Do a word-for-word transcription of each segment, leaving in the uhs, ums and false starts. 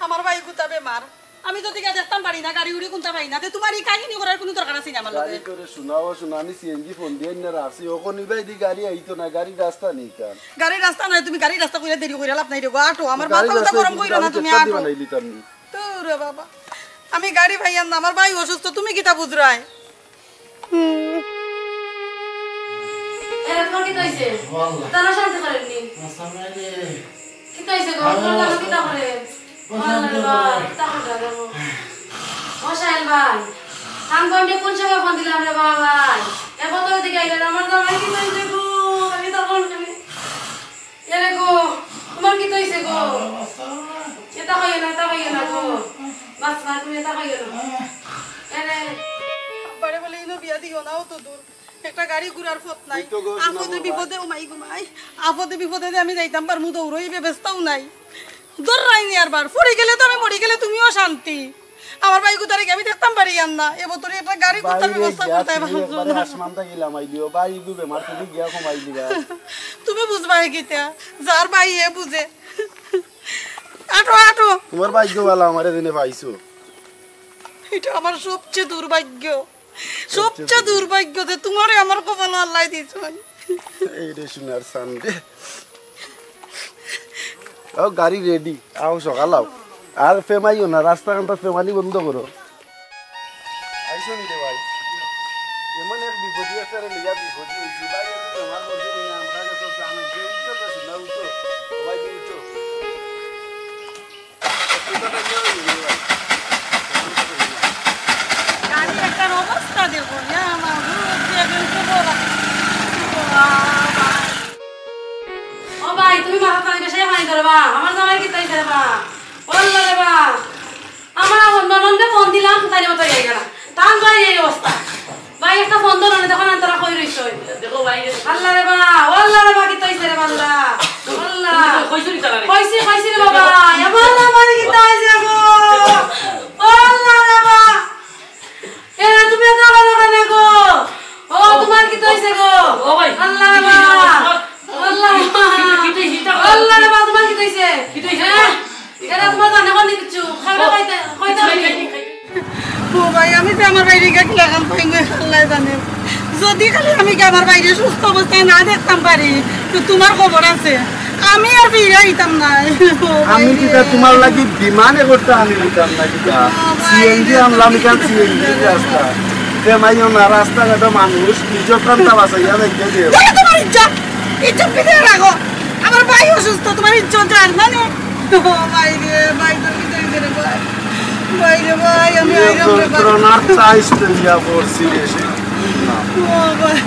আমার ভাই গুতা বেমার, আমি যদি গিয়া দেখতাম পারি না, গাড়ি উড়ি কুনতা পাই না, তে তুমার ই কাহিনী করার কুনু দরকার আছে নি আমার লগে? গাড়ি করে শোনাও, শোনা, আমি সিএনজি ফোন দিয়া না রাখছি, ওখানে ভাই দি গাড়ি আইতো না, গাড়ি রাস্তা নেই কান। গাড়ি রাস্তা নাই, তুমি গাড়ি রাস্তা কইরা দেরি কইরা লাভ নাই রে গো, আটো, আমার গাড়ি মাথা উতা রাস্তা গরম কইরো না, তুমি আটো। বানাইলি তার নি। দূর রে বাবা, আমি গাড়ি পাইয়ার না, আমার ভাই অসুস্থ, তুমি কিতা বুঝরায়? এরে, তোমার কিতা অইছে? তারা শান্তি করেননি। কিতা অইছে গো? তোমার জানো কিতা করে? আল্লাহ রে ভাই, কিতা করে জানো? ও সাহেল ভাই, আমি কোন সময় ফোন দিলাম রে বাবা ভাই? এবার তো এদিকে আইলে আমার জামাই কিতা অইছে গো? আমি তখন এরে গো, তোমার কিতা অইছে গো? এটা কইও না, এটা কইও না গো। বাস, বাস, তুমি এটা কইও না। এরে, এরে। আব্বারে বলে, ইনো বিয়া দিও না, অত দূর। একটা গাড়ি ঘুরার পথ নাই। এই তো গো, শোনা আপদে গো, বিপদে, ও মাই গো মাই। আপদে বিপদে যে আমি যাইতাম পারমু, দৌড়ই ব্যবস্থাও নাই। দৌড়াই নি আরবার। পড়ি গেলে তো আমি মরি গেলে তুমিও শান্তি। আমার ভাই গুতারে কি আমি দেখতাম পারি আর না? এ বতরে একটা গাড়ি কুনতার ব্যবস্থা করতে পারছো না। আসমান থাকি লামাই দিও, ভাই ইগু বেমার, তুমি গিয়া কমাই দিবা। তুমি বুঝবা হে কিতা? যার ভাই হে বুঝে। আটো, আটো। তোমার ভাগ্য ভালা, আমারে দিনে পাইছো। এটা আমার সবচেয়ে দুর্ভাগ্য। সবচেয়ে দুর্ভাগ্য যে তোমারে আমার কপালো আল্লাহ দিছইন। এই রে সোনার চান রে। ও, গাড়ি রেডি, আও সকাল আও। আর ফেমাইও না, রাস্তাখানটা ফেমানি বন্ধ করো। আইসো নি রে ভাই, এমন এক বিপদে একটা রে লইয়া বিপদে হইছি ভাই, একটু তোমার মধ্যে নিয়ে আমরা কাছে জানো যে উঠো, কাছে না উঠো, ভাই উঠো। গাড়ি একটার অবস্থা দেখো, ইয়া মাবুদ, যে একজন তো বড়। ও ভাই, তুমি মাথা পানি বেশি পানি ধরো বা, আমার জামাই কিতা অইছে রে বা? ও আল্লাহ রে বা, আমার ননদরে ফোন দিলাম, তাই মতো যাই গেলাম। তার ভাই এই অবস্থা। ভাই, একটা ফোন ধরো না, দেখো না, তারা কই রইছে। দেখো ভাই, আল্লাহ রে বা, ও আল্লাহ রে বা, কিতা অইছে রে বান্দা? আল্লাহ। কইছো নি তারা? কইছি, কইছি রে বাবা। এ বাবা, আমার কিতা অইছে গো? ও আল্লাহ রে বা। এ, তুমি এত আওয়াজ কেনে গো? ও, তোমার কিতা অইছে গো? ও ভাই, আল্লাহ রে বা। আল্লাহ রে বা। আল্লাহ রে বা, তোমার কিতা অইছে? কিতা অইছে? হ্যাঁ? এরা তোমার জানে কোন কিছু? খাইতে, খাইতে, খাইতে। ও ভাই, আমি যে আমার ভাইরে গিয়া কিলাখান পাইমু, আল্লাহ জানে। যদি খালি আমি গিয়া আমার ভাইরে সুস্থ অবস্থায় না দেখতাম পারি, তো তোমার খবর আছে, আমি আর ফিরে আইতাম না। ও ভাই আমি রে। কিতা তোমার লাগি বিমানে করতে আমি দিতাম না কিতা? ও ভাই সিএনজি রে, আনলাম, তুমি এখান সিএনজি রাস্তা। যে মাইও না, রাস্তাঘাটে মানুষ নিজের প্রাণটা বাঁচাইয়া যাইতে দিও। দেখো তোমার ইজ্জত, ইজ্জত ফিরে রাখো। আমার ভাই অসুস্থ, তোমার ইজ্জত যার মানে। ও ভাই রে, ভাই, তোর কি হইছে রে ভাই? ভাই রে ভাই, আমি আইরাম রে ভাই। যন্ত্রণার চাইস লইয়া পড়ছি রে, সে না। ও ভাই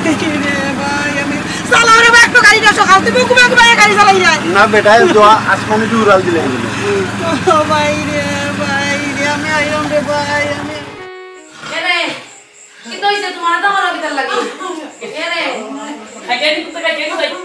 রে ভাই, আমি চালাও রে ভাই, একটু গাড়িটা সকাল থেকে ঘুমায় ঘুমায় গাড়ি চালাই যায়। না বেটা, এই তো আসমানে একটু উড়াল দিলে। ও ভাই রে, ভাই রে, আমি আইরাম রে ভাই, আমি। এ রে, কিতা অইছে তোমার? এত খারাপ কিতার লাগি? এ রে। খাইতে নি, কুত্তা খাইতে নি, খাইতে নি।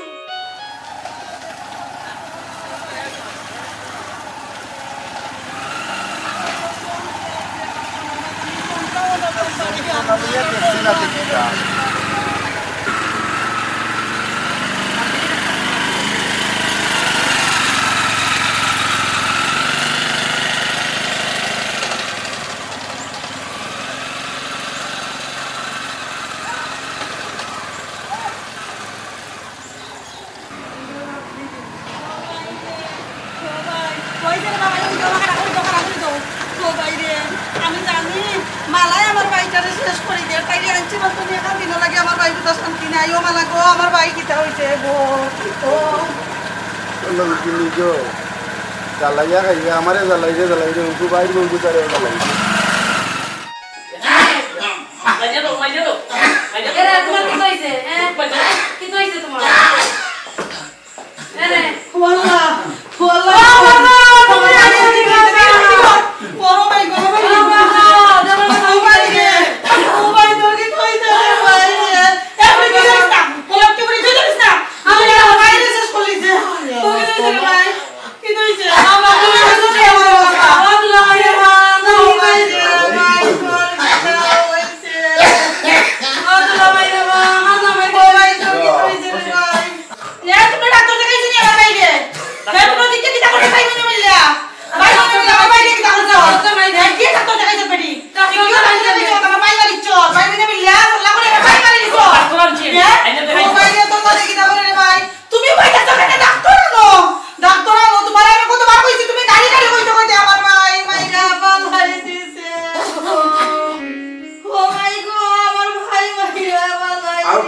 ও ভাই রে, আমি জানি মালাই আমার ভাইটারে শেষ করি দে। তাইরে আনছি বলতে নি, এখন দিন লাগে আমার ভাই কোথাও শান্তি নাই। ও মালা গো, আমার ভাই কিতা হইছে গো? ও। জ্বালাইয়া খাইবে, আমারে জ্বালাইবে, জ্বালাইবে, উনকু বাইর বউকু তারে জ্বালাইবে। এরে, তোমার কিতা হইছে? হ্যাঁ? কিতা হইছে তোমার? এরে। ওয়াল্লাহ, ওয়াল্লাহ। ও বাবা, তুমি আরে কি করবে? বড় ভাই, বড় ভাই। ও বাবা, ও ভাই রে। ও ভাই, তোর কিতা হইছে রে ভাই রে? এ, তুই কি জানিস না? ও, তুই কি জানিস না? আমি আমার ভাইরে শেষ করি দিছে। তোর কিতা হইছে রে ভাই? কিতা হইছে? আমার ভাই, আমার অবস্থা। আল্লাহ রে মা, আল্লাহ ভাই।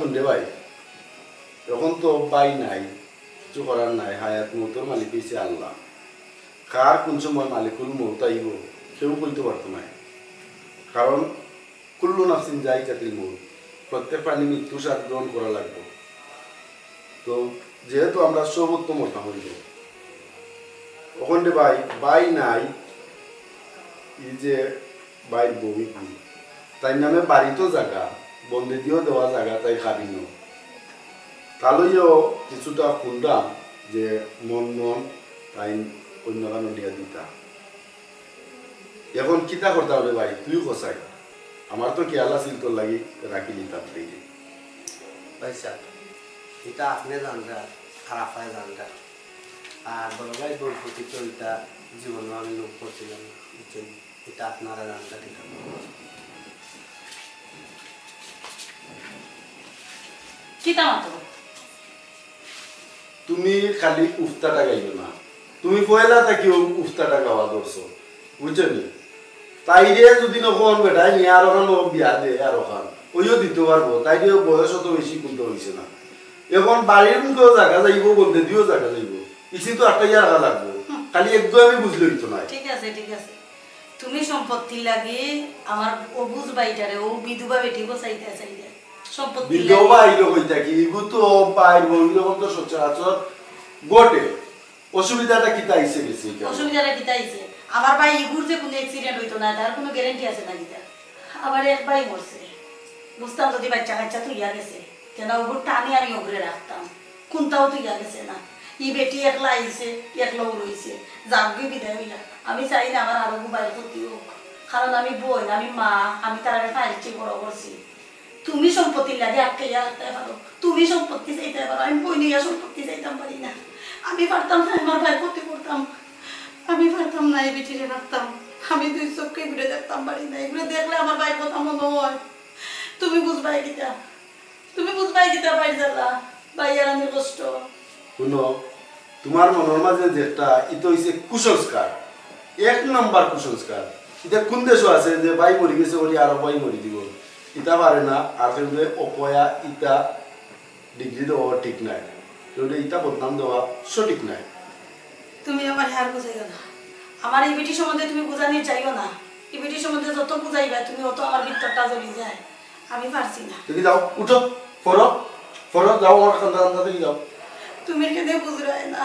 কোন রে ভাই, এখন তো ভাই নাই, কিছু করার নাই, হায়াত মৌতর মালিক অইছে আল্লাহ। কার কোন সময় মালিকুল মৌত আইবো, কেউ কইতো পারতো নায়। কারণ কুল্লু নাফসিন যায়িকাতুল মৌত, প্রত্যেক প্রাণী মৃত্যু স্বাদ গ্রহণ করা লাগবো। তো যেহেতু আমরা সবত্ত মরতাম অইবো, অখন রে ভাই, ভাই নাই, ই যে ভাইর বউ ইগু, তাইর নামে বাড়িত জাগা, বন্দেদিও দেওয়া জাগা, তাইর কাবিনো। তা লইয়াও কিছুটা হুনরাম যে মন মন তাইন অইন্য খানো নিয়া দিতা। এখন কিতা করতাম রে ভাই, তুই কছাই। আমার তো খেয়াল আছিল তোর লাগি রাখি নিতাম তুই। ভাই সাহেব, ইটা আপনে জানরা, আর আফায় জানরা। আর বড় ভাই বউর প্রতি তো ইটা জীবনও আমি লোভ করছিলাম না, বুঝছেন? ইটা আপনারা জানরা, ঠিক আছে? কিতা মাতো? তুমি খালি উফতাটা গাইও না, তুমি পয়লা থাকিউ উফতাটা গাওয়া ধরছো, বুঝছো নি? তাইরে যদি নখন বেটায় নিয়া আরোখান বিয়া দে, আরোখান, অইও দিতো পারবো। তাইরে বয়স অত বেশি কুন্তা অইছে না। এখন বাড়ির মুখেও জাগা যাইবো, বন্দেদিও জাগা যাইবো, ইছি তো আটকাইয়া রাখা লাগবো। খালি একদম আমি বুঝলে অইতো নায়। ঠিক আছে, ঠিক আছে। তুমি সম্পত্তির লাগি আমার অবুঝ ভাইটারে, অউ বিধবা বেটি বসাইতে চাইলে সম্পত্তির লাগি। বিধবা অইলো কইতা কি? ইগু তো ভাইর বউ, ইরকম তো সচরাচর ঘটে। অসুবিধাটা কিতা আইছে গেছে ইখানো? অসুবিধাটা কিতা আইছে? আমার ভাই ইগুর যে কুনু accident অইতো নায়, তার কুনু guarantee আছে না কিতা? আমার এক ভাই মরছে, বুঝতাম যদি বাইচ্চা কাইচ্চা থইয়া গেছে, তে না অগুর টানে আমি অগুরে রাখতাম, কুন্তাও থইয়া গেছে না। ই বেটি একলা আইছে, একলাউ রইছে, যাউকগি বিদায় অইলা। আমি চাই না আমার আরোগু ভাইর ক্ষতি অউক, কারণ আমি বইন, আমি মা, আমি তারারে ফাইলছি বড় করছি। তুমি সম্পত্তির লাগি আটকাইয়া রাখতায় পারো, তুমি সম্পত্তি চাইতায় পারো, আমি বইন অইয়া সম্পত্তি চাইতাম পারি না। আমি পারতাম না আমার ভাইর ক্ষতি করতাম, আমি পারতাম না ই বেটিরে রাখতাম। আমি দুই চউখে ইগুরে দেখতাম পারি না, ইগুরে দেখলে আমার ভাইর কথা মনো অয়। তুমি বুঝবায় কিতা? তুমি বুঝবায় কিতা ভাইর জ্বালা, ভাইয়ারানির কষ্ট? হুনো, তুমার মনর মাঝে যেটা, ইটা অইছে কুসংস্কার, এক নাম্বার কুসংস্কার। ইটা কুন দেশো আছে যে ভাই মরি গেছে বলি আরো ভাই মরি দিবো? ইটা পারে না। আর কেউরে অপয়া ইটা degree দেওয়া ঠিক নায়, কেউরে ইটা বদনাম দেওয়া সঠিক নায়। তুমি আমারে আর বুঝাইও না, আমার ই বেটি সম্বন্ধে তুমি বুঝানি যাইও না। ই বেটি সম্বন্ধে যত বুঝাইবায় তুমি, অত আমার ভিতরটা জ্বলি যায়। আমি পারছি না। দেখি যাও, উঠো, পড়ো, পড়ো, যাও, আমার কান্দা কান্দা দেখি যাও। তুমি কেনে বুঝরায় না?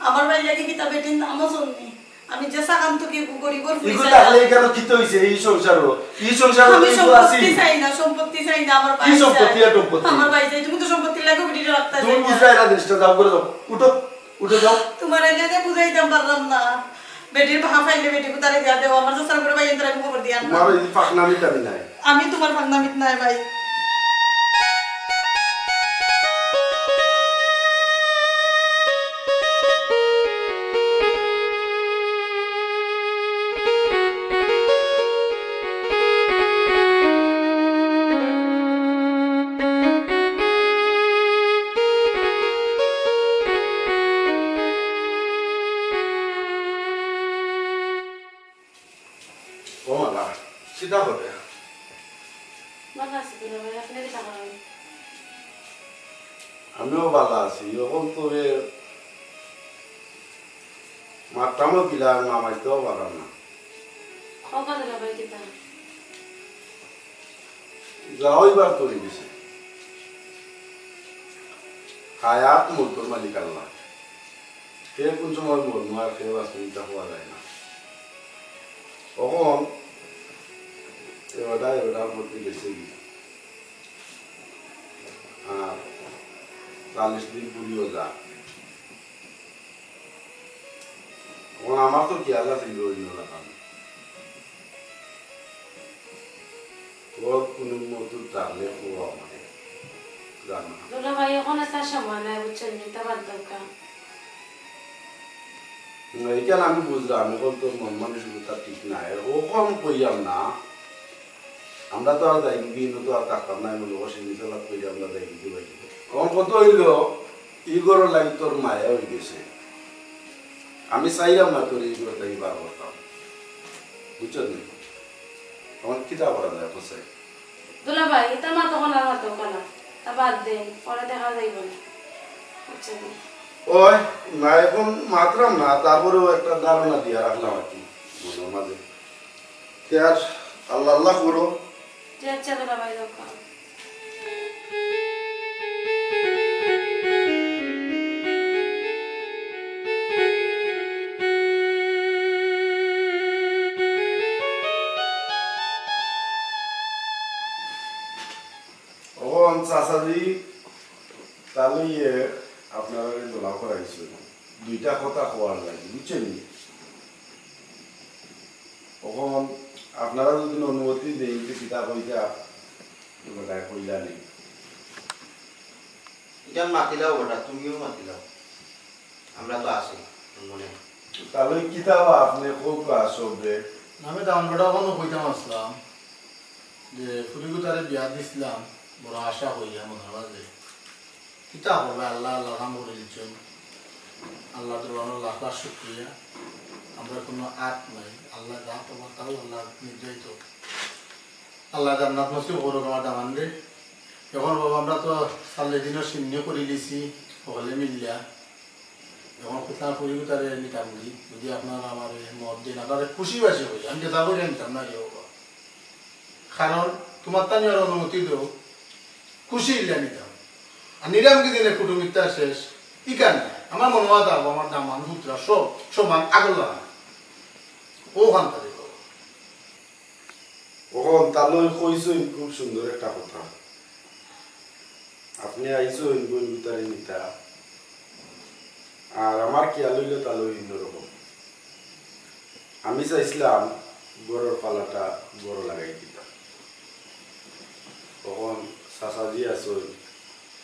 আমার ভাইর লাগি কিতা বেটির নামও চলনি। আমি যে সাকান্ত কি গরিবর ফুরি ইগু চাই না। থাকলে কেন কিতা অইছে ই সংসারো? ই সংসারো আমি তো ইগু সম্পত্তি আছি। চাই না, সম্পত্তি চাই না, আমার কি ভাই সম্পত্তি চাই। আর সম্পত্তি? আমার ভাই চাই, তুমি তো সম্পত্তির লাগি বেটিরে রাখতায় তুমি চাই না। বুঝরায় না জিনিসটা, যাও করে যাও, উঠো। উঠে যাও। তুমারে যে বুঝাইতাম পারলাম না। বেটির ভাগ পাইলে বেটি কুতারে দিয়া দেও, আমার চাচার ঘরে ভাই এন্তরে আমি খবর দিয়া আনলাম। তুমার ওই ফাঁকনামিত আমি নাই। আমি তুমার ফাঁকনামিত নাই ভাই। ও মালা, কিতা করে? ভালা আছি দুলাভাই, আপনে কিতা করইন? আমিও ভালা আছি। অখন তো রে মাততামও কিলা, না মাততামও পারলাম না। কও বা দুলাভাই কিতা? যা অইবার তো অই গেছে। হায়াত মউতর মালিক আল্লাহ। কে কুন সময় মরমু আর কে বাঁচমু ইটা কওয়া যায় না। অখন এবাটা এবাটার প্রতি গেছে কি? আর চল্লিশ দিন পুরিও যা। অখন আমার তো খেয়াল আছে, ইগু অইন্য না কাম। ওর কুনু মতো জানলে ও আমারে জানা। দুলাভাই, অখন ইতা সময় নাই, বুঝছইন নি? ইতা বাদ দেউক্কা। না, ইখান আমি বুঝলাম, অখন তোর মন মানসিকতা ঠিক নাই। অখন কইয়াম না, আমরা তো আর যাইমুগি, ইনো তো আর থাকতাম না, মনে কর, সিন্নি সালাদ কইরা আমরা যাইমুগি ভাই। অখন কথা অইলো, ই ঘরর লাগি তোর মায়া অই গেছে। আমি চাইরাম না তোর ই ঘর থাকি বার করতাম। বুঝছস নি? অখন কিতা করা যায়, কও চাই? দুলাভাই, ইতা মাত অখন আর মাতউক্কা না। বাদ দেন, পরে দেখা যাইব না। বুঝছেন নি? ওই, না, এখন মাতরাম না, তারপরেও একটা ধারণা দিয়া রাখলাম আর কি মনের মাঝে। তে আর আল্লাহ আল্লাহ করো। জি আচ্ছা, দুলাভাই, রাখো। অখন চাচাজি, তাইলে ইয়ে আপনারারে দোলা করাইছইন, দুইটা কথা কওয়ার লাগি, বুঝছইন নি? অখন আপনারা যদি অনুমতি দেইন, তে কিতা কইতা, বেটায় কইলা নি। ইখান মাতিলাও বেটা, তুমিও মাতিলাও। আমরা তো আছি, মনে। তাইলে কিতা বা আপনে কউক্কা সবরে। আমি দামান বেটা অখনো কইতাম আছলাম যে ফুরিগুতারে বিয়া দিছলাম, বড় আশা করিয়া মনর মাঝে। কিতা করবে, আল্লায় আল্লাহর কাম করি দিছইন। আল্লাহর দরবারো লাখ লাখ শুকরিয়া। আমরার কুনু আত নাই, আল্লায় যা করবা তাও আল্লাহর নির্ধারিত। আল্লায় জান্নাত নসিব করউক আমার দামানরে। অখন বাবা, আমরা তো চল্লিশ দিনর শিন্নি করিলিছি, হকলে মিলিয়া। অখন কুতা ফুরিগুতারে নিতাম গি, যদি আপনারা আমারে মত দেইন, আপনারারে খুশি বাসি করি, আমি যেতা করি নিতাম না রে বাবা। কারণ তুমার তানি আর অনুমতি দেও, খুশি অইলে নিতাম। আর নিলাম কি দিনে কুটুমিতা শেষ, ইখান নাই। আমার মনো অয় থাকবো, আমার দামান, পুতরা সব সমান আগর লাখান। অখান থাকি বাবা। অখন তাইলে কইছইন খুব সুন্দর একটা কথা। আপনে আইছইন বইনগুতারে নিতা। আর আমার খিয়াল অইলো তাইলে অইন্য রকম। আমি চাইছলাম ঘরর ফালাটা ঘরো লাগাই দিতাম। অখন চাচাজি আছইন,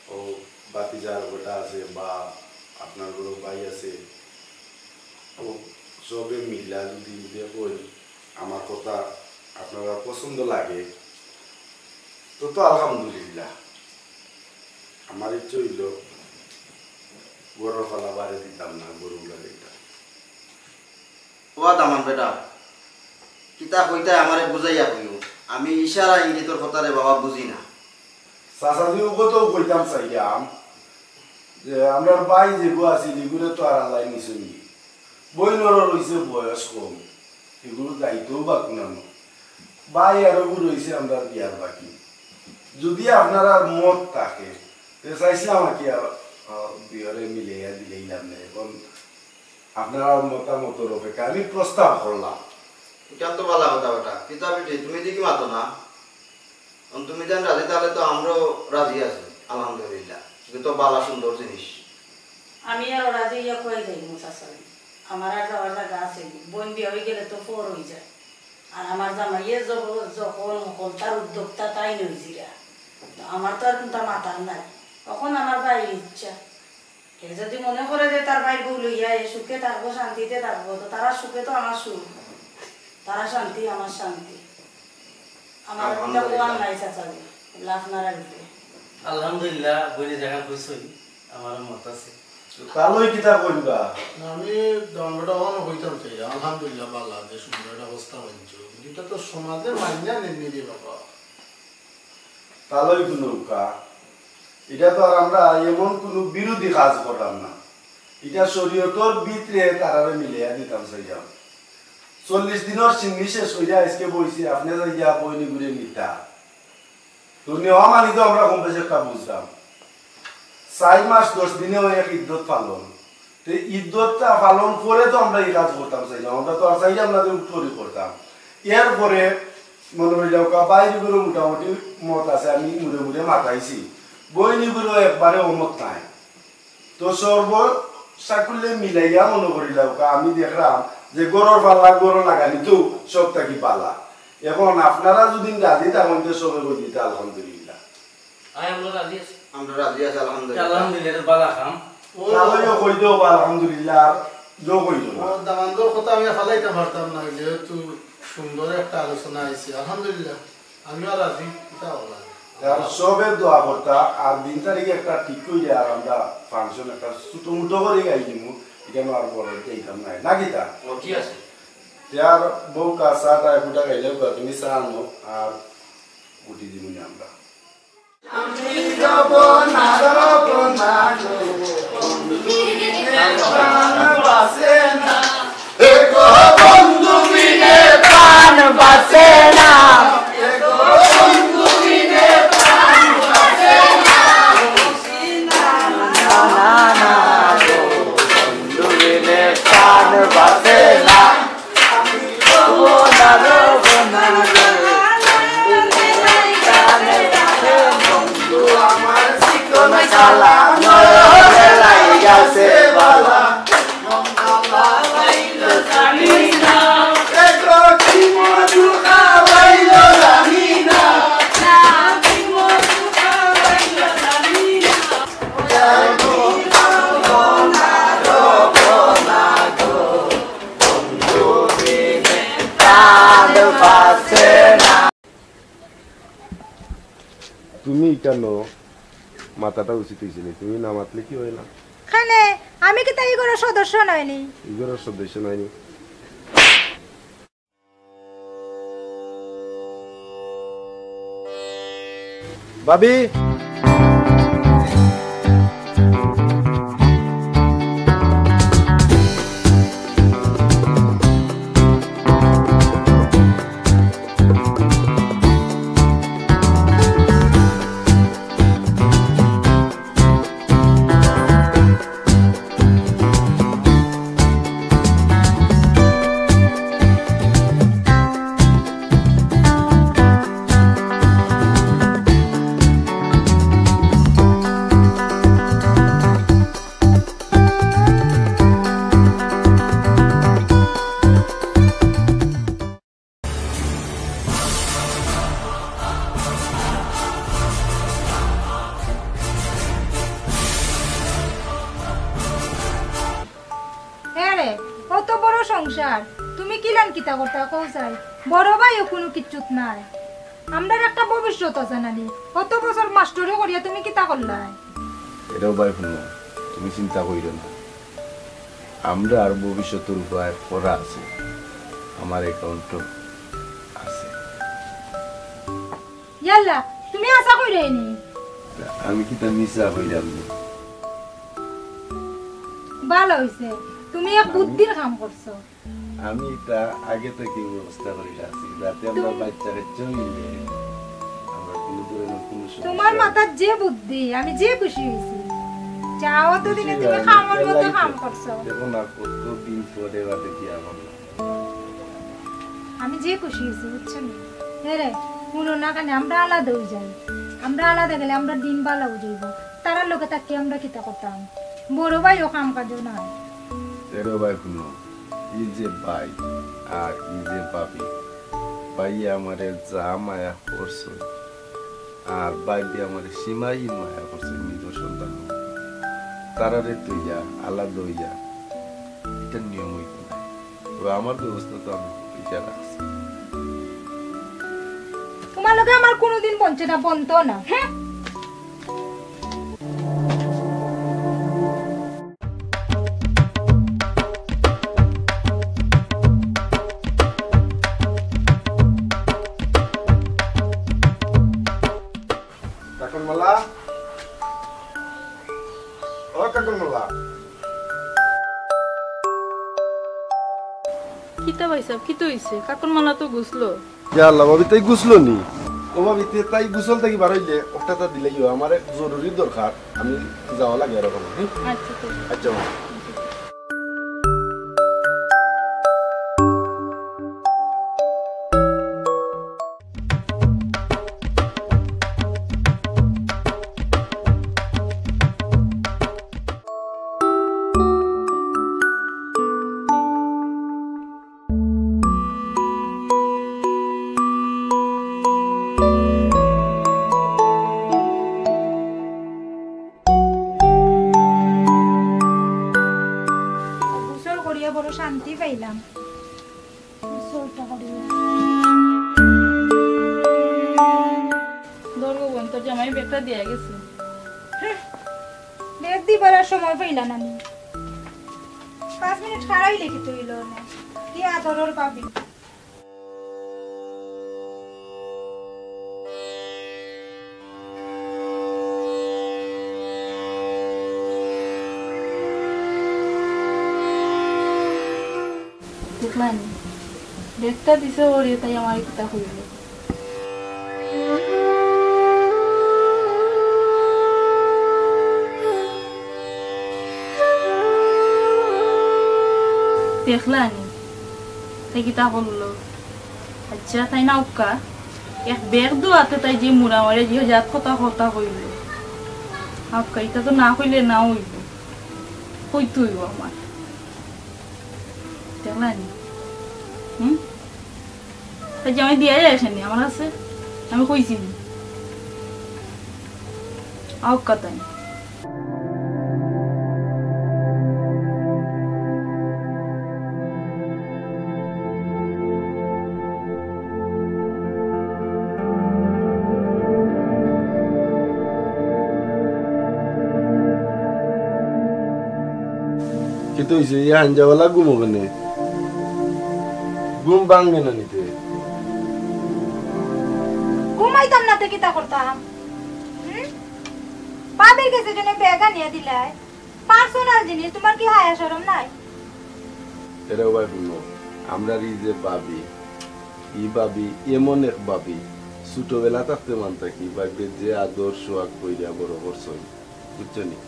অউ ভাতিজার বেটা আছে বা আপনার বড় ভাই আছে, অউ সবে মিলা যদি দেখইন, আমার কথা আপনারার পছন্দ লাগে, তো, তো আলহামদুলিল্লাহ। আমার ইচ্ছা অইলো, ঘরর ফালা বারে দিতাম না, ঘরো লাগাইতাম। ও দামান বেটা, কিতা কইতায় আমারে বুঝাইয়া কইও। আমি ইশারা ইঙ্গিতর কথারে বাবা বুঝি না। চাচাজি, অউ কথাউ কইতাম চাইলাম যে আমরার ভাই যেগু আছিল, ইগুরে তো আর আল্লায় নিছইন নি। বইনরও রইছে বয়স কম, ইগুর দায়িত্বও বা কুনানো। ভাই আরোগু রইছে আমরার বিয়ার বাকি। যদি আপনারার মত থাকে, তে চাইছলাম আর কি, আ, আ, দুইওরে মিলাইয়া দিলাইলাম না। অখন আপনারার মতামতর অপেক্ষা আমি প্রস্তাব করলাম। ইখান তো ভালা কথা বেটা। কিতা বেটি, তুমি দেখি মাতো না। অখন তুমি যেন রাজি, তাইলে তো আমরাও রাজি আছি, আলহামদুলিল্লাহ। ইগু তো ভালা সুন্দর জিনিস। আমি আরো রাজি অইয়া কই যাইমু চাচাজি। আমার আর যাওয়ার জাগা আছে নি? বইন বিয়া অইগেলে তো পর অইযায়। আর আমার জামাইয়ে য-, যখন হকলতার উদ্যোক্তা তাইন অইছিরা। তো আমার তো আর কুনতা মাতার নাই। অখন আমার ভাইর ইচ্ছা। হে যদি মনে করে যে তার ভাইর বউ লইয়া হে সুখে থাকবো, শান্তিতে থাকবো, তো তারার সুখে তো আমার সুখ, তারার শান্তি আমার শান্তি। আমার ইটা আলহামদুলিল্লাহ। কওয়ার নাই চাচাজি, লাভ না রাখবে। আলহামদুলিল্লাহ, বইনে যেখান কইছইন, আমারও মত আছে। তাইলে কিতা কইবা? না, আমি দামান বেটা অখনো কইতাম চাই, আলহামদুলিল্লাহ, ভালা যে সুন্দর একটা প্রস্তাব আনছো। কিন্তু ইটা তো সমাজে মানিয়া নেয়নি রে বাবা। তাইলে কুনু কা-, ইটা তো আর আমরা এমন কুনু বিরোধী কাজ করলাম না। ইটা শরীয়তর ভিতরে তারারে মিলাইয়া দিতাম চাইলাম। চল্লিশ দিনর শিন্নি শেষ অইয়া আইজকে বইছি, আপনে যাইয়া বইন ইগুরে নিতা। তো নেওয়া মানি তো আমরা কম বেশি একটা বুঝলাম। চাইর মাস দশ দিনে অয় এক ইদ্দত পালন। তে ইদ্দতটা পালন করে তো আমরা ই কাজ করতাম চাইলাম, আমরা তো আর চাইলাম না যে উঠকরি করতাম। এরপরে মনে অইলাউক্কা ভাইর ইগুরও মোটামুটি মত আছে, আমি মুড়ে মুড়ে মাতাইছি, বইন ইগুরও একবারে অমত নাই। তো সর্ব সাকুল্যে মিলাইয়া মনে করিলাউক্কা, আমি দেখলাম যে ঘরর ফালা ঘরো লাগানি তো সব থাকি ভালা। অখন আপনারা যদি রাজি থাকইন তে সবে কই দিতা আলহামদুলিল্লাহ। আয়, আমরা রাজি আছি। আমরা রাজি আছি, আলহামদুলিল্লাহ। আলহামদুলিল্লাহ, এটা ভালা কাম। ও, তাইলে কই দেও আলহামদুলিল্লাহ, আর জো কই দেও না। ও, দামান্দর কথা আমি ফালাইতাম পারতাম না, যেহেতু সুন্দর একটা আলোচনা আইছে, আলহামদুলিল্লাহ, আমিও রাজি, এটা ভালা। আর সবে দোয়া করতা, আর দিন তারিখ একটা ঠিক অইলে আর আমরা function একটা ছোট মোটো করি গাই দিমু, ইখানো আর বড় গাইতাম না, না কিতা? ও, ঠিক আছে। তে আর বউক্কা চা টা ফুটা খাইলে তুমি চা আনো, আর উঠি দিমু নি আমরা। আমি রব না, রব না গো, বন্ধু বিনে প্রাণ বাঁচে না। এ গো বন্ধু বিনে প্রাণ বাঁচে না। এ গো বন্ধু বিনে প্রাণ বাঁচে না। না, না, না গো, বন্ধু বিনে প্রাণ বাঁচে না। তুমি কেন মাথাটা উচিত হইছে নি? তুমি না মাতলে কি হয় না? কেনে? আমি কিতা ই ঘরর সদস্য নায়নি? ই ঘরর সদস্য নায়নি? ভাবি। হ্যাঁ রে, অত বড় সংসার, তুমি কিলান কিতা করতা কও চাই? বড় ভাইও কুনু কিচ্ছুত নাই। আমরার একটা ভবিষ্যৎ আছে নানি? অত বছর মাস্টরি করিয়া তুমি কিতা করলায়? এটাও ভাই হুনো, তুমি চিন্তা করিও না। আমরার ভবিষ্যতর উপায় করা আছে, আমার অ্যাকাউন্টও আছে। ইয়াল্লা, তুমি আশা কইরায়নি? আমি কিতা মিছা কইরাম নি? ভালা অইছে, তুমি এক বুদ্ধির কাম করছো। আমি ইতা আগে থাকি ব্যবস্থা করি রাখছি, যাতে আমরা বাচ্চা কাচ্চা হইলে আমরা কোনো ধরনের কোনো সমস্যা তোমার মাথার যে বুদ্ধি, আমি যে খুশি হইছি। যাও তো দিনে তুমি কামর মতো কাম করছো। দেখো না, কতদিন পরে বাদে কি আমার আমি যে খুশি হইছি, বুঝছো নি? হে রে, হুনো না কেনে, আমরা আলাদা হই যাই। আমরা আলাদা গেলে আমরা দিন বালা হই যাইব। তারার লগে থাকি আমরা কিতা করতাম? বড় ভাইও কাম কাজও নাই। এরে ভাই হুনো, ই যে ভাই আর ই যে ভাবি, ভাইয়ে আমারে যা মায়া করছে, আর ভাবিয়ে আমারে সীমাহীন মায়া করছে নিজর সন্তান। তারারে থইয়া আলাদা হইয়া ইটা নিয়ম হইতো না। তবে আমার ব্যবস্থা তো আমি ইটা রাখছি। তোমার লগে আমার কোনোদিন বনছে না, বনতো না। হ্যাঁ। কাকনমালা, ও কাকনমালা। কিতা ভাইসাব, কিতা অইছে? কাকনমালা তো গুছলো। ইয়া আল্লাহ, ভাবি, তাই গুছলো নি? ও ভাবি, তে তাই গুছল থাকি বারইলে অটাতা দিলাইও, আমার এক জরুরি দরকার, আমি যাওয়া লাগে আর অখন, হুম? আচ্ছা, ঠিক আছে। আচ্ছা, ভাবি। গোসল করিয়া বড় শান্তি পাইলাম। গোসলটা করিয়া। ধর গো বোন, তোর জামাই ব্যাগটা দিয়া গেছে। ব্যাগ দিবার আর সময় পাইলা না নি? পাঁচ মিনিট খাড়াইলে কিতা অইলো না? কি আদরর ভাবি। জানি, ডেটটা দিছে ওরে, তাই আমার কিতা কইল। দেখলানি, তাই কিতা করলো? আচ্ছা, তাই না উক্কা, এক ব্যাগ দোয়াতে তাই যে মুড়া মারে যে জাত কথা কথা কইল। আক্কা, ইটা তো না কইলে না অইব, কইতে অইব আমার। দেখলানি? হুম? তাই যে আমি দিয়া যাই আসেনি আমার কাছে, আমি কইছি নি। আউক্কা তাই। কিতা অইছে? ই হাইঞ্জাবালা ঘুমো কেনে? ঘুম ভাঙ্গে না নিতে? ঘুমাইতাম না তে কিতা করতাম? হুম? ভাবির গেছে যেন ব্যাগ আনিয়া দিলায়। পার্সোনাল জিনিস, তুমার কি হায়া শরম নাই? এরে ও ভাই হুনো, আমরার ই যে ভাবি, ই ভাবি এমন এক ভাবি, ছোটবেলা থাকতে মান থাকি ভাবিরে যে আদর সোহাগ কইরা বড় করছইন, বুঝছো নি?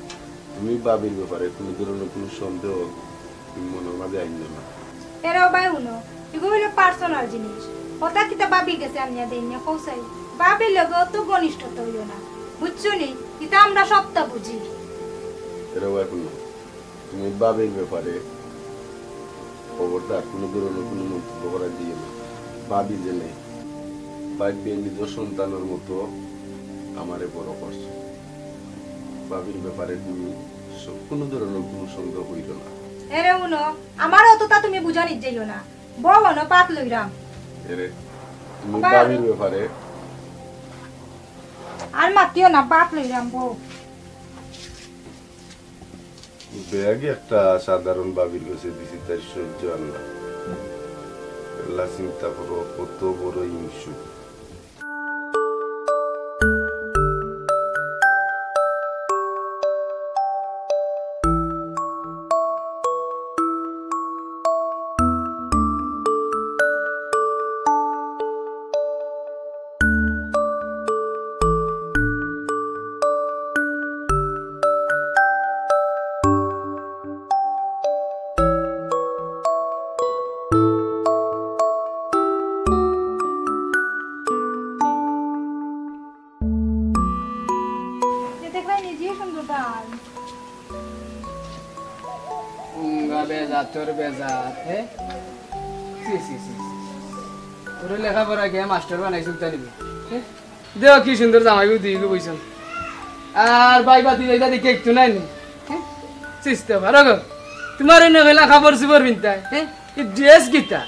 তুমি ভাবির ব্যাপারে কুনু ধরনের কুনু সন্দেহ তুমি মনর মাঝে আইনো না। এরে ও ভাই হুনো, ইগু অইলো পার্সোনাল জিনিস। কথা কিতা ভাবির গেছে আনিয়া দেইন না, কও চাই। ভাবির লগে অত ঘনিষ্ঠতা অইও না, বুঝছো নি? ইতা আমরা সবটা বুঝি। এরে ও ভাই হুনো, তুমি ভাবির ব্যাপারে খবরদার কুনু ধরনের কুনু মন্তব্য করা দিও না। ভাবি যেনে, ভাবিয়ে নিজর সন্তানর মতো আমারে বড় করছে। ভাবির ব্যাপারে তুমি স-, কুনু ধরনের কুনু সন্দেহ করিও না। এরে হুনো, আমার অতটা তুমি বুঝানিত যাইও না। বও অনো, ভাত লইরাম। এরে, তুমি ভাবির ব্যাপারে আর মাতিও না, ভাত লইরাম, বও। ব্যাগ একটা সাধারণ ভাবির গেছে দিছি, তাই সহ্য আর না। আল্লাহ চিন্তা করো, কত বড় হিংসুক। এ দেখলাই নিজেই সুন্দর গান। উঙ্গা বেজাতর বেজাত, হে? ছি, ছি, ছি, ছি। ওরে লেখাপড়া গিয়া মাস্টার বানাইছে উতা নিবি, হে? দেও কি সুন্দর জামাই বউ দুইগু বইছন। আর ভাই বাতি যাইতা দেখি একটু নাই নি? হ্যাঁ? চিস্তে পারো গো। তুমার এনে কইলা কাপড় চুপড় পিনতায়, হ্যাঁ? ই ড্রেস কিতা?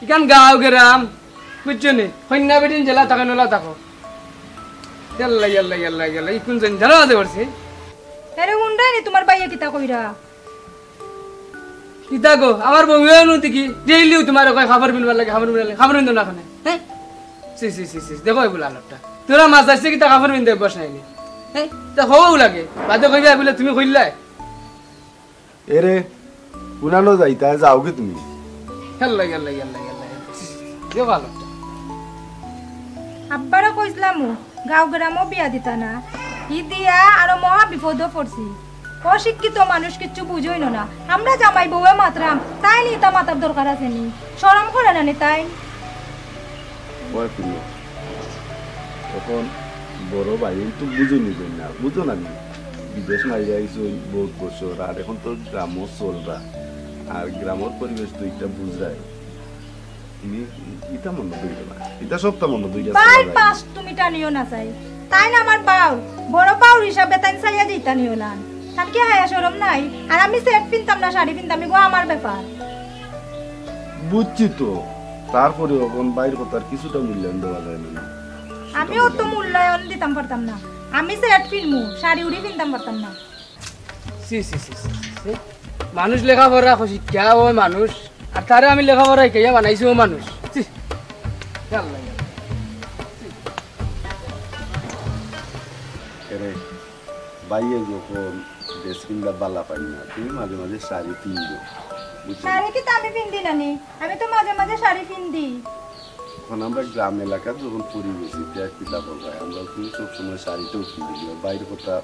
ইখান গাঁও গেরাম, বুঝছো নি? কইন্যা বেটিন যেলা থাকইন অলা থাকো। ইয়াল্লা, ইয়াল্লা, ইয়াল্লা, ইয়াল্লা, ই কুন জঞ্জালর মাঝে পড়ছি? আরে হুনরায় নি তুমার ভাইয়ে কিতা কইরা? কিতা গো, আমার বউয়ে নু দেখি, ডেইলিউ তুমারে কয় কাপড় পিনবার লাগি, কাপড় পিনবার লাগি, কাপড় পিন্দো না কেনে, হ্যাঁ? ছি, ছি, ছি, ছি, দেখো এই বুলা আলাপটা। তুরা মাছ চাইছে কিতা কাপড় পিন্দে অভ্যাস নাই নি? হ্যাঁ? তা কওয়াউ লাগে, বাদে কইবায় বুলে তুমি কইলায়। এরে, কুনানো যাইতায়, যাওগি তুমি? ইয়াল্লা, ইয়াল্লা, ইয়াল্লা, ইয়াল্লা, ইয়াল্লা। ছি, ছি, ছি, দেখো আলাপটা। আব্বারে কইছলামু, গাঁও গেরামো বিয়া দিতা না। ই দিয়া আরো মহা বিপদো পড়ছি। অশিক্ষিত মানুষ কিচ্ছু বুঝইন না। আমরা জামাই বউয়ে মাতরাম, তাইন ইতা মাতার দরকার আছে নি? শরম করে না নি তাইন? ওই হুনো, অখন বড় ভাইয়াইন্তে বুঝইন না, বুঝো না নি? বিদেশ মাইরা আইছইন বউত বছর, আর অখন তো গ্রামো চলরা, আর গ্রামর পরিবেশ তো ইতা বুঝরায়। তুমি ইতা মনো ধরিও না, ইতা সবটা মনো ধরিয়া ভাই, চলা যায়। পাঁচ তুমি টানিও না চাই। তাইন আমার বাউর, বড় বাউর হিসাবে তাইন চাইয়া দিতা নিও না। তান কি হায়া শরম নাই? আর আমি সেট পিনতাম না, শাড়ি পিনতাম, ইগু আমার ব্যাপার। বুঝছি তো, তারপরে অখন ভাইর কথার কিছুটা মূল্যায়ন দেওয়া যায় না। আমিও তো মূল্যায়ন দিতাম পারতাম না। আমি সেট পিনমু, শাড়ি উড়ি পিনতাম পারতাম না। ছি, ছি, ছি, ছি, ছি, ছি। মানুষ লেখাপড়া শিক্ষা অয় মানুষ, আর তারে আমি লেখাপড়া শিখাইয়া বানাইছি অউ মানুষ। ছি। ইয়া আল্লাহ, ইয়া আল্লাহ। ছি। এরে, ভাইয়ে যখন ড্রেস কিনতা বালা পাইন না, তুমি মাঝে মাঝে শাড়ি কিনবে। বুঝছো? শাড়ি কিতা আমি পিন্দি নানি? আমি তো মাঝে মাঝে শাড়ি পিন্দি। অখন আমরা গ্রাম এলাকাত যখন পড়ি গেছি, তে আর কিতা করবা? আমরা তো সবসময় শাড়িটাউ পিন্দি, বাইর কথা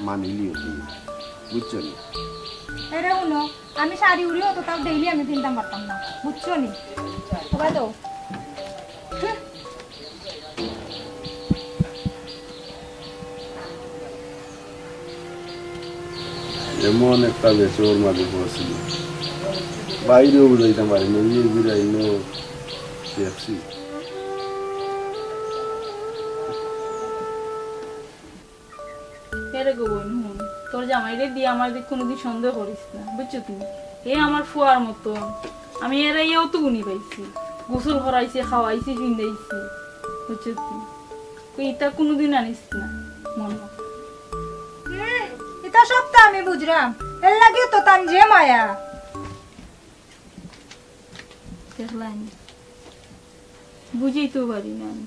মানিলিও তুমি, বুঝছো নি? এরে হুনো, আমি শাড়ি উড়ি অততাও ডেইলি আমি পিনতাম পারতাম না, বুঝছো নি? তোমরা তো এমন একটা বেচোর মাঝে পড়ছিল, বাইরেও বুঝাইতাম পারি না, এই বুঝাই নো দেখছি। এরে গো বইন, হুন, তোর জামাইরে দিয়া আমার দিক কুনুদিন সন্দেহ করিস না, বুঝছো তুই? এ আমার ফুয়ার মতো, আমি এরে ইয়েও তো গুনি পাইছি, গোসল করাইছি, খাওয়াইছি, ফিন্দাইছি, বুঝছো তুই? তুই ইতা কুনুদিন আনিস না মনো। হুম, ইতা সব তো আমি বুঝরাম, এর লাগিও তো তান যে মায়া। দেখলানি, বুঝি তো পারি না আমি।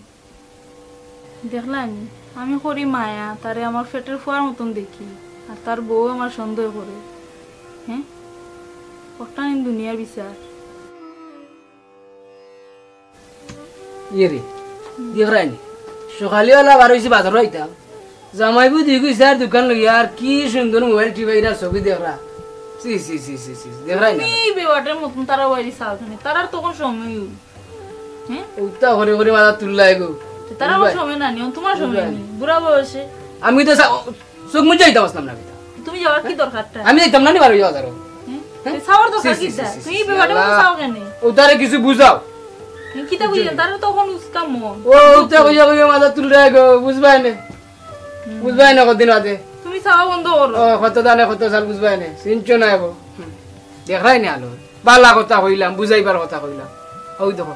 দেখলানি, আমি করি মায়া, তারে আমার পেটের ফুয়ার মতন দেখি, আর তার বউ আমার সন্দেহ করে। হ্যাঁ, কটানি দুনিয়ার বিচার। ইয়ে রে, দেখরায়নি, সকালবেলা বার অইছি বাজারো আইতাম, জামাইবু দুইগু ইসার দোকান লইয়া আর কি সুন্দর মোবাইল টিপাইরা ছবি দেখরা। সি, সি, সি, সি, সি, দেখরায় না। তুমি বেবাটের মতন তারা ওয়ারি চাও কেনে? তারার তখন সময় অই। হ্যাঁ? উত্তা করে করে মাথা তুললাই গো। তারা বুঝবায়? সময় না নিও, তোমার সময় বুঝবায়? নেই। বুড়া বয়সে। আমি তো চা-, চোখ মুজে যাইতাম আসলাম না বেটা। তুমি যাওয়ার কি দরকারটা? আমি যাইতাম না নি বারো বাজারো। হ্যাঁ? হ্যাঁ? এই চাওয়ার দরকার সি, সি, কিতা? সি, সি, তুমি সি, বেবাটের মতন আল্লাহ। চাও কেনে? ও তারে কিছু বুঝাও। হ্যাঁ, কিতা বুঝাইতাম? তারা তখন উস্কা মন। ও, উত্তা কইয়া কইয়া মাথা তুললাই গো, বুঝবায় না। বুঝবায় না কদিন বাদে। তুমি চাওয়া বন্ধ করো। ও, কত দানে কত চাল বুঝবায় না। চিনছো না এবো। হুম। দেখরায় না আলো। বালা কথা কইলাম, বুঝাইবার কথা কইলাম। হউ দেখো।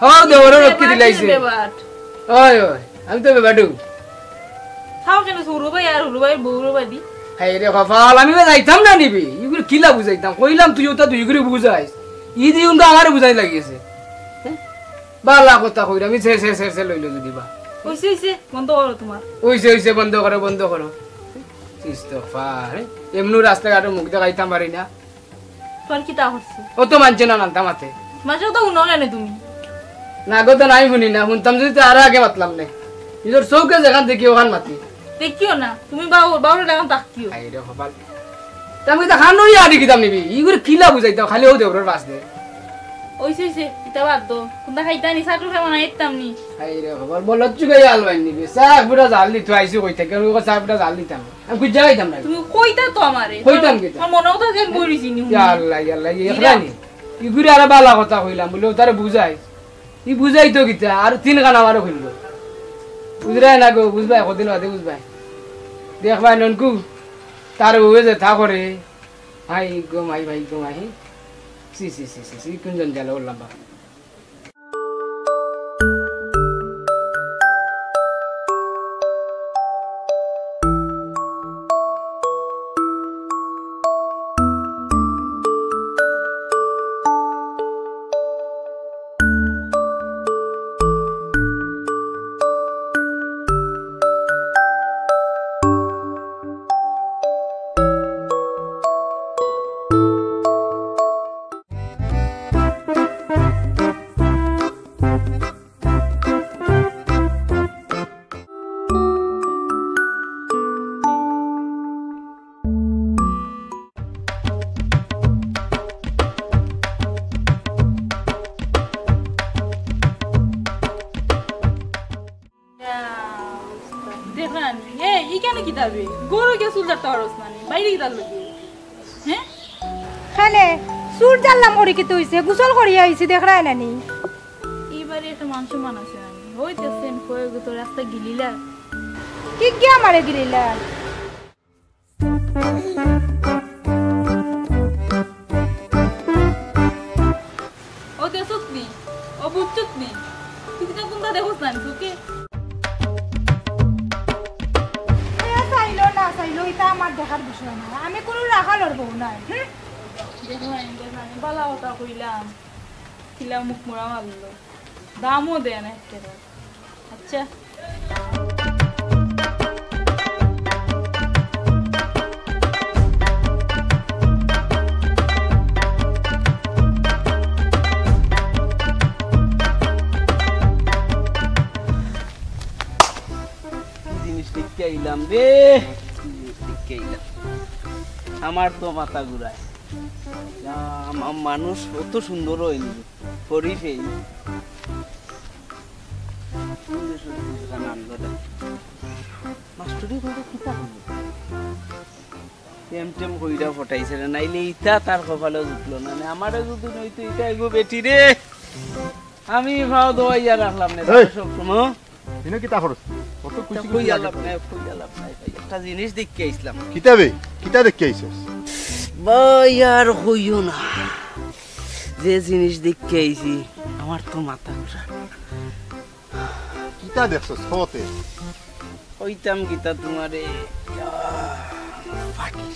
হউ দেখো, ওরে রক্ষি দিলাইছে। বেবাট। ওই, ওই, আমি তো বেবাটু। চাও কেনে হুরু ভাই আর হুরু ভাই বউরো বাদি? হায় রে কপাল, আমি বা যাইতাম না নিবি। ইগুরে কিলা বুঝাইতাম? কইলাম তুই ওটা দুই করে বুঝাইস। ই দি উনকে আমারে বুঝাই লাগিয়েছে। হ্যাঁ? বালা কথা কইরা আমি সে, সে, সে, সে লইলো যদি বা। অইছে, অইছে, বন্ধ করো তোমার। অইছে, অইছে, বন্ধ করো, বন্ধ করো। ইস্তফা, রে। এমনু রাস্তাঘাটে মুখ দেখাইতাম পারি না। তোমার কিতা করছে? ও তো মানছে না, নানতা মাতে। মানছে তো হুনো কেনে তুমি? না গো, তো নাই হুনি না, হুনতাম যদি তো আরো আগে মাতলাম নে। নিজর চউখে যেখান দেখি ওখান মাতি। দেখিও না, তুমি বাউ-, বাউরে লাগান তাকিও। হায় রে কপাল। তা আমি তো খান নই আদি কিতাম নিবি। ইগুরে কিলা বুঝাইতাম, খালি ও দেওরর বাস দে। অইছে, অইছে, ইতা বাদ দো। কুনটা খাইতা নি, চা টুকা বানাই দিতাম নি। হায় রে কপাল, বলত চুকাই আলবাইন নিবি। চা ফুটা জাল দিত আইছি কই থাকি, আমি চা ফুটা জাল দিতাম। আমি খুঁজা খাইতাম না। তুমি কইতা তো আমারে। কইতাম কিতা? আমার মনেও তো যেন বইছি নি। ইয়া আল্লাহ, ইয়া আল্লাহ, ইয়া ইরা। আল্লাহ নি। ইগুরে আরো বালা কথা কইলাম, বুলে ও তারে বুঝাই। ই বুঝাই তো কিতা, আর তিন খান আমারও খুললো। বুঝরায় না গো, বুঝবায়, কদিন বাদে বুঝবায়। দেখবায় ননকু, তার বউয়ে যে তা করে। হায় গো মাই, ভাই গো মাই। সি, সি, সি, সি, সি, কোন জঞ্জালে উঠলাম বা। দেখরানি, এ, ইখানো কিতা বে? ঘরো গিয়া চুল ঝাড়তা পারস না নি? বাইরে কিতার লাগি? হ্যাঁ? কেনে, চুল ঝাড়লাম করি কিতা অইছে? গোসল করিয়া আইছি, দেখরায় না নি? ই বাড়ি একটা মান সম্মান আছে না নি? ওই দেখছেন, কয়েক তো রাস্তা গিলিলা। কি গিয়া আমারে গিলিলা? ও দেখছত নি? ও বুঝছত নি? তুই কিতা কুনটা দেখছ না নি চোখে? এ চাইলো না চাইলো, ইটা আমার দেখার বিষয় না। আমি কুনু রাখালর বউ নায়। হুম? দেখলাম, দেখলাম, বালা কথা কইলাম। কিলা মুখ মুড়া মারলো। দামও দেয় না একটা। আচ্ছা। এইলাম রে, দেখে এইলাম। আমার তো মাথা ঘুরায়। ইয়া, মা-, মানুষ অত সুন্দর অয়নি, করি ফেল। মাস্টরি করে কিতা করবো? টেম টেম কইরা পটাইছে রে, নাইলে ইতা তার কপালো জুটলো না। না, আমারে যদি নইতো ইতা এগো বেটি রে, আমি ভাও দোয়াইয়া রাখলাম না। এই! সব সময় ইনো কিতা করস? অত খুশি খুশি কইয়া লাগে লাভ তো। নাই, কইয়া লাভ নাই ভাই। একটা জিনিস দেখে আইছলাম। কিতা বে? কিতা দেখে আইছস? ভাই, আর কইও না। যে জিনিস দেখে আইছি, আমার তো মাথা ঘুরা। কিতা দেখছস? কতে? কইতাম কিতা তোমারে? আহ, ফাঁকি।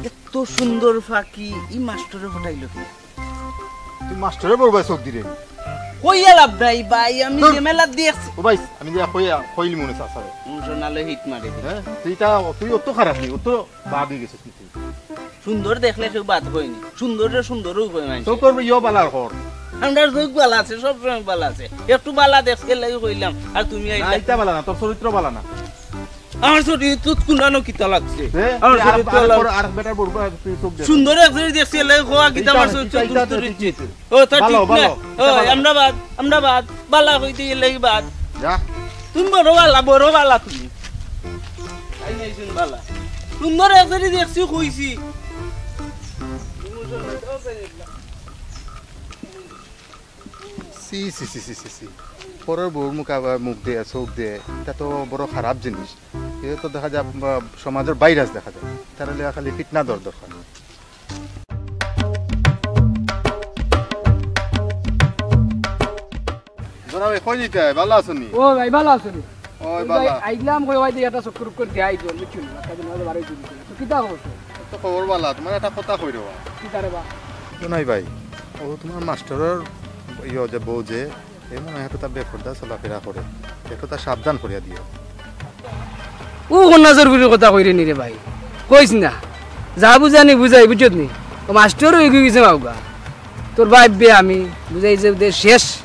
এত সুন্দর ফাঁকি, ই মাস্টরে পটাইলো কি? তুই মাস্টরে বড় ভাই চোখ দিরে। কইয়া লাভ নাই ভাই, আমি ধুর। যে মেলা দেখছি। ও ভাই, আমি যে কইয়া, কইলি মনে চাচারে। মুসো নালে হিট মারি দিল। হ্যাঁ? তুই তা, তুই অত খারাপ নি, অত বাদ হয়ে গেছিস তুই। সুন্দর দেখলে কেউ বাদ কয়নি। সুন্দররে সুন্দরও কয় মানুষ। তো করবে ইয়ো বালার কর। আমরার চোখ বালা আছে, সব সময় বালা আছে। একটু বালা দেখতে লাগি কইলাম, আর তুমি না, আইলা। ইটা বালা না, তোর চরিত্র বালা না। আমার চরিত্র কুনানো কিতা লাগছে? এ, আমার তুই আর, চরিত্র আর লাগ- পর আর বেটার বড় ভাই তুই চোখ দে। সুন্দর এক জুড়ি দেখছি, এলাই খোয়া কিতা ইটা আমার না, চরিত্র ইটা, ইটা দুষ্ট না, রইছে। ঠিক আছে। ও, তা বালা, ঠিক না। বালা, ও, বালা। আমরা বাদ, আমরা বাদ। বালা কইতে এলাই বাদ। যা। তুমি বড় বালা, বড় বালা তুমি। তাই নাই শুন বালা। সুন্দর এক জুড়ি দেখছি, কইছি। সি, সি, সি, সি, সি, সি। পরের বউর মুখ আবার মুখ দে, চোখ দে, ইটা তো বড় খারাপ জিনিস। ইটা তো দেখা যায়, বা, সমাজর ভাইরাস দেখা যায়। তার লাগি খালি ফিটনা দর দরকার। জনাবে, কই যাইতায়? বালা আছনি? ও ভাই, বালা আছনি? ওই ওই ভাই, বালা। আইলাম কই, ওই যে একটা চক্কর উক্কর দেখাই দিও, বুঝছো নি? একটা দিন হয়তো বারোই দিন। তো কিতা খবর তো? তো খবর বালা, তোমার একটা কথা কই রে বা। কিতা রে বা? জনাই ভাই, ও তোমার মাস্টারর ইয়ে যে বউ যে, এ মনে হয় একটু তার বেপর্দা চলাফেরা করে, একটু তার সাবধান করিয়া দিও। ও কন্যা চোরগুলির কথা কইরে নি রে ভাই, কইস না। যা বুঝানি বুঝাই, বুঝছত নি? ও মাস্টার হয়ে গেছে মাউগা। তোর বাপ বে আমি বুঝাই যে ওদের শেষ,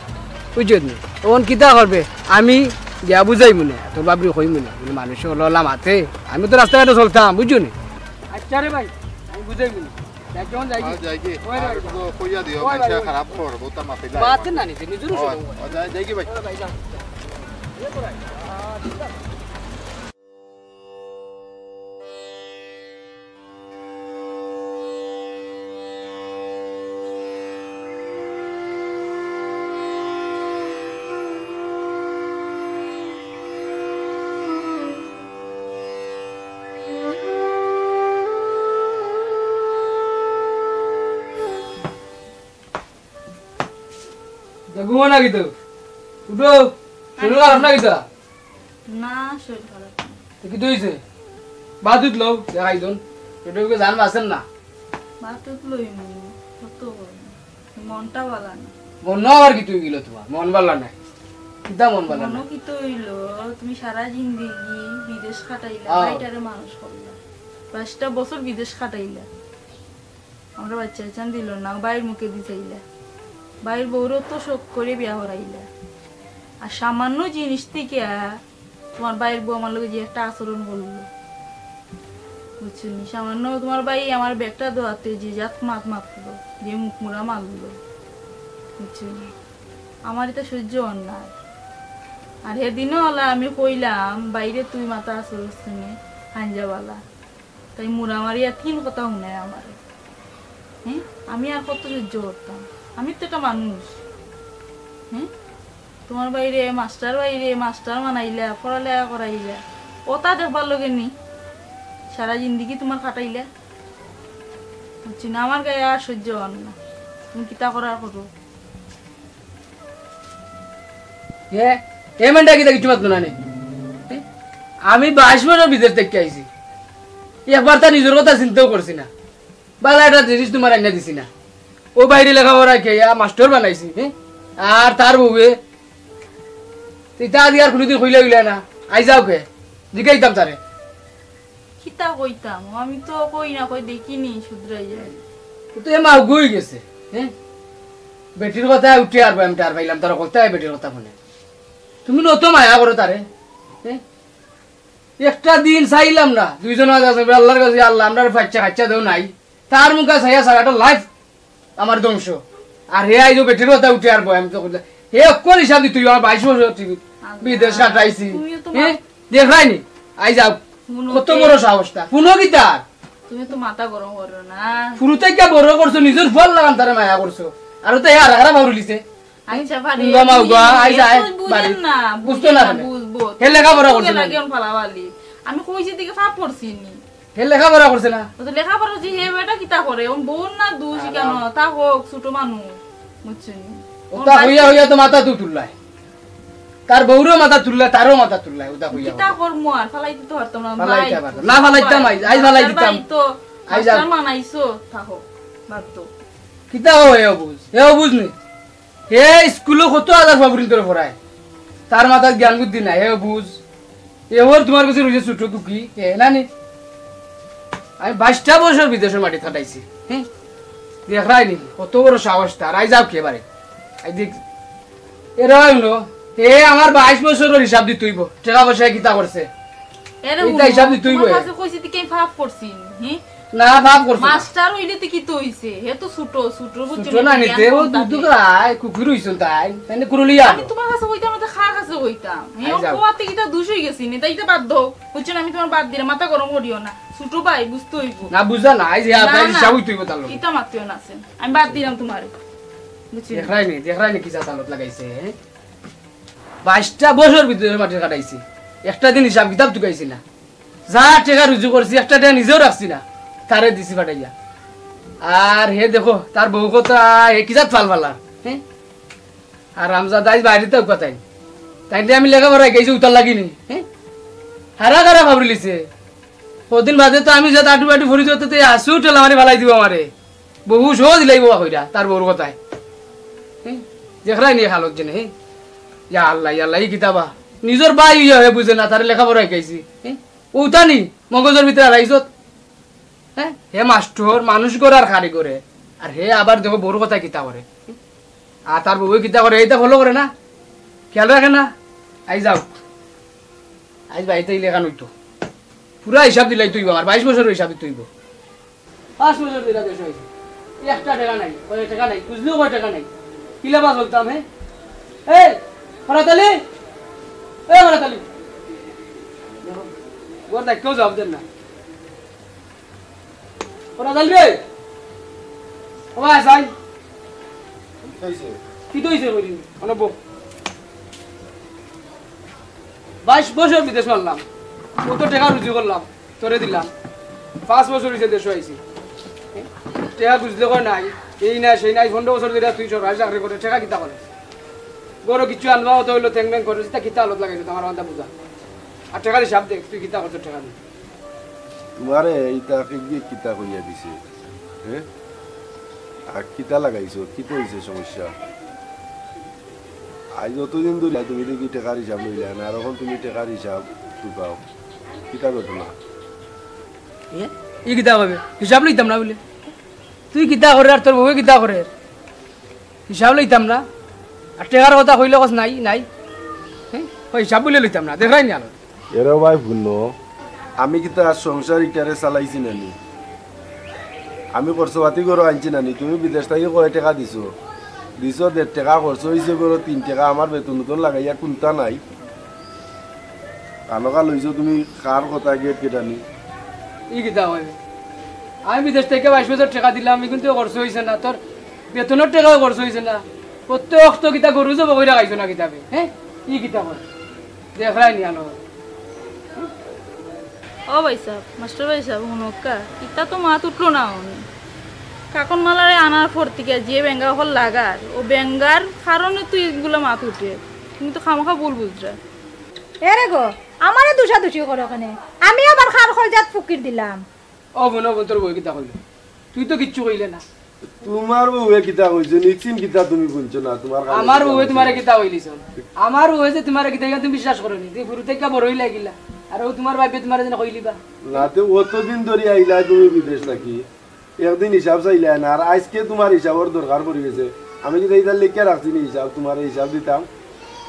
বুঝছত নি? তখন কিতা করবে? আমি গিয়া বুঝাই মনে, তোর বাপরে কই মনে, মানে মানুষ হলো লামাতে, আমি তো রাস্তাঘাটে চলতাম, বুঝছো নি? আচ্ছা রে ভাই, আমি বুঝাই মনে। যাই কেমন যাই কি? হ্যাঁ, যাই কি? ওই আর ভাই, একটু কইয়া দিও, ওই ভাই, মানুষে ওই। খারাপ খবর, বউতা মাতে যায়। মাতে না নিতে, নিজেরও ওই, শোনো। ওই, যাই, যাই কি ভাই? ওই ভাই, যাও। ঘুমো না কিন্তু। উঠো। শরীর খারাপ না কিতা? না, শরীর খারাপ না। তো কিতা হইছে? বাদ উঠলো, দেখাই দন। পেটে বুকে জান বাঁচেন না। বাদ উঠলোই মনে, কত বড়। মনটা ভালা না। মন আবার কিতা হইল তোমার? মন ভালা নাই। কিতা মন ভালা মনও নাই? কিতা হইল, তুমি সারা জিন্দেগি বিদেশ কাটাইলা, হ্যাঁ। বাইটারে মানুষ করলা। বাইশটা বছর বিদেশ কাটাইলা। আমরা বাচ্চা কাচ্চা দিল না, বাইর মুখে দি চাইলা। বাইর বউরও তো শখ করে বিয়া করাইলা। আর সামান্য জিনিস থেকে তোমার বাইর বউ আমার লগে যে একটা আচরণ করলো, বুঝছো নি? সামান্য তোমার ভাই আমার ব্যাগটা ধোয়াতে যে জাত মাত মারলো, যে মুখমুড়া মারলো, বুঝছো নি? আমার এটা সহ্য অর না। আর সেদিনও হলে আমি কইলাম, "বাইরে তুই মাথা আচরণ শুনে হাঞ্জাবালা।" তাই মুড়া মারিয়া তিন কথা হুনায় আমারে। হ্যাঁ, আমি আর কত সহ্য করতাম? আমি তো একটা মানুষ। হ্যাঁ, তোমার বাইরে মাস্টার, বাইরে মাস্টার বানাইলা, পড়ালেখা করাইলা, ওটা দেখবার লগে নি সারা জিন্দেগি তোমার কাটাইলা। বুঝছি না, আমার গায়ে আর সহ্য অর না। তুমি কিতা করার করো। এ, এ মেয়েটা কিতা কিচ্ছু মাতলো না নি? এ? আমি বাইশ বছর বিদেশ থেকে আইছি, একবার তার নিজের কথা চিন্তাও করছি না। বালা একটা জিনিস তোমার আইনা দিছি না। ও বাইরে লেখাপড়া খেয়া মাস্টার বানাইছি, হ্যাঁ? আর তার বউয়ে, ইতা আজ আর কোনোদিন কইলা উইলা না। আই যাও কে? জিগাইতাম তারে। কিতা কইতাম? আমি তো কই না কই দেখিনি, শুধরাই যায়। ও তো এ মাউগা অই গেছে, হ্যাঁ? বেটির কথা উঠে আর আমি টের পাইলাম, তার কথায় বেটির কথা হুনে। তুমি নত মায়া করো তারে, হ্যাঁ? একটা দিন চাইলাম না, দুইজন আজ আছে, আল্লাহর কাছে, "আল্লাহ, আমরারে বাচ্চা কাচ্চা দেও নাই।" তার মুখে চাইয়া সারাটা লাইফ আমার ধ্বংস। আর হে আইজো বেটির কথা উঠে আর বয়, আমি তো কইলাম, হে অকল হিসাব দিতে অইবো, আমার বাইশ বছর টিভি বিদেশ কাটাইছি। তুমিও তো মা- হ্যাঁ? দেখরায়নি? আই যাও। হুনো কত কে? বড় সাহস তার। হুনো কি তার? তুমি তো মাথা গরম করো না। হুরু থাকি বড় করছো, নিজর ফুয়ার লাখান তারে মায়া করছো। আর তো হে আর খারাপ আউরিলিছে। আচ্ছা, পারি। উঙ্গা মা উগা, আই যায়, বুঝেন বাড়ি। না, বুঝতো বুঝেন না না, কেনে? বুঝবো। হে লেখাপড়া করছে না। লাগে অন ফালাফালি। আমি কইছি দিকে ফাপ করছি নি। হে লেখাপড়া করছে না। ও তো লেখাপড়া যে হে বেটা কিতা করে? ও বোন না দুষ আর কেন? তা হোক, ছোট মানুষ। বুঝছেন নি? ও তা হইয়া হইয়া তো মাথা তো তুললায়। তার বউরও মাথা তুললায়, তারও মাথা তুললায়, ও তা হইয়া কিতা হইয়া। করমু আর? ফালাই দিতে পারতাম না, ফালাইতে ভাই। পারতাম না। না ফালাইতাম, আই, আই ফালাই তার দিতাম। ভাই তো আই যাও। মাস্টার মানাইছো, তা হোক, বাদ তো। কিতা ও, হে বুঝ, হে বুঝ নি। হে স্কুলো কত হাজার বাবুরিন ধরে পড়ায়, তার মাথাত জ্ঞান বুদ্ধি নাই, হে বুঝ। এ ওর তোমার কাছে রইছে ছোট কুকি, এ না নি? আমি বাইশটা বছর বিদেশর মাটি কাটাইছি, হ্যাঁ? দেখরায়নি, কত বড় সাহস তার। আই যাও কে বারে, আই দেখ, এরা হইল, এ আমার বাইশ বছরর হিসাব দিতে অইবো, টেকা পয়সা কিতা করছে। এরে এইটা হুনো, হিসাব দিতে অইবো। তোমার কাছে কইছি তে কি ফাপ করছি, হি? না, ফাপ করছো না। মাস্টার অইলে তে কিতা অইছে? হে তো ছোট, ছোট বুঝছো ছোট নি, না জ্ঞান নিতে, ও কম দুধ থাকে। খায়, কুকুর অইছে তাই, তাই না কুরুলিয়া। আমি তোমার কাছে কইতাম না, তে কার কাছে কইতাম? হে আই যাও। কোয়াতে কিতা দুষ অই গেছে নি, তাই ইতা বাদ দাও। বুঝছো না, আমি তোমার বাদ দিলাম, মাথা গরম করিও না। ছোট ভাই, বুঝতে অইবো। না, বুঝা না, আই যে না, আপনার না। হিসাব অইতে অইবো তার লগে। কিতা মাতিও না আছেন, আমি বাদ দিলাম তোমারে। বুঝছো নি? দেখরায়নি, দেখরায়নি কিতা চালত লাগাইছে, হে? বাইশটা বছর ভিতরে মাটি কাটাইছি, একটা দিন হিসাব কিতাব তুকাইছি না। যা টেকা রুজি করছি, একটা টেকা নিজেও রাখছি না, তারে দিছি ফাটাইয়া। আর হে দেখো, তার বউ কথা, হে কি জাত ফাল ফালা, হ্যাঁ? আর হারামজাদা আইজ বাইরে তো কথা তাই। তাইলে আমি লেখাপড়া শিখাইছি উতার লাগি নি, হ্যাঁ? হারা খারাপ হাবড়ি লিছে। কদিন বাদে তো আমি যে আটু আটু ফুরি যেতে, আসু ঠেলা মারি ফালাই দিব আমারে। বহু সহজ দিলাই বাবা কইরা, তার বউর কথায়। হ্যাঁ? দেখরায়নি হালত যেনে, হ্যাঁ? ইয়া আল্লাহ, ইয়া আল্লাহ, ই কিতা বা? নিজর ভাই ইয়া হে বুঝে না, তারে লেখাপড়া শিখাইছি। হ্যাঁ? উতানি, মগজর ভিতরে আর আইজত। হ্যাঁ? হে মাস্টর, মানুষ গড়ার কারিগরে। আর হে আবার দেখো বউর কথায় কিতা করে। আর তার বউয়ে কিতা করে, এইটা ফলো করে না। খেয়াল রাখে না। আই যাও। আইজ বাড়িতে ইলেখান অইতো। পুরা হিসাব দিলাই তুইব আমার, বাইশ বছর হিসাব তুইব। পাঁচ বছর ধরে দেশ হয়েছে, একটা টেকা নাই, কয় টেকা নাই, খুঁজলেও কয় টেকা নাই। কিলা বাঁচতাম, হ্যাঁ? এই, ফরাত আলী, এই ফরাত আলী, দেখো, ঘর দেখ, কেউ জবাব দেন না। ফরাত আলী রে, ও ভাই, সাইন। কি হইছে? কি তো হইছে কইলি? মানে বউ। বাইশ বছর বিদেশ মারলাম, কত টেকা রুজি করলাম, তোরে দিলাম। পাঁচ বছর হইছে দেশো আইছি। টেকা বুঝলে কয় নাই, এই নাই, সেই নাই, পনেরো বছর ধরে তুই সরকারি চাকরি করে, টেকা কিতা করে? ঘরো কিচ্ছু আনবা অত হইলো, ঠ্যাং ম্যাং করে, ইতা কিতা হালত লাগাইছে, তোমার মাথা বুঝা। আর টেকার হিসাব দেখ, তুই কিতা করছস টেকা দিয়া? তোমারে ইতা কিগিয়ে কিতা কইয়া দিছে? হ্যাঁ? আর কিতা লাগাইছো? কিতা হইছে সমস্যা? আজ অতদিন ধরে তুমি দেখি টেকার হিসাব লইলা না, আর এখন তুমি টেকার হিসাব তুকাও। কিতা ঘটনা? এ? ই কিতা কইবে? হিসাব লইতাম না বুলে? তুই কিতা করে আর তোর বউয়ে কিতা করে? হিসাব লইতাম না? আর টেকার কথা কইলে কস নাই, নাই। হ্যাঁ? ওই হিসাব বুলে লইতাম না, দেখরায়নি আলো। এরে ভাই হুনো, আমি কিতা আর সংসার ইটারে চালাইছি না নি? আমি খরচপাতি করো আনছি না নি? তুমি বিদেশ থাকি কয় টেকা দিছো? দিছো দেড় টেকা, খরচ হইছে করো তিন টেকা, আমার বেতন উতন লাগাইয়া কুন্তা নাই। কানোকা লইছো তুমি কার কথা গেট গেটানি? ই কিতা কয়? আমি বিদেশ থাকি বাইশ বছর টেকা দিলাম, ই কিন্তু খরচ হইছে না, তোর বেতনর টেকাও খরচ হইছে না। প্রত্যেক অক্ত কিতা গরু জব কইরা খাইছো না কিতাবে? হ্যাঁ? ই কিতা কয়? দেখরায়নি আলো। ও ভাই সাহেব, মাস্টার ভাই সাহেব, হুনক্কা, ইতা তো মাত উঠলো না অনে। কাকন মালারে আনার পর থাকি যে বেঙ্গা অকল লাগার, ও বেঙ্গার কারণে তো ইগুলা মাত উঠে। তুমি তো খামোখা ভুল বুঝরা। এরে গো, আমারে দুষাদুষি করো কেনে? আমি আবার কার কলজাত ফুকির দিলাম? ও বোন, ও বোন, তোর বউয়ে কিতা কইলো? তুই তো কিচ্ছু কইলে না। তোমার বউয়ে কিতা কইছে? নিশ্চিন কিতা তুমি হুনছো না? তোমার কানে আমার কিতা বউয়ে কইছে? তোমারে কিতা কইলিছন? আমার বউয়ে যে তোমারে কিতা কইছে তুমি বিশ্বাস করো নি? তুমি হুরু থাকি বড় অইলা গিলা। আর ও তোমার বাপে তোমারে যেন কইলিবা। না, তে অতদিন ধরি আইলা তুমি বিদেশ থাকি। একদিন হিসাব চাইলা না, আর আজকে তোমার হিসাবর দরকার পড়ি গেছে। আমি কিতা ইতার লেখিয়া রাখছি নি হিসাব, তোমারে হিসাব দিতাম।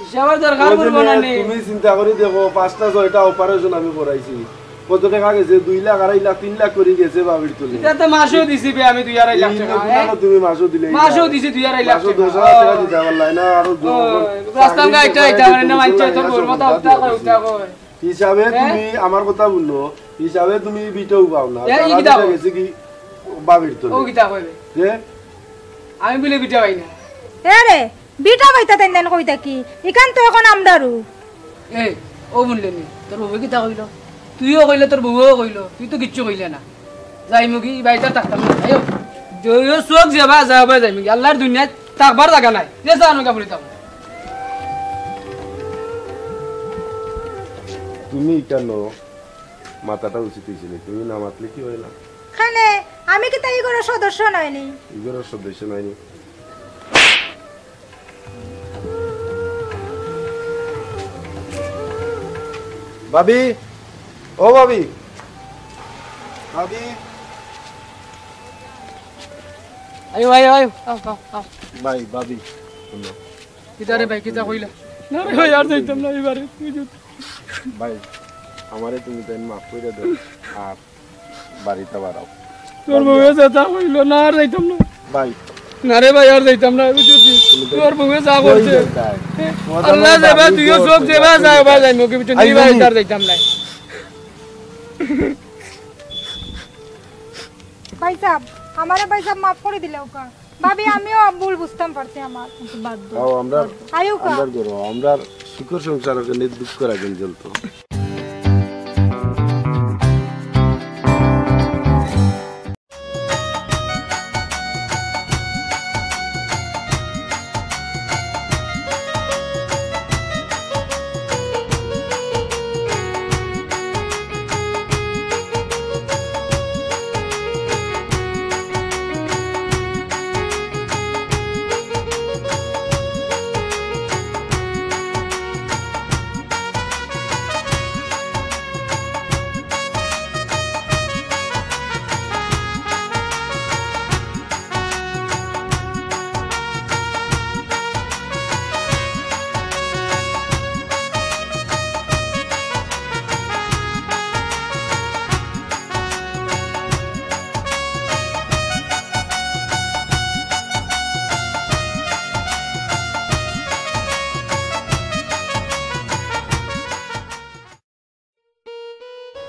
হিসাবর দরকার পড়বো না নি। তুমি চিন্তা করি দেখো, পাঁচটা ছয়টা অপারেশন আমি করাইছি, কত টেকা গেছে? দুই লাখ, আড়াই লাখ, তিন লাখ করি গেছে ভাবির তলে। ইটা তো মাসেও দিছি বে আমি দুই আড়াই লাখ টেকা, হ্যাঁ? তুমি মাসেও দিলে মাসেও দিছি দুই আড়াই লাখ মাসেও টেকা। দশ হাজার টেকা দিতে পারলাই না, আরো ও, রাস্তার গায়ে ইটা, ইটা মানে না মানছে, তোর বউর মাথা উঠা কয়, উঠা কয়। হিসাবে হ্যাঁ? তুমি আমার কথা বুঝলো, হিসাবে তুমি বিটাও পাও না। এ, ই তারা কিতা বিটা কয়? গেছে কি ভাবির তলে। ও কিতা কয়? যে আমি বলে বিটা পাই না। এ রে, বিটা পাইতা তেন তেন কইতা কি? ইখান তো এখন আমরারও। এ, ও বুঝলে নি, তোর বউয়ে কিতা কইলো? তুইও কইলে, তোর বউয়েও কইলো, তুই তো কিচ্ছু কইলে না। যাইমুগি, বাড়িত আর থাকতাম না। আইও। যদিও চোখ যেবা যাবা যাইমুগি। আল্লাহর দুনিয়াত থাকবার জাগা নাই। যে চা আনো কাপড় দিতাম। তুমি কেন মাথাটা উচিত হইছে নি? তুমি না মাতলে কি হয় না? কেনে, আমি কিতা ই ঘরর সদস্য নায়নি? ই ঘরর সদস্য নায়নি? ভাবি, ও ভাবি, ভাবি। আইও, আইও, আইও। আও, আও, আও। ভাই, ভাবি, শুনো। কিতা রে ভাই, কিতা কইলা? না রে ভাই, আর যাইতাম না এবারে। তুই যদি ভাই, আমারে তুমি তাই মাফ করে দাও। আর বাড়িতে বাড়াও। তোর বউয়ে যেতা কইলো, না আর যাইতাম না। ভাই। না রে ভাই, আর যাইতাম না, বুঝছস? তোর বউয়ে যা কইছে। আল্লাহ যাবা, তুইও চোখ যাবা, যা ভাই যাইমু, কি বুঝছস? নি ভাই, আর যাইতাম না। ভাইসাব, আমারে ভাইসাব মাফ করি দিলাউক্কা। ভাবি, আমিও ভুল বুঝতাম পারছি আমার। আচ্ছা, বাদ দেও। আও, আমরার, আইউক্কা। আমরার ঘরো, আমরার সুখর সংসার অখানে দুঃখর আগুন জ্বলতো।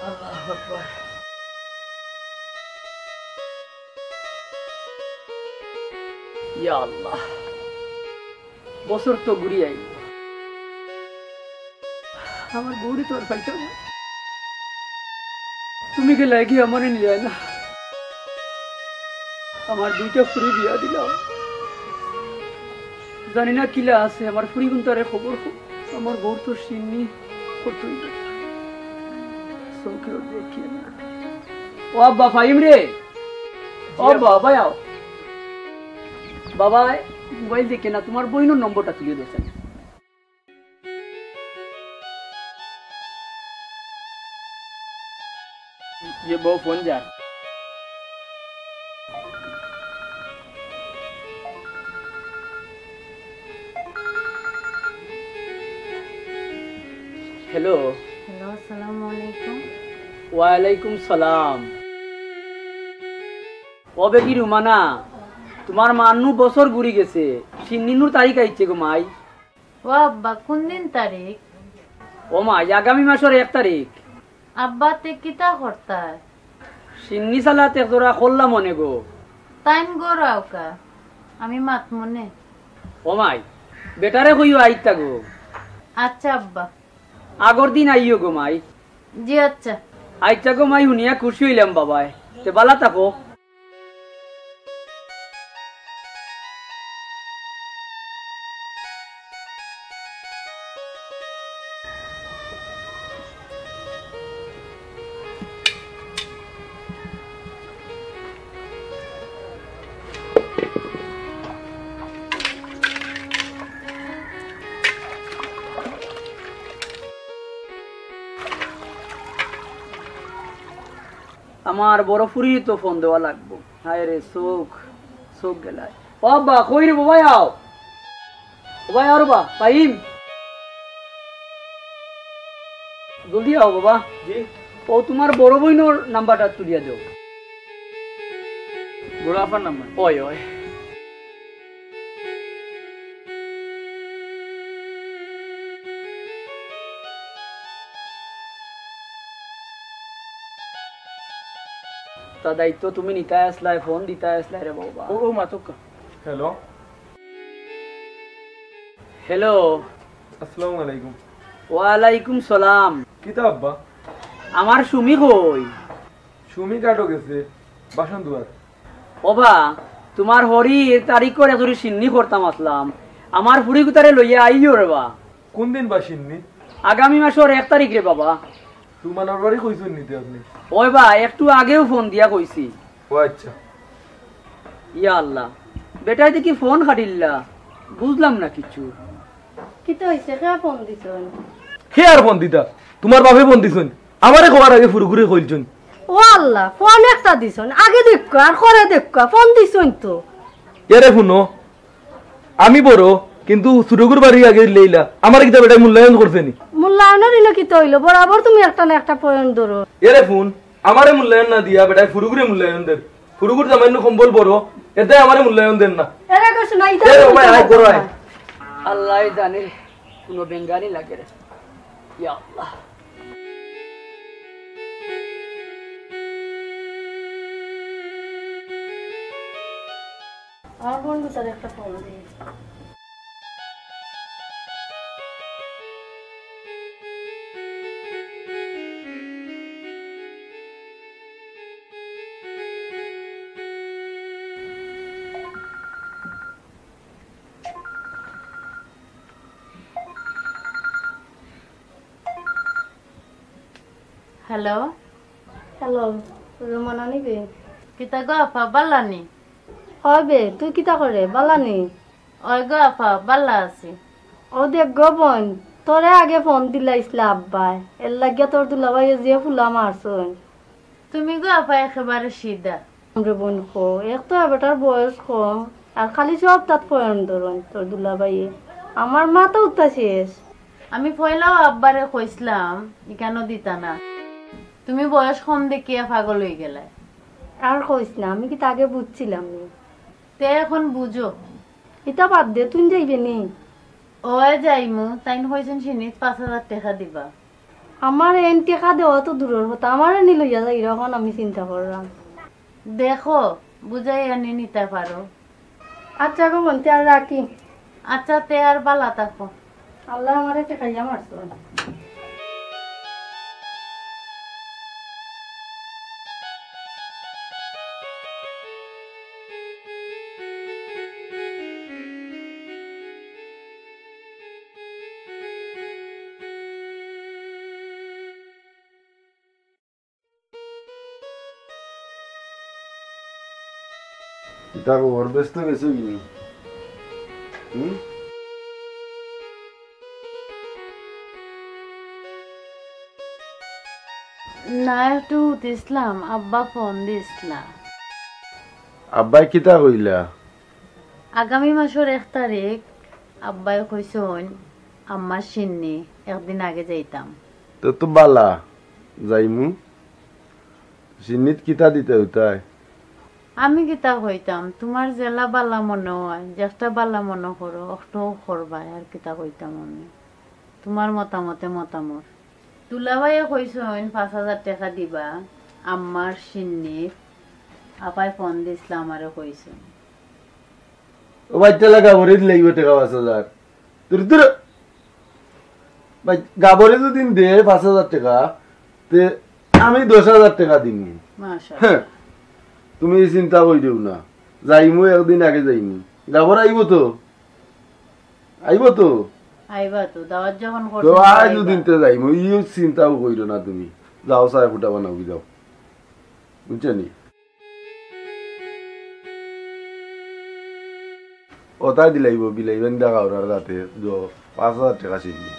আল্লাহু আকবার। ইয়া আল্লাহ, বছর তো ঘুরি আইল, আমার বউরে তো আর পাইতাম না। তুমি গেলায় গি আমারে নিলায় না। আমার দুইটা ফুরি বিয়া দিলাও, জানি না কিলা আছে। আমার ফুরিগুনতারে খবর কও, আমার বউর তো শিন্নি করতে অইবো। চোখে দেখি না। ও আব্বা, ফাহিম রে। ও আব্বা, আব্বা, আও। বাবা, মোবাইল দেখে না, তোমার বইনর নম্বরটা তুলে দেন। যে বউ ফোন যার। হ্যালো। হ্যালো, আসসালামু আলাইকুম। ওয়ালাইকুম সালাম। ও বেটি রুমানা, তোমার মার নু বছর ঘুরি গেছে, শিন্নির নু তারিখ আইছে গো মাই। ও আব্বা, কোন দিন তারিখ? ও মাই, আগামী মাসর এক তারিখ। আব্বা, তে কিতা করতায়? শিন্নি চালাত এক জোড়া করলাম অনে গো। তাইন ঘরো আউক্কা, আমি মাতমু নে। ও মাই, বেটারে কইও আইতা গো। আচ্ছা আব্বা। আগর দিন আইও গো মাই। জি আচ্ছা। আইচ্ছা গো মাই, হুনিয়া খুশি অইলাম বাবায়। তে বালা থাকো। আমার বড় ফুরিরে তো ফোন দেওয়া লাগবো। হায় রে চোখ, চোখ গেলায়। ও আব্বা, কই রে বাবা, আও। ও ভাই, আও রে বা, ফাহিম। জলদি আও বাবা। জি। ও তুমার বড় বইনর নাম্বারটা তুলিয়া দেও। বড় আফার নাম্বার? ওই, ওই। তা দায়িত্ব তুমি নিতায় আসলায়, ফোন দিতায় আসলায় রে বাবা। ও, ও মাতুক্কা। হ্যালো। হ্যালো। আসসালামু আলাইকুম। ওয়ালাইকুম সালাম। কিতা আব্বা? আমার সুমি কই? সুমি কাটো গেছে, বাসন ধোয়ার। ওবা, তুমার হরির তারিখর এজুরি সিন্নি করতাম আসলাম। আমার ফুড়িগুতারে লইয়া আইও রে বা। কোন দিন বা সিন্নি? আগামী মাসর এক তারিখ রে বাবা। তুমার বাড়ি কইছইন নিতে আপনি? ওই বা, একটু আগেউ ফোন দিয়া কইছি। ও আচ্ছা। ইয়া আল্লাহ, বেটায় দেখি ফোন কাটিল্লা, বুঝলাম না কিছু। কিতা অইছে? কে ফোন দিছইন? কে আর ফোন দিতা? তুমার বাপে ফোন দিছইন। আমারে কওয়ার আগে ফুরুগুরে কইলছইন। ও আল্লাহ, ফোন একটা দিছইন। আগে দেখো আর করে দেখো, ফোন দিছইন তো। এরে হুনো, আমি বড়, কিন্তু ফুরুগুর বাড়ি আগে লইলা। আমারে কিতা বেটায় মূল্যায়ন করছে নি? মূল্যায়নর ইনো কিতা অইলো? বরাবর তুমি একটা না একটা পয়েন্ট ধরো। এরে হুন, আমারে মূল্যায়ন না দিয়া বেটায় ফুরুগুরে মূল্যায়ন দের। ফুরুগুর জামাইনু কম্বল বড়, এতে আমারে মূল্যায়ন দের না। এরে গো শোনা, ইতা এরে ও ভাই, আয় করো, আয়। আল্লায় জানে, কুনু বেঙ্গানি লাগে রে। ইয়া আল্লাহ। আমার বন্ধু তার একটা ফোন দিয়ে। হ্যালো। হ্যালো, রুমানা নি বে? কিতা গো আফা, বালা নি? অয় বে, তুই কিতা করে, বালা নি? অয় গো আফা, বালা আছি। ও দেখ গো বইন, তোরে আগে ফোন দিলাইছলা আব্বায়, এর লাগিয়া তোর দুলাভাইয়ে যে ফুলা মারছইন। তুমি গো আফা একেবারে সিধা। রে বইন কো, এক তো এ বেটার বয়স কম, আর খালি সব তাত পয়েন্ট ধরইন তোর দুলাভাইয়ে। আমার মাথা উত্তা শেষ। আমি পয়লাও আব্বারে কইছলাম, ইখানো দিতা না। তুমি বয়স কম দেখিয়া পাগল অইগেলায়। আর কইছ না, আমি কিতা আগে বুঝছিলাম নি। তে এখন বুঝো। ইতা বাদ দে, তুই যাইবে নি? অয় যাইমু, তাইন কইছইন সিন্নিত পাঁচ হাজার টেকা দিবা। আমার এন টেকা দেওয়া তো দূরর কথা, আমারে নি লইয়া যাইরা, অখন আমি চিন্তা কররাম। দেখো, বুঝাইয়া নি নিতা পারো। আচ্ছা গো বইন, তে আর রাখি। আচ্ছা, তে আর বালা থাকো। আল্লায় আমারে ঠেকাইয়া মারছইন। কিতা খবর, ব্যস্ত গেছো কিনি? হুম? না, একটু হুতিছলাম, আব্বা ফোন দিছলা। আব্বায় কিতা কইলা? আগামী মাসর এক তারিখ আব্বায় কইছইন, আম্মার সিন্নি, একদিন আগে যাইতাম। তে তো বালা, যাইমু। সিন্নিত কিতা দিতা অইতায়? আমি কিতা কইতাম, তুমার যেলা বালা মনো অয়, যেকটা বালা মনো করো, অকটাউ করবায়, আর কিতা কইতাম আমি। তুমার মতামতে মতামত। দুলাভাইয়ে কইছইন পাঁচ হাজার টেকা দিবা, আম্মার সিন্নিত, আপায় ফোন দিছলা আমারে কইছইন। ও বাইচ্চা লাগা ভরে দিলাইবো টেকা পাঁচ হাজার। দূর, দূর। ভাই, গাবরে যদি দে পাঁচ হাজার টেকা, তে আমি দশ হাজার টেকা দিমু। মাশাআল্লাহ। হ্যাঁ, তুমি ই চিন্তা করিও না, যাইমু একদিন আগে যাইমু। গাবর আইবো তো? আইবো তো? আইবা তো, দাওয়াত যখন তো করছো, আয় আইবা। দুদিন তে যাইমু, ইও চিন্তাও করিও না তুমি। যাও, চায় ফুটা বানাও, যাও। বুঝছো নি? ওতায় দিলাইবো, বিলাইবেন দেখা ওনার যাতে, দ-, পাঁচ হাজার টেকা সিন্নি।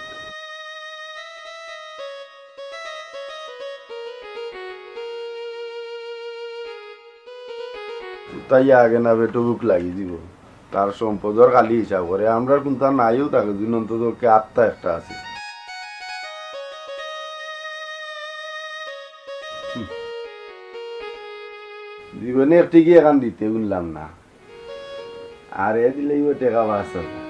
তাই আগে না বেটো ভুক লাগি দিব। তার সম্পদর খালি হিসাব করে, আমরার কুন্তা নাইও থাকে, দিন অন্তত কে আত্মা একটা আছে। জীবনে একটি কি এখান দিতে শুনলাম না। আর এ দিলেই ও টেকা পাঁচ হাজার।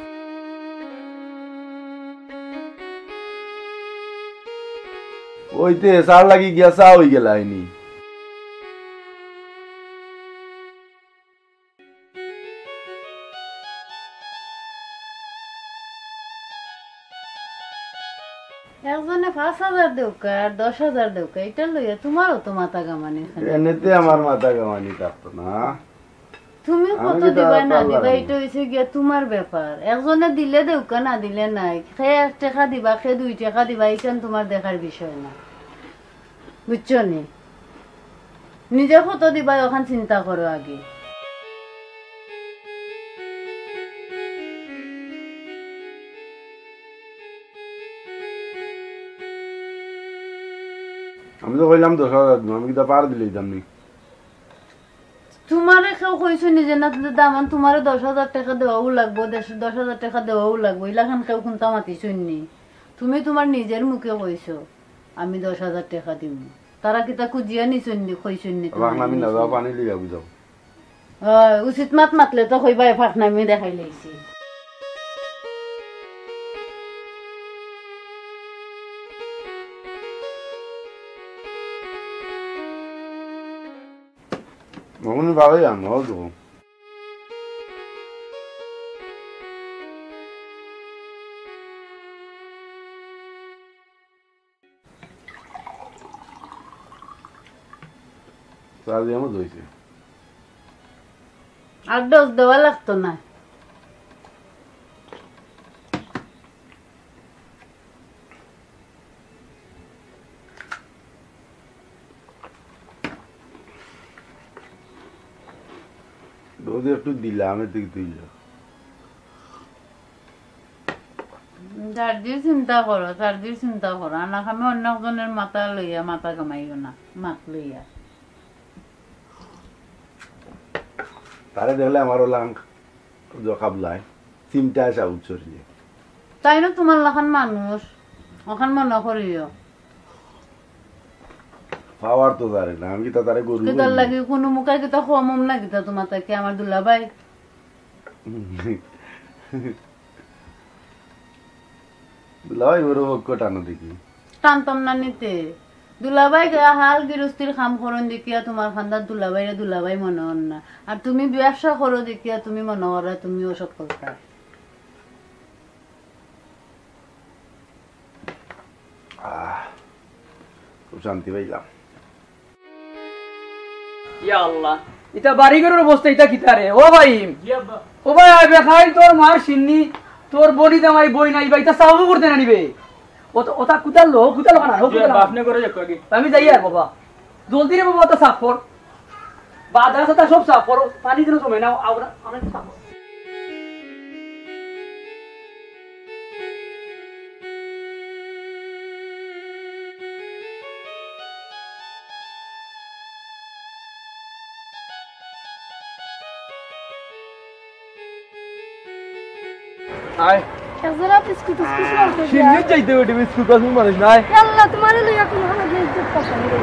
ওইতে সার লাগি গিয়া চা হই গেল আইনি। একজনে পাঁচ হাজার দেউকা আর দশ হাজার দেউকা, এটা লইয়া তোমারও তো মাথা গামানি খালি। এমনিতে আমার মাথা গামানি থাকতো না। তুমি আমি কত কিতা দিবা না পারলাম দিবা, না। এটা হইছে গিয়া তোমার ব্যাপার। একজনে দিলে দেউকা, না দিলে নাই। কে এক টেকা দিবা, কে দুই টেকা দিবা, এইখান তোমার দেখার বিষয় না, বুঝছো নি? নিজে কত দিবা, ওখান চিন্তা করো আগে। আমি তো কইলাম দশ হাজার দিমু, আমি কিতা পার দিলে দিতাম নি? তোমারে কেউ কইছইন নি যে না, তুমি দামান তোমারে দশ হাজার টেকা দেওয়াও লাগবো, দশ, দশ হাজার টেকা দেওয়াও লাগবো, ইলাখান কেউ কুন্তা মাতিছইন নি? তুমি তোমার নিজের মুখে কইছো, "আমি দশ হাজার টেকা দিমু।" তারা কিতা খুজিয়া নিছইন নি, কইছইন নি তোমার আমি না নিজে? যাও, পানি লইয়া বুঝাও। অয়, উচিত মাত মাতলে তো কইবা, "এ ফাঁকনামি দেখাই লইছি।" মগনি বাড়ি যান, হল তো। চা দিয়া আমার দইছে। আর ডোজ দেওয়া লাগতো না। যদি একটু দিলাম, এতে কি তুইল? যার যে চিন্তা করো, তার যে চিন্তা করো। আনা খামে অন্য একজনের মাথা লইয়া, মাথা কামাইও না, মাত লইয়া। তারে দেখলে আমার ওলা জখাবলায়, চিন্তায় সাউথ সরিয়ে। তাই না তোমার লাখান মানুষ, ওখান মনে করিও। পাওয়ার তো জানে না, আমি কিতা তারে গরু কিতার কইনি? লাগি কোনো মুখে কিতা খোয়া মম না কিতা তোমার তাকে আমার দুলাভাই? দুলাভাই বড় পক্ষ টানো দেখি। টানতাম না নিতে। দুলাভাই গা হাল গিরস্তির কাম করন দেখিয়া তোমার খান্দার দুলাভাইরে দুলাভাই মনে হন না। আর তুমি ব্যবসা করো দেখিয়া তুমি মনে করো তুমি অসফলতা। আহ, খুব শান্তি পাইলাম। ইয়া আল্লাহ, ইতা বাড়িঘরর অবস্থা ইতা কিতা রে? ও ভাই, জি আব্বা। ও ভাই, আয় বেখাইল, তোর মার শিন্নি, তোর বনি জামাই বই নাই বা, ইতা সাফ করতে না নিবে। ওতা, ওতা কুদাল লো, কুদাল লো কানা, ও জি কুদাল আব্বা, লো। আপনি করে যাও আগে। আমি যাই আর বাবা, জলদি রে বাবা, ওতা সাফ কর। বাদা সাদা সব সাফ করো, পানি যেন জমে না, আমরা, আমরা সাফ করো। আয়। এক জোড়া বিস্কুট উস্কুট মারতে দিয়া। সিন্নি চাইতে বেটি বিস্কুট আছে মানুষ নাই। আল্লাহ, তোমারে লইয়া কোন হালত নেই, চুপ কথা বলে।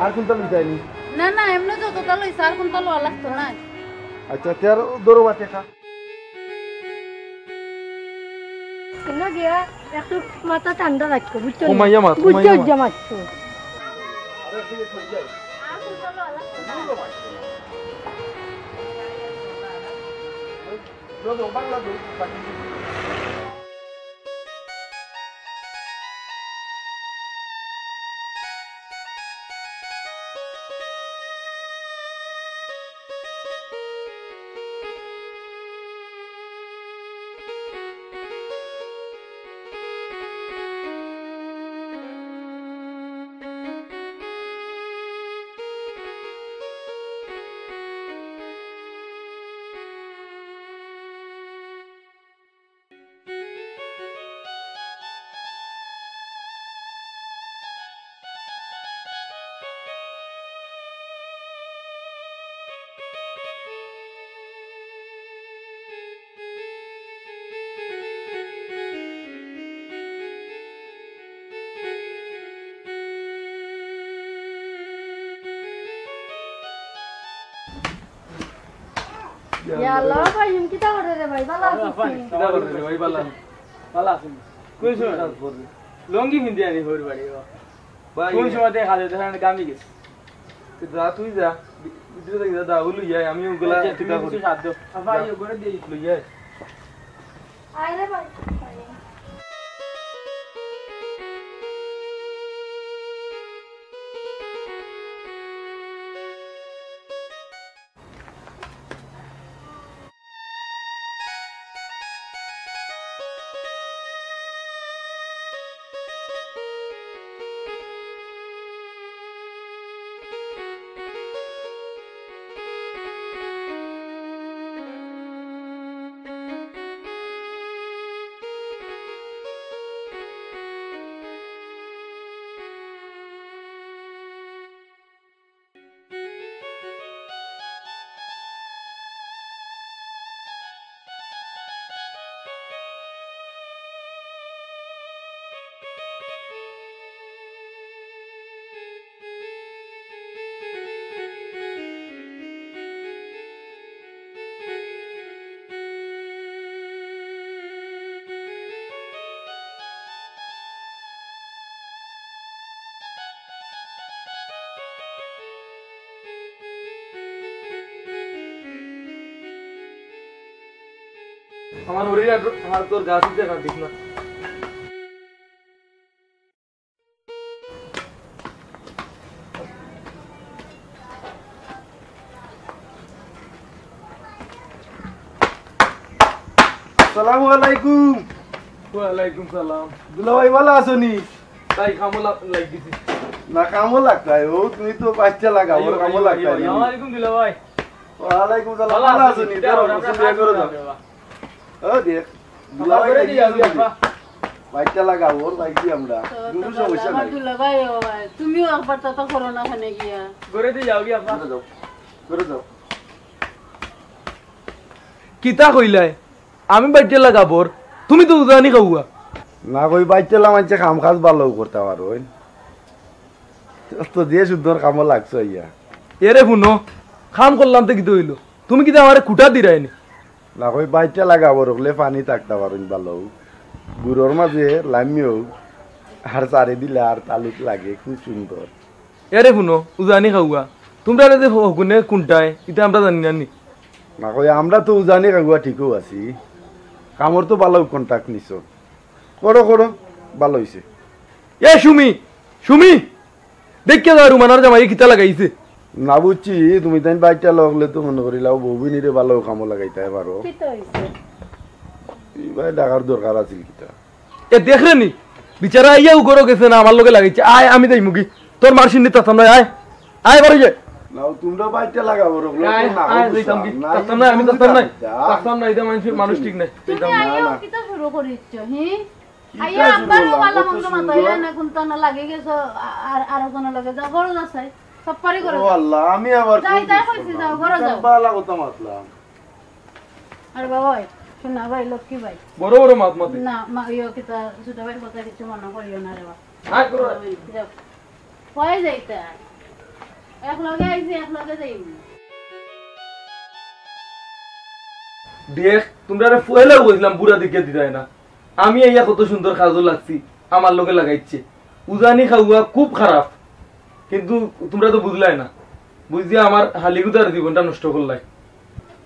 আর কোনটা লইতাইনি? না, না, এমনে যতটা লইছে, আর কুনটা লওয়া লাগতো না। আচ্ছা, তে আর ধরো বা টেকা। ইনো গিয়া একটু মাথা ঠান্ডা রাখো, বুঝছো নি? কমাইয়া মাত, বুঝছো কমাইয়া মাত। যে মাতছো। ইয়া আল্লাহ, ভাই, ইন কিতা করে রে ভাই? ভালা আছস নি? কিতা করে রে ভাই? ভালা, ভালা আছস নি? কোন সময়? লুঙ্গি পিন্দি আনি হউর বাড়ি, ও। ভাই, কোন সময় দেখা যায়? দেখা যায় গামি গেছে। তুই যা, তুই যা। বি-, ভিতরে থাকি যা, দা, ও লই আয়, আমি ওগুলা আচ্ছা, কিতা তুমি করি। কিছু সাহায্য। যা। ভাই, ও করে দেই। লই আয়। আয় রে ভাই। আমার হরির আর, আর তোর গাছ উঠতে কাটিস না। আসসালামু আলাইকুম। ওয়ালাইকুম সালাম। দুলাভাই, ভালা আছো নি? তাই কামো লা-, লাগ দিছি। না, কামো লাগতায়। ও, তুমি তো বাইশটা লাগা, ওর কামো লাগতায় না। আসসালামু আলাইকুম দুলাভাই। ওয়ালাইকুম সালাম, ভালা আছো নি? কিতা করো, আমরা গোসল দিয়া কাজ করো করলাম যাও। রে বা। ও দেখ, দুলাভাই করে লাগি দিয়া গেছে। বাইশটা লাগা, ওর লাগি আমরা। তো, কোনো তো সমস্যা আমার নাই। দুলাভাই, ও ভাই, তুমিও একবার তা তো করো না ওখানে গিয়া। করে দিয়ে যাও গিয়া, আব্বা। করে যাও, করে যাও। কিতা কইলায়? আমি বাইট্টা লাগাবর, তুমি তো উজানি খাওয়া। না কই, বাইট্টা লা মানষে কাম কাজ ভালাউ করতা পারইন। তো যে সুন্দর কামো লাগছো ইয়া। এরে হুনো, কাম করলাম তো কিতা অইলো? তুমি কিতা আমারে খুটা দিরায়নি? না কই, বাইট্টা লাগাবর, অকলে পানি থাকতা পারইন ভালাউ। গুড়র মাঝে লামিও আর চারি দিলে আর তালুত লাগে, খুব সুন্দর। এরে হুনো, উজানি খাওয়া, তুমরারে যে হগুনে কুনটায়, ইতা আমরা জানি না নি। না কই, আমরা তো উজানি খাওয়া ঠিকউ আছি। কামর তো ভালাউ contact নিছো। করো, করো, ভালা অইছে। এ সুমি, সুমি, দেখিয়া যাও রুমানার জামাই কিতা লাগাইছে। না বুঝছি, তুমি তাইন বাইট্টা লাগলে তো মনে করিলাও বউবিনিরে ভালাউ কামো লাগাইতায় পারো। কিতা অইছে? ই ভাই ডাকার দরকার আছিল কিতা? এ দেখরে নি, বিচারা আইয়া উগরো গেছে না, আমার লগে লাগাইছে। আয়, আমি যাইমুগি। তোর মার সিন্নি তাতাম নাই, আয়। আয়, বাড়ি যে। নাও, তুমরা বাইট্টা লাগাবর, অকলে আয়, না আয়, বুঝছো? যাইতাম কি? না, তাতাম না, আমি তুমি তাতাম নাই। যাও। তাতাম না, ইতা মানুষ, মানুষ ঠিক নাই। তুমি যাইতাম না, আইয়া না। কিতা শুরু করিছো, হি? কিতা আইয়া শুরু আব্বারও করলাম? ভালা কত মন্দ সুন্দর। মাতাইলা না, কুনতা না লাগি গেছো, আ-, আর, আর কোনো লগে যাও, ঘরো যাও চাই। সব পারি করো ও যাও। আল্লাহ, আমি আবার যাই, কোন যাই দুশ্মন কইছি, না? যাও, ঘরো আমি যাও। ভালা কথা মাতলাম। আরে বাবা, ওই, শোনা ভাই, লক্ষ্মী ভাই। বড় বড় মাত মাতে। না, মা, ইয়ো, কিতা, ছোট ভাইর কথা কিছু মনে করিও না রে বাবা। হায় করো। যাও। কই যাইতা? এক লগে আইছি, এক লগে যাইমু। দেখ, তুমরারে পয়লাউ কইছিলাম বুড়া দেখিয়া দিতায় না। আমি আইয়া কত সুন্দর কাজল লাগছি, আমার লগে লাগাইছে। উজানি খাওয়া খুব খারাপ, কিন্তু তুমরা তো বুঝলায় না। বুঝিয়া আমার হালিগুদার জীবনটা নষ্ট করলায়।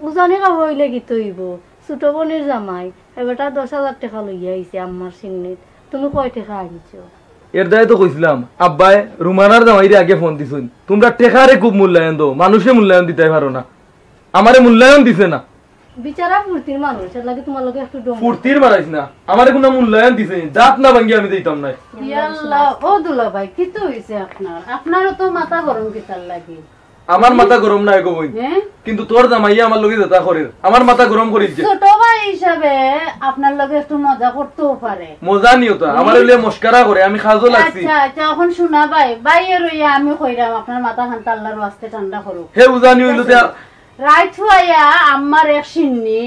উজানি খাওয়া অইলে কিতা অইবো? ছোট বইনর জামাই, এ বেটা দশ হাজার টেকা লইয়া আইছে আম্মার শিন্নিত। তুমি কয় টেকা আনছো? এর দায় তো কইছিলাম, আব্বায় রুমানার জামাইরে আগে ফোন দিছইন। তুমরা টেকারে খুব মূল্যায়ন দেও, মানুষে মূল্যায়ন দিতায় পারো না। আমারে মূল্যায়ন দিছে না। বিচারা ফুর্তির মানুষ, এর লাগি তুমার লগে একটু ডং। ফুর্তির মারাইছ না, আমারে কুনু মূল্যায়ন দিছে নি? দাঁত না ভাঙ্গি আমি যাইতাম নায়। ইয়াল্লা, ও দুলাভাই, কিতা অইছে আপনার? আপনারও তো মাথা গরম কিতার লাগি? আমার মাথা গরম নায় গো বইন, হ্যাঁ? কিন্তু তোর জামাইয়ে আমার লগে যেতা করের, আমার মাথা গরম করি যে। ছোট ভাই হিসাবে আপনার লগে একটু মজা করতেও পারে। মজা নিও তো, আমার হইলে মস্করা করে, আমি কাজো লাগছি। আচ্ছা, আচ্ছা, এখন শোনা ভাই, ভাইয়ে রইয়া আমি কইরাম, আপনার মাথা খান্তা আল্লাহর ওয়াস্তে ঠান্ডা করুক। হে উজানি অইলো তে রাইত হুয়াইয়া আম্মার এক শিন্নি,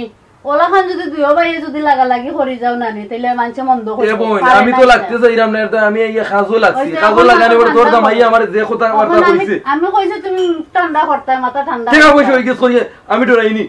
ওলাখান যদি দুইও ভাইয়ে যদি লাগালাগি করি যাও না নি, তাইলে মানষে মন্দ কইবো। এ বইন, পারে আমি তো না লাগতে চাইরাম না, এটা আমি এই কাজও লাগছি। ওই যে কাজও এখন লাগানি আমার বড় তোর ঠান্ডা জামাই করো। আমারে যে কথা বার্তা এখন আমি, কইছে। আমি কইছি তুমি ঠান্ডা করতায়, মাথা ঠান্ডা টেকা পয়সা করতায়। অই গেছে কইয়া, আমি ডরাইনি।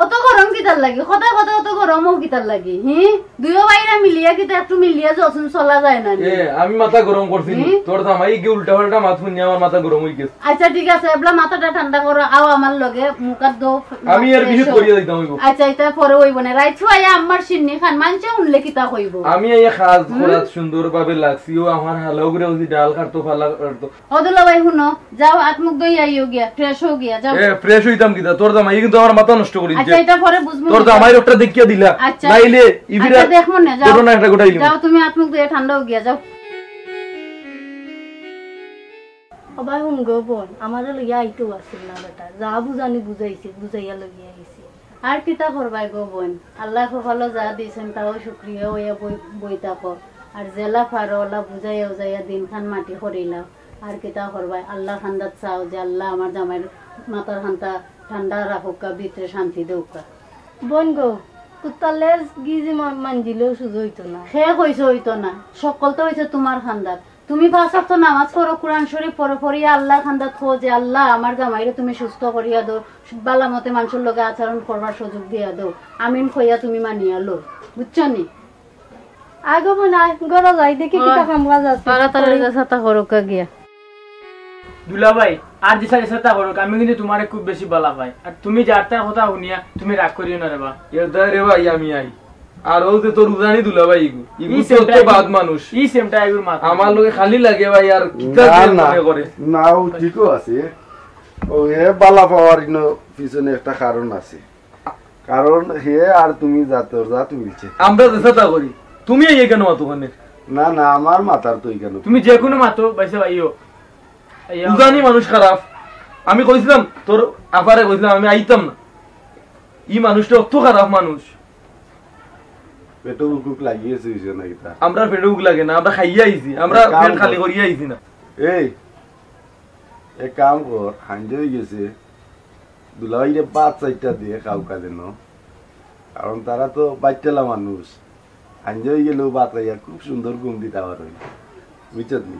অত গরম কিতার লাগি? কথায় কথায় অত গরম অও কিতার লাগি? হি? দুইও ভাইরা মিলিয়া কিতা একটু মিলিয়া যখন চলা যায় না নি? এ, আমি মাথা গরম করছি নি। হুম? তোর জামাই কি উল্টা পাল্টা মাত হুনিয়া আমার মাথা গরম অই গেছে। আচ্ছা, ঠিক আছে, এবলা মাথাটা ঠান্ডা করো, আও আমার লগে, মুখ আত ধও, আমি এর fresh বিহিত হও। করিয়া দিতাম অইবো। আচ্ছা, এটা পরে অইবো না। রাইত হুয়াইয়া আম্মার শিন্নি খান, মানষে হুনলে কিতা কইবো? আমি এই কাজ হুম? করাত সুন্দরভাবে লাগছি, ও আমার হালাগুরে ওই ডাল কাটতো, ফালা কাটতো। ও দুলাভাই, হুনো, যাও, আত মুখ ধইয়া আইও গিয়া, fresh হও গিয়া, যাও। এ, fresh হইতাম কিতা? তোর জামাই কিন্তু আমার মাথা নষ্ট করি আচ্ছা, দিছে। এটা পরে বুঝবো তোর না। জামাইর ওটা দেখিয়া দিলা। আচ্ছা। নাইলে ইবিরা আচ্ছা, দেখবো না, যাও। ঘটনা একটা ঘটাইলি। যাও, তুমি আত মুখ ধইয়া ঠান্ডা হও গিয়া, যাও। ও ভাই, হুন গো বইন, আমারে লইয়া আইতেও আছিল না বেটা। যা বুঝানি বুঝাইছি, বুঝাইয়া লইয়া আইছি। আর কিতা করবায় গো বইন, আল্লায় কপালো যা দিছইন তাও শুকরিয়া অইয়া বই, বই থাকো। আর যেলা পারো ওলা বুঝাইয়া উজাইয়া দিনখান মাটি করিলাও। আর কিতা করবায়, আল্লার কান্দাত চাও যে আল্লায় আমার জামাইর মাথার কান্তা ঠান্ডা রাখউক্কা, ভিতরে শান্তি দেউক্কা। বইন গো, কুত্তার লেজ গিজি মা-, মাঞ্জিলেও সুজা অইতো না। কে কইছে অইতো না? হক্কলতা অইছে তুমার কান্দাত। তুমি পাঁচ ওয়াক্ত নামাজ পড়ো, কুরআন শরীফ পড়ো, পড়িয়া আল্লার কান্দাত কও যে, "আল্লা, আমার জামাইরে তুমি সুস্থ করিয়া দেও, বালা মতে মানষর লগে আচরণ করবার সুযোগ দিয়া দেও।" আমিন কইয়া তুমি মানিয়া লও, বুঝছো নি? আয় গো বইন, আয়, ঘরো যাই, দেখি কিতা কাম কাজ আছে। তাড়াতাড়ি যা, ছাতা করো কা গিয়া। দুলাভাই, আর যে সাথে সাথে করো, আমি কিন্তু তুমারে খুব বেশি বালা পাই। আর তুমি যার তার কথা হুনিয়া তুমি রাগ করিও না রে বা। এ দায় রে ভাই, আমি আই। আর ও যে তোর উজানি দুলাভাই ইগু, ইগু ই তো সেমটা অত ইগু, বাদ মানুষ। ই সেমটা ইগুর মাথা। আমার লগে খালি লাগে ভাই, আর কিতা না, যে না, মনে করে। না, ও ঠিকও আছে। ও হে বালা পাওয়ার ইনো পিছনে একটা কারণ আছে। কারণ হে আর তুমি জাতর জাত মিলছে। আমরা যে সাথে করি, তুমি এই কেন মাতো ওখানে? না, না, আমার মাথার তো এখানে। তুমি যে কোনো মাতো, বাইসা ভাইও। এই উজানি মানুষ খারাপ। আমি কইছিলাম, তোর আফারে কইছিলাম, আমি আইতাম না। ই মানুষটা অত খারাপ মানুষ। পেটো ভুক লাগিয়েছে, হইছে না কিতা? আমরা পেটো ভুক লাগে না, আমরা খাইয়া আইছি, আমরা এক কাম পেট খালি কর। করিয়া আইছি না। এই, এক কাম কর, হাঞ্জা হয়ে গেছে, দুলাভাইরে ভাত চাইটা দিয়ে খাও কাজে ন, কারণ তারা তো বাইটেলা মানুষ। হাঞ্জা হয়ে গেলেও ভাত খাইয়া খুব সুন্দর ঘুম দিতে পারো, বুঝছত নি?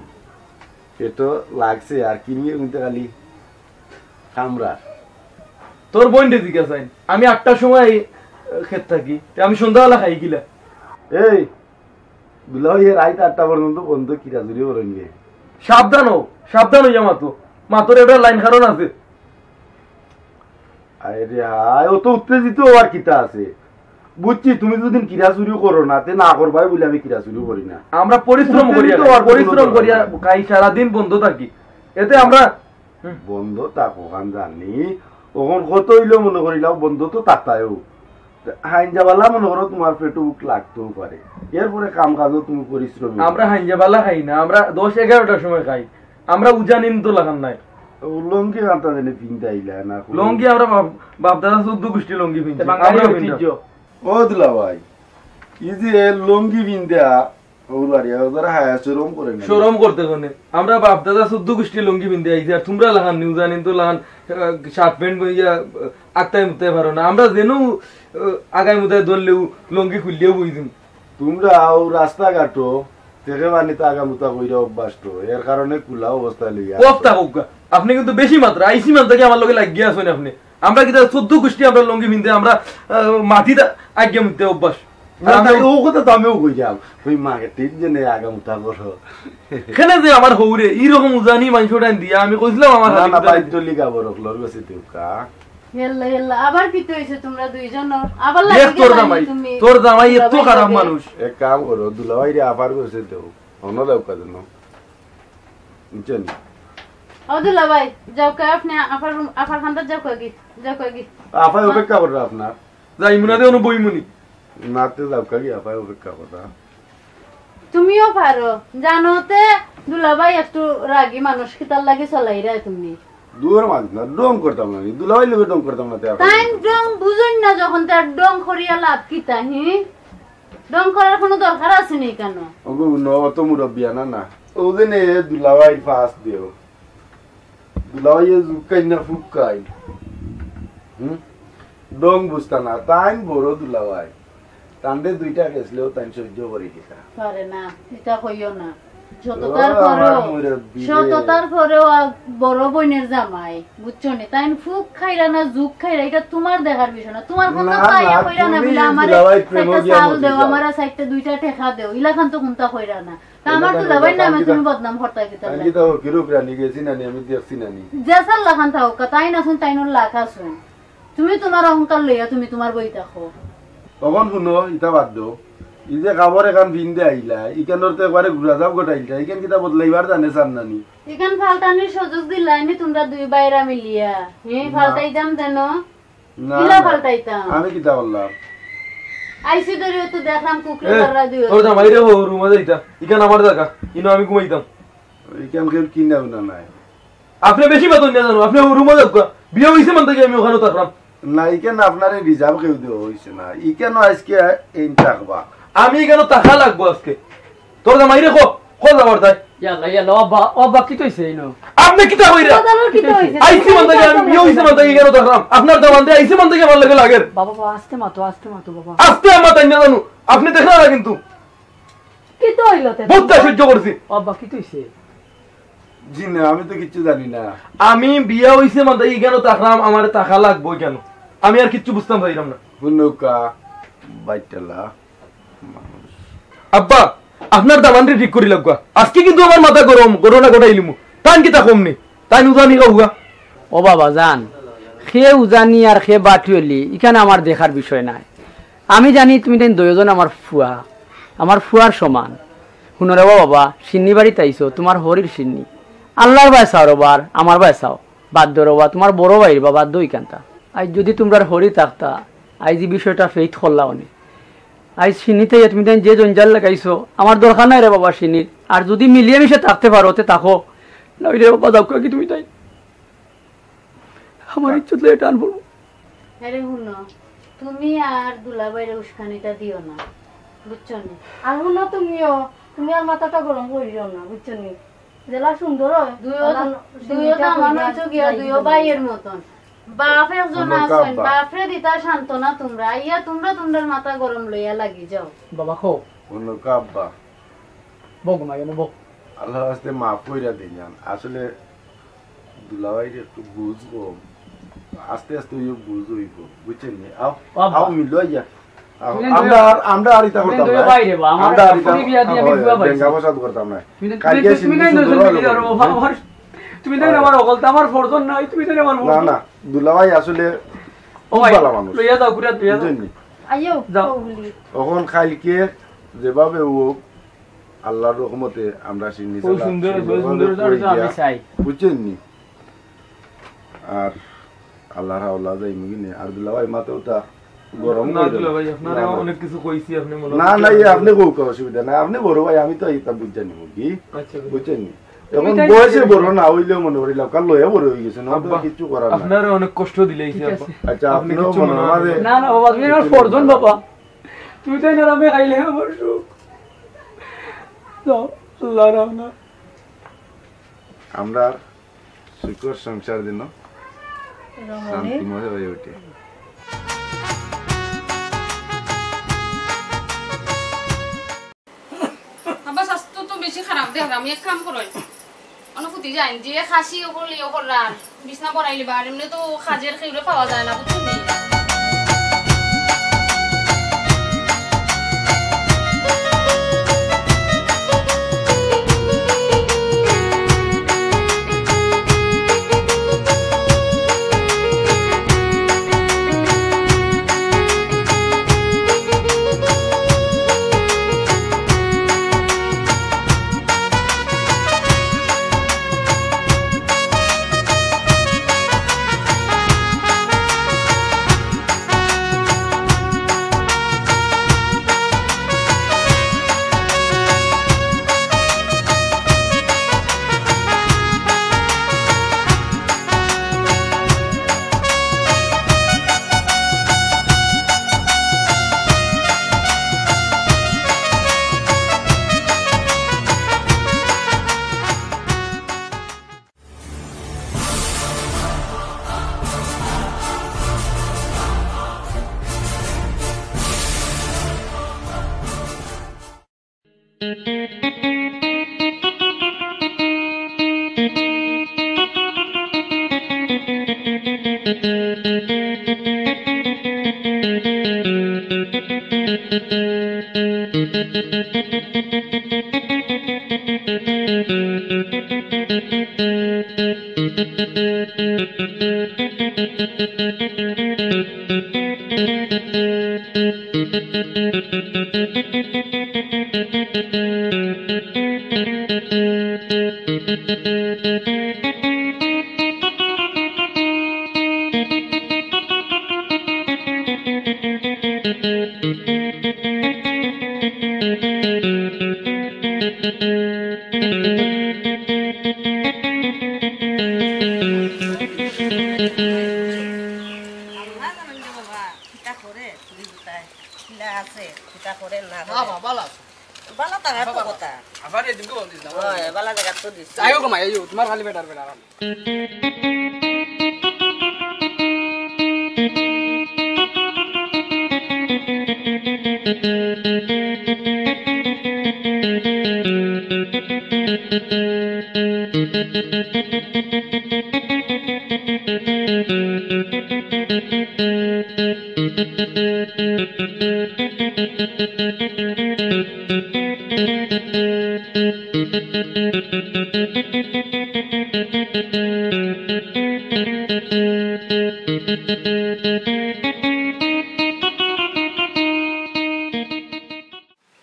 পেটো লাগছে আর কিনিয়ে কিনতে খালি কামড়া। তোর বইনরে জিজ্ঞাসা আইন। আমি আটটার সময়, আহ, খেত থাকি। তে আমি সন্ধ্যাবেলা খাই কিলা? এই, দুলাভাই, রাইত আটটা পর্যন্ত বন্ধ কিরা চুরি করেন রে? সাবধান হও, সাবধান হইয়া মাতো। মাতোর একটা লাইন কারণ আছে। আরে হায়, অত উত্তেজিত হওয়ার কিতা আছে? বুঝছি, তুমি যদি কিরা চুরি করো না, তে না করবাই বলে আমি কিরা চুরি করি না। আমরা পরিশ্রম করিয়া উত্তেজিত খাই, হওয়ার কোনো পরিশ্রম দরকার করিয়া নাই। খাই, সারাদিন বন্ধ থাকি। এতে আমরা হুম। বন্ধ থাকো, খান জানি। ওখান কত হইলেও মনে করিলাও বন্ধ তো থাকতায়ও। হাইঞ্জাবালা মনে করো তোমার পেটো ভুক লাগতেও পারে। এরপরে কাম কাজও তুমি পরিশ্রমী। আমরা হাইঞ্জাবালা খাই না, আমরা দশ এগারোটার সময় খাই। আমরা উজানিন তো লাখান নাই। ও লুঙ্গি কান্তা জানি পিনতে আইলা না। লুঙ্গি আমরা বাপ, বাপ দাদা চৌদ্দ গোষ্ঠী লুঙ্গি পিনছি। তে বাঙালি আমরা ঐতিহ্য। পিনতাম। ও দুলাভাই, এই যে লুঙ্গি পিনতে ওর বাড়ি, আর ওরা হায়া শরম করে না। শরম করতে কোনে? আমরা বাপ দাদা চৌদ্দ গোষ্ঠী লুঙ্গি পিনতে আইছি, আর তোমরা লাখান নি উজানিন তো লাখান, আহ, শার্ট প্যান্ট বইয়া, আহ, আত্তায় মুত্তায় পারো না। আমরা যেন, আহ, আগায় মুতায় ধরলেও লুঙ্গি খুললেও বই দিন। তোমরা ও রাস্তাঘাটো তেকে বানি তো আগামুতা কইরা অভ্যাস তো, এর কারণে কুলা অবস্থায় লইয়া কোপ তা হোক। আপনে কিন্তু বেশি মাত্রা, আইসি মাত্রা কি আমার লগে লাগিয়া আছইন আপনে? আমরা কিতা চৌদ্দ গুষ্টি আমরা লুঙ্গি পিন্দে, আমরা, আহ, মাটিত আগে মুততে অভ্যাস। না, আর না, আমি ও কথা তো আমিও কই যাম। ওই মাকে ঠিক জেনে আগামুতা করো। কেনে যে আমার হউরে, ই রকম উজানি মানষর টাইম দিয়া, আমি কইছিলাম আমার না, হাতে না, ভিতরে বাইর চলি গাবর অকলর গেছে দেউক্কা। হেল্লা, হেল্লা, আবার কিতা অইছে তোমরা দুইজন? আবার দেখ লাগি তোর গেলা জামাই, নি তুমি? তোর জামাই এত দুলাভাইর খারাপ লগে। মানুষ। এক কাম করো, দুলাভাইরে আফার গেছে দেও। অন্য দেউক্কা যেন। বুঝছেন? ও দুলাভাই, যাউক্কা আপনে আফার রুম, আফার খান্দাত যাউক্কা গি, যাউক্কা গি। আফায় অপেক্ষা কররা আপনার। যাইমু না দে, অনু বইমুনি। না তে যাউক্কা গি, আফায় অপেক্ষা কররা। তুমিও পারো, জানো তে দুলাভাই একটু রাগী মানুষ, কিতার লাগি চলাইরা তুমি? দুয়ার মাঝে না, ডং করতাম না, দুলাভাই লগে ডং করতাম না তে আফায়। তাইন ডং বুঝইন না যখন, তে আর ডং করিয়া লাভ কিতা, হি? ডং করার কোনো দরকার আছে নি কেন? ওগো, ন অত মুরব্বিয়ানা না। ও যে নে, দুলাভাই ফাঁস দেও। দুলাভাই এ জুকাই না ফুকাই। হুম? ডং বুঝতা না, তাইন বড় দুলাভাই। তানরে দুইটা গেছলেও তাইন সহ্য করি দিতা। পারে না, ইতা কইও না। সততার ও, আমার পরেও, মুরব্বি রে। সততার পরেও আ, বড় বইনের জামাই, বুঝছো নি? তাইন ফুক খাইরা না, জুক খাইরা, ইটা তুমার দেখার বিষয় না। তুমার কুন্তা না, তাই না, কইরা না তুমি বুলে আমারে দুলাভাই প্রেমও চাইরটা দিয়া চাল মতি দেও, যাও। আমারে চাইরটা দুইটা টেকা দেও, ইলাখান তো কুন্তা কইরা না। তা আমার দুলাভাইর নামে তুমি বদনাম করতায় কিতা লাগি? কিরূপ রানী গেছি নানি, আমি দেখছি নানি। যে সাল লাখান থাকউক্কা, তাইন আছইন, তাইনর লাখ আছইন। তুমি তুমার অহংকার লইয়া তুমি তুমার বই থাকো। অখন হুনো, ইতা বাদ দেও। ই যে কাপড় এখান পিন্দে আইলা, ইখানর তো একবারে ঘুরা যাও গোটাইলটা, ইখান কিতা বদলাইবার জানে চার নানি? ইখান ফাল্টানির সুযোগ দিলায় নি তুমরা দুই বাইরা মিলিয়া। হে, না। ফাল্টাইতাম যেন। না, কিলা না। ফাল্টাইতাম? আমি কিতা করলাম? আইছি ধরিও তো দেখলাম কুকুরে এ, ধররা দিও। তোর জামাইরে হো, রুমো যাইতা। ইখান আমার জাগা। ইনো আমি ঘুমাইতাম। ইখান কেউ কিনা উনা নাই। আপনে বেশি মাতইন না জানো, আপনে রুমো যাউক্কা। বিয়া অইছে মান থাকি আমি অখানো থাকরাম। না, ইখান আপনারে reserve কেউ দেওয়া অইছে না। ইখানো আইজকে এইন থাকবা। আমি ইখানো থাকা লাগবো আইজকে। তোর জামাইরে কো, কো যাবার তাই। ইয়াল্লা, ইয়াল্লা, ও আব্বা, ও আব্বা, কিতা অইছে ইনো? আপনে কিতা কইরা? কিতা অইছে? আইছি মান থাকি আমি বিয়া অইছে মান থাকি ইখানো থাকরাম। আপনার দামান্দে আইছি মান থাকি আমার লগে লাগের। বাবা, বাবা, আস্তে মাতো, আস্তে মাতো, বাবা। আস্তে মাতইন না জানো, আপনে দেখরা না কিন্তু। কিতা অইলো তে? বুঝতা সহ্য করছি। ও আব্বা, কিতা অইছে? জি না, আমি তো কিচ্ছু জানি না। আমি বিয়া অইছে মান থাকি ইখানো থাকরাম, আমারে থাকা লাগবো ইখানো। আমি আর কিচ্ছু বুঝতাম চাইরাম না। হুনুক্কা, বাইটালা মানুষ। আব্বা, আপনার দামান্দরে ঠিক করি লাগবা। আইজকে কিন্তু আমার মাথা গরম, ঘটনা ঘটাইলিমু। তাইন কিতা কম নি? তাইন উজানি খাউক্কা। ও বাবা জান, কে উজানি আর কে বাটুয়ালি, ইখান আমার দেখার বিষয় নায়। আমি জানি তুমি তাইন দুইজন আমার ফুয়া, আমার ফুয়ার সমান। হুনো রে বাবা, শিন্নি বাড়িত আইছো, তুমার হরির শিন্নি। আল্লার বায় চাও রে বা, আর আমার বায় চাও। বাদ দেও রে বা, তুমার বড় ভাইর বা, বাদ দেও ইখানতা। আইজ যুদি তুমরার হরি থাকতা, আইজ ই বিষয়টা ফেইত করলা অনে। আইজ শিন্নিত আইয়া তুমি তাইন যে জঞ্জাল লাগাইছো, আমার দরকার নাই রে বাবা শিন্নির। আর যুদি মিলিয়া মিশে থাকতে পারো, তে থাকো। নাইলে বাবা যাউক্কা গি তুমি তাইন। আমার ইজ্জত লইয়া টান পড়বো। আরে হুনো, তুমি আর দুলাভাইরে উস্কানিটা দিও না, বুঝছো নি? আর হুনো তুমিও, তুমি আর মাথাটা গরম করিও না, বুঝছো নি? যেলা সুন্দর অয়, দুইও, অলা দুইও তো আমার অইছো গিয়া, দুইও ভাইয়ের মতন। বাপ একজন আছইন, বাপরে দিতা সান্ত্বনা তুমরা। আইয়া তুমরা তুমরার মাথা গরম লইয়া লাগি যাও। বাবা, কও। হুনো আব্বা। বও গো মা, কেনে বও? আল্লার ওয়াস্তে মাফ কইরা দিলাম। আসলে দুলাভাইর একটু বুঝ কম। আস্তে আস্তে অইও বুঝ অইবো। বুঝছইন নি? আও, ও আব্বা। আও মিলো আইয়া। আও, তুমি আমরা আর, আমরা আর ইতা তুমি করতাম না। বাইরে বা, আমার আমরা আর একটা ইতা, বিয়া দিয়ে আমি বুয়া পাইছি। বেঙ্গা বসাত করতাম না। তুমি, কালকে তুমি, তুমি সিন্ধু নাই সুন্দর নজর হলো। মিলে যাও রে বাবা, আমার, তুমি নাই আমার অকল, তা আমার ফরজন নাই, তুমি নাই আমার না, বন্ধু। না, দুলাভাই আসলে ও খুব ভাই, ভালো মানুষ। লইয়া যাও, ঘুরে লইয়া যাও। বুঝছইন নি? আইও, যাও। বউলি। অখন কালকে যেভাবে হোক, আল্লার রহমতে আমরা সিন্নি খুব সালা সুন্দর, খুব সুন্দরভাবে সুন্দর, করি সুন্দর, দিয়া, আমি চাই। বুঝছইন নি? আর আল্লার হাওলা যাইমু কিনে। আর দুলাভাই মাতেও তা গরম না, করে দেন। দুলাভাই, আপনারে না, না। অনেক কিছু কইছি, আপনি মনে না, করেন না, ইয়ে, না। আপনি কউক, অসুবিধা নাই। আপনি বড় ভাই, আমি তো ইতা বুঝা নিমু কি? আচ্ছা, বুঝা। বুঝছইন নি? তুমি এখন তাই বয়সে বুঝা বড় নিও। না অইলেও মনে করি লাভ, কারণ লইয়া বড় অই গেছে, না, তো আব্বা, কিচ্ছু করার নাই। আপনারে অনেক কষ্ট দিলাইছি, ঠিক আব্বা। আছে। আচ্ছা, আপনি আপনিও কিছু মনে মনে হয় করবেন না। না, না, বাবা, তুমি আমার ফরজন, বাবা। তুমি তাই না, আমি খাইলে আমার সুখ। যাও, আল্লাহ রাম না। আমরা সুখর সংসার যেন রমণী। শান্তিময় হয়ে ওঠে। আব্বা, স্বাস্থ্য খারাপ দেখলাম, এক কাম করইন। অনো ফুতি যাইন, যে খাসি অকল ইয়ে কররান, বিছনা বনাইলিবা, আর এমনে তো কাজের কেউরে পাওয়া যায় না, বুঝছইন নি? আল্লাহ জানইন রে বাবা, কিতা করে, তুই কোথায়? কিলা আছে, কিতা করে না করে। বাবা, ভালা আছে। ভালা থাকার তো কথা। আবার এই দিন তো বল দিস না। ওই, ভালা জাগাত তো দিস। যাই হোক, মা, এই তোমার খালি বেটার বেটার।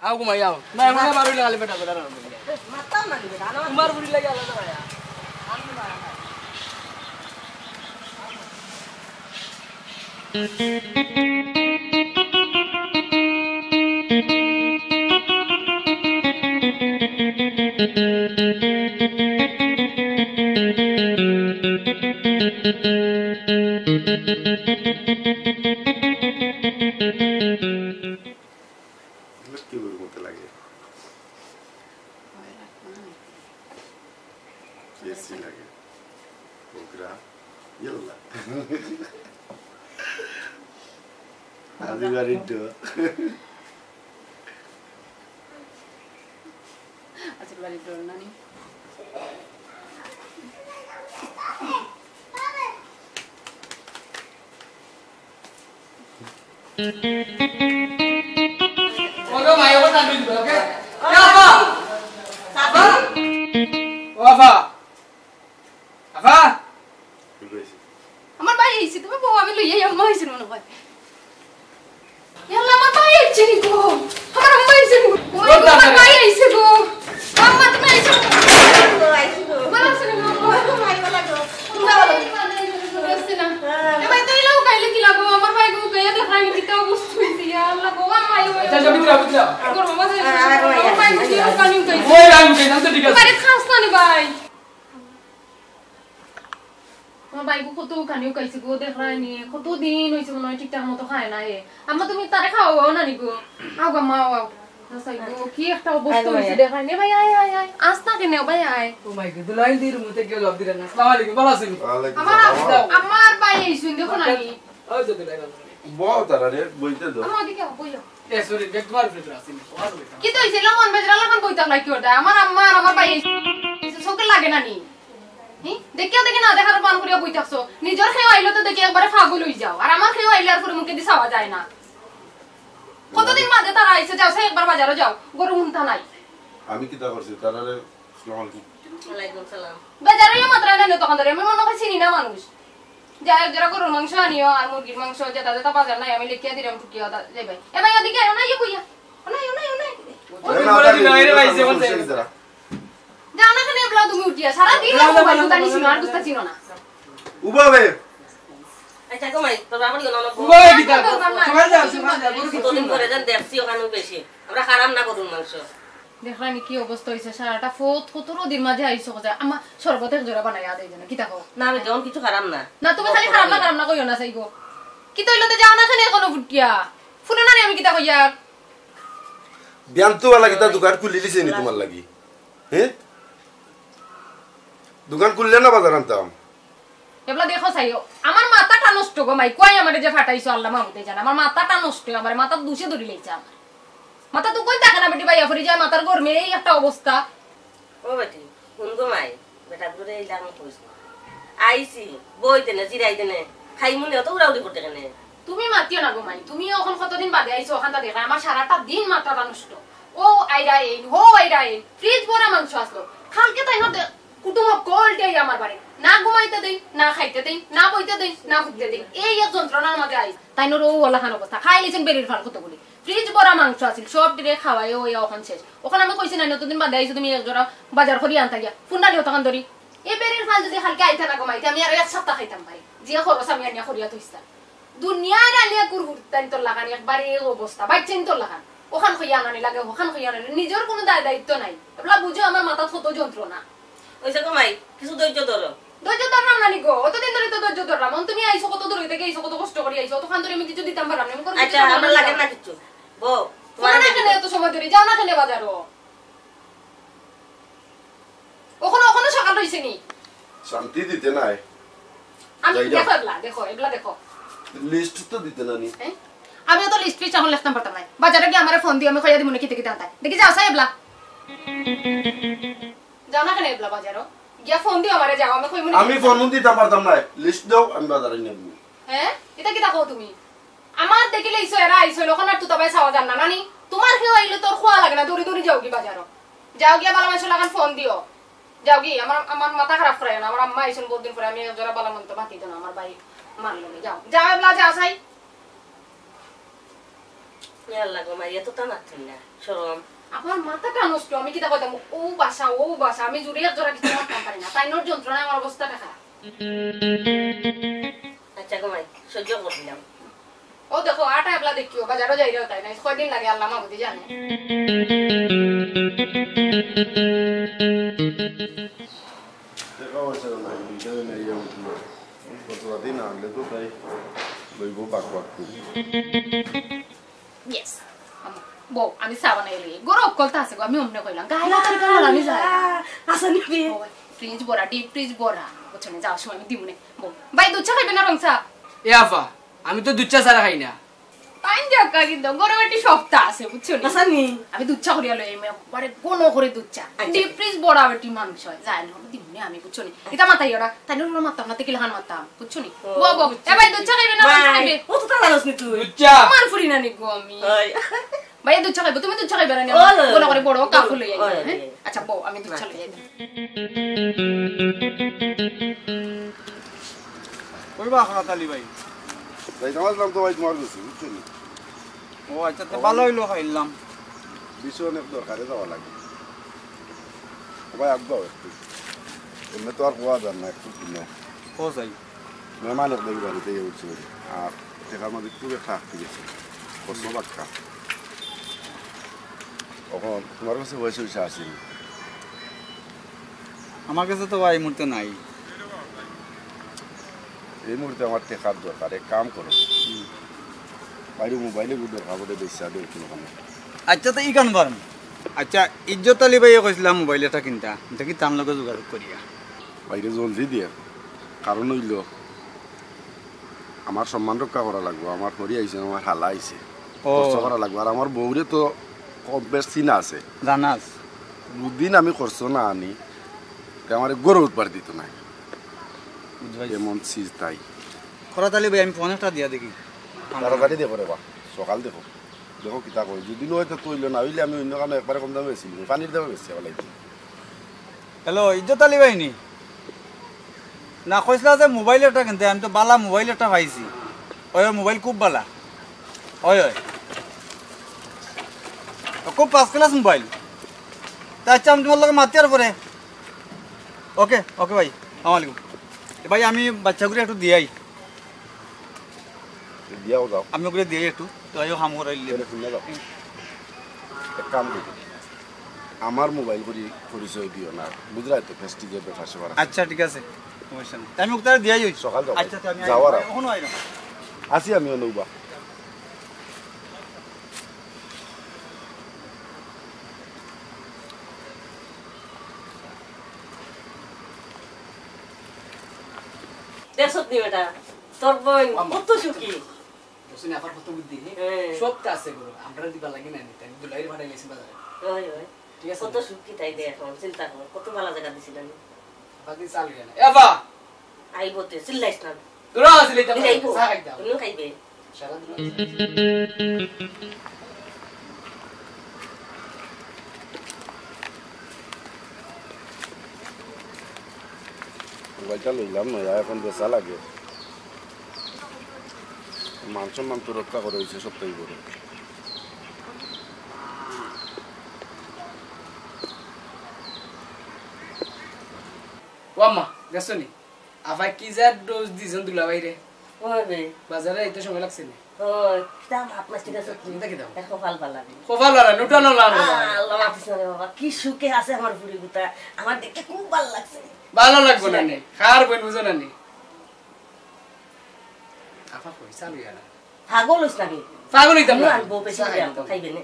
আও ঘুমাই আও। না, এমন বারো লাগালে বেটা বেটা না। মাথা মারি বেটা, না। তোমার বুড়ি লাগে আলাদা ভাইয়া। কি বলবো মতো লাগে? এসি লাগে। প্রোগ্রাম। ইয়াল্লা। আজি বাড়ির ডর। আজি বাড়ির ডর নানি। ওগো মাই, ওগো টান দিবা, ওকে? এ আফা! আফা! ও আফা! আফা! আমার ভাই আইছে, তোমার বউ আমি লইয়া আম্মা আইছে মনে হয়। ইয়াল্লা, আমার ভাই আইছে নি গো? আমার আম্মা আইছে নি গো? ওই গো, আমার ভাই আইছে গো। আম্মা, তুমি আইছো? ভালো আছো নি গো? এ ভাই, তাই লাও খাইলে কি লাগবো? আমার ভাই গো, গায়ে তো খাইনি, কিতা অবস্থা হইছে? ইয়া আল্লাহ গো, আমার ভাই, আচ্ছা, যাও, ভিতরে যাও, ভিতরে যাও। আমার ভাই, আমার ভাই, আমার ভাই, ওই, আমি খাই না, আচ্ছা, ঠিক আছে। আরে খাস না নি ভাই। আমার ভাইগু কত উকানি উকাইছে গো, দেখরায়নি, কত দিন অইছে মনে হয় ঠিকঠাক মতো খায় না এ। আম্মা, তুমি তারে খাওয়াও না নি গো? আও গো, মা, আও। না, চাই গো, কি একটা অবস্থা আয়, হইছে, আয়। দেখরায়নি। ভাই, আয়, আয়, আয়। আস না কেনে, ভাই, আয়। ও মাই গড, দুলাইল দি রুমতে গিয়ে লাভ দিলেন না। আসসালামু আলাইকুম, ভালো আছেন? ওয়ালাইকুম আমার, সালাম। আমার ভাই আইছইন, দেখো না নি। ওই যে দুলাইল। বও তারা রে, বইতে দাও। আমার দিকে বইও। এ সরি, ব্যাগ তোমার ভিতরে আছে নি? তোমার ভিতরে। কি তো হইছে? মন বেজরা লাখান বই থাকলাই কি ওটা? আমার আম্মা আর আমার ভাই এই চোখে লাগে না নি? হি? দেখিয়া দেখি না দেখার পান করিয়া বই থাকছো। নিজর খেয়ে আইলে তো দেখি একবারে পাগল হই যাও, আর আমার খেয়ে আইলে আর পুরো মুখে দি চাওয়া যায় না। কতদিন বাদে তারা আইছে, যাও সে একবার বাজারো যাও, গরু হুনতা নাই। আমি কিতা করছি তারারে? আসসালামু আলাইকুম। ওয়ালাইকুম সালাম। বাজারো ইয়া মাত্রা জানে তখন ধরে আমি মনে হয় চিনি না মানুষ। যা এক জোড়া গরুর মাংস আনিও আর মুরগির মাংস, যেটা যেটা বাজার নাই আমি লিখিয়া দিলাম টুকিয়া দা যাইবাই। এ ভাই ওদিকে আয় না, ইয়ে কইয়া। ও নাই, ও নাই, ও নাই। ওই ঘরে দিন আইরে ভাই, যেমন চাই। যাও না কেন এবলা তুমি উঠিয়া? সারা দিন মোবাইল গুতা নিছি না, আর গুতা চিনো না। উবা বে। আচ্ছা গো মাই, তোর বাবার গেল না। ওই কিতা? সকাল যাও, সকাল যাও, গরু কতদিন পরে যেন দেখছি ওখানে বেশি। আমরা খারাপ না গরুর মাংস। দেখলাম কি অবস্থা হইছে, সারাটা ফোত কত রোদির মাঝে আইছো কোথায়? আমার শরবত এক জোড়া বানাইয়া দেই যেন, কিতা কও? না আমি তেমন কিছু খারাপ না। না তুমি খালি খারাপ না, খারাপ না কইও না, চাইগো। কি তইলো তো যাও না কেন এখনো ফুটিয়া? ফুটো না রে আমি কিতা কইয়া? বিয়ান তো বালা কিতা দোকান খুলি দিছে নি তোমার লাগি? হ্যাঁ, দোকান খুললে না বাজার আনতাম। এবলা দেখো চাইও, আমার মাথাটা নষ্ট গো মাই, কই আমারে যে ফাটাইছো আল্লাহ মাহমুদে জানে, আমার মাথাটা নষ্ট, আমার মাথা দুষে ধরি লাইছে আমার। মাথা তো কই থাকে না বেটি বাইয়া পড়ি যায়, মাথার গরমে এই একটা অবস্থা। ও বেটি, কোন গো মাই? বেটা দূরে এইলাম কইস না। আইছি, বই দেনে, জিরাই দেনে, খাই মনে অত উড়াউড়ি করতে কেনে? তুমি মাতিও না গো মাই, তুমি এখন কতদিন বাদে আইছো, ওখানটা দেখা আমার সারাটা দিন মাথাটা নষ্ট। ও আইরা এই, হো আইরা এই, ফ্রিজ ভরা মাংস আসলো। কালকে তাই হতে কুটুম কলটে আমার বাড়ি, না ঘুমাইতে দেই, না খাইতে দেই, না বইতে দেই, না ফুটতে দেই, এই এক যন্ত্রণার মাঝে আইস। তাই নোর ও ওলা খান অবস্থা, খাই লিছেন বেরির ফাল কতগুলি। ফ্রিজ ভরা মাংস আছিল, সব দিকে খাওয়াই ওই ওখান শেষ। ওখানে আমি কইছি না, নতুন দিন বাদে আইছো তুমি এক জোড়া বাজার করি আনতা গিয়া, ফুন্ডা নিও তখন ধরি। এই বেরির ফাল যদি কালকে আইতা না ঘুমাইতে, আমি আর এক সপ্তাহ খাইতাম পারি। যে খরচ আমি আনিয়া করিয়া থইছিলাম। দুনিয়ার আলিয়া কুরকুর তাইন তোর লাগানি একবারে এই অবস্থা, বাইচ্চাইন তোর লাগান। ওখান কইয়া আনানি লাগে, ওখান কইয়া আনানি, নিজের কোনো দায় দায়িত্ব নাই। এবলা বুঝো আমার মাথাত কত যন্ত্রণা। ওই যে গো মাই, কিছু ধৈর্য ধরো। ধৈর্য ধরলাম না নি গো, অতদিন ধরে তো ধৈর্য ধরলাম। অন তুমি আইছো কত দূর হইতে আইছো, কত কষ্ট করি আইছো, অতখান ধরে আমি কিছু দিতাম পারলাম না। আমি কোনো কিছু আচ্ছা, দিতাম আমার পারলাম লাগে না। না কিছু। বউ, তোমার তোমার এখানে এত সময় ধরে যাও না কেন বাজারো? ওখানে ওখানে সকাল হইছে নি। শান্তি দিতে নাই। আমি যাই যাও। দেখো এবলা, দেখো এবলা দেখো। লিস্ট তো দিতে না নি। হ্যাঁ? আমি অত লিস্ট ফিস্ট এখন লিখতাম পারতাম না। বাজারে গিয়ে আমারে ফোন দিও, আমি কইয়া দিমু না কিতা কিতা আনতায়। দেখি যাও সাই এবলা। যাও না কেন এবলা বাজারো? গিয়া ফোন দিও আমারে, যাও, আমি কইমু না। আমি ফোন দিতাম পারতাম না। লিস্ট দাও, আমি বাজারে নিয়ে যাবো। হ্যাঁ? এটা কিতা কও তুমি? আমার দেখিলে ইসো এরা আইসো, এখন আর তুতাবাই চাওয়া যান না, নানি? তোমার কেউ আইলে তোর খোয়া লাগে না, দৌড়ি দৌড়ি যাও কি বাজারো। যাও গিয়া ভালা মানুষ লাগান ফোন দিও। যাও কি, আমার, আমার মাথা খারাপ করাইও না, আমার আম্মা আইসন বহুত দিন পরে, আমি এক জোড়া ভালা মন্দ মাতি দেন, আমার ভাই মানলো না, যাও। যাও এবলা যাও সাই। ইয়াল্লা গো মাই, এত টানা তুই না, শরম। আমার মাথাটা নষ্ট, আমি কিতা কইতাম, ও বাসা, ও বাসা, আমি জুড়ি এক জোড়া কিছু মারতাম পারি না, তাই নোর যন্ত্রণায় আমার অবস্থাটা খারাপ। আচ্ছা গো মাই, সহ্য করলাম। ও দেখো, আটা এবলা দেখিও, বাজারো যাইরাও তাই নাই, কয়দিন লাগে আল্লাহ মাহবুদি জানে। দেখা হয়েছে না, দুইটা নেই, কত দিন আনলে তো তাই লইব বাক বাক করি। ইয়েস। বউ, আমি চা বানাই লই। গরম অকলতা আছে গো, আমি অমনে কইলাম। গায়ে লাগার কারণে আমি যাই। আছে নাকি? ফ্রিজ ভরা, ডিপ ফ্রিজ ভরা। বুঝছো না, যাওয়ার সময় আমি দিমু নে। বউ, ভাই দুধ চা খাইবে না রং চা? এ আফা, আমি তো দুধ চা ছাড়া খাই না। তাই যাক কিন্তু গরম একটি সপ্তাহ আছে, বুঝছো না? আছে নি? আমি দুধ চা করিয়া লই, আমি একবারে ঘন করে দুধ চা। আচ্ছা। ডিপ ফ্রিজ ভরা বেটি মাংস হয়, যাই না, দিমু নে আমি, বুঝছো না? এটা মাথায় ওরা, তাই না ওরা মাথা, মাথা কিলা খান মাথা, বুঝছো না? ও, বউ, বউ, বুঝছি। এ ভাই দুধ চা খাইবে না রং চা খাইবে? ও তো তা জানোস নি তুই। দুধ চা। আমার ফুরি না নিগো আমি। ওই। ভাইয়া দুধ চা খাইবো, তুমি দুধ চা খাইবে না নি? ওই, ওই, ঘন করে বড় ওই, কাপড় লই ওই, আইবে, ওই, হ্যাঁ? ওই। আচ্ছা বউ, আমি দুধ চা লই আইতাম। কইবা আখরাত আলী ভাই? যাইতাম আসলাম তো ভাই তোমার কাছে, বুঝছো নি? ও আচ্ছা, তো ভালা অইলো খাইলাম। বিষয় অনেক দরকারে যাওয়া লাগে। ও ভাই, আব্বা একটু। এমনি তো আর কোয়া যার না, একটু কিনা। ও যাই। মেহমান এক দেখি বাড়িতে গিয়ে উঠছে। আর টেকার মাঝে খুব একটা আটকে গেছে। প্রশ্ন বাক্কা। এখন তোমার কাছে পয়সা পয়সা আছে নি? আমার কাছে তো ভাই এই মুহূর্তে নাই। এই মুহূর্তে আমার টেকার দরকার, এক কাম করো। বাইরে মোবাইলে গুড দরকার, ওটা বেচা দেও কোনো কামে। আচ্ছা, তো ইখান পারম। আচ্ছা, ইজ্জত আলী ভাইয়ে কইছিলাম মোবাইল এটা কিনতা, দেখি তার লগে যোগাযোগ করিয়া। বাইরে জলদি দিয়ে, কারণ হইল আমার সম্মান রক্ষা করা লাগবো, আমার হরি আইছে, আমার হালা আইছে, ও। খরচ করা লাগবো। আর আমার বউরে তো কম বেশ চিনা আছে। জানাস। দুদিন আমি খরচ না আনি, তে আমার গরু উৎপার দিত নাই। বুঝবাই। এমন চিজ তাই। খরাত আলী ভাই, আমি ফোন একটা দিয়া দেখি। তাড়াতাড়ি দেখো রে বা, সকাল দেখো। দেখো কিতা কই, যদি নয় তো তৈল না হইলে আমি অন্য কারণে একবারে কম দামে বেশি নিবো, পানির দামে বেশি আবার লাগবে। হ্যালো, ইজ্জত আলী ভাই নি? না, কইছিলা যে মোবাইল একটা কিনতে, আমি তো বালা মোবাইল একটা পাইছি। ওই, ওই মোবাইল খুব বালা। ওই, ওই। খুব ফার্স্ট ক্লাস মোবাইল। তা আচ্ছা, আমি তোমার লগে মাতিয়ার পরে। ওকে, ওকে ভাই, আসসালামু আলাইকুম। এ ভাই, আমি বাচ্চাগুলো একটু দিয়াই। দিয়াও যাও। আমি ওগুলো দিয়াই একটু, তো আইও হাম করাইলে। তাহলে শুনে যাও। এক কাম করো, আমার মোবাইল করি পরিচয় দিও না, বুঝলাই তো, প্রেস্টিজের ব্যাপার স্যাপার আছে। আচ্ছা, ঠিক আছে, সমস্যা নেই। তা আমি ওগুলো দিয়াই হই। সকাল যাও। আচ্ছা, তো আমি যাও আর আই-, এখনো আইলাম। আসি আমি অনুবা। দেখছত নি বেটা, তোর বোন আম্মা। কত সুখী। বুঝছো নি, আবার কত বুদ্ধি, হ্যাঁ? হ্যাঁ। সব তো আছে গরু, আমরা দিবা লাগে না নি, তাই দুলাইরে পাঠাই লাইছি বাজারে। ওই, ওই। ঠিক আছে কত নি? সুখী তাই দে এখন, চিন্তা কর, কত ভালো জায়গা দিছিল আমি। আবার দিন চাল গেল। এ বা! আইবো তে, চিল্লাইস না। দূর আছিলি তো, দিলে আইবো। চা খাইতাম। তুমিও খাইবে। সারা দিন। মোবাইলটা লইলাম না, এখন বেচা লাগে। মান সম্মান তো রক্ষা করে হইছে সবটাই বড়। ও আম্মা, গেছো নি? আফায় কি যে ডোজ দিছইন দুলাভাইরে। ওই রে। বাজারে আইতে সময় লাগছে নি? ওই, কিতা মাত মাতি গেছো তুই? কিতা কিতা? দেখো, কপাল ভালা রে। কপাল ভালা, নুটা নলা রে। আল্লাহ, মাতিস না রে বাবা, কি সুখে আছে আমার ফুড়ি গুতা। আমার দেখে খুব ভালো লাগছে। ভালো লাগবো না নি? কার বইন বুঝো না নি? আফা কই, চালু ইয়া না। পাগল হইস নাকি? পাগল হইতাম না। আনবো, বেশি করে আনবো, খাইবে নে।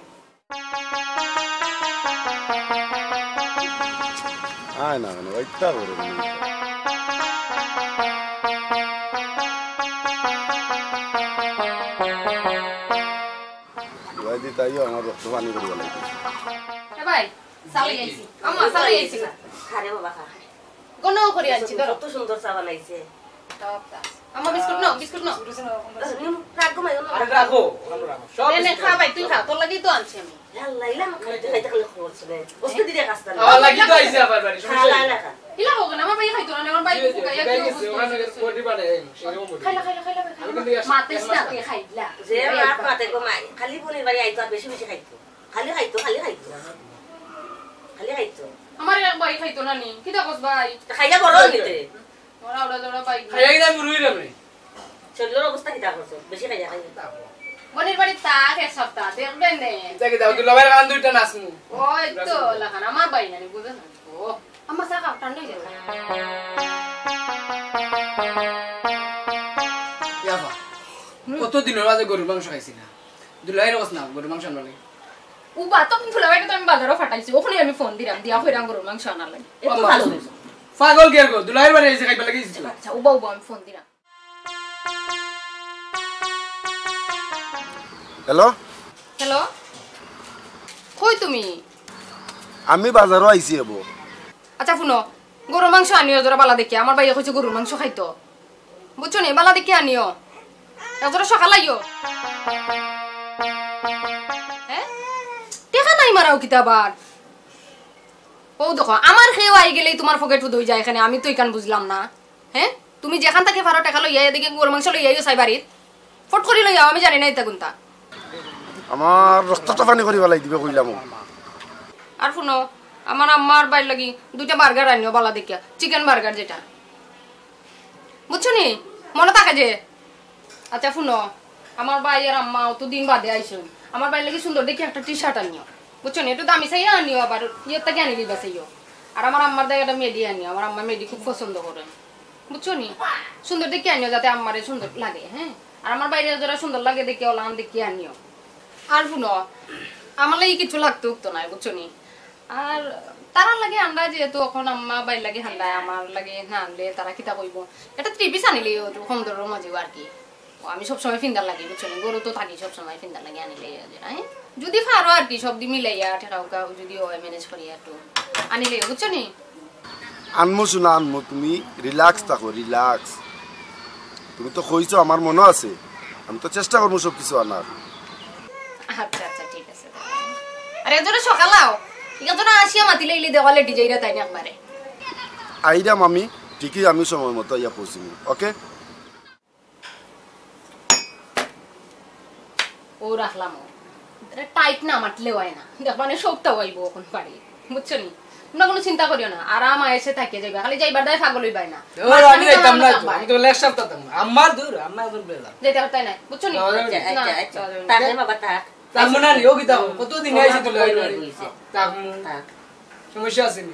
আয় না কেন, ইচ্ছা করে না। ভাই দি তাইও আমার রক্ত পানি করিয়া লাগবে। এ ভাই, চালাই আইছি। আম্মা, চালাই আইছি। আরে বাবা, খা। গণ করি আনছি, ধরো। কত সুন্দর চা বানাইছে। আম্মা, বিস্কুট নাও, বিস্কুট নাও। রাখো, মা, রাখো। আরে রাখো, রাখো। সব নে, নে, বিস্কুট খা ভাই, তুই খা, তোর লাগি তো আনছি আমি। আল্লাহ, ইলা আমার খাইতে খাইতে খালি খরচ রে। ওস্তে দিদি কাস্তা না। আমার লাগি তো আইছে আবার বাড়ি, সমস্যা নাই। খা, খা, খা। ইলা হোক না, আমার ভাই খাইতো না, আমার ভাই জি, জি, ফুকাইয়া জি, কেউ জি, বুঝতো ওখানে না। বডি বানায়, এই, সেরকম বডি। খাইলা, খাইলা, খাইলা, খাইলা। আমি কিন্তু এক মাতিস না, মাস তুই খাইলা। যে মাত মাতে গো মাই, খালি বোনের বাড়ি আইতো আর বেশি বেশি খাইতো। খালি খাইতো, খালি খাইতো। খালি খাইতো। আমার এক ভাই খাইতো না নি, কিতা কস ভাই? তা খাইয়া বড় হইতে। ওরা, ওরা, ওরা ভাই। খাইয়া কিনা বুড়ি হইলাম রে। শরীরের অবস্থা কিতা করছে? বেশি খাইয়া খাইয়া। বোনের বাড়ি থাক এক সপ্তাহ, দেখবেন নে। কিতা কিতা, দুলাভাইর কান দুইটা নাচমু। ওই তো, লাখান, আমার ভাই নানি, বুঝো না। ও, আমার চা খাও, ঠান্ডা হয়ে যাবে। ইয়াবা, হুম। কত দিনের মাঝে গরুর মাংস খাইছি না। দুলাভাইরে কস না, গরুর মাংস আনবার লাগি। উবা, তো দুলাভাইরে তো আমি বাজারও ফাটাইছি, ওখানে আমি ফোন দিলাম, দিয়া কইরাম গরুর মাংস আনার লাগি। এ তো ও মা। ভালো হয়েছে। পাগল গেল গো, দুলাভাইর বাড়ি আইছে খাইবার লাগি আইছে। আচ্ছা, উবা, উবা, আমি ফোন দিলাম। হ্যালো? হ্যালো? কই তুমি? আমি বাজারও আইছি এবো। আচ্ছা, হুনো, গরুর মাংস আনিও জরা বালা দেখিয়া। আমার ভাইয়ে কইছে গরুর মাংস খাইতো। বুঝছো নি? বালা দেখিয়া আনিও। এক জরা সকাল আইও। হ্যাঁ? টেকা নাই মারাও কিতা আবার? ও দেখো, আমার খেয়েও আই গেলেই তোমার পকেট ফুদ হয়ে যায় এখানে, আমি তো এখান বুঝলাম না। হ্যাঁ? তুমি যেখান থাকি পারো টেকা লইয়া, এদিকে গরুর মাংস লইয়া আইও চাই বাড়িত। ফট করি লইয়া আও, আমি জানি না ইতা কুনতা। আমার রক্তটা পানি করি ফালাই দিবে কইলাম। আর হুনো, আমার আম্মার ভাইর লাগি দুইটা বার্গার আনিও বালা দেখিয়া, চিকেন বার্গার যেটা। বুঝছো নি? মনো থাকে যে। আচ্ছা হুনো, আমার ভাই আর আম্মা অত দিন বাদে আইছইন। আমার ভাইর লাগি সুন্দর দেখি একটা টি-শার্ট আনিও। বুঝছো নি? একটু দামি চাইয়া আনিও, আবার ইয়ের থাকি আনি দিবা চাইও। আর আমার আম্মার দায় একটা মেডি আনিও, আমার আম্মা মেডি খুব পছন্দ করে। বুঝছো নি? সুন্দর দেখি আনিও, যাতে আম্মারে সুন্দর লাগে, হ্যাঁ? আর আমার ভাইরে যারা সুন্দর লাগে দেখি, ওলান দেখি আনিও। আর হুনো, আমার লাগি কিছু লাগতো উঠতো নাই, বুঝছো নি? আর তারার লাগি আন্ডা যেহেতু এখন আম্মা ভাইর লাগি হান্ডায়, আমার লাগি না আনলে তারা কিতা কইবো? এটা থ্রি পিস আনিলেই হতো, কম দরের মাঝেও আর কি। আমি সবসময় ফিন্দার লাগি, বুঝছো নি? গরু তো থাকি সবসময় ফিন্দার লাগি আনিলে ইয়া যায়, হ্যাঁ? যদি পারো আর কি, সব দি মিলাইয়া ঠেকা উকা যদি হয়, ম্যানেজ করি একটু আনিলে, বুঝছো নি? আনমু শোনা, আনমু, তুমি রিল্যাক্স থাকো, রিল্যাক্স। তুমি তো কইছো, আমার মনো আছে, আমি তো চেষ্টা করমু সব কিছু আনার। আচ্ছা, আচ্ছা, ঠিক আছে। আরে, এজন্য সকাল আও, এজন্য আসিয়া মাতিলে ইলি দেওয়ালে ডিজাইরা তাই না একবারে। আইরাম আমি, ঠিকই আমি সময় মতো আইয়া পৌঁছিমু, ওকে? ও রাখলাম ও। এটা টাইট না মাতলে হয় না। দেখবা নে, সবটা হইব এখন পারি। বুঝছো নি? তোমরা কোনো চিন্তা করিও না। আরাম আয়েসে থাকিয়া যাইবা। খালি যাইবার দায় পাগল হইবায় না। ও, আমি যাইতাম না তো। আমি তো এক সপ্তাহ থাকবো। আম্মা দূর, আম্মা এখন বেলা। যাইতে পারতাই না। বুঝছো নি? আচ্ছা, আচ্ছা, আচ্ছা। যাওয়া যাবে না। থাক রে বাবা, থাক। থাকবো না নি, ও কিতা? কতদিন আইছি তো লই লই। থাকবো। থাক। সমস্যা আছে নি?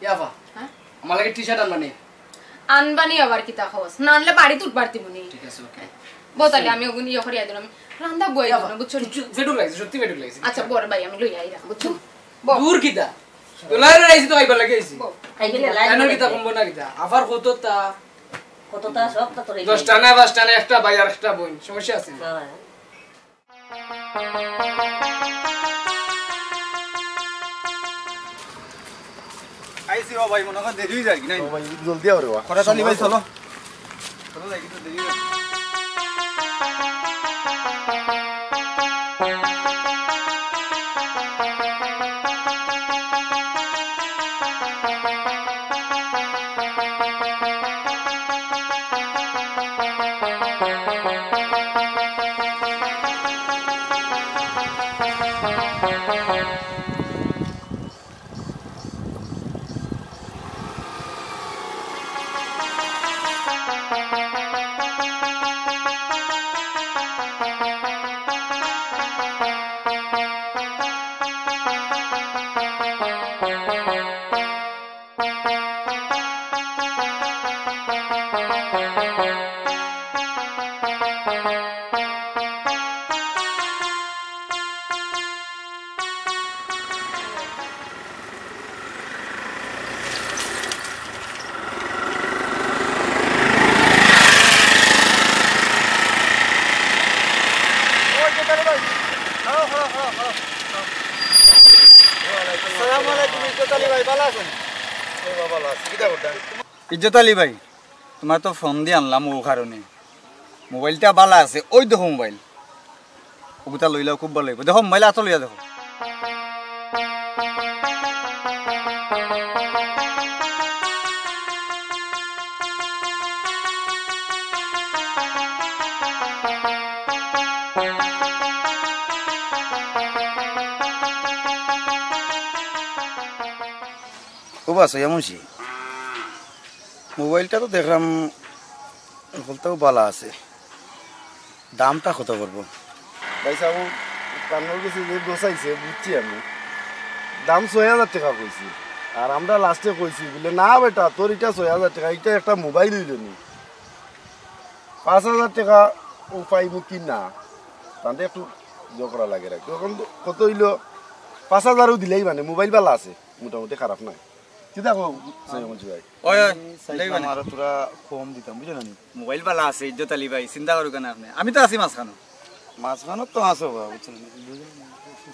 ইয়াবা। হ্যাঁ? আমার লাগি টি-শার্ট আনবা নি? আনবা নি আবার কিতা খোঁজ? না আনলে বাড়িত উঠবার দিমু নি। ঠিক আছে, ওকে। বউ, তাইলে আমি ওগুন ইয়ে করিয়া দিলাম। রান্দা বই ইয়াবা, দিলাম, বুঝছো নি? জেডু লাগছে, সত্যি জেডু লাগছে। আচ্ছা, বড় ভাই, আমি লই আইরাম, বুঝছো? বউ। দূর কিতা? তো লই আইছি তো খাইবার লাগি আইছি। বউ। খাইবার লাগি। কেন কিতা কমবো না কিতা? আবার কততা? কততা সব তো তোর এই দশটা না, পাঁচটা না, একটা ভাই আর একটা বোন। সমস্যা আছে নি? হ্যাঁ। আইছি ও ভাই, মনে হয় দেরি হয়ে যায় কি নাই? ও ভাই, জলদি আও রে বা। করা তালি ভাই, চলো। চলো যাই, কিন্তু দেরি হয়ে যায়। আসসালামু আলাইকুম, ইজ্জত আলী ভাই, ভালা আছইন? এই বাবা, ভালা আছি। কিতা করতা? ইজ্জত আলী ভাই, তুমার তো ফোন দি আনলাম ও কারণে। মোবাইলটা ভালা আছে, ওই দেখো মোবাইল। ওগুতা লইলাও খুব ভালা অইবো। দেখো মোবাইল আতো লইয়া দেখো। ও বা সৈয়া মুন্সি, মোবাইলটা তো দেখলাম, হকলতাউ ভালা আছে, দামটা কত পড়বো? ভাই সাব, কামর গেছে যে গোছাইছে, বুঝছি আমি, দাম ছয় হাজার টেকা কইছি। আর আমরা লাস্টে কইছি বুলে, "না বেটা, তোর ইটা ছয় হাজার টেকা, ইটা একটা মোবাইল অইলো নি, পাঁচ হাজার টেকা ও পাইমু কি না?" তানতে একটু জোর করা লাগে রাখি। তখন তো কত অইলো, পাঁচ হাজারও দিলেই মানে, মোবাইল ভালা আছে। মোটামুটি খারাপ নায়। কিতা কও, সৈয়দ ভাই? ওই, ওই, আমি চাইছিলাম দেখবেন। আরো থুড়া কম দিতাম, বুঝলেন নি? মোবাইল ভালা আছে, ইজ্জত আলী ভাই, চিন্তা করুক না আপনি। আমি তো আছি মাঝখানো। মাঝখানো তো আছো বা, বুঝছেন? দুজন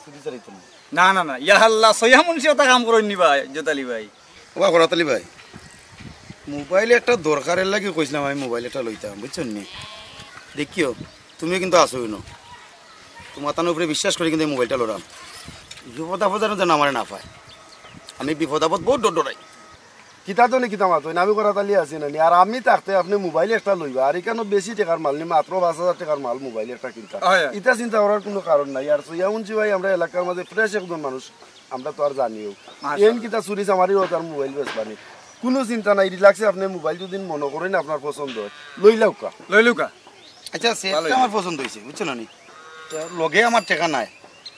সুদি চালিত না। না, না, না, ইয়া আল্লাহ, সৈয়া মুন্সি ওটা কাম করইন নি ভাই, ইজ্জত আলী ভাই। ওবা করাত আলী ভাই, মোবাইল একটা দরকারের লাগি কইছিলাম আমি মোবাইল একটা লইতাম, বুঝছেন নি? দেখিও, তুমিও কিন্তু আছো ইনো। তুমার তানোর উপরে বিশ্বাস করি কিন্তু এই মোবাইলটা লইলাম। বিপদ আপদ যেন, যেন আমারে না পায়। আমি বিপদ আপদ বহুত ডর ডরাই। কিতা তো নি কিতা মাতো, আমি করাত আলী আছি না নি। আর আমি থাকতে আপনে মোবাইল একটা লইবা, আর ইখানো বেশি টেকার মাল নি, মাত্র পাঁচ হাজার টেকার মাল মোবাইল একটা কিনতা। হয়, হয়। ইটা চিন্তা করার কুনু কারণ নাই। আর সৈয়া মুন্সি ভাই আমরা এলাকার মাঝে ফ্রেশ একজন মানুষ, আমরা তো আর জানিও। মাশাআল্লাহ। এন কিতা চুরি চামারি অয় তার মোবাইল বেচবা নি। কুনু চিন্তা নাই, রিল্যাক্সে আপনে মোবাইল যদি মনো করইন আপনার পছন্দ অয়, লইলাউক্কা। লইলাউক্কা। আচ্ছা, সেটটা ভালোই। আমার পছন্দ অইছে, বুঝছো না নি? তো লগে আমার টেকা নাই।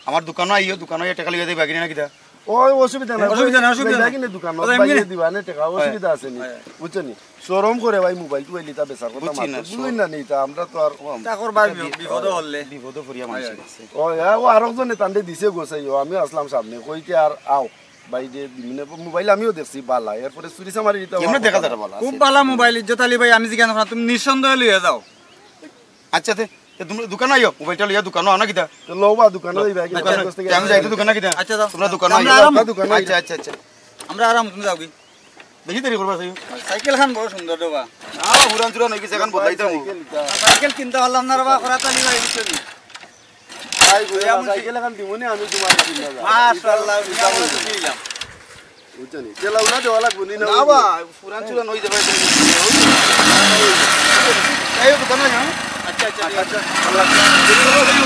আমার দোকানো আইও, দোকানো আইয়া টেকা লইয়া যাইবা কিনা না কিতা? ওই অসুবিধা নাই। অসুবিধা নাই, অসুবিধা নাই। কিনে দোকানো, আচ্ছা, এমনি বাইরে দিবা নে টেকা, হ্যাঁ। অসুবিধা আছে নি? হ্যাঁ। বুঝছো নি? শরম করে ভাই মোবাইল টুবাইল ইতা বেচার কথা বুঝছি না, মাতো। বুঝইন না নি ইতা, আমরা তো আর ও, আমরা তা করবার এটা বি-, বি-, বিপদে হলে। বিপদে পড়িয়া মানসিক হ্যাঁ। আছে। ও, হ্যাঁ, ও আরক জনে তানরে দিছে গোছাই, ও আমি আসলাম সামনে, কইতে আর আও, ভাই যে দিমুনে মোবাইল আমিও দেখছি বালা, এরপরে চুরি চামারি ইতা এমনি দেখা যায় বালা আছে। খুব বালা মোবাইল, ইজ্জত আলী ভাই, আমি জিজ্ঞাসা করলাম, তুমি নিঃসন্দেহে লইয়া যাও। আচ্ছা, তে, তে তুমি দোকানো আইও, মোবাইলটা লইয়া দোকানো আও না কিতা? তো লও বা, দোকানো যাইবা, কি দোকানো? দোকান থেকে তে আমি যাই তো দোকানো কিতা? আচ্ছা, যাও। তোমরা দোকানো আমরা আইও। আরাম। দোকানো আইও। আচ্ছা, আচ্ছা, আচ্ছা। আমরা আরাম, তুমি যাও কি? বেশি দেরি করবা, যাইও। সাইকেল খান বড় সুন্দর রে বা। না, পুরান চুরান অই গেছে, এখন বদলাইতাম। সাইকেল কিনতে পারলাম না রে বা, করাত আলী ভাই, বুঝছো নি? ভাই, ঘুরে সাইকেল এখন দিমুনি আমি তোমার কিনা যা। মাশাআল্লাহ, আমি বুঝলাম। বুঝছো নি? তেলা উলা দেওয়া লাগবো নি না? না বা, পুরান চুরান অই যাবে। যাই হোক, দোকানো যাই, হ্যাঁ? আচ্ছা, আচ্ছা, ঠিক আছে। আচ্ছা, আল্লাহ হাফেজ।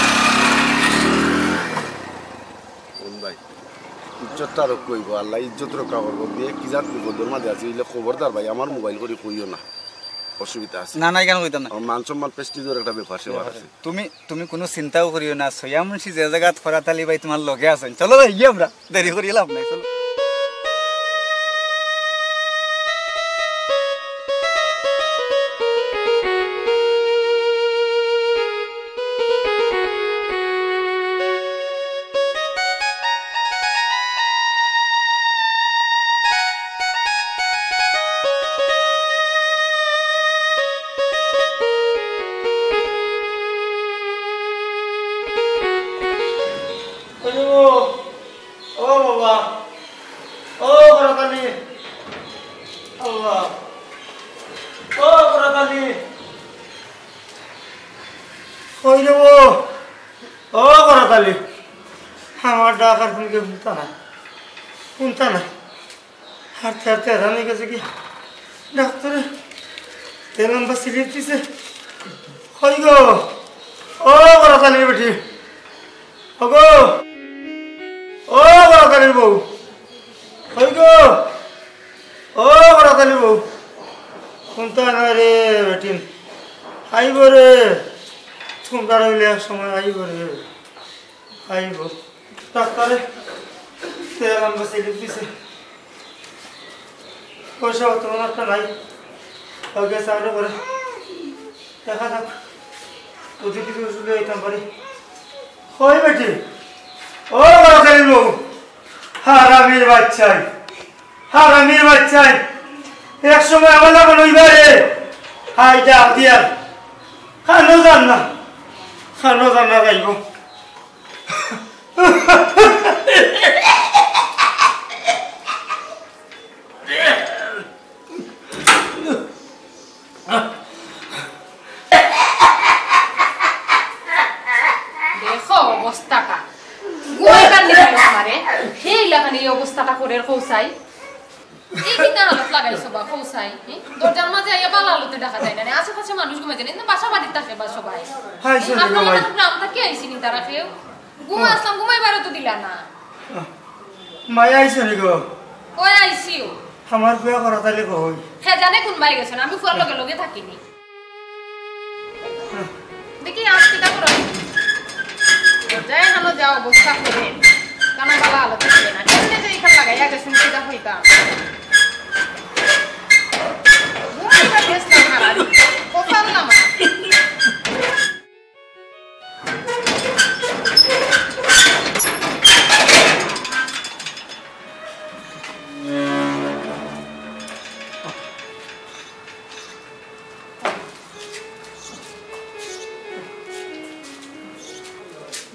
কোন ভাই? ইজ্জতটা রক্ষা অইবো, আল্লাহ ইজ্জত রক্ষা করবো। বিয়ে কি জাত বিপদর মাঝে আছে, ইলে খবরদার ভাই, আমার মোবাইল করি কইও না, অসুবিধা আছে। না, না, কেন কইতাম না? আমার মান সম্মান প্রেস্টিজর একটা ব্যাপার স্যাপার আছে। তুমি, তুমি কুনু চিন্তাও করিও না, সৈয়া মুন্সি যে জাগাত ফরাত আলী ভাই তোমার লগে আছইন। চলো ভাই, গিয়া আমরা দেরি করি লাভ নাই, চলো। ও বাবা, ও ফরাত আলী, আল্লাহ, ও ফরাত আলী, কই রে ও, ও ফরাত আলী, আমার ডাক আর কুনু কেউ হুনতা না, হুনতা না। হাঁটতে হাঁটতে হেরান অই গেছে কি, ডাক্তারে তে লম্বা স্লিপ দিছে। কই গো, ও ফরাত আলীর বেটি, ও গো, ও ফরাত আলীর বউ, কই গো, ও ফরাত আলীর বউ, হুনতা না রে বেটিন, আইবো রে, তোমরা রইলে এক সময় আইবো রে। আইবো। ডাক্তারে তে লম্বা স্লিপ দিছে। পয়সা অত একটা নাই। অউ গেছে আমরা পরে। দেখা যাক। যদি কিছু ওষুধ লইতাম পারি। কই বেটি? ও বড় কালির বউ। হারামির বাচ্চাই। হারামির বাচ্চাই। এক সময় আমার লাগানো অইবা রে। হাই যা দিয়া। খানো জান না। খানো জান না যাইবো। দেখো অবস্থাটা। গুয়াই কান্দি গেল আমারে। সেই লাখান এই অবস্থাটা করের কও চাই। এই কিতা হালত লাগাইছো বা কও চাই? হুম? দরজার মাঝে আইয়া বালা আলোতে দেখা যায় না নি। আশেপাশে মানুষ ঘুমাইতে নি। বাসা বাড়িত থাকে বা সবাই। হাই, এই সরি গো আপনার মাই। লাখান গ্রাম থাকি আইছি নি তারা কেউ? ঘুমা ও। আসলাম, ঘুমাইবারও তো দিলা না। মাই আইছো নি গো? ওই আইছিও। আমার পুয়া করা তাইলে কই? হে জানে কোন বাই গেছেন, আমি পুয়ার লগে লগে থাকিনি। দেখি আজ কিতা করো। যাই হানো যাও, অবস্থা করে। কানা বালা আলো থাকবে না। কেমনে যে এখান লাগাইয়া গেছেন, কিতা হইতাম। ঘুমাইবার গেছিলাম হারানি। কপাল না আমার।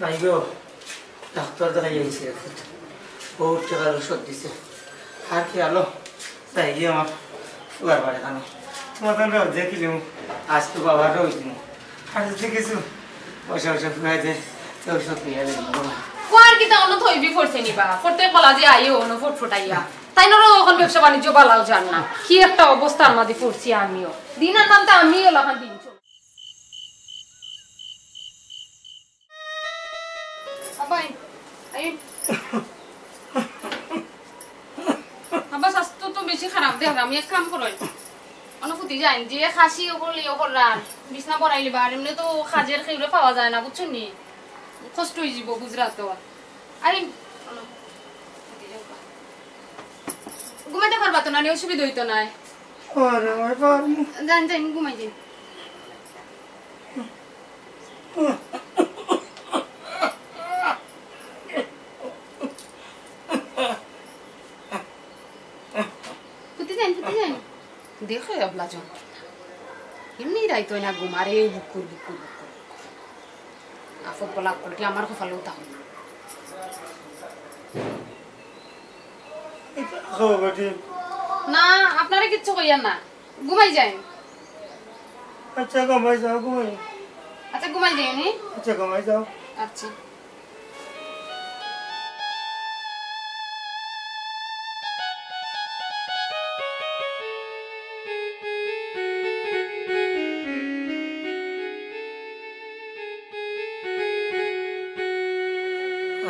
নাই গো, ডাক্তার দেখাই আইছি এখন। বহুত টাকার ঔষধ দিছে। আর কি আলো? তাই গিয়ে আমার ফুয়ার বাড়ি খানো। তোমার তো আমি রোজ দেখিলাম, আজ তো বাবার রোজ দিন। আর যদি কিছু পয়সা পয়সা ফুয়াই দে, তো ঔষধ নিয়ে দেবো। ফুয়ার কিতা অনো থইবি পড়ছে নি বা? পড়তে বলা যে আইও অনো ফুটফুটাইয়া। তাই না, অখন ব্যবসা বাণিজ্য বালাও যার না। কি একটা অবস্থার মাঝে পড়ছি আমিও। দিন আর নাম তো আমিও লাখান দিন চল। আব্বা, এই, এই। আব্বা, স্বাস্থ্য তো বেশি খারাপ দেখলাম, এক কাম করো। অনো ফুতি যাইন, যে খাসি ওগুলি ওগুলার বিছনা বড়াইলি বা, আর এমনি তো কাজের কেউরে পাওয়া যায় না, বুঝছো নি? কষ্ট হয়ে যাব গুজরাট তো। আরে, অনো ফুতি যাও বা। ঘুমাইতে পারবা তো না, নি অসুবিধা হইতো না। আরে, আমি পারমু। যান, যান, ঘুমাই যান। ফুতি যাইন, ফুতি যাইন। দেখো, এবলা যন্ত্রণা। এমনি রাইত হয় না ঘুম, আর এই বুকুর, বুকুর, বুকুর। আপদ বলা আপদটি আমার কপালেও থাকো না। ইতা খাও বেটি। না, আপনারে কিচ্ছু কইয়ার না, ঘুমাই যাইন। আচ্ছা, ঘুমাই যাও, ঘুমাই। আচ্ছা, ঘুমাই যাইন নি? আচ্ছা, ঘুমাই যাও। আচ্ছা।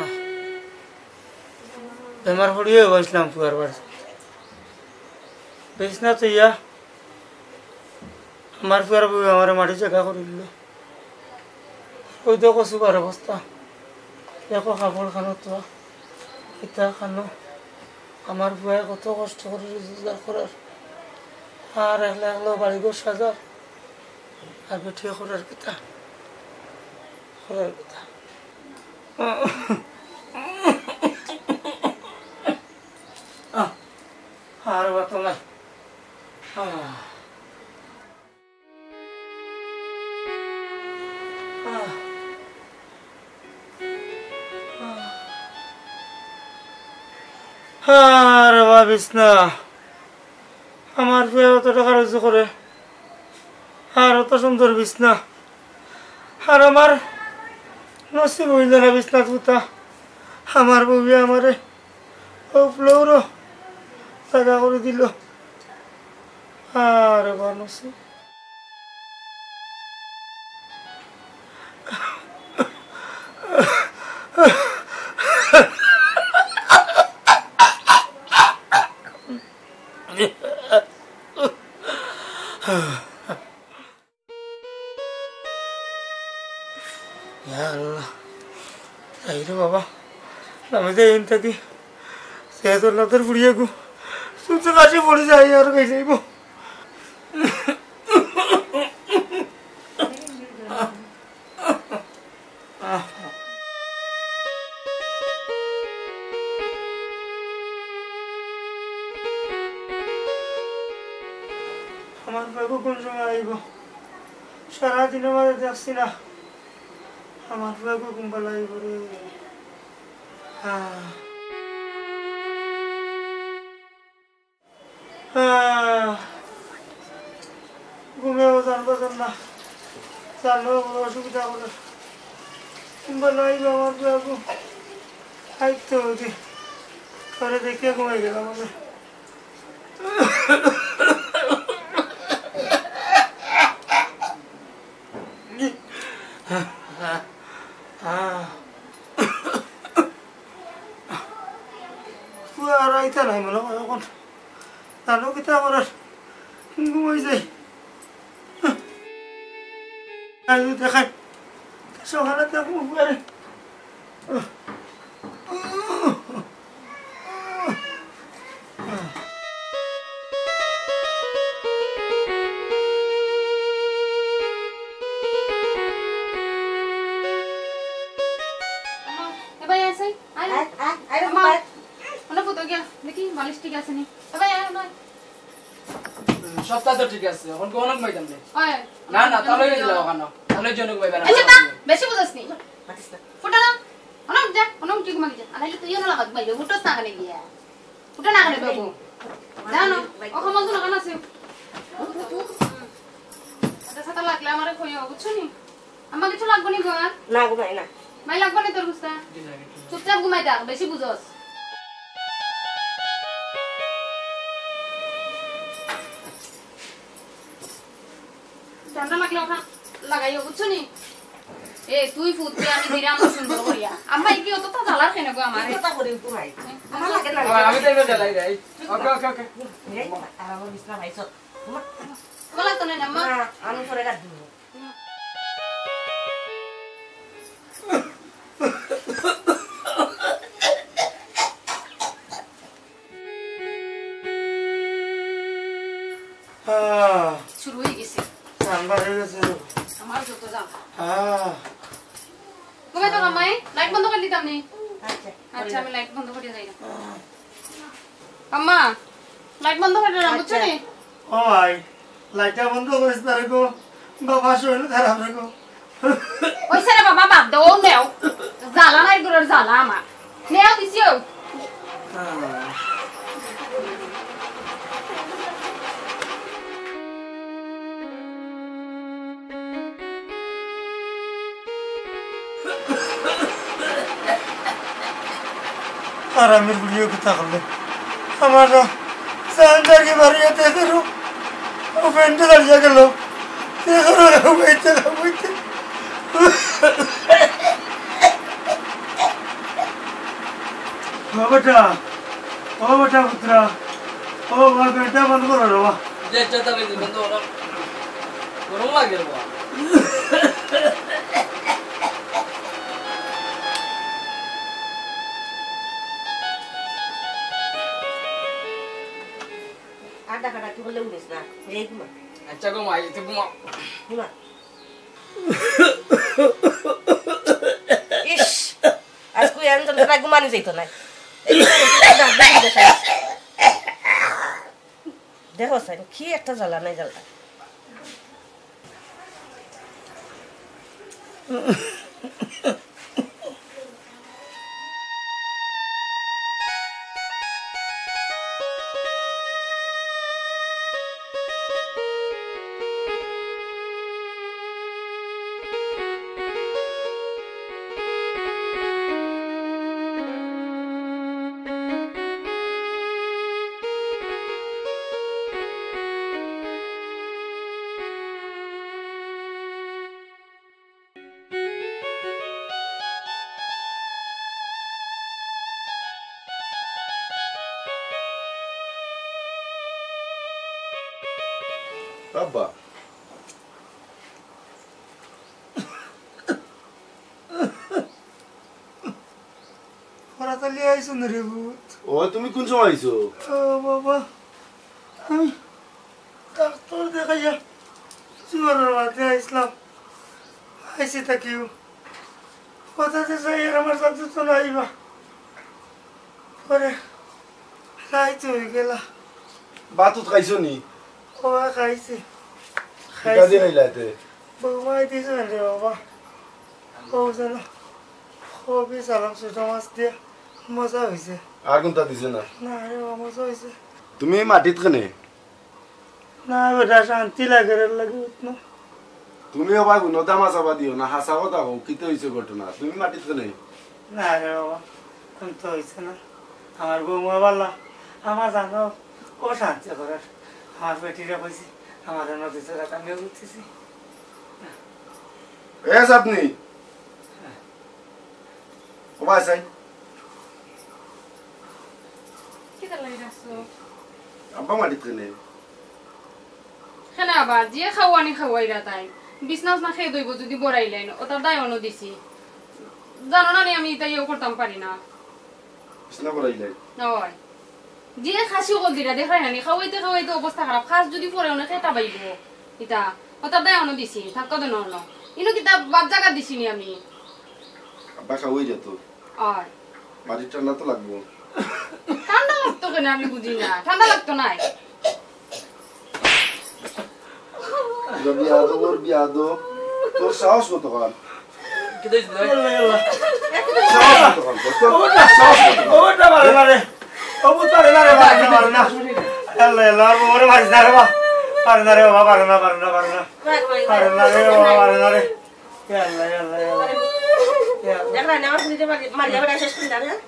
আহ, বেমার পড়িয়া বসলাম পুয়ার বাড়ি। বিছনা থইয়া আমার পুয়ার বউ আমারে মাটি জাগা করি দিল। ওই দেখো সুগার অবস্থা, দেখো কাপড় খানো তো, ইতা খানো। আমার পুয়ায় কত কষ্ট করি রোজগার করার, আর একলা একলা বাড়ি ঘর সাজার, আর বেটিয়ে করার কিতা, করার কিতা। আহ, আর বাতো নাই। আহ। আহ। আহ। আরে বা বিছনা, আমার পুয়ায় অত টেকা রুজি করে, আর অত সুন্দর বিছনা, আর আমার নসিব অইল না বিছনাত হুতা। আমার বউয়ে আমারে ও ফ্লোরও জাগা করি দিল। আরে বা নসিব। ইয়া আল্লাহ। যাই রে বাবা, আমি তো এইন থাকি। সে তো লাতের ফুড়িয়ে গু। শুনতে কাশি পড়ি যাই আর কই যাইব। আমার পুয়াগু কোন সময় আইব? সারাদিনর মাঝে দেখছি না। আমার পুয়াগু কুম্বালা আইব রে। হ্যাঁ। হ্যাঁ। ঘুমেও জানবো জান না। জানলেও বড় অসুবিধা করে। কুম্বালা আইব আমার পুয়াগু। আইতো ওদি। তোরে দেখিয়া ঘুমাই গেলাম আমি। পুয়া আর আইতা নাই মনে হয় এখন। জানো কিতা করার? ঘুমাই যাই। আই দেখাই। সকালে তো ঘুম পারে। এ ভাই, আছে? আয়। আয়, আয়, আয় রে আম্মা, বাবা। ওনা ফুটো গিয়া, দেখি বালিশ ঠিক আছে নি। এ ভাই, আয়, আয়। সবটা তো ঠিক আছে, এখন কি অনেক মাইতাম রে? ওই। না, না, তাহলে ওই দিলাম ওখানে। তাহলে ওই জন্য ভাই বেড়ানো আচ্ছা, তা যাবে। বেশি বুঝছ নি। মাতিস না। ফুটো না। অনেক যা, অনেক ঠিক মাগি যা। আর নাইলে তুইও না লাগাত মাইবে, ফুটোস না কেনে গিয়া। ফুটো না কেনে বাবু। জানো, ও কমল তো লাগানো আছে। আচ্ছা, সাথে লাগলে আমারে কইও, বুঝছো নি? আম্মা, কিছু লাগবো নি গো আর? না গো মাই, না। মাই লাগবো নি তোর গুস্তা? চুপচাপ ঘুমাই থাক, বেশি বুঝস। ঠান্ডা লাগলে ওটা লাগাইও, বুঝছো নি? এ, তুই ফুটবি, আমি দিরাম সুন্দর করিয়া। আম্মা, এই কি অত তো জ্বালার কেন গো আমারে? কথা করি ঘুমাই। আমার লাগে না। ও, আমি তো এবার জ্বালাই যাই। ওকে, ওকে, ওকে। এই, আর আমার বিছনা ভাই সব। তোমার লাগতো না, আম্মা? না, আমি পরে কাট দিব। আহ, শুরু হয়ে গেছে। ঠান্ডা হয়ে গেছে। আমার যত যা। আহ। ঘুমাই তো ঘুমাই, লাইট বন্ধ করে দিতাম নি। আচ্ছা, আচ্ছা, আমি লাইট বন্ধ করে যাই না। আহ। আম্মা, লাইট বন্ধ করে না, বুঝছো নি? ও ভাই, লাইটটা বন্ধ করিস না রে গো। বাবা শরীর খারাপ রে গো। অইছে রে বাবা, বাদ দেও, নেও। জ্বালা নাই, দূরের জ্বালা আমার। নেও দিছি ও। আর আমি ভিডিও কথা করলে আমার জানটা কি মারিয়া দেখে রো, ও ফ্রেন্ডে দাঁড়িয়ে গেল। দেখো রো, ও বইতে, ও বইতে। ও বেটা, ও বেটা পুত্রা, ও বাবা, বেটা বন্ধ করো রে বাবা। যে চেতা বেশি বন্ধ করো। গরম লাগে রে বাবা। আর ডাকাডাকি করলে উঠিস না, এই ঘুমা। আচ্ছা, ঘুমা, এই তো ঘুমা। ঘুমা। ইস, আজকে এমন যন্ত্রণায় ঘুমানি যাইতো না। এই ঘুমা, এই ঘুমা, এই ঘুমা, এই ঘুমা। দেখো সাইন, কি একটা জ্বালা নাই জ্বালা। আব্বা। ওরা তো লিয়ে আইছো না রে ভূত। ও, তুমি কোন সময় আইছো? ও বাবা, আমি ডাক্তার দেখাইয়া জোয়ারের মাঝে আইসলাম। আইসি তা কেউ। কোথাতে যাই আর আমার সাথে তো নাই বা। পরে রাইত হয়ে গেলা। ভাত উত খাইছো নি? ও খাইছি। কিতা দি খাইছি। খাইলা এতে? বৌমাই দিছে রে বাবা। বউ জানো, কবি সালাম ছোট মাছ দিয়া মজা হইছে। আর কোনটা দিছে না? না রে বাবা, মজা হইছে। তুমি মাটিত কেনে? না বেটা, শান্তি লাগে রে, লাগে উঠনো। তুমিও ভাই হুনো, দামা চাপা দিও না, হাছা কথা কও, কিতা হইছে ঘটনা? তুমি মাটিত কেনে? না রে বাবা, আমি তো হইছে না। আমার বৌমা বালা, আমার জানো, ও শান্তি করার। আমার বেটিরা কইছি, আমার জন্য দিছে রাত, আমিও উঠতেছি। এ চাঁদনি, ও ভাই সাই। কিতা লাগি ডাকছো? আব্বা মাটিত কেনে? কেনে আবার? যে খাওয়ানি খাওয়াইরা তাই। বিছনা উছনা খেয়ে দইব যদি বড়াইলেন, ও তার দায় অনো দিছি। জানো না নি আমি ইতা ইয়েও করতাম পারি না। বিছনা বড়াইলেন? নয়। যে খাসি অকল দিরা দেখাই না নি, খাওয়াইতে খাওয়াইতে অবস্থা খারাপ। খাস যদি পরে অনেকে টাবাইব। ইতা, ও তার দায় অনো দিছি, থাক কত নন। ইনো কিতা বাদ জাগা দিছি নি আমি? আব্বা খাওয়াই যেত। আর? বাড়ির ঠান্ডা তো লাগবো। ঠান্ডা লাগতো কেনে আমি বুঝি না, ঠান্ডা লাগতো নাই। এরা বিয়াদব, ওর বিয়াদব। তোর সাহস কত খান? কিতা হইছে? সাহস কত খান তোর? তোর সাহস কত খান? ওটা মারে, মারে। ও বুঝ পারে না রে, মারে না, মারে না। আল্লাহ, আল্লাহ, আর ওরে মারিস না রে বাবা। পারে না রে বাবা, পারে না, পারে না, পারে না। পারে না রে বাবা, পারে না রে। ইয়া আল্লাহ, ইয়া আল্লাহ, ইয়া আল্লাহ। ইয়া আল্লাহ। দেখ না, আমার হুনিতে মারি, মারি যাবে না, শেষ করে যাবে, হ্যাঁ?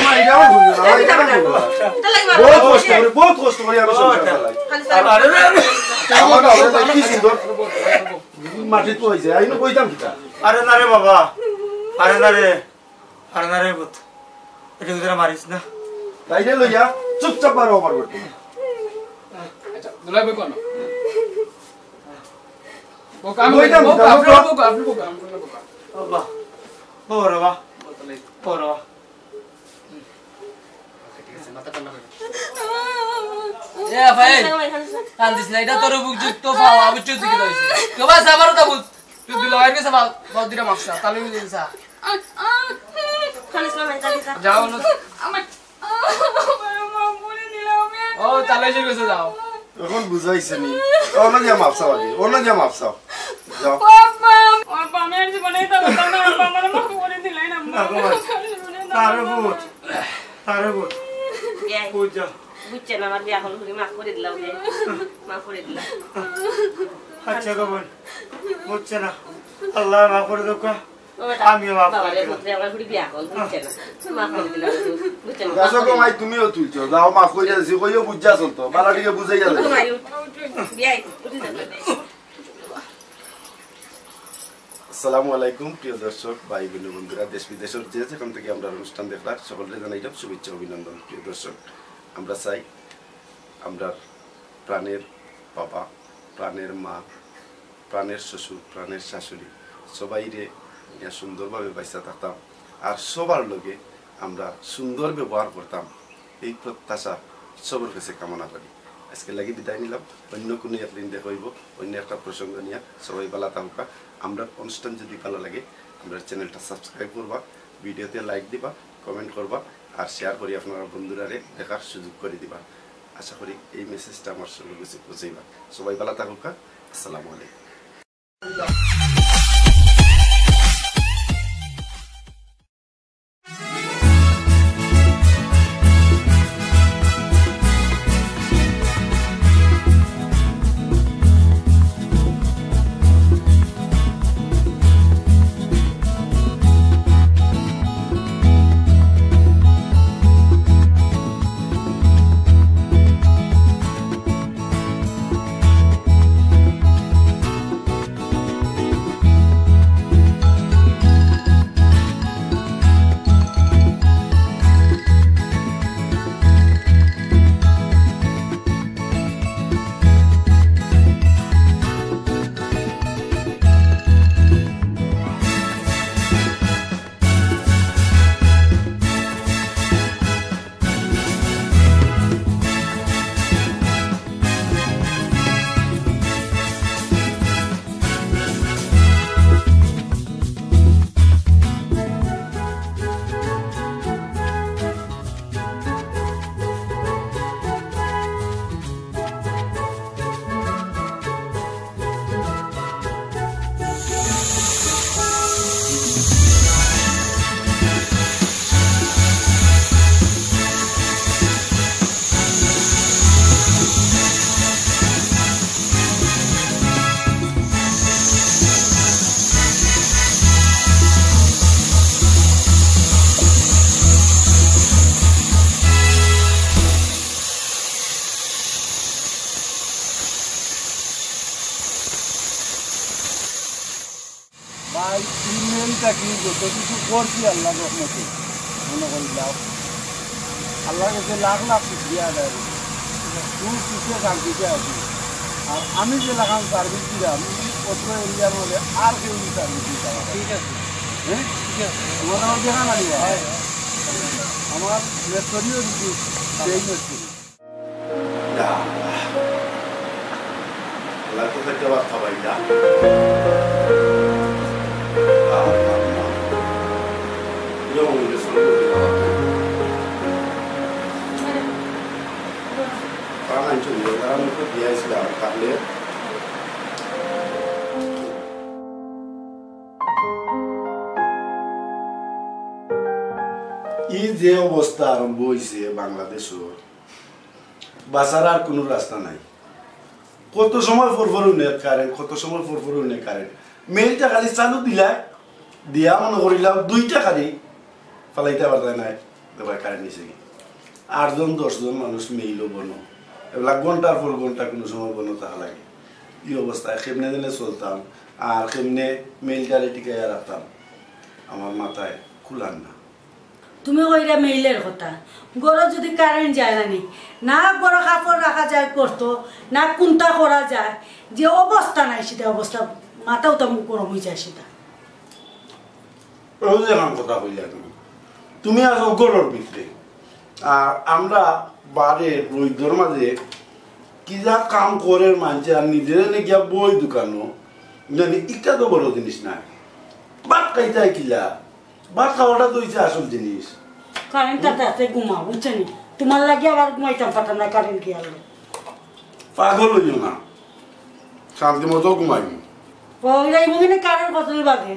মারি যাবে, হুনি না, মারি যাবে, হুনি না। তাহলে মারো। বহুত কষ্ট করি, বহুত কষ্ট করি আমি সংসার চালাই। খালি তার আরে, আরে, আরে। আমার বাবা কি সুন্দর মাটিত বইছে, আইনো কইতাম কিতা? আরে না রে বাবা, আরে না রে। আরে না রে পুত, এটা ভিতরে মারিস না। তাইরে লইয়া চুপচাপ বারো ওভার করতে। আচ্ছা, দুলাভাই বউ কোন? বউ, আমি বউ, বউ, বউ, বউ, আপনি বউ, আপনি বউ, আপনি বউ। বাবা, বউ রে বাবা, বউ রে বাবা। এ ভাই, কান্দিস না, এটা তোর বুক যুক্ত পাওয়া, বুঝছো তুই কি হইছে? তো বাস আমারও তা বুঝ। তুই দুলাভাইর কাছে বাদ, বাদ দিলে মাপসা, তাহলে বুঝে দিছা। খালিস না, ভাই, খালিস না। যাও, অনু। আমার, আমার মা বলে দিলাম, আমি আর ও, তাহলে এসে গেছে, যাও। এখন বুঝাইছে নি? অন্য গিয়া মাপসা বাকি, অন্য গিয়া মাপসা। যাও। বাবা, বাবা, আমি জীবনে এটা হতো না, আব্বা, আমার মাফ করে দিলেন, আব্বা। না গো মা। তারে বুঝ, তারে বুঝ। বিয়াই। বুঝ যা। বুঝছে না, আমার বিয়া হল করি মাফ করে দিলাম, বিয়াই। মাফ করে দিলাম। আচ্ছা গো বোন, বুঝছে না। আল্লাহ মাফ করে দেউক্কা। ও বেটা, আমিও মাফ বাবা করে রে, দিলাম। পুত্রে আমার ঘুড়ি বিয়া হল, বুঝছে না। মাফ করে দিলাম, বুঝছে না। যাও গো মাই, তুমিও তুলছো। যাও, মাফ করে দিছি, কইও বুঝা চলতো। বালা টিকে বুঝাই যাবে। ও মাই, উঠ। বিয়াই, উঠি যাবে। আসসালামু আলাইকুম প্রিয় দর্শক, ভাই বোন বন্ধুরা, দেশ বিদেশের যে যেখান থেকে আমরার অনুষ্ঠান দেখরা, সকলকে জানাইলাম শুভেচ্ছা অভিনন্দন। প্রিয় দর্শক, আমরা চাই আমরার প্রাণের বাবা, প্রাণের মা, প্রাণের শ্বশুর, প্রাণের শাশুড়ি, সবাইরে নিয়া সুন্দরভাবে বাইচা থাকতাম, আর সবার লগে আমরা সুন্দর ব্যবহার করতাম, এই প্রত্যাশা সবার কাছে কামনা করি। আজকে লাগি বিদায় নিলাম, অন্য কোনো একদিন দেখা হইব অন্য একটা প্রসঙ্গ নিয়া। সবাই ভালা থাকুক্কা। আমরার অনুষ্ঠান যদি ভালা লাগে, আমরার চ্যানেলটা সাবস্ক্রাইব করবা, ভিডিওতে লাইক দিবা, কমেন্ট করবা, আর শেয়ার করি আপনারা বন্ধুরারে দেখার সুযোগ করে দিবা। আশা করি এই মেসেজটা আমার সবার কাছে পৌঁছাইবা। সবাই ভালা থাকুক্কা। আসসালামু আলাইকুম। ভাই, এই মেইলটা কি যত কিছু করছি আল্লাহর রহমতে, মনে করিলাম আল্লাহর কাছে লাখ লাখ শুকরিয়া আদায় করি। তুই সুখে শান্তিতে আছি। আর আমি যে লাখান সার্ভিস দিলাম, অত্র এরিয়ার মধ্যে আর কেউ সার্ভিস দিতে পারে না। ঠিক আছে। হ্যাঁ? ঠিক আছে। তোমার আমার দেখা না নিবা? হয়, হয়। আমার মেসরিও দিদি, সেই মেসরি। ইয়া আল্লাহ। আল্লাহ তো খাইতে ভাত খাবাই না। আল্লাহ, আল্লাহ। ইয়ে মনে হচ্ছে শুরু করে দিলাম। প্রাণ আনছো, ইয়ে তারা মুখে দিয়েছিলাম, তাহলে এই যে অবস্থা আরম্ভ হইছে বাংলাদেশর, বাঁচার আর কোনো রাস্তা নাই। কত সময় পর পর উনে কারেন্ট, কত সময় পর পর উনে কারেন্ট। মেইলটা খালি চালু দিলা, দিয়া মনে করিলাম দুইটা খালি ফালাইতে পারতায় নাই, এবার কারেন্ট নিছে কি। আটজন দশজন মানুষ মেইলও বনো, এগুলা ঘন্টার পর ঘন্টা কোনো সময় বনো থাকা লাগে। এই অবস্থায় কেমনে দিনে চলতাম, আর কেমনে মেইলটারে টিকাইয়া রাখতাম, আমার মাথায় কুলার না। তুমি কইরা মেইলর কথা, ঘরো যদি কারেন্ট যায় না নি, না ঘরো কাপড় রাখা যায় করতো, না কুন্তা করা যায়, যে অবস্থা নাই সেটা অবস্থা, মাথাও তো গরম হয়ে যায় সেটা। ওই যে এখন কথা কইলা তুমি, তুমি আছো ঘরর ভিতরে, আর আমরা বারে রইদর মাঝে কি যা কাম করে মানছে, আর নিজেরা নে গিয়া বই দোকানো, জানি ইটা তো বড় জিনিস নাই। ভাত খাইতে হয় কিলা, ভাত খাওয়াটা তো হইছে আসল জিনিস। কারেন্ট তাতে আছে, ঘুমা, বুঝছো নি? তোমার লাগি আবার ঘুমাইতাম পারতাম না, কারেন্ট গিয়া। পাগল হইও না, শান্তি মতো ঘুমাইমু। কইরা ইমুগিনে কারেন্ট কতদিন বাজে?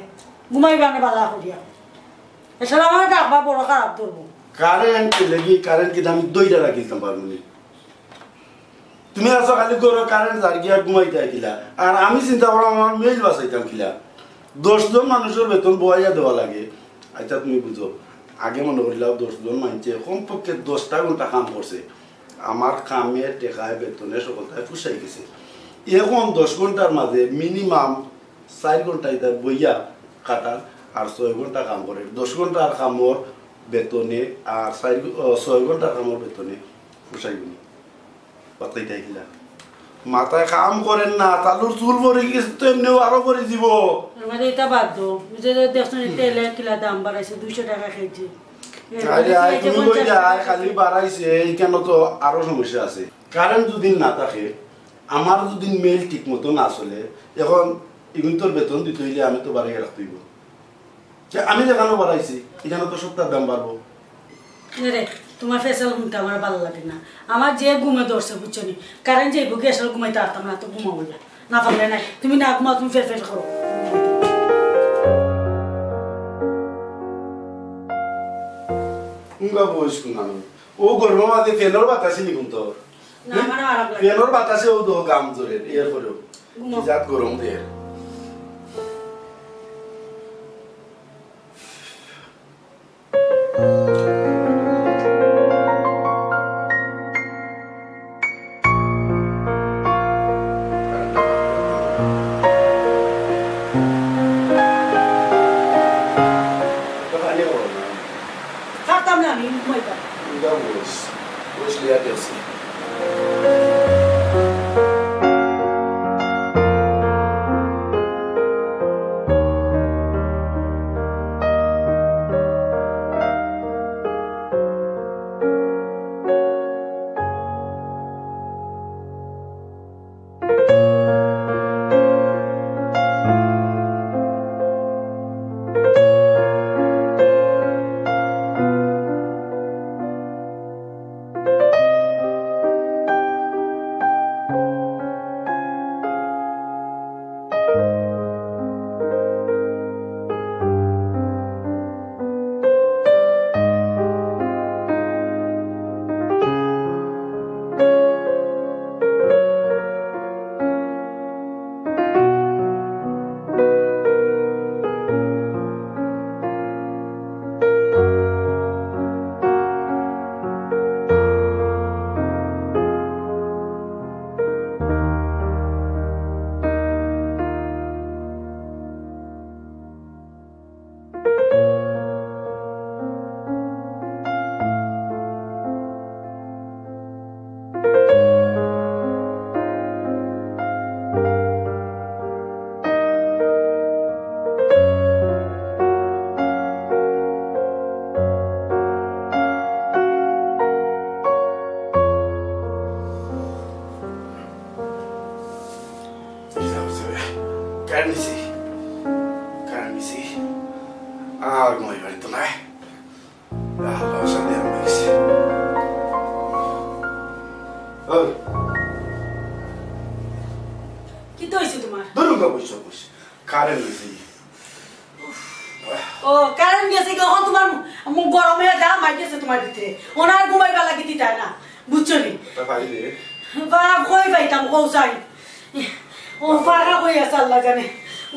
ঘুমাইবা না বালা করিয়া। এছাড়া আমার ডাকবা বড় খারাপ ধরবো। কারেন্ট লাগি, কারেন্ট কিতা আমি দইটা রাখিতাম পারবো নি? তুমি আছো খালি ঘরো কারেন্ট যার গিয়া ঘুমাইতায় কিলা। আর আমি চিন্তা করলাম আমার মেইল বাঁচাইতাম কিলা। দশ জন মানুষর বেতন বওয়াইয়া দেওয়া লাগে। আচ্ছা তুমি বুঝো, আগে মনে করিলাও দশ জন মানষে কমপক্ষে দশটা ঘন্টা কাম করছে। আমার কামে, টেকায়, বেতনে সকলটায় পুষাই গেছে। এখন দশ ঘন্টার মাঝে মিনিমাম চাইর ঘন্টা ইতা বইয়া কাটার আর ছয় ঘন্টা কাম করের। দশ ঘন্টার কামর বেতনে আর চাইর ঘ-, ও, ছয় ঘন্টার কামর বেতনে পুষাইবো নি? বাতাইতায় কিলা? মাথায় কাম করের না, তালুর চুল পড়ি গেছে তো এমনেউ আরো পড়ি যিবো। আমার ইতা বাদ দেও, বুঝে যে দেখছো নি তেলে কিলা দাম বাড়াইছে, দুইশো টাকা কেজি। আরে আয়, তুমি কইলে আয়, খালি বাড়াইছে, এইখানো তো আরো সমস্যা আছে। কারেন্ট যদি না থাকে, আমার যদি মেইল ঠিক মতো না চলে, এখন ইগুন তোর বেতন দিতে হইলে আমি তো বাড়াইয়া রাখতে হইব। যে আমি যেখানে বাড়াইছি, এখানে তো সবটার দাম বাড়বো। এরে, তোমার ফেসাল শুনতে আমার ভালো লাগে না। আমার যে ঘুমে ধরছে, বুঝছো নি? কারেন্ট যাইব, গ্যাস আর ঘুমাইতে পারতাম না, তো ঘুমাবো যা। না পারলে নাই, তুমি না ঘুমাও, তুমি ফের ফের করো। উঙ্গা বয়স কোন আমি? ও গরমের মাঝে ফ্যানর বাতাসে নিকুন তো। না, আমারও আরাম লাগে। ফ্যানর বাতাসে ও তো গাম জ্বরে, এর পরেও। ঘুমাও। কি জাত গরম দের। পারতাম না আমি ঘুমাইতাম। উঙ্গা বয়স, বয়স লিয়া গেছে। কারেন্ট গেছে। কারেন্ট গেছে। আর ঘুমাই পারি তো না। আল্লাহ, অশান্তি আরম্ভ হয়ে গেছে। ওই। কিতা অইছে তোমার? ধরুন গা, বইস, বইস। কারেন্ট গেছে। ও, কারেন্ট গেছে কি? অখন তোমার মু-, গরমে যা মাই গেছে তোমার ভিতরে। ওনার ঘুমাইবার লাগি দিতা না। বুঝছো নি? তা পারি রে। বাপ, কই পাইতাম, কও চাই। ও, ফাঁকা কই আছে আল্লাহ জানে।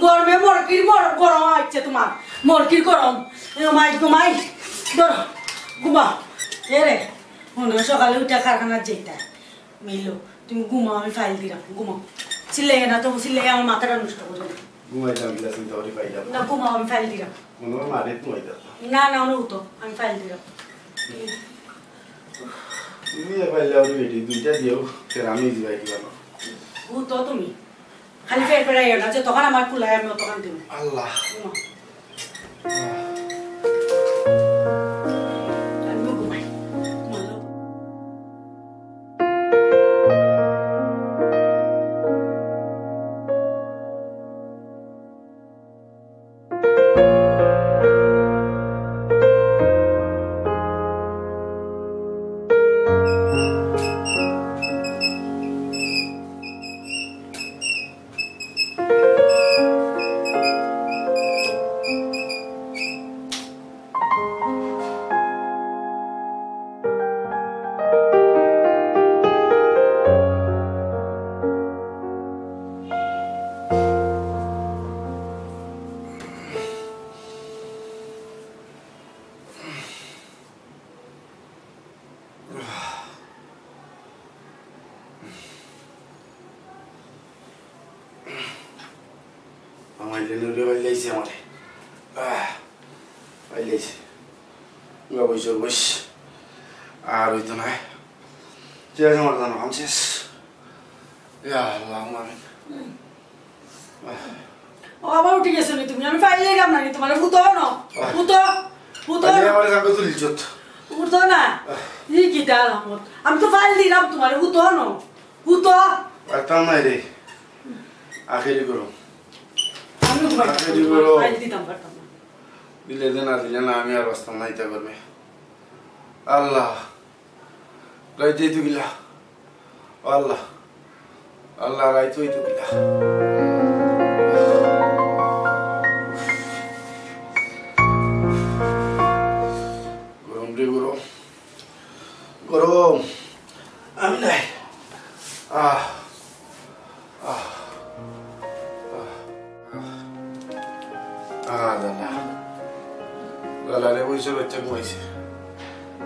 গরমে মরকির মর-, গরম আইছে তোমার। মরকির গরম। এ, মাই গো মাই। ধরো, ঘুমাও। এ রে, মনে হয় সকালে উঠে কারখানার যেটা। মিলো, তুমি ঘুমাও, আমি ফাইল দিলাম। ঘুমাও। চিল্লাইয়া না তো, চিল্লাইয়া আমার মাথাটা নষ্ট করে দিলে। ঘুমাইতাম, বিলা চিন্তা করি পাইলাম। না, ঘুমাও, আমি ফাইল দিলাম। মনে হয় মারে ঘুমাইতাম। না, না, অনু তো, আমি ফাইল দিলাম। তুমি এ পাইলে ওরে বেটি, দুইটা দিও, ফের আমি দিবাই দিলাম। ও তো তুমি। খালি ফের ফেরাইও না, যে তখন আমার কুলায় আমি অতখান দিব। আল্লাহ। ঘুমা। আমিও ঘুমাই। ঘুমালো। নুরে পাইলাইছে আমারে। আহ, পাইলাইছে। গা বইছ, বইছ। আর অইতো নায়। শেষ আমার জানো, কাম শেষ। ইয়া আল্লাহ, আমিন। ও, আবার উঠি গেছো নি তুমি? আমি পাইলাইরাম না নি তুমারে। হুতো না। হুতো, হুতো আরে, না। আমারে জানতো তুলিছত। উঠতো না। ই কিতা আলামত? আমি তো পাইলাইরাম তুমারে। হুতো না। হুতো। পারতাম না রে। আখেরি গরম। আমি ঘুমাইতাম আখেরি না। গরম। পাইল দিতাম পারতাম না। দিলে দে, না দিলে না, আমি আর বাঁচতাম না ইতা গরমে। আল্লাহ। রাইত অইতো কিলা। আল্লাহ, আল্লাহ, রাইত অইতো কিলা। গরম রে গরম, গরম। আমি নাই। আহ, আহ, আহ। আহ, জ্বালা। জ্বালা রে, বইছে বাচ্চা ঘুমাইছে।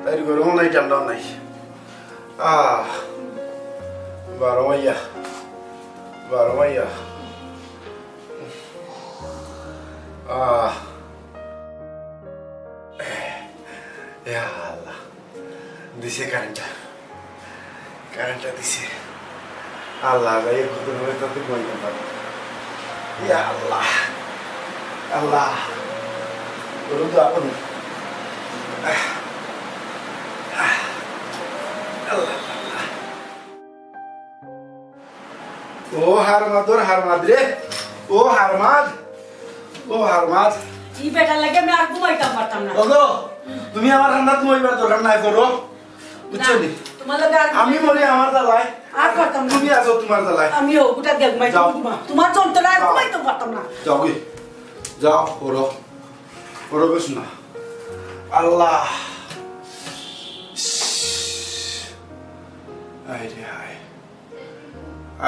তাইর গরমও নাই, ঠান্ডাও নাই। আহ, বারো মাইয়া, বারো মাইয়া। আহ। ইয়া আল্লাহ, দিছে কারেন্টটা, কারেন্টটা দিছে। আল্লাহ, যাই হোক, কোনো মতে তাতে ঘুমাইতাম পারি। ইয়া আল্লাহ, আল্লাহ, বলুন তো আপনি। আহ, আহ, আল্লাহ, আল্লাহ, আল্লাহ। ও হারমাদর হারমাদ রে, ও হারমাদ, ও হারমাদ। ই বেটার লাগি আমি আর ঘুমাইতাম পারতাম না। ওগো, তুমি আমার কান্দাত মরিবার দরকার নাই, করো। বুঝছো না, নি? তোমার লগে আর আমি মরি আমার জ্বালায়। আর পারতাম না। তুমি আছো তোমার জ্বালায়। আমিও গোটা গেল ঘুমাইতাম যাও। ঘুমা। তোমার যন্ত্রণায় আর যাও। ঘুমাইতাম পারতাম না। যাও গি। যাও, করো। করো বেশ না। আল্লাহ। আয় রে আয়।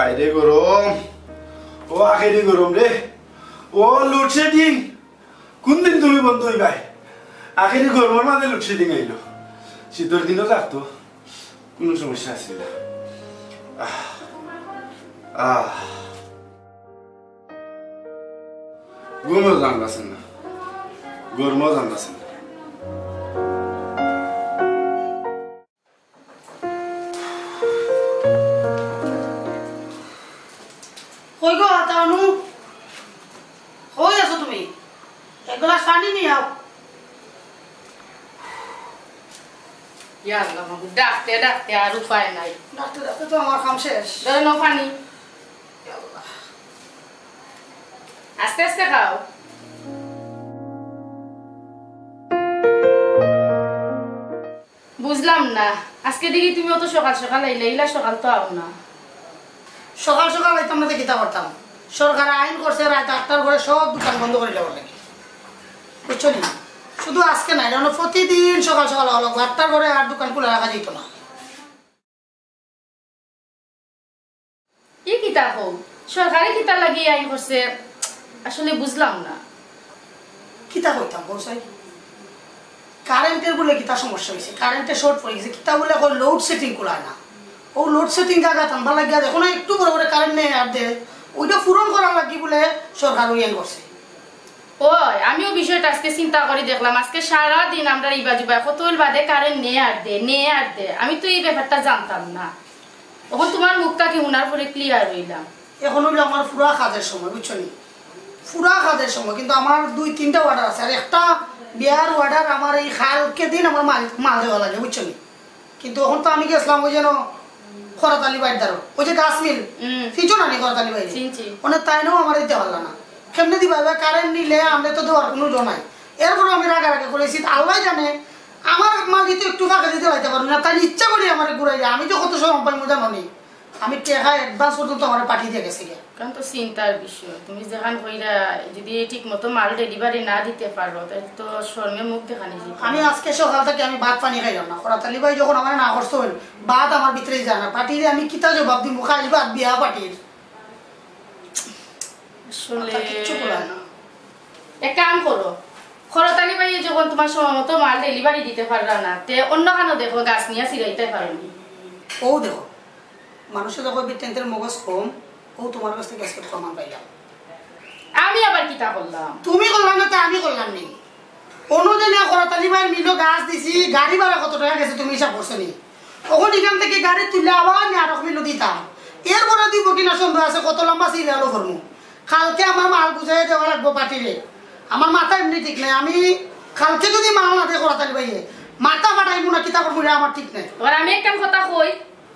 আয় রে গরম, ও আখেরি গরম রে, ও load shedding, কোন দিন তুমি বন্ধ অইবায়? আখেরি গরমর মাঝে load shedding আইলো। শীতর দিনও লাগতো, কোনো সমস্যা আছিল না। আহ, আহ। ঘুমও জানলাছেন না, গরমও জানলাছেন না। কই গো, আতা অনু? কই আছো তুমি? এক গ্লাস পানি নিয়া আও। ইয়া আল্লাহ, মাবুদ, ডাকতে ডাকতে আর উপায় নাই। ডাকতে ডাকতে তো আমার কাম শেষ। ধরো নাও পানি। ইয়া আল্লাহ। আস্তে আস্তে খাও। বুঝলাম না, আজকে দেখি তুমি অত সকাল সকাল আইলে, ইলা সকাল তো আও না। সকাল সকাল আইতাম না তো কিতা করতাম? সরকারে আইন করছে রাইত আটটার পরে সব দোকান বন্ধ করি দেওয়ার লাগি, বুঝছো নি? শুধু আজকে নায়, কারণ প্রতিদিন সকাল সকাল আওয়া লাগবো, আটটার পরে আর দোকান খোলা রাখা যাইতো না। ই কিতা কও? সরকারে কিতা লাগি আইন করছে? আসলে বুঝলাম না। কিতা কইতাম কও চাই? কারেন্টের বলে কিতা সমস্যা অইছে? কারেন্টে short পড়ি গেছে। কিতা বলে কয় load shedding কুলায় না। অউ load shedding জাগা থামবার লাগিয়া দেখো না, একটু পরে পরে কারেন্ট নেয় আর দেয়। ওইটা পূরণ করার লাগি বলে সরকার ওই আইন করছে। ওই, আমিও বিষয়টা আজকে চিন্তা করি দেখলাম, আজকে সারা দিন আমরা ইবা যুবায় কত অইল বাদে কারেন্ট নে আর দে, নে আর দে। আমি তো এই ব্যাপারটা জানতাম না। অখন তুমার মুখ থাকি হুনার পরে clear অইলাম। অখন অইল আমার পুরা কাজের সময়, বুঝছো নি? পুরা কাজের সময়, কিন্তু আমার দুই তিনটা order আছে, আর একটা বিয়ার order আমার এই কালকে দিন আমার মাল, মাল দেওয়া লাগে, বুঝছো নি? কিন্তু অখন তো আমি গেছিলাম ওই যেন খরাত আলী ভাইর দ্বারো, ওই যে গাছ মিল, হুম। চিনছো না নি খরাত আলী ভাই? চিনছি। মানে তাইনও আমার দিতে পারলা না। কেমনে দিবা? এবার কারেন্ট নিলে আমরা তো দেওয়ার কোনো ইলো নাই। এরপরে আমি রাগারাগি করেছি, আল্লাহ জানে আমার মাল দিতে একটু ফাঁকা দিতে পারতে পারবো না, তাই ইচ্ছা করি আমার ঘুরাই যায়। আমি যে কত সময় পাই মজা মানি, আমি টেকা advance পর্যন্ত আমার পাঠিয়ে দিয়ে গেছে গিয়া। কারণ তো চিন্তার বিষয়, তুমি যেখান কইরা যদি ঠিক মতো মাল delivery না দিতে পারো, তাহলে তো শরমে মুখ দেখানি যাবে। আমি আজকে সকাল থেকে আমি ভাত পানি খাইলাম না। খরাত আলী ভাই যখন আমার না করছে হইল, ভাত আমার ভিতরে যায় না। পার্টিরে আমি কিতা জবাব দিব? খাইল ভাত বিয়া পার্টির। আসলে মাথা কিচ্ছু খোলায় না। এক কাম করো, খরাত আলী ভাই যখন তোমার সময় মতো মাল delivery দিতে পারলা না, তে অন্য কানো দেখো, গাছ নিয়ে ছিড়াইতে পারো নি। ও দেখো, মানুষে তো কইবে টেন্টের মগজ কম, ও তোমার কাছ থেকে আজকে প্রমাণ পাইলাম। আমি আবার কিতা করলাম? তুমি করলাম না, তে আমি করলাম নি? অন্য দিনে করাত আলী ভাইর মিলো গাছ দিছি, গাড়ি ভাড়া কত টেকা গেছে তুমি হিসাব করছো নি? অখন ইখান থাকি গাড়ি তুললে আবার নি আরক মিলো দিতাম। এরপরে দিব কিনা সন্দেহ আছে, কত লম্বা সিরিয়ালো করমু। কালকে আমার মাল বুঝাইয়া দেওয়া লাগবো পার্টিরে। আমার মাথা এমনে ঠিক নাই, আমি কালকে যুদি মাল না দেয় করাত আলী ভাইয়ে, মাথা ফাটাইমু না কিতা করমু রে, আমার ঠিক নাই। এবার আমি একখান কথা কই।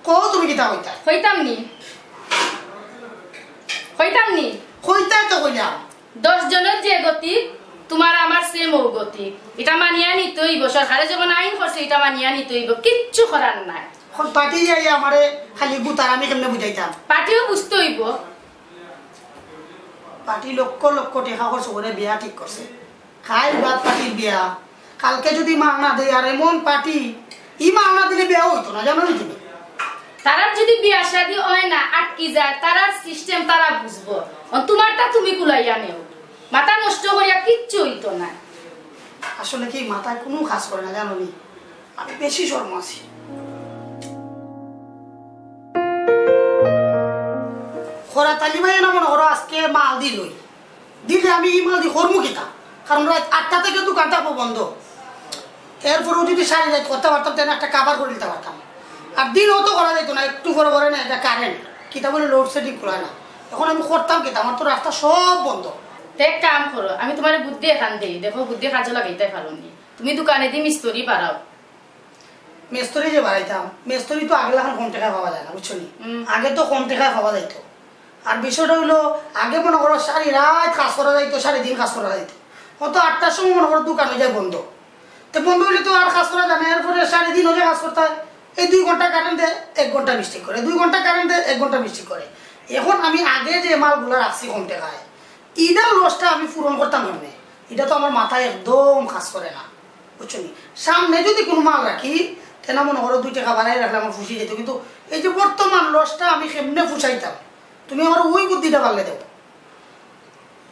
কও তুমি কিতা কইতা? কইতাম নি? কইতাম নি? কইতায় তো কইলাম। দশ জনর যে গতি, তুমার আমার সেম ও গতি। ইটা মানিয়া নিতে অইবো, সরকারে যখন আইন করছে, ইটা মানিয়া নিতে অইবো, কিচ্ছু করার নাই। অখন পার্টি যাই আমারে খালি গুতার, আমি কেমনে বুঝাইতাম? পার্টিও বুঝতে অইবো। পার্টি লক্ষ লক্ষ টেকা খরচ করে বিয়া ঠিক করছে, খাই বাদ পার্টির বিয়া। কালকে যুদি মাল না দেয়, আর এমন পার্টি, ই মাল না দিলে বিয়া অইতো না, জানো নি তুমি? তারার যুদি বিয়া শাদি অয় না, আটকি যায়, তারার সিস্টেম তারা বুঝবো। অন তুমারটা তুমি কুলাইয়া নেও, মাথা নষ্ট করিয়া কিচ্ছু অইতো না। আসলে কি মাথায় কুনু কাজ করে না, জানো নি? আমি বেশি শরম আছি। করাত আলী ভাইয়ে না মনে করো আজকে মাল দিলই, দিলে আমি ই মাল দি করমু কিতা? কারণ রাইত আটটা থাকি দোকান থাকবো বন্ধ। এরপরেও যুদি সারি রাইত করতাম পারতাম, তাইলে একটা কাভার করি দিতাম পারতাম। আর দিনও তো করা যাইতো না, একটু পরে পরে না, ইটা কারেন্ট, কিতা বলে লোডশেডিং করা না। অখন আমি করতাম কিতা? আমার তো রাস্তা সব বন্ধ। তে এক কাম করো, আমি তুমারে বুদ্ধি এখান দেই, দেখো বুদ্ধি কাজো লাগাইতায় পারো নি। তুমি দোকানেদি মিস্ত্রি বাড়াও। মিস্ত্রি যে বাড়াইতাম, মিস্ত্রি তো আগের লাখান কম টেকায় পাওয়া যায় না, বুঝছো নি? হুম। আগে তো কম টেকায় পাওয়া যাইতো। আর বিষয়টা অইলো, আগে মনে করো সারি রাইত কাজ করা যাইতো, সারি দিন কাজ করা যাইতো। অত আটটার সময় মনে করো দোকান অইযায় বন্ধ। তে বন্ধ অইলে তো আর কাজ করা যায় না, এরপরে সারি দিন অইলে কাজ করতে হয়। এই দুই ঘন্টা কারেন্ট দেয়, এক ঘন্টা মিস্টেক করে, দুই ঘন্টা কারেন্ট দেয়, এক ঘন্টা মিস্টেক করে। অখন আমি আগে যে মালগুলা রাখছি কম টেকায়, ইটার লসটা আমি পূরণ করতাম কেমনে? ইটা তো আমার মাথায় একদম কাজ করে না, বুঝছো নি? সামনে যুদি কুনু মাল রাখি, তে না মনে করো দুই টেকা বাড়াই রাখলে আমার খুশি যেত, কিন্তু এই যে বর্তমান লসটা আমি কেমনে পুষাইতাম, তুমি আমার ওই বুদ্ধিটা পারলে দেও।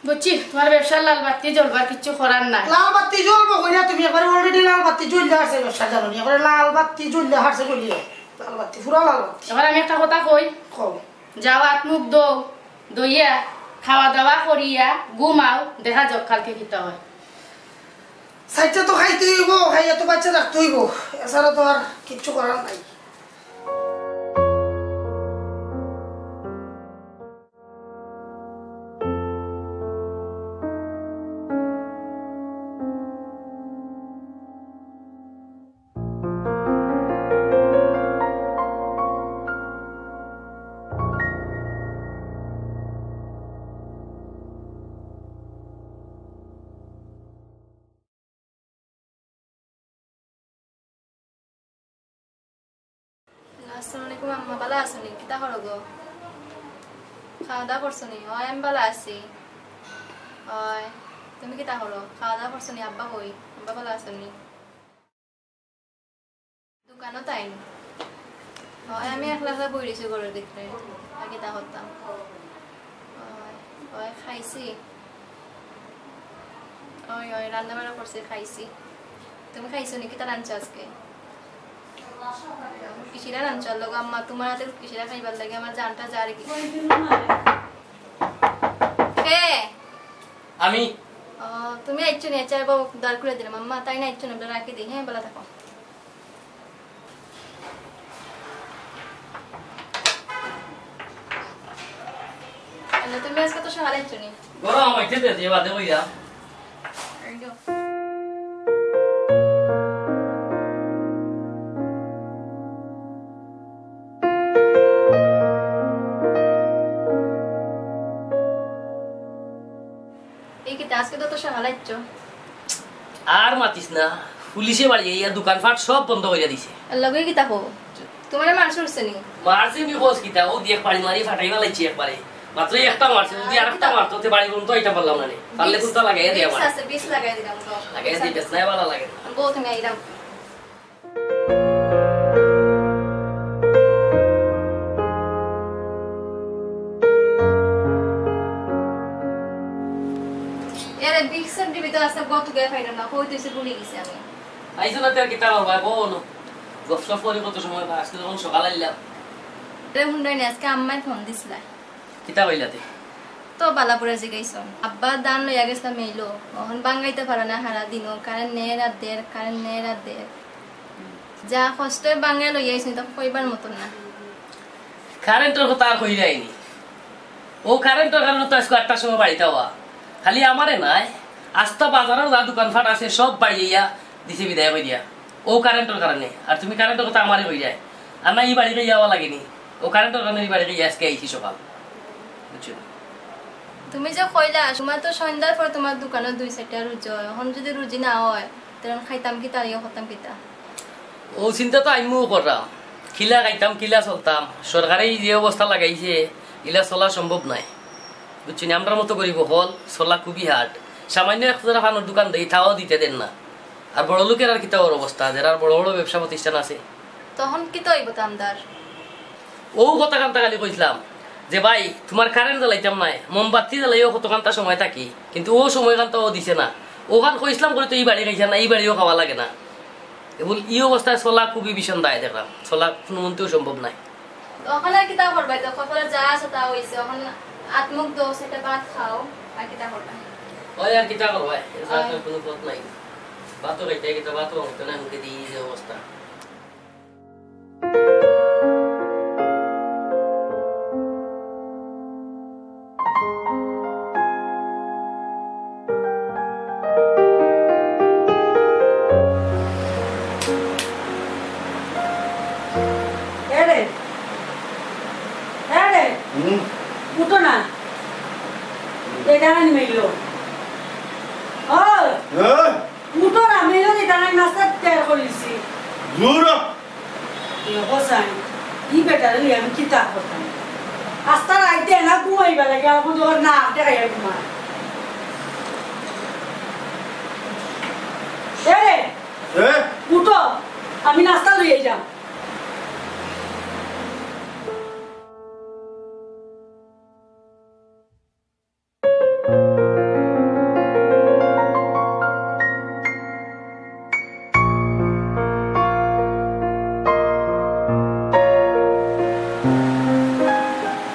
বুঝছি, তুমার ব্যবসার লাল বাতি জ্বলবার কিচ্ছু করার নাই। লাল বাতি জ্বলবো কইরা তুমি একবারে already লাল বাতি জ্বললে হারছে ব্যবসা, জানো নি? একবারে লাল বাতি জ্বললে হারছে জ্বলিয়ে, লাল বাতি, পুরা লাল বাতি। এবার আমি একটা কথা কই। কও। যাও, আত মুখ ধও, ধইয়া খাওয়া দাওয়া করিয়া ঘুমাও, দেখা যাউক কালকে কিতা অয়। চাইরটা তো খাইতে অইবো, খাইয়া তো বাচ্চা রাখতে অইবো, এছাড়া তো আর কিচ্ছু করার নাই। আসসালামু আলাইকুম আম্মা, ভালা আছো নি? কিতা করো গো? খাওয়া দাওয়া করছো নি? অয়, আমি ভালা আছি। অয়, তুমি কিতা করো? খাওয়া দাওয়া করছো নি? আব্বা কই? আব্বা ভালা আছো নি? দোকানো তাই নি? অয়, আমি একলা একলা বই রইছি ঘরর ভিতরে। আর কিতা করতাম? অয়, অয়, খাইছি। অয়, অয়, রান্না বাড়া করছি, খাইছি। তুমি খাইছো নি? কিতা রানছো আজকে? কিশিরা রানছো? আর লগে আম্মা, তুমার আতে কিশিরা খাইবার লাগি আমার জানটা যার কি। কে? আমি। ও, তুমি আইছো নি? আচ্ছা, এবার দাঁড় করে দিলাম। আম্মা, তাই না আইছো না? ওটা রাখি দিই, হ্যাঁ, ভালা থাকো। আল্লাহ, তুমি আজকে তো সকালে আইছো নি? গরম হইতে দে, যে বাদে কইরা। এই যাও। এই কিতা, আজকে তো তো সকালে আইছো। আর মাতিস না, পুলিশে বাড়ি আইয়া দোকানপাট সব বন্ধ করিয়া দিছে। আর লগে কিতা কও? তুমারে মারছে উঠছে নি? মারছে নি কস কিতা? ও দিয়ে এক বাড়ি মারি ফাটাই ফালাইছি একবারে। মাত্র একটা মারছে, যদি আর একটা মারতো, তে বাড়ি পর্যন্ত আইতাম পারলাম না রে। পারলে কুন্তা লাগাইয়া দে আমার। আছে, বিষ লাগাই দিলাম তো। লাগাইয়া দে, বেশ নাই ভালা লাগে। বউ, তুমি আইলাম। এরে, বিক্সের ডিবি তো আছে, গত গিয়ে পাইলাম না, কই তুই ভুলে গেছি আমি। আইছো না, তোর কিতা হবে, বউ না। গপ সপ করি কত সময় পাই, আজকে যখন সকাল আইলাম। রে হুন্ডাই নি, আজকে আম্মায় ফোন দিছিলা। কিতা কইলা তে? তো বালা করে জিগাইছন। আব্বা ধান লইয়া গেছলা মেইলো, অখন বাঙ্গাইতা পারে না, হারা দিনও কারেন্ট নের আর দের, কারেন্ট নের আর দের। যা কষ্টে বাঙ্গাই লইয়া আইছন, ইতা কইবার মতন না। কারেন্টর কথা আর কইরায়নি। অউ কারেন্টর কারণে তো আইজকু আটটার সময় বাড়িত আওয়া। খালি আমারে নায়, আস্তা বাজারর যা দোকানপাট আছে সব বাড়িয়া দিছে বিদায় করিয়া। অউ কারেন্টর কারণে। আর তুমি কারেন্টর কথা আমারে কইরায়। আর না ই বাড়ি খাইয়া আওয়া লাগেনি। অউ কারেন্টর কারণে ই বাড়ি খাইয়া আইজকে আইছি সকাল। বুঝছো? তুমি যে কইলা, তুমার তো সন্ধ্যার পর তুমার দোকানো দুই চাইরটা রুজি অয়। অখন যুদি রুজি না অয়, তখন খাইতাম কিতা আর ইয়ে করতাম কিতা? অউ চিন্তা তো আমিও কররাম। কিলা খাইতাম, কিলা চলতাম। সরকারে ই যে অবস্থা লাগাইছে, ইলা চলা সম্ভব নায়। বুঝছো নি? আমরার মতো গরিব অকল চলা খুবই hard। সামান্য এক জোড়া পানর দোকান দেই, তাও দিতে দের না। আর বড় লোকের আর কিতা অর অবস্থা, যেরার বড় বড় ব্যবসা প্রতিষ্ঠান আছে। তখন কিতা অইবো তামদার? অউ কথা কান্তা খালি কইছলাম যে, "ভাই, তুমার কারেন্ট জ্বালাইতাম নায়, মোমবাতি জ্বালাইও কত কান্তা সময় থাকি, কিন্তু অউ সময় কান্তা অউ দিছে না।" অখান কইছলাম করি তো ই বাড়ি খাইছে না, ই বাড়িও খাওয়া লাগে না। কেবল ই অবস্থায় চলা খুবই ভীষণ দায় দেখরাম, চলা কুনুমন্তেও সম্ভব নায়। অখন আর কিতা করবায়? তো কপালো যা আছে তা অইছে। অখন আত মুখ ধও, একটা ভাত খাও, আর কিতা করবায়? অয় আর কিতা করবায়? এছাড়া তো অয়। কুনু পথ নাই। ভাতও খাইতে, কিতা ভাতও খাইতে না, মুখে দিয়া যে অবস্থা। এরে, এরে, হুম? উঠো না। এ দাঁড়ানি মেইলো। ও, হ্যাঁ? উঠো না, মেইলো যে দাঁড়ানি নাস্তা তৈয়ার করিছি। দূর হ। এ হোসাইন, ই বেটারে লইয়া আমি কিতা করতাম? আস্তা রাইত না ঘুমাইবার লাগি, আর কোন দোকান না দেখাইয়া ঘুমা। এরে, এ? উঠো, আমি নাস্তা লইয়া যাম।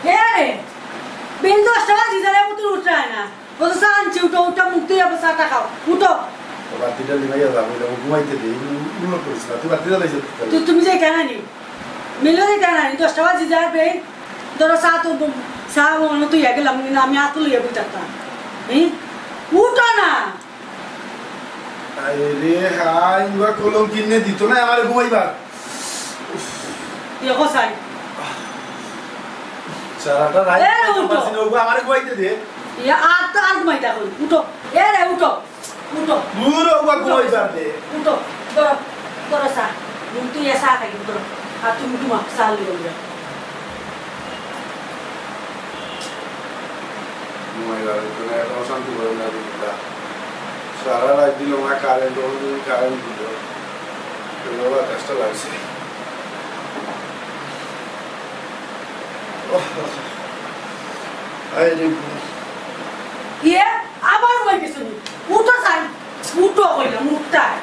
এ রে, বেইল দশটা বাজি যারে, মতো উঠরায় না। বলো, চা আনছি, উঠো, উঠো, মুখ ধুইয়া বসো, চা টা খাও, উঠো। ও বাতিটা নিভাইয়া যা, বইলে, ও ঘুমাইতে দে, এই উল্লো করিস না, তুই বাতি জ্বালাইছ তো। তুই, তুমি যাইতা না নি? মেলো যাইতা না নি? দশটা বাজি যার বে। ধরো, চা তো, চা মনে তো ইয়া গেলাম, কিন্তু আমি আতো লইয়া বই থাকতাম। হুম? উঠো না। আরে রে, হাই, উবা কলম কিনে দিত না, আমারে ঘুমাইবা। দেখো, সাই। সারাটা রাইত এ, উঠো। পারছি না, উবা আমারে ঘুমাইতে দে। ইয়া, আর তো আর ঘুমাইতা কই? উঠো। এ রে, উঠো। উঠো। দূর হবা, ঘুমাই যাবে। উঠো, ধরো, ধরো চা। ঘুম তুই এ চা খাই, ধরো। আর তুমি ঘুমাও, চা লইয়া ঘুমাও। ঘুমাই যাবে, তুমি এত অশান্তি করো না, দিদিরা। সারা রাত দিল না কারেন্ট, ওখান থেকে কারেন্ট দিল। এগুলো আবার কষ্ট লাগছে। ওহ, আরে। ইয়ে, আবার ঘুমাই গেছো নি? উঠো সাই, উঠো কইলাম, উঠতায়।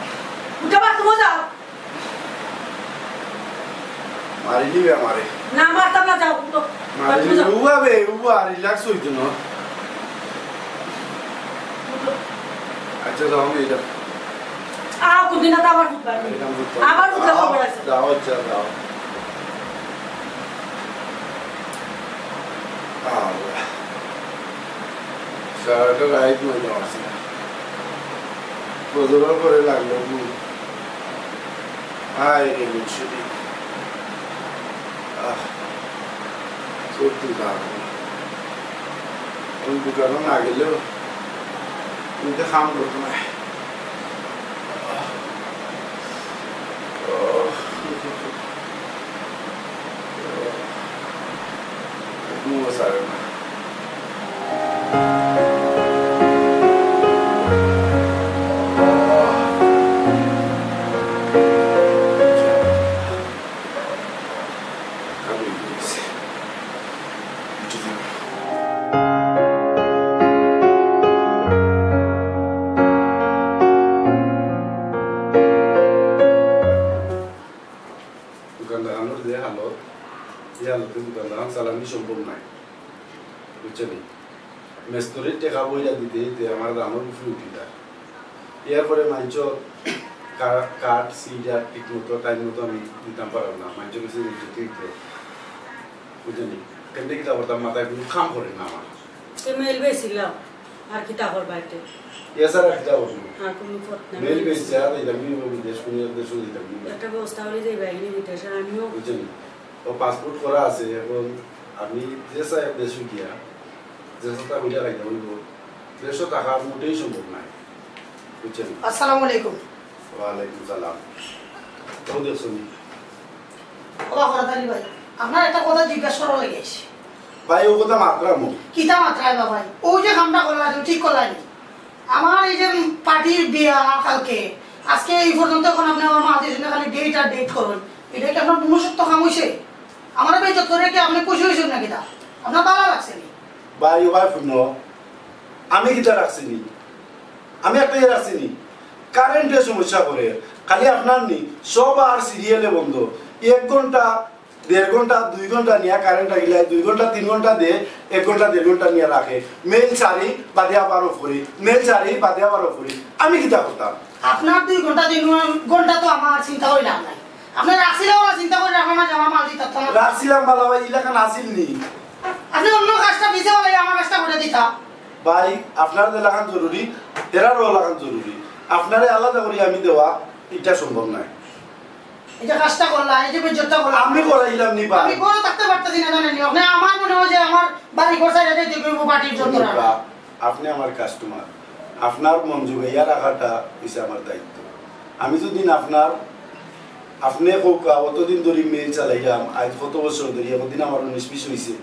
উঠে বাথরুমে যাও। মারিলি বে আমারে। না, মারতাম না, যাও, উঠো। মারিলি বাথরুমে যাও। উবা বে, উবা, relax হইতো না। উঠো। আচ্ছা, যাও, আমি এটা। আও, কোনদিন না তো আবার ফুটবার। এটা আমি করতাম। আবার ফুটবার যাও, খবর আছে। যাও, আচ্ছা, যাও। আল্লাহ। সারাটা রাইত মজা আছে। ফজরের পরে লাগলো ঘুম। হায় রে মুর্শিদি। আহ, সত্যি দারুণ। আমি দোকানে না গেলেও আমি তো কাম করতাম না। আহ, আহ, আহ, ঘুমও ছাড়ে না। দোকানদার আমার যে হালত, এই হালতে দোকানদার আমার চালানি সম্ভব নাই, বুঝছো নি? মেস্তরির টেকা বইরা দিতে দিতে আমার দামর উপরে উঠি যায়। এরপরে মাইনষর কা-, কাঠ, সিডা ঠিক মতো, টাইম মতো আমি দিতাম পারলাম না। মাইনষর কাছে রিজেক্ট হইতো। বুঝছনি? কেমনে কিতা করতাম, মাথায় কুনু কাম করে না আমার। তে মেইল বেচিলাও, আর কিতা করবা এতে? এছাড়া কিতা করবো? আর কুনু পথ নাই। মেইল বেচি আর দিতাম কি, বিদেশ কুনু এক দেশও দিতাম কি। একটা ব্যবস্থা করে যাইবা, এখানে বিদেশে আমিও। বুঝছনি? ও পাসপোর্ট করা আছে, এখন আমি যে চাই দেশে গিয়া, যে চাটা হইয়া খাইতে হইব, দেশে থাকা মোটেই সম্ভব নাই, বুঝছেন? আসসালামু আলাইকুম। ওয়ালাইকুম সালাম। ও দেখছনি? ওবা হরতালি ভাই, আপনার একটা কথা জিজ্ঞাসা করা হয়ে গেছে। ভাই, ও কথা মাতরাম। কিতা মাতরায় বা ভাই? ও যে কামটা করলা, যে ঠিক করলা নি? আমার এই যে পার্টির বিয়া কালকে, আজকে এই পর্যন্ত এখন আপনি আমার মাঝে শুনে খালি ডেট আর ডেট করুন। এটা কি আপনার মনুষ্যত্ব কাম হইছে? আমার বেইজ্জত করে কি আপনি খুশি হইছেন নাকি তা? আপনার ভালো লাগছে নি? ভাই, ও ভাই, শুনো, আমি কিতা রাখছি নি? আমি একটা ইয়ে রাখছি নি? কারেন্টে সমস্যা করে, খালি আপনার নি, সব আর সিরিয়ালে বন্ধ। এক ঘন্টা, দেড় ঘন্টা, দুই ঘন্টা নিয়া কারেন্ট রাখিলাই, দুই ঘন্টা, তিন ঘন্টা দে, এক ঘন্টা, দেড় ঘন্টা নিয়া রাখে। মেইল সারি, বাদে আবার অফ করি, মেইল সারি, বাদে আবার অফ করি। আমি কিতা করতাম? আপনার দুই ঘন্টা, তিন ঘন্টা তো আমার চিন্তা করি লাভ নাই। আপনি রাখছিলেন ওরা চিন্তা করে রাখা না, যে আমার মাল দিতে পারতাম না। রাখছিলাম বালা ভাই, এলাকা নাছিল নি। আপনি অন্য কাজটা পিছে বলে আমার কাজটা করে দিতা। ভাই, আপনার যে লাখান জরুরি, এরারও লাখান জরুরি। আপনারে আলাদা করি আমি দেওয়া, এটা সম্ভব নয়। এই যে কাজটা করলা, এই যে বেইজ্জতটা করলা, আমি করাইলাম নি ভাই। আমি ঘরে থাকতে পারতেছি না, জানেন নি? আপনি আমার মনে হয় যে আমার বাড়ি ঘর ছাড়া দিতে হইব পার্টির জন্য। বা আপনি আমার কাস্টমার, আপনার মন জুগাইয়া রাখাটা হইছে আমার দায়িত্ব। আমি যদি না আপনার, আপনি কউক্কা, অতদিন ধরি মেইল চালাইলাম, আজ কত বছর ধরি, একদিন আমার উনিশ বিশ হইছে।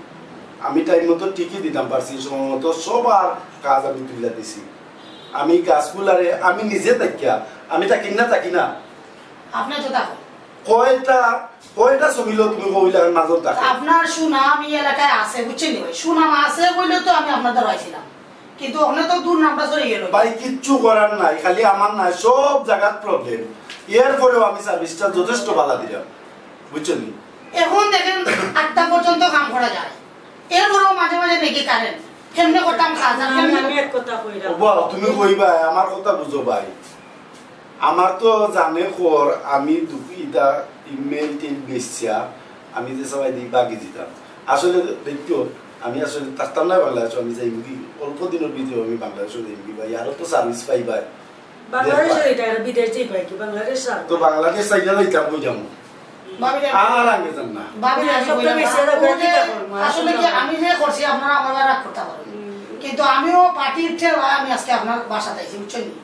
আমি টাইম মতো ঠিকই দিতাম পারছি, সময় মতো সবার কাজ আমি তুলিয়া দিছি। আমি গাছগুলারে আমি নিজে থাকিয়া, আমি থাকি না, থাকি না। আপনি তো থাকো। কয়টা, কয়টা সমিল তুমি কইলা মাঝে থাকে? আপনার সুনাম এই এলাকায় আছে, বুঝছেন নি ভাই? সুনাম আছে বলে তো আমি আপনার দ্বারা আইছিলাম, কিন্তু ওখানে তো দুর্নামটা চলে গেল। ভাই, কিচ্ছু করার নাই, খালি আমার নাই, সব জায়গার প্রবলেম। এরপরেও আমি সার্ভিসটা যথেষ্ট ভালো দিলাম, বুঝছেন নি? এখন দেখেন, আটটা পর্যন্ত কাম করা যায়, এরপরেও মাঝে মাঝে নাকি কারেন্ট, কেমনে করতাম কাজ, আর না, কেমনে আমি এক কথা কইলাম। ও বাবা, তুমি কইবা, আমার কথা বুঝো ভাই। আমার তো জানে খর, আমি দুঃখিতা ইমেইল টেইল বেচিয়া আমি যে সবাই দিই বাকি দিতাম। আসলে দেখতো, আমি আসলে থাকতাম না বাংলাদেশে, আমি যাইমুগি অল্প দিনের ভিতরে, আমি বাংলাদেশে যাইমুগি ভাই, আরো তো সার্ভিস পাই ভাই। বাংলাদেশে দেখবা। এটা আর বিদেশ যাই পাই কি? বাংলাদেশ আর তো বাংলাদেশ চাইলে যাইতাম, কই যাবো? ভাবি, আর আগে যান না। ভাবি, না, আমি সব তো কইলাম বেশি না, আলাদা ও যে, কিতা করবো? আসলে কি, আমি যে করছি, আপনারা আমার রাগ করতে পারেন। হুম। কিন্তু আমিও পার্টির ঠেলায় আমি আজকে আপনার বাসাত আইছি, বুঝছেন নি?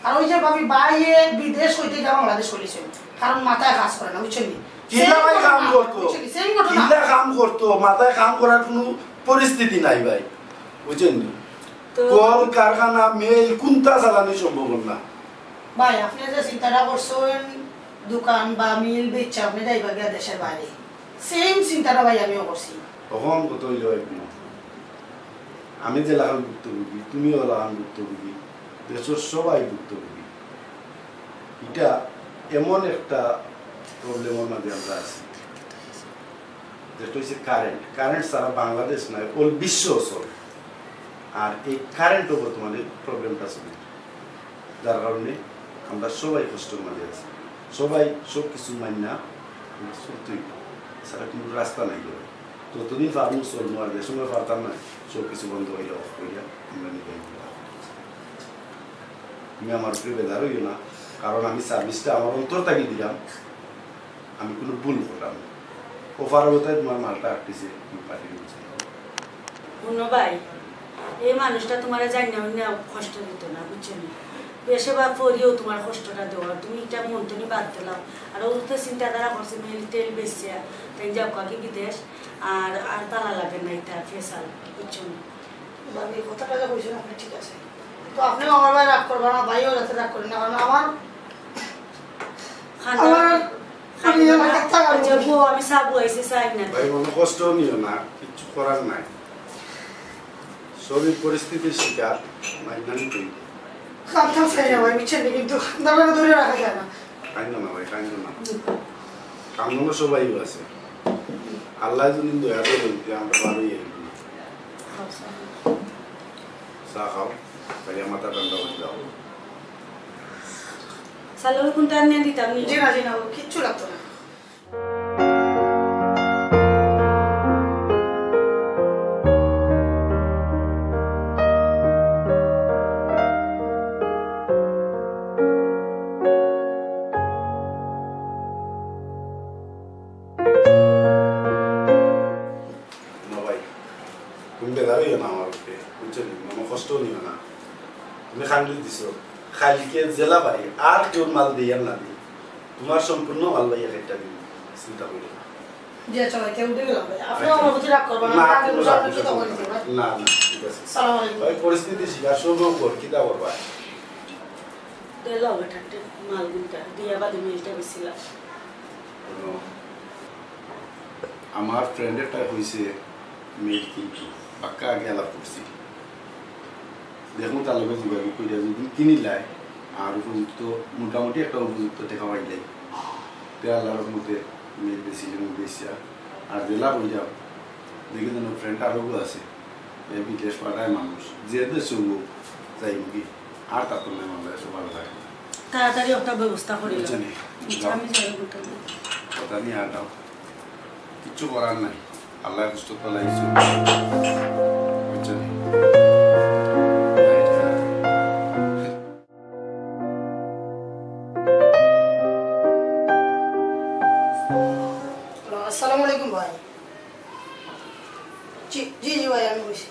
আর ওই যে ভাবি, ভাইয়ে বিদেশ হইতে গিয়ে বাংলাদেশ চলেছেন, কারণ মাথায় কাজ করে না, বুঝছেন নি? কিলা সেম ভাই ঘটনা, কাম করতো? বুঝছেন নি? সেম ঘটনা। কিলা কাম করতো? মাথায় কাম করার কোনো পরিস্থিতি নাই ভাই, বুঝছেন নি? তো কল কারখানা, মিল কোনটা চালানো সম্ভব না। ভাই, আপনি যে চিন্তাটা করছেন, দোকান বা মিল বেচা আপনি যাইবা গিয়া দেশের বাইরে, সেম চিন্তাটা ভাই আমিও করছি। তখন কত হইল ভাই, কোনো আমি যে লাখান ভুক্তভোগী, তুমিও লাখান ভুক্তভোগী, দেশের সবাই ভুক্তভোগী। এটা এমন একটা প্রবলেমের মাঝে আমরা আছি, যেটা হচ্ছে কারেন্ট। কারেন্ট ছাড়া বাংলাদেশ নাই, অল বিশ্ব চলে। আর এই কারেন্টও বর্তমানে প্রবলেমটা চলে, যার কারণে আমরা সবাই কষ্টের মাঝে আছি। সবাই সব কিছু মাইনা আমরা চলতেই, ছাড়া কোনো রাস্তা নাই। যতদিন পারবো চলবো, আর যে সময় পারতাম না, সব কিছু বন্ধ হইলে অফ করিয়া আমরা নিবাই। তুমি আমার উপরে বেজার হইও না, কারণ আমি সার্ভিসটা আমার অন্তর থাকি দিলাম, আমি কোনো ভুল করলাম না। ও পারবো তাই তোমার মালটা আটকেছে, তুমি পাঠিয়ে দিচ্ছি। হুনো ভাই, এই মানুষটা তোমারে জানি না, অন্য কষ্ট দিত না, বুঝছো নি? বেশে বা পরিও তোমার কষ্টটা দেওয়ার, তুমি এটা মন তুমি বাদ দিলাও। আর ও তো চিন্তাধারা করছে, মেইল টেইল বেচছে, তাই যাও কাকি বিদেশ, আর, আর ভালা লাগে না এটা ফেসাল, বুঝছো নি? ভাবি, কথাটা যে কইছেন আপনি ঠিক আছে, তো আপনিও আমার ভাই রাগ করবেন না, ভাইও যাতে রাগ করেন না, কারণ আমার খান্দা-, আমার খান্দা-, আমি এলাকার থাকা আচ্ছা, মানুষ। বউ, আমি সাবু আইছি, চাই না। ভাই, মনে কষ্ট নিও না, কিচ্ছু করার নাই। শরীর পরিস্থিতির শিকার, মাইনা নিতেই। খান্দা চাই না ভাই, বুঝছেন নি? কিন্তু খান্দাটা ধরে রাখা যায় না। কান্দো না ভাই, কান্দো না। কান্দো না, সবাই আছে। আল্লাহ যদি দয়া করে দিতে, আমরা ভালোই আছি। আচ্ছা। চা খাও, খাইয়া মাথা ঠান্ডা অই যাও। সালোয়ার কোনটা আনিয়া দিতাম নি? জি না, জি না, ও কিচ্ছু লাগতো না। না ভাই, তুমি বেজার অইও না আমার উপরে, বুঝছো নি? মনো কষ্ট নিও না। তুমি কান্দি দিছো, কাইলকে যেলা পারি আর কেউর মাল দেইয়ার না দি, তুমার সম্পূর্ণ মাল লইয়া একটা দিন, চিন্তা করিও না। জি আচ্ছা ভাই, তে উঠি গেলাম ভাই। আপনিও আচ্ছা। আমার প্রতি রাগ করবেন না, না, আমি আগে কোনো বুঝার রাগ কিছু নেই। তখন দিতে ভাই। না, না, ঠিক আছে। সালাম আলাইকুম। ভাই, পরিস্থিতি শিকার, সব কর, কিতা করবা? দিলাও বেটা, মাল গুনটা দিয়া বাদে মিলটা বেচিলাম। আমার ফ্রেন্ডের টাইপ হইছে মিল, কিন্তু পাক্কা আগে আলাপ করছি। দেখমু তার লগে যোগাযোগ করিয়া যদি কিনিলায় আর উপযুক্ত, মোটামুটি একটা উপযুক্ত টেকা পাইলাই, তে আল্লাহর রহমতে মিল বেচিলে মিল বেচিয়া। আর যেলা হই যাও, দেখি যেন ফ্রেন্ড আরোগো আছে, এ বিদেশ পাঠায় মানুষ, যে দেশে হোক যাইমুগি, আর তার তো নাই মামলা, এসব ভালো থাকে না। তাড়াতাড়ি একটা ব্যবস্থা করি। বুঝছো নি? যাও। আমি যাই বলতে। কথা নিয়ে আর দাও, কিচ্ছু করার নাই, আল্লাহ সুস্থ পালাইছো। বুঝছো নি? হ্যালো, আসসালামু আলাইকুম ভাই। জি, জি, জি ভাই, আমি বলছি।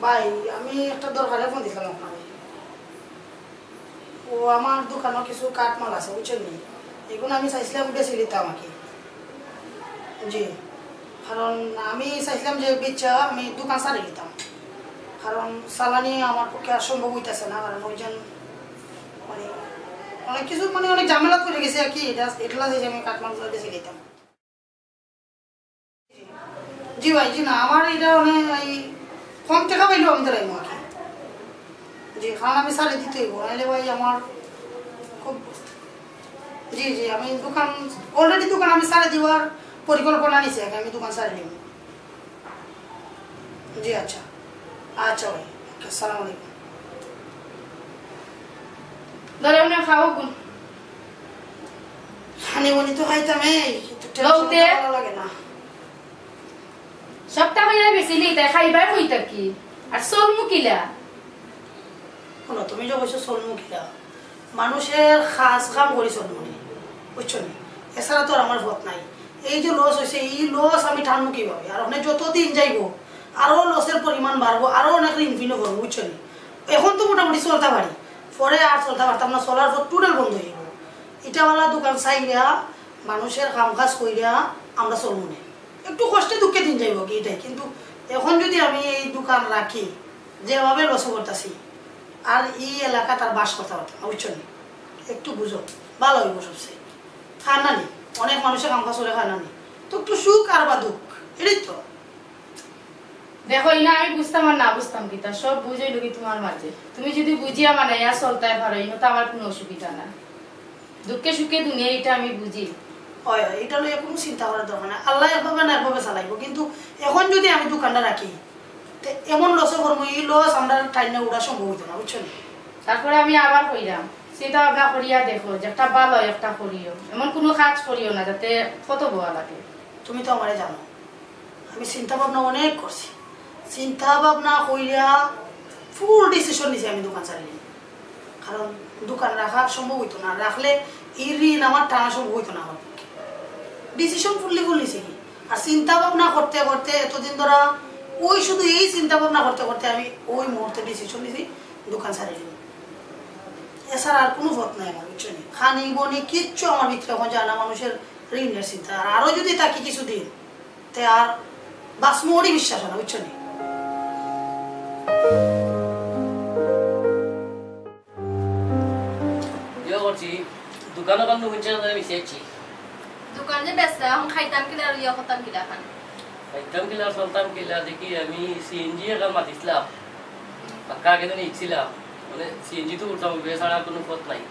ভাই, আমি একটা দরকারে ফোন দিছিলাম আপনারে। ও আমার দোকানো কিছু কাঠমাল আছে, বুঝছেন নি? এগুন আমি চাইছিলাম বেচি দিতাম আর কি। জি, কারণ আমি চাইছিলাম যে বেচা আমি দোকান ছাড়ি দিতাম, কারণ চালানি আমার পক্ষে আর সম্ভব হইতেছে না, কারণ ওই জন্য মানে অনেক কিছু মানে অনেক ঝামেলা করে গেছে আর কি। এটা এটা চাইছি আমি কাঠমালগুলো বেচি দিতাম। জি ভাই, জি না, আমার এটা মানে এই কম টাকা পাইলেও আমি ধরাইমু আর কি। জি, কারণ আমি ছাড়ি দিতে হইব, নাইলে ভাই আমার খুব, জি, জি, আমি দোকান, অলরেডি দোকান আমি ছাড়ি দিবার পরিকল্পনা নিছি আর কি, আমি দোকান ছাড়ি দিব। জি, আচ্ছা, আচ্ছা ভাই, ওকে, আসসালামু আলাইকুম। ধরে উনি খাও গুণ। খানি বনি তো খাইতাম এই, কিন্তু টেনশন লউতে? ভালো লাগে না। সপ্তাহ হইয়া গেছিলি, তাই খাইবার কইতা কি? আর চলমু কিলা? শোনো, তুমি যে কইছো চলমু কিলা, মানুষের কাজ কাম করি চলমু নি, বুঝছো নি? এছাড়া তো আর আমার পথ নাই। এই যে লস হইছে, এই লস আমি টানমু কিভাবে? আর ওখানে যত দিন যাইব, আরো লসের পরিমাণ বাড়বো, আরো অনেক ঋণ ফিনও করবো, বুঝছো নি? এখন তো মোটামুটি চলতে পারি, পরে আর চলতে পারতাম না, চলার পর টোটাল বন্ধ হয়ে যাবো। ইটাওয়ালা দোকান চাইয়া, মানুষের কাম কাজ কইরা আমরা চলবো না। একটু কষ্টে দুঃখে দিন যাইব কি এটাই, কিন্তু এখন যদি আমি এই দোকান রাখি, যেভাবে লস করতেছি, আর এই এলাকাত আর বাস করতে পারতাম না, বুঝছো নি? একটু বুঝো, ভালো হইব সবচেয়ে। খানা নি, অনেক মানুষের কাম কাজ করে খানা নি, তো একটু সুখ আর বা দুঃখ, এটাই তো। দেখো, ইনা আমি বুঝতাম আর না বুঝতাম কিতা, সব বুঝ অইলো কি তোমার মাঝে। তুমি যদি বুঝিয়া মানাইয়া চলতায় পারো, ইনো তো আমার কোনো অসুবিধা না। দুঃখে সুখে দুনিয়া, এটা আমি বুঝি। হয়, হয়, এটা লইয়া কোনো চিন্তা করার দরকার নাই। আল্লাহ একভাবে না একভাবে চালাইবো, কিন্তু এখন যদি আমি দোকানটা রাখি, তে এমন লসে করবো, এই লস আমরা টাইনা উঠা সম্ভব হইতো না, বুঝছো নি? তারপরে আমি আবার কইলাম, চিন্তা ভাবনা করিয়া দেখো, যে একটা ভালো একটা করিও, এমন কোনো কাজ করিও না যাতে কত বওয়া লাগে। তুমি তো আমারে জানো, আমি চিন্তা ভাবনা অনেক করছি। চিন্তা ভাবনা কইরা ফুল ডিসিশন নিছি আমি দোকান ছাড়ি। কারণ দোকান রাখা সম্ভব হইতো না, রাখলে এই ঋণ আমার টানা সম্ভব হইতো না আমার পক্ষে। ডিসিশন ফুললি ফুল নিছি কি। আর চিন্তা ভাবনা করতে করতে এতদিন ধরা ওই শুধু এই চিন্তা ভাবনা করতে করতে আমি ওই মুহূর্তে ডিসিশন নিছি দোকান ছাড়ি দিব। এছাড়া আর কোনো পথ নাই আমার, বুঝছো নি? খানি বনি কিচ্ছু আমার ভিতরে এখন যায় না, মানুষের ঋণের চিন্তা। আর আরো যদি থাকি কিছুদিন, তে আর বাঁচমু ওরই বিশ্বাস হয় না, বুঝছো নি? ইয়ে করছি, দোকানও বন্ধ হইছে না, আমি শেষছি। দোকান যে ব্যস্ত, এখন খাইতাম কিলা আর ইয়ে করতাম কিলা খান? খাইতাম কিলা, চলতাম কিলা, দেখি আমি সিএনজি এখন মাতিছিলাম, পাক্কা আগে তো নিচ্ছিলাম, মানে সিএনজি তো উঠতাম, এছাড়া আর কোনো পথ নাই।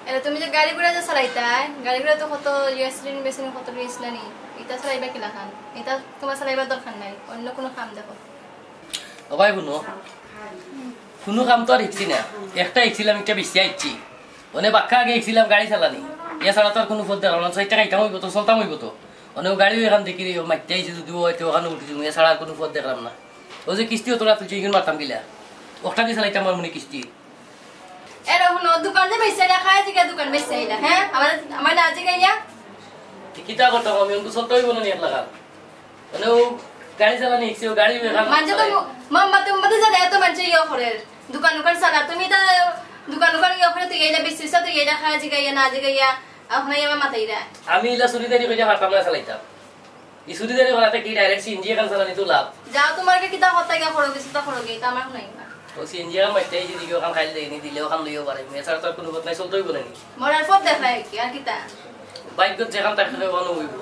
এরে তুমি যে গাড়ি ঘোড়া যে চালাইতায়, গাড়ি ঘোড়া তো কত গ্যাসোলিন বেসিন কত লইছিলা নি, এটা চালাইবা কিলা খান? এটা তোমার চালাইবার দরকার নাই, অন্য কোনো কাম দেখো। ও ভাই, হুনো, কুনু কাম তো আর হিকছি না। একটা হিকছিলাম, একটা বেশি আইছি। অনে বাক্কা আগে হিকছিলাম গাড়ি চালানি। ইয়া ছাড়া তো আর কুনু পথ দেখলাম না। চাইর টেকা ইতাম অইবো তো, চলতাম অইবো তো। অনে অউ গাড়িও এখান দেখি রে, অউ মাইতে আইছে, যুদি অয় তে অখানো উঠি দিমু। ইয়া ছাড়া আর কুনু পথ দেখলাম না। অউ যে কিস্তি অতটা তুলছি, ইগুন মারতাম কিলা? অখটা দি চালাইতাম পারমু নি কিস্তি? এরে হুনো, দোকান যে বেচছাইলা, খায় জিগা দোকান বেচছাইলা, হে? আমার, আমার না জিগাইয়া? তে কিতা করতাম আমি? অখন তো চলতে অইবো না নি একলা খান। মানে অউ গাড়ি চালানি হিকছি, অউ গাড়ি অখান মানষে তো চালাই। মো-, মোমবাতি, মোমবাতি জ্বালাইয়া তো মানষে ইয়া করের। দোকান উকান চালা, তুমি তা দোকান উকান ইয়া করে তুই এইলা বেচছাইলা, তুই এইলা খায় জিগাইয়া, না জিগাইয়া, অখন আইয়া আমার মাথায় ইরা। আমি ইলা চুরিদারি করিয়া পারতাম না চালাইতাম। ই চুরিদারি করাতে কি direct সিএনজি এখান চালানি তো লাভ? যাও, তুমার কিতা কথা গিয়া করো, কিছু তো করো গিয়া, ইতা আমার নাই না। অউ সিএনজি এখান মারতে আইছি, দেখি অখান খাইল দেয়নি, দিলে অখান লইও পারে। এছাড়া তো আর কুনু পথ নাই, চলতে অইবো না নি। মরার পথ দেখায় কি, আর কিতা? ভাগ্যত যেখান থাকে অখানো অইবো।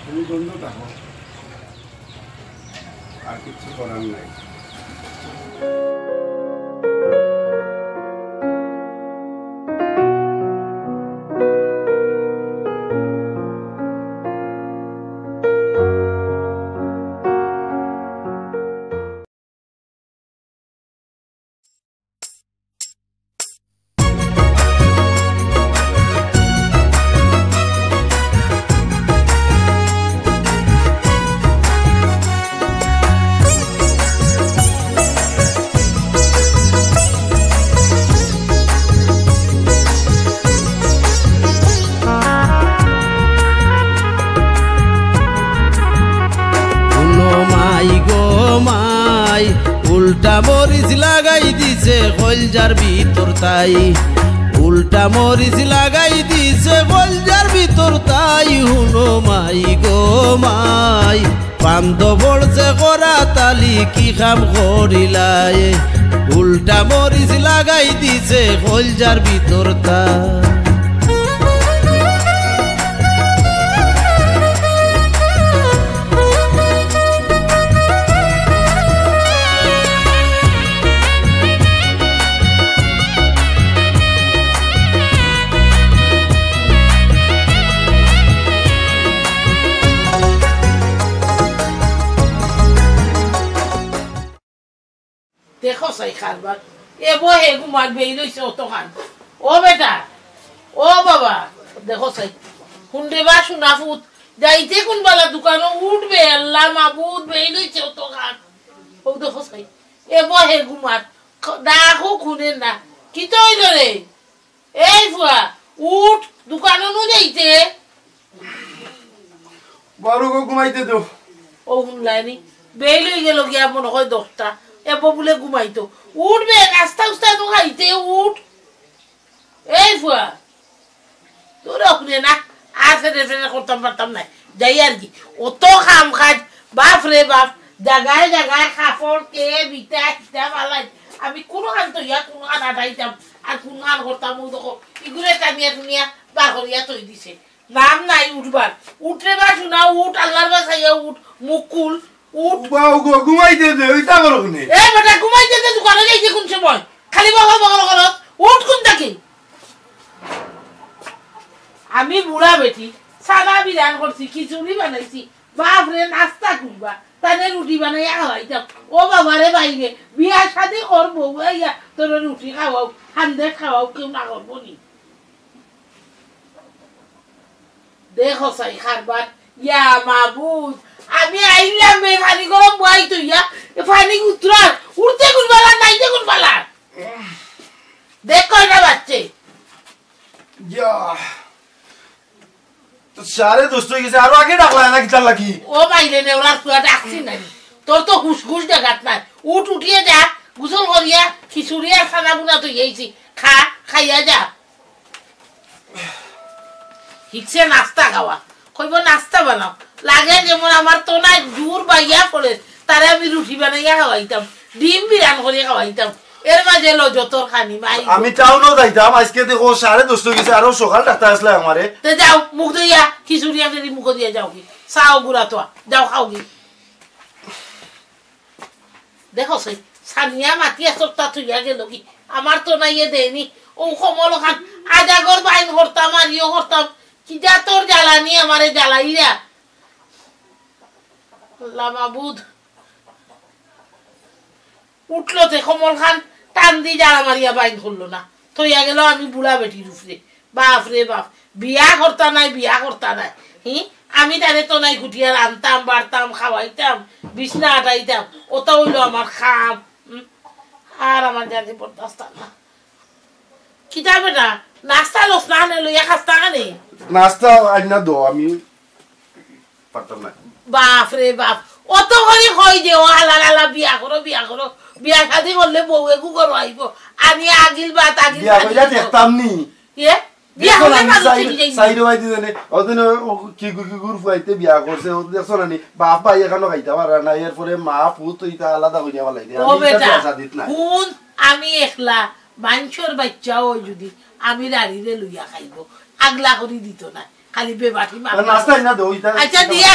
তুমি বন্ধ থাকো, আর কিচ্ছু করার নাই। হুনো মাই গো মাই, উল্টা মরিচ লাগাই দিছে কইলজার ভিতর তাই। উল্টা মরিচ লাগাই দিছে কইলজার ভিতর তাই। হুনো মাই গো মাই, বান্ধবর যে করা তালি কি কাম করিলায়। উল্টা মরিচ লাগাই দিছে কইলজার ভিতর তাই। দেখো চাই কারবার। এ বহে ঘুমার বেইল অইছে অতখান। ও বেটা, ও বাবা, দেখো চাই। হুনরে বা সোনা ফুত, যাইতে কুনবালা দোকানো উঠবে, আল্লাহ মাবুদ, বেইল অইছে অতখান। অউ দেখো চাই। এ বহে ঘুমার, ডাকো হুনে না। কিতা অইলো রে? এই ফুয়া, উঠ, দোকানো নু যাইতে। বড় গো, ঘুমাইতে দেও। অউ হুনলায়নি, বেইল অইগেলো গিয়া মনো কয় দশটা, এবো বুলে ঘুমাইতো। উঠ বে, নাস্তা উস্তা নু খাইতে, উঠ। এই ফুয়া, তোর অখনে না, আর ফেরে ফেরে করতাম পারতাম নায়, যাই আর কি। অত কাম কাজ, বাফ রে বাফ, জাগায় জাগায় কাপড়, কে বিটা কিতা ফালাই, আমি কুনুখান থইয়া কুনুখান আটাইতাম, আর কুনুখান করতাম, অউ দেখো, ইগুরে টানিয়া টুনিয়া বার করিয়া থই দিছে। নাম নাই উঠবার। উঠরে বা সোনা উঠ, আল্লার বায় চাইয়া উঠ, মুখ খুল, উঠ। উবা, উগো, ঘুমাইতে দে, ইতা করো কেনে? এ বেটা, ঘুমাইতে দে, দোকানো যাইতে কুন সময়? খালি বগল বগল করস। উঠ কুন থাকি? আমি বুড়া বেটি, চানা বিরান করছি, খিচুড়ি বানাইছি। বাফ রে, নাস্তা করবা। তানে রুটি বানাইয়া খাওয়াইতাম। ও বাবা রে বাইরে, বিয়া শাদি করবো, আইয়া তোরে রুটি খাওয়াও, হান্দেশ খাওয়াও, কেউ না করবো নি? দেখো চাই কারবার, ইয়া মাবুদ, আমি আইলাম বে পানি গরম বওয়াই থইয়া, এ পানি উতরার, উঠতে কুনবালা, নাইতে কুনবালা। দেখ কয়টা বাজছে। ইয়া, তো সাড়ে দশটা অইগেছে, আরো আগে ডাকলা না কিতার লাগি? ও বাইরে নেওলার ফুয়া ডাকছি না নি। তোর তো হুশ গুশ জাগাত নাই। উঠ উঠিয়া যা, গোসল করিয়া খিচুড়ি আর চানা বুনা থইয়া আইছি। খা, খাইয়া যা। হিকছে নাস্তা খাওয়া। কইবো নাস্তা বানাও। লাগে যেমন আমার তো না জোর বাইয়া পড়ে, তারে আমি রুটি বানাইয়া খাওয়াইতাম, ডিম বিরান করিয়া খাওয়াইতাম। এর মাঝে লজতর খানি মাই। আমি টাউনো যাইতাম, আইজকে দেখো সাড়ে দশটা অইগেছে, আরো সকাল ডাকতা আসলে আমারে। তে যাও, মুখ ধইয়া, খিচুড়ি আনতে দি মুখ দিয়া যাও কি? চাও গুড়া তো, যাও খাও কি? দেখো সে, সানিয়া মাতিয়া সপ্তাহ থইয়া গেল কি? আমার তো নাই এ দেয়নি। ও কমল খান, আজাগর বাইন করতাম আর ইয়ে করতাম। কি জাতর জ্বালানি আমারে জ্বালাইরা। আল্লাহ মাবুদ। উঠলো তে কমল খান টান দি জাড়া মারিয়া বাইন করলো না। থইয়া গেল আমি বুড়া বেটির উপরে। বাপ রে বাপ, বিয়া করতা নাই, বিয়া করতা নাই। হি, আমি তারে তো নাই খুটিয়া রানতাম, বাড়তাম, খাওয়াইতাম, বিছনা আটাইতাম। ওটা হইলো আমার খাম। হুম? আর আমার জানি বরদাস্ত আর না। কিতা বেটা, নাস্তা লস না আনে লইয়া খাস্তা খানে? নাস্তা আইনা দো, আমি পারতাম না। বাপ রে বাপ, অত করি কই যে, "ও আলা আলা, বিয়া করো, বিয়া করো।" বিয়া শাদি করলে বউ এগু করো আইব। আনি আগিল বাত, আগিল বিয়া বাত কইরা দিব। দেখতাম নি। এ? বিয়া দেখো না, করলে আমি মানুষ সাইড-, চিনি যাইব। সাইডে বাইদি জানে। ওদিন ও, ও কি গু-, কি গুর ফুয়াইতে বিয়া করছে, ও দেখছো না নি? বাপ ভাই এখানো খাইতে পারে না, এরপরে মা পুত ইতা আলাদা করিয়া ফালাই দে। ও আমি ইতা বেটা, বিয়া শাদিত নাই। হুন, আমি একলা, মানষর বাচ্চাও যদি আমি রাড়িরে লইয়া খাইব, আগলা করি দিত না। খালি বেবাটি মার। আর নাস্তা না দেও, ইতা আচ্ছা, দিয়া,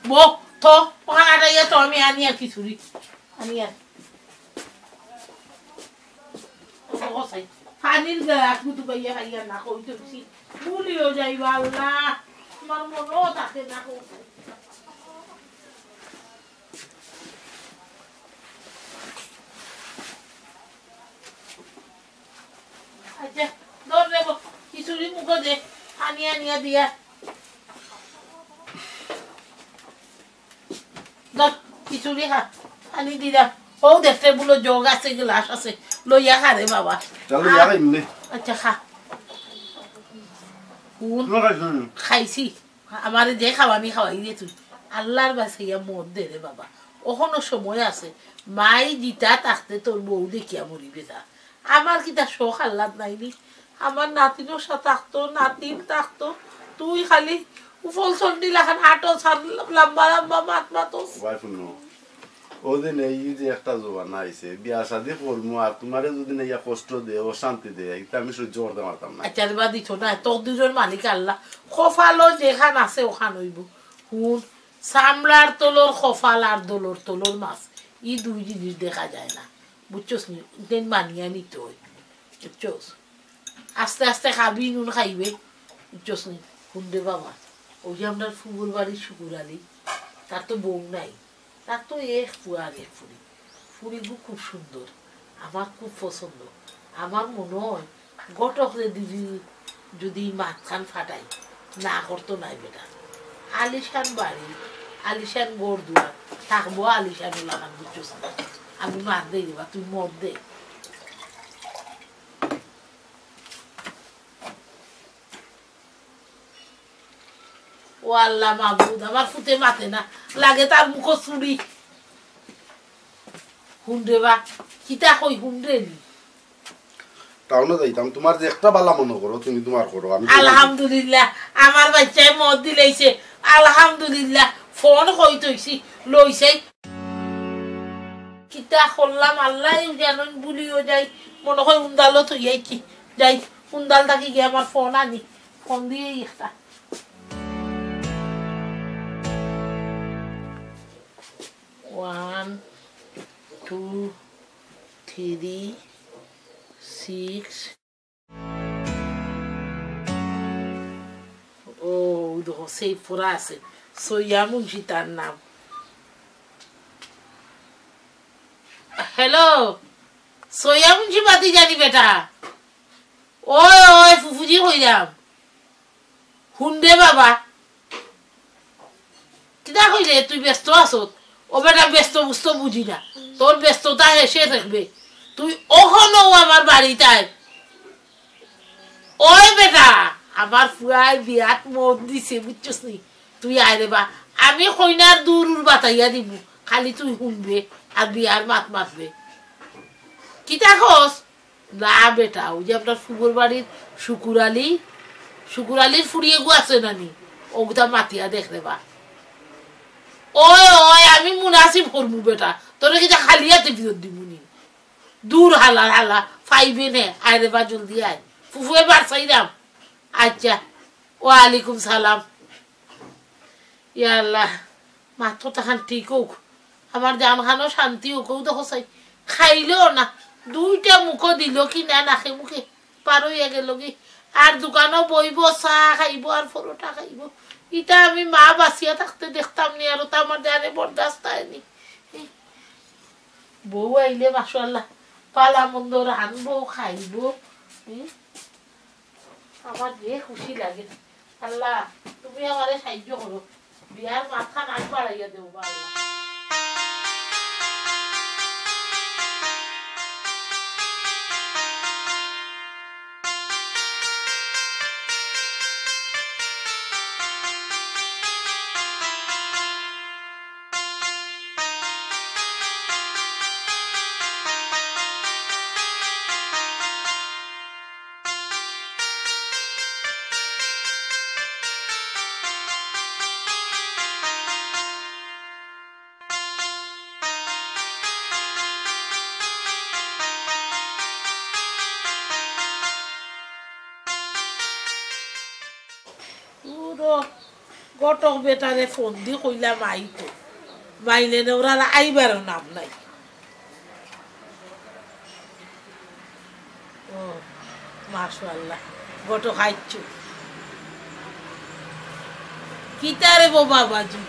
বো, তো, ওখানে আটাইয়া তো আমি আনিয়া খিচুড়ি। আনিয়া। ও, সাই, পানির গ্লাস গুটু পাইয়া খাইয়া না কই তো বেশি। ভুলিও যাইবা আল্লাহ। আমার মনও থাকে না কই। আচ্ছা, ধর রে গো, খিচুড়ি মুখো দে, পানি আনিয়া দিয়া। ধর, খিচুড়ি খা, পানি দিলাম। ও দেখ, টেবুলো জগ আছে, গ্লাস আছে, লইয়া খা রে বাবা। চল, লইয়া খা এমনি। আচ্ছা, খা। হুন, তুই খাইছ না? খাইছি। আমারে যে খাওয়ানি খাওয়াই দে তুই। আল্লাহর বাসে ইয়া মদ দে রে বাবা। অখনো সময় আছে। মাই জিতা থাকতে তোর বউ দেখিয়া মরিবে যা। আমার কিতা শখ আহ্লাদ নাই নি? আমার নাতিনর সাথে থাকতো, নাতিন থাকতো। তুই খালি উফল চন্ডি লাখান আটো ছাড়, লম্বা লম্বা মাত মাতো। Wife no. ওদিন এই যে একটা জমানা আইছে, বিয়া শাদি করমু আর তোমারে যদি না ইয়া কষ্ট দে, অশান্তি দে, এটা আমি সহ্য করতে পারতাম না। আচ্ছা রে বা, দিত না, তকদিরর মালিক আল্লাহ। কপালো যেখান আছে ওখান হইব। হুন, চামড়ার তলর কপাল আর দলর তলর মাছ, ই দুই জিনিস দেখা যায় না, বুঝছস নি? ইতেন মানিয়া নিতে হয়, বুঝছস? আস্তে আস্তে খাবি, নুন খাইবে, বুঝছস নি? হুন রে বাবা, ওই যে আমরার ফুবুর বাড়ির শুকুর আলী, তার তো বউ নাই, তার তো এক ফুয়া আর এক ফুড়ি। ফুড়িগু খুব সুন্দর, আমার খুব পছন্দ। আমার মনে হয় ঘটকরে দিদি যদি মাতখান ফাটাই, না করতো নাই বেটা। আলিশান বাড়ি, আলিশান ঘর দুয়ার, থাকবো আলিশান ওলাখান, বুঝছস না? আমি মাত দেই রে বা, তুই মত দে। ও আল্লাহ মাবুদ, আমার ফুতে মাতে না, লাগে তার মুখো চুড়ি। হুন রে বা, কিতা কই হুন রে নি? টাউনো যাইতাম, তোমার যে একটা বালা মনে করো, তুমি তোমার করো, আমি তো আলহামদুলিল্লাহ, আমার বাচ্চায় মদ দিলাইছে, আলহামদুলিল্লাহ, ফোন কই থইছি, লইছে। কিতা করলাম আল্লাহ জানইন, ভুলিও যাই, মনে হয় উন্দালো থইয়াইছি, যাই, উন্দাল থাকি গিয়া আমার ফোন আনি, ফোন দিয়াই একটা। One, two, three, six. ও, দেখো, সেই পুরা আছে। সইয়া মুন্সি তার নাম। হ্যালো, সইয়া মুন্সি বাতি জানি বেটা। ওই, ওই, ফুফুজি কইরাম। হুন রে বাবা। কিতা কইলে তুই ব্যস্ত আছত? ও বেটা ব্যস্ত বুঝতো বুঝি না। তোর ব্যস্ততা হেষে থাকবে। তুই অখনো আমার বাড়িত আয়। ওই বেটা, আমার ফুয়ায় বিয়াত মদ দিছে, বুঝছস নি? তুই আয় রে বা। আমি কইনার দূর উর বাতাইয়া দিমু। খালি তুই হুনবে আর বিয়ার মাত মাতবে। কিতা কস? না বেটা, ওই যে আপনার ফুবুর বাড়ির শুকুর আলী, শুকুর আলীর ফুড়ি এগু আছে না নি? ওগুতা মাতিয়া দেখ রে বা। ওই, ওই, আমি মুনাসিব করমু বেটা। তোরে কিতা খালি হাতে ফিরত দিমু নি? দূর হালা, হালা, পাইবে নে। আয় রে বা, জলদি আয়। ফুফুয়ে বার চাইরাম। আচ্ছা, ওয়ালাইকুম সালাম। ইয়া আল্লাহ, মাত্র তখন ঠিক হোক। আমার জানখানো শান্তি অউক, অউ দেখো চাই, খাইলো না, দুইটা মুখো দিলো কি না নাকে মুখে, পার অইয়া গেলো গি। আর দোকানো বইবো, চা খাইবো, আর পরোটা খাইবো। ইটা আমি মা বাঁচিয়া থাকতে দেখতাম নি, আর অতা আমার জানে বরদাস্ত অয়নি। বউ আইলে মাশাআল্লাহ, ভালা মন্দ রানবো, খাইবো। হুম? আমার যে খুশি লাগে। আল্লাহ, তুমি আমারে সাহায্য করো, বিয়ার মাতখান আগ বাড়াইয়া দেও বা আল্লাহ। উরো, ঘটক বেটারে ফোন দি কইলাম আইতো। মাইলে নে, ওরার আইবারও নাম নাই। ও, মাশাআল্লাহ, ঘটক আইছো। কিতারে বো বাবাজি,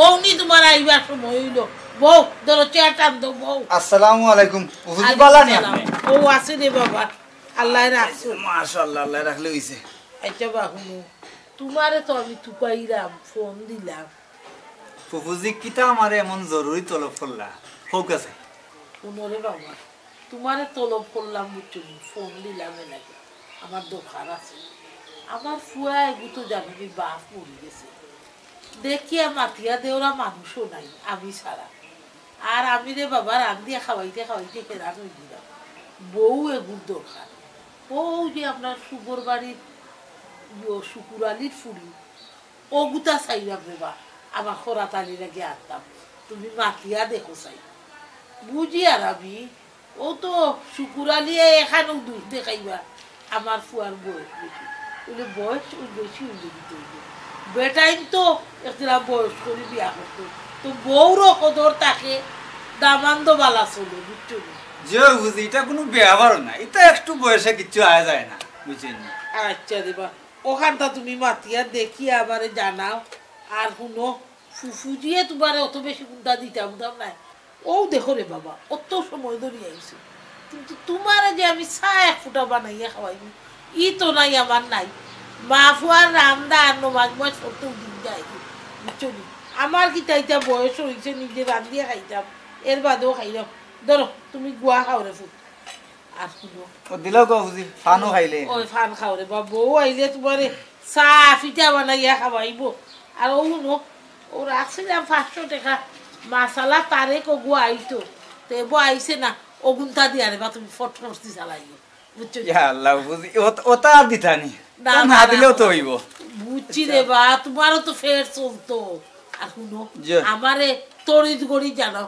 অউনি তুমার আইবার সময় অইলো। বউ, ধরো চেয়ার টান দেও, বউ। আসসালামু আলাইকুম। ফুফুজি, বালা নি আপনে? অউ আছি রে বাবা, আল্লায় রাখছইন। মাশাআল্লাহ, আল্লায় রাখলে অইছে। আইচ্ছা বা, হুনো, তুমারে তো আমি তুকাইরাম, ফোন দিলাম। ফুফুজি, কিতা আমারে এমন জরুরি তলব করলা? কউক্কা চাই। হুনো রে বাবা, তুমারে তলব করলাম, বুঝছো নি? ফোন দিলাম এর লাগি, আমার দরকার আছে। আমার ফুয়া এগু তো জানো নি, বাফ মরি গেছে। দেখিয়া মাতিয়া দেওরা মানুষও নাই, আমি ছাড়া। আর আমি রে বাবা রান্দিয়া খাওয়াইতে খাওয়াইতে হেরান অইগেলাম। বউ এগুর দরকার। অউ যে আপনার শুভর বাড়ির ইয়ো শুকুর আলীর ফুড়ি, অগুতা চাইরাম রে বা, আমার খরা তালি লাগি আনতাম। তুমি মাতিয়া দেখো চাই। বুঝি আর আমি, অউ তো শুকুর আলিয়ে এখানেও দুষ দেখাইবা, আমার ফুয়ার বয়স বেশি। অইলে বয়স অউ বেশি অইলে দিতে অইবে। বেটাইন তো একটা বয়স করি বিয়া করতো, তো বউরও কদর থাকে, দামান্দও বালা চলে, বুঝছো নি? জি অয় বুঝি, ইটা কুনু ব্যাপারও না, ইটা একটু বয়সে কিচ্ছু আয় যায় না, বুঝছইন নি? আইচ্ছা রে বা, অখানতা তুমি মাতিয়া দেখিয়া আমারে জানাও। আর হুনো, ফুফুজিয়ে তুমারে অত বেশি কুন্তা দিতাম দাম নাই। অউ দেখো রে বাবা, অত সময় ধরি আইছো, কিন্তু তুমারে যে আমি চা এক ফুটা বানাইয়া খাওয়াইমু, ই তো নাই আমার নাই। মা ফুয়ার রান্দা আর নমাজ মজ পড়তেউ দিন যায়, বুঝছো নি? আমার কিতা ইতা বয়স অইছে, নিজে রান্দিয়া খাইতাম, এর বাদেও খাইলাম। ধরো, তুমি গুয়া খাও রে ফুত। আর হুনো। ও দিলাও গো ফুফুজি, ফানও খাইলে। ওই ফান খাও রে বা, বউ আইলে তুমারে চা পিঠা বানাইয়া খাওয়াইবো। আর অউ হুনো, অউ রাখছিলাম পাঁচশো টেকা, মাসালা তারেক অগু আইতো, তে বউ আইছে না, অগুনতা দিয়া রে বা তুমি ফটফট দি চালাইও, বুঝছো নি? ইয়া আল্লাহ, ফুফুজি, অত-, অতা আর দিতা নি। না, না, না, না দিলেও তো অইবো। বুঝছি রে বা, তুমারও তো ফের চলতো। আর হুনো, জি। আমারে তড়িৎ গড়ি জানাও।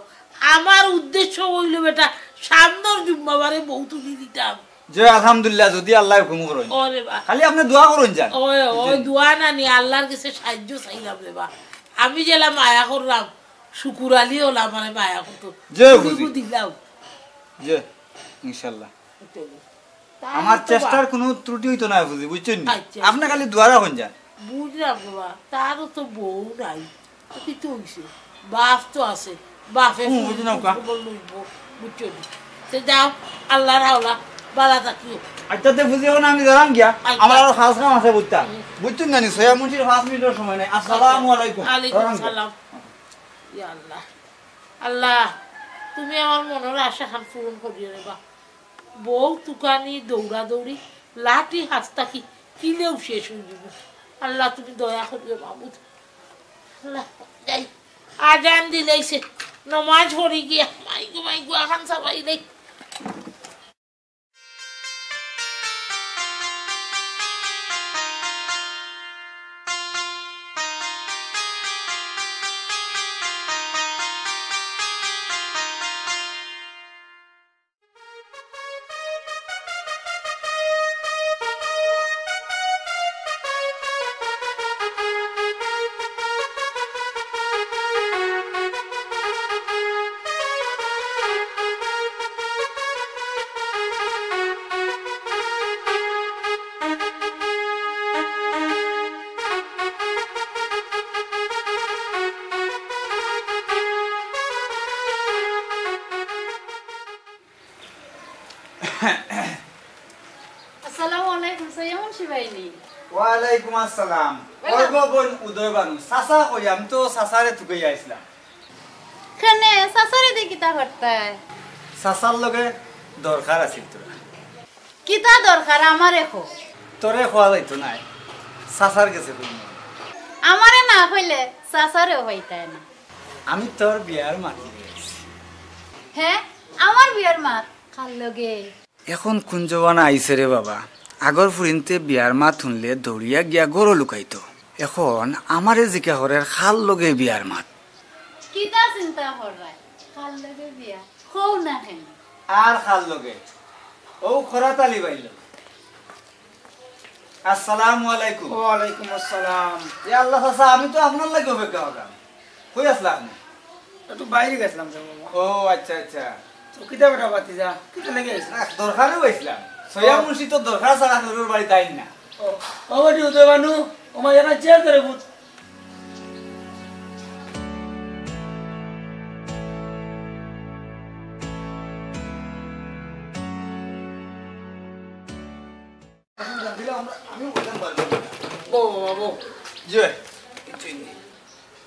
আমার উদ্দেশ্য অইলো বেটা, সামনর জুম্মাবারে বউ তুলি দিতাম। জি, আলহামদুলিল্লাহ, যুদি আল্লায় হুকুম করইন। ওরে বা। খালি আপনে দোয়া করইন যান। ওই, ওই, জি। দোয়া না নি, আল্লার গেছে সাহায্য চাইলাম রে বা। আমি যেলা মায়া করলাম, শুকুর আলী অলা আমারে মায়া করতো। জি, তুমি বুঝি। দিলাও। জি, ইনশাআল্লাহ। আমার চেষ্টার কুনু ত্রুটি অইতো নায় ফুফুজি, বুঝছইন নি? আইচ্ছা, আপনে আইচ্ছা। খালি দোয়া রাখইন যান। বুঝলাম বাবা, তারও তো বউ নাই। তো কিতা অইছে? বাফ তো আছে। বাফে হুম, বুঝি নাও কা। খবর লইবো, বুঝছো নি? তে যাও, আল্লার হাওলা, বালা থাকিও। আইচ্ছা, তে ফুফুজি, অখন আমি গেলাম গিয়া। আইচ্ছা। আমার আরো খাস কাম আছে, বুঝতা? হুম। বুঝছইন না নি? সয়া মুন্সির পাঁচ মিনিটর সময় নাই। আসসালামু আলাইকুম। ওয়ালাইকুম সালাম। ইয়া আল্লাহ। আল্লাহ, তুমি আমার মনর আশা খান পূরণ করিও রে বা। বউ তুকানি দৌড়াদৌড়ি, লাঠি হাত থাকি কিলেও শেষ অইযিবো। আল্লাহ, তুমি দয়া করিও মাবুদ। আল্লাহ, যাই, আজান দিলাইছে, নমাজ পড়ি গিয়া, মাইগো, মাইগো, আখান চাবাই দেই। আসসালামু আলাইকুম, সৈয়দ মুন্সি ভাই নি? ওয়ালাইকুম আসসালাম। ওই গো বইন উদয় বানু, চাচা কই? আমি তো চাচারে তুকাইয়া আইছলাম। কেনে, চাচারে দি কিতা করতায়? চাচার লগে দরকার আছিল তোর। কিতা দরকার আমারে কও? তোরে কওয়া যাইতো নায়, চাচার গেছে কইমু। আমারে না কইলে চাচারেও পাইতায় না। আমি তোর বিয়ার মাত লইয়া আইছি। হে, আমার বিয়ার মাত? কার লগে? এখন কুন জমানা আইছে রে বাবা, আগর ফুরিন্তে বিয়ার মাত হুনলে দৌড়িয়া গিয়া ঘরো লুকাইতো। এখন আমারে জিকা করের কার লগে বিয়ার মাত। কিতা চিন্তা কররায়? কার লগে বিয়া? কও না কেনে? আর কার লগে? অউ খরাত আলী ভাইর লগে। আসসালামু আলাইকুম। ওয়ালাইকুম আসসালাম। ইয়া আল্লাহ চাচা, আমি তো আপনার লাগি অপেক্ষা করলাম। কই আছলা আপনে? একটু বাইরে গেছলাম তো বাবা। ও আচ্ছা আচ্ছা। তো কিতা বেটা ভাতিজা, কিতা লাগি আইছলা? না, দরকারেউ আইছলাম। সৈয়দ মুন্সি তো দরকার ছাড়া কেউর বাড়িত আইন না। ও, ও বেটি উদয় বানু, ও মা, এরা চেয়ার ধরে ভূত। বউ, বাবা, বউ। জি ভাই।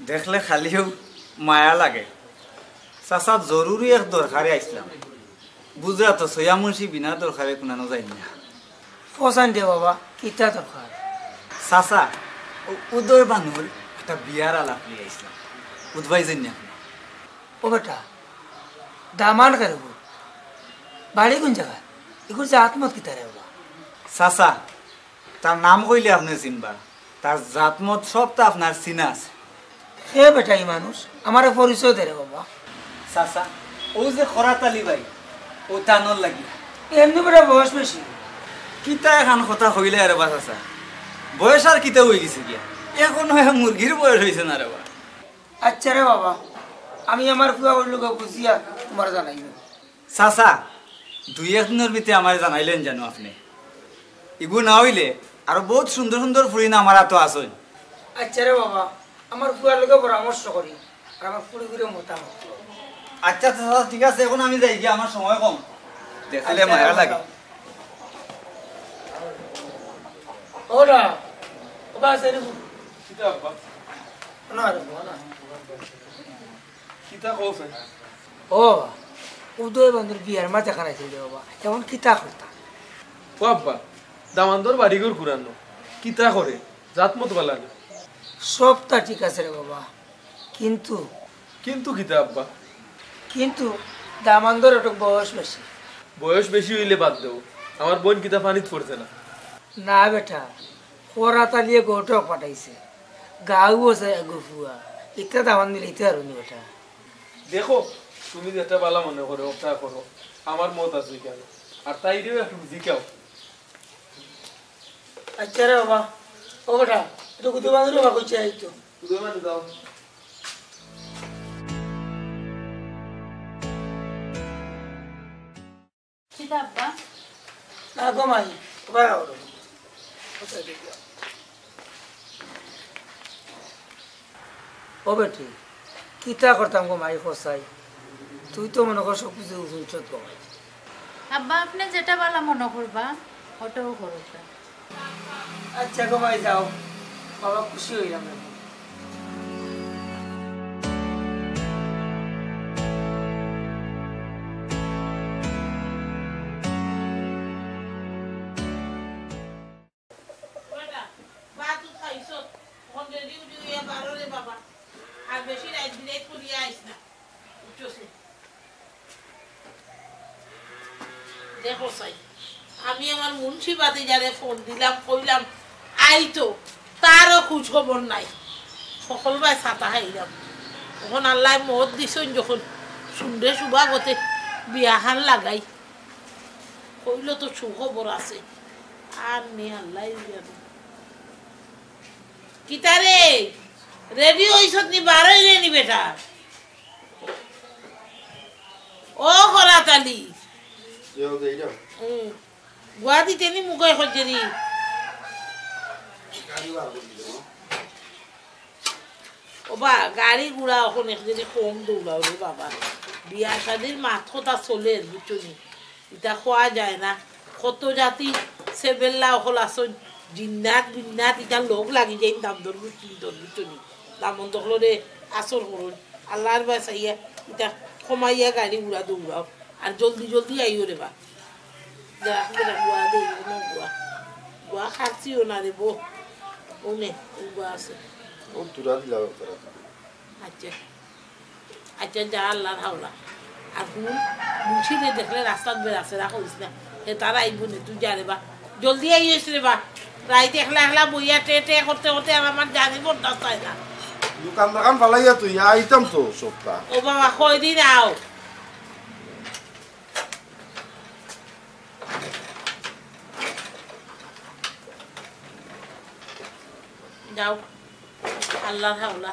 দেখলে খালিউ মায়া লাগে। চাচা, জরুরি এক দরকারে আইছলাম। বুঝরা তো, সৈয়দ মুন্সি বিনা দরকারে কুনানো যাইন না। ফসান দে বাবা, কিতা দরকার? চাচা, অউ উদয় বানুর একটা বিয়ার আলাপ লইয়া আইছলাম। বুঝবায় যাইন না আপনে। ও বেটা, দামান কে রে? বাড়ি কুন জাগাত? ইগুর জাতমত কিতা রে বাবা? চাচা, তার নাম কইলে আপনে চিনবা, তার জাতমত সবতা আপনার চিনা আছে। হে বেটা, ই মানুষ, আমারে পরিচয় দে রে বাবা। চাচা, অউ যে খরাত আলী ভাই, অউ তানর লাগি। এমনে বেটা বয়স বেশি। কিতা এখান কথা কইলে রে বা চাচা, বয়স আর কিতা অইগেছে গিয়া, এখন অয় মুরগির বয়স অইছে না রে বা। আচ্ছা রে বাবা, আমি আমার ফুয়া অইল গো বুঝিয়া তুমারে জানাইমু। চাচা, দুই এক দিনর ভিতরে আমারে জানাইলেন যেন আপনে। ইগু না অইলে আরো বউত সুন্দর সুন্দর ফুরিন আমার আতো আছইন। আচ্ছা রে বাবা, আমার ফুয়ার লগে পরামর্শ করি, আর আমার ফুড়িগুরে মতামত। আচ্ছা চাচা, ঠিক আছে, এখন আমি যাই গিয়া, আমার সময় কম। দেখলে আচ্ছা রে মায়া বাবা, লাগে। যাও। ওরা, ও বা আছে রে। কিতা আব্বা? না রে বাবা, না। কিতা কও চাই? ও বাবা, উদয় বান্দর বিয়ার মাত এখান আইছিল রে বাবা, এখন কিতা করতা? ও আব্বা, দামান্দর বাড়িঘর কুরানো, কিতা করে, জাতমত বালা নি? সবতা ঠিক আছে রে বাবা, কিন্তু কিন্তু কিতা আব্বা? কিন্তু দামান্দর একটু বয়স বেশি। বয়স বেশি অইলে বাদ দেও, আমার বইন কিতা পানিত পড়ছে না? না বেটা, খরাত আলিয়ে গটক পাঠাইছে, গাউও আছে এগু ফুয়া, ইতা দামান মিলাইতে পারো নি বেটা। দেখো, তুমি যেটা বালা মনে করো, ওটা করো, আমার মত আছে কেন? আর তাইরেও একটু জিকাও। আচ্ছা রে বাবা, ও বেটা, একটু গুদু বান্ধব বাবা কইছে, এই তো। গুদু বান্ধব দাও। কিতা আব্বা? না গো মাই, ও ভাই আও রে। ও বেটি, কিতা করতাম গো মাই কছাই? তুই তো মনে কর সব কিছু হুনছত গো মাই। আব্বা, আপনে যেটা বালা মনে করবা, ওটাও করুক। আচ্ছা গো মাই, যাও, বাবা খুশি অইলাম এখন। বেটা, ভাত তো খাইছস, অখন রেডি উডি অইয়া বারো রে বাবা। আর বেশি রাইত বিরাইত করিয়া আইস না, বুঝছস নি? দেখো চাই, আমি আমার মুন্সি ভাতিজারে ফোন দিলাম, কইলাম আইতো, তারও খুজ খবর নাই। হকলবায় ছাতা খাইলাম। অখন আল্লায় মত দিছইন যখন, সুন্দে সুবাগতে বিয়াখান লাগাই। কইলো তো সুখবর আছে। আর নি আল্লায় জানে। কিতা রে? রেডি অইছত নি, বারইলে নি বেটা? ও খরাত আলী। যাও, যাই যাও। হুম। গুয়াহাটিতে নি মুখে খোঁজেরি। গাড়ি বার করে দিতে, মা। ও বা, গাড়ি ঘোড়া অখন এক যদি কম দৌড়াও রে বাবা। বিয়া শাদির মাত কথা চলের, বুঝছো নি? ইতা খোয়া যায় না। কত জাতি সেবেল্লা অকল আছইন, জিন্নাত বিন্নাত, ইতা লগ লাগি যাইন দামদর গুষ্টি, দর গুষ্টি নি। দামন দখলরে আসর করইন। আল্লাহর বায় চাইয়া ইতা কমাইয়া গাড়ি ঘুরা দৌড়াও। আর জলদি জলদি আইও রে বা। যা, বেটা, গুয়া দে, গুয়া। গুয়া খাচ্ছিও না রে বো। ও নে, ও গুয়া আছে। ও তুরা দিলা তারা। আচ্ছা। আচ্ছা, যা আল্লাহর হাওলা। আর হুন, মুন্সিরে দেখলে রাস্তাত বেড়াছে, রাখো দিস না। হে তারা আইব নে, তুই যা রে বা। জলদি আইস রে বা। রাইত একলা একলা বইয়া টে টে করতে করতে আর আমার জানি বরদাস্ত হয় না। দোকান দোকান ফালাইয়া তুই আইতাম তো সপ্তাহ। ও বাবা, কয়দিন আও? যাও, আল্লাহর হাওলা।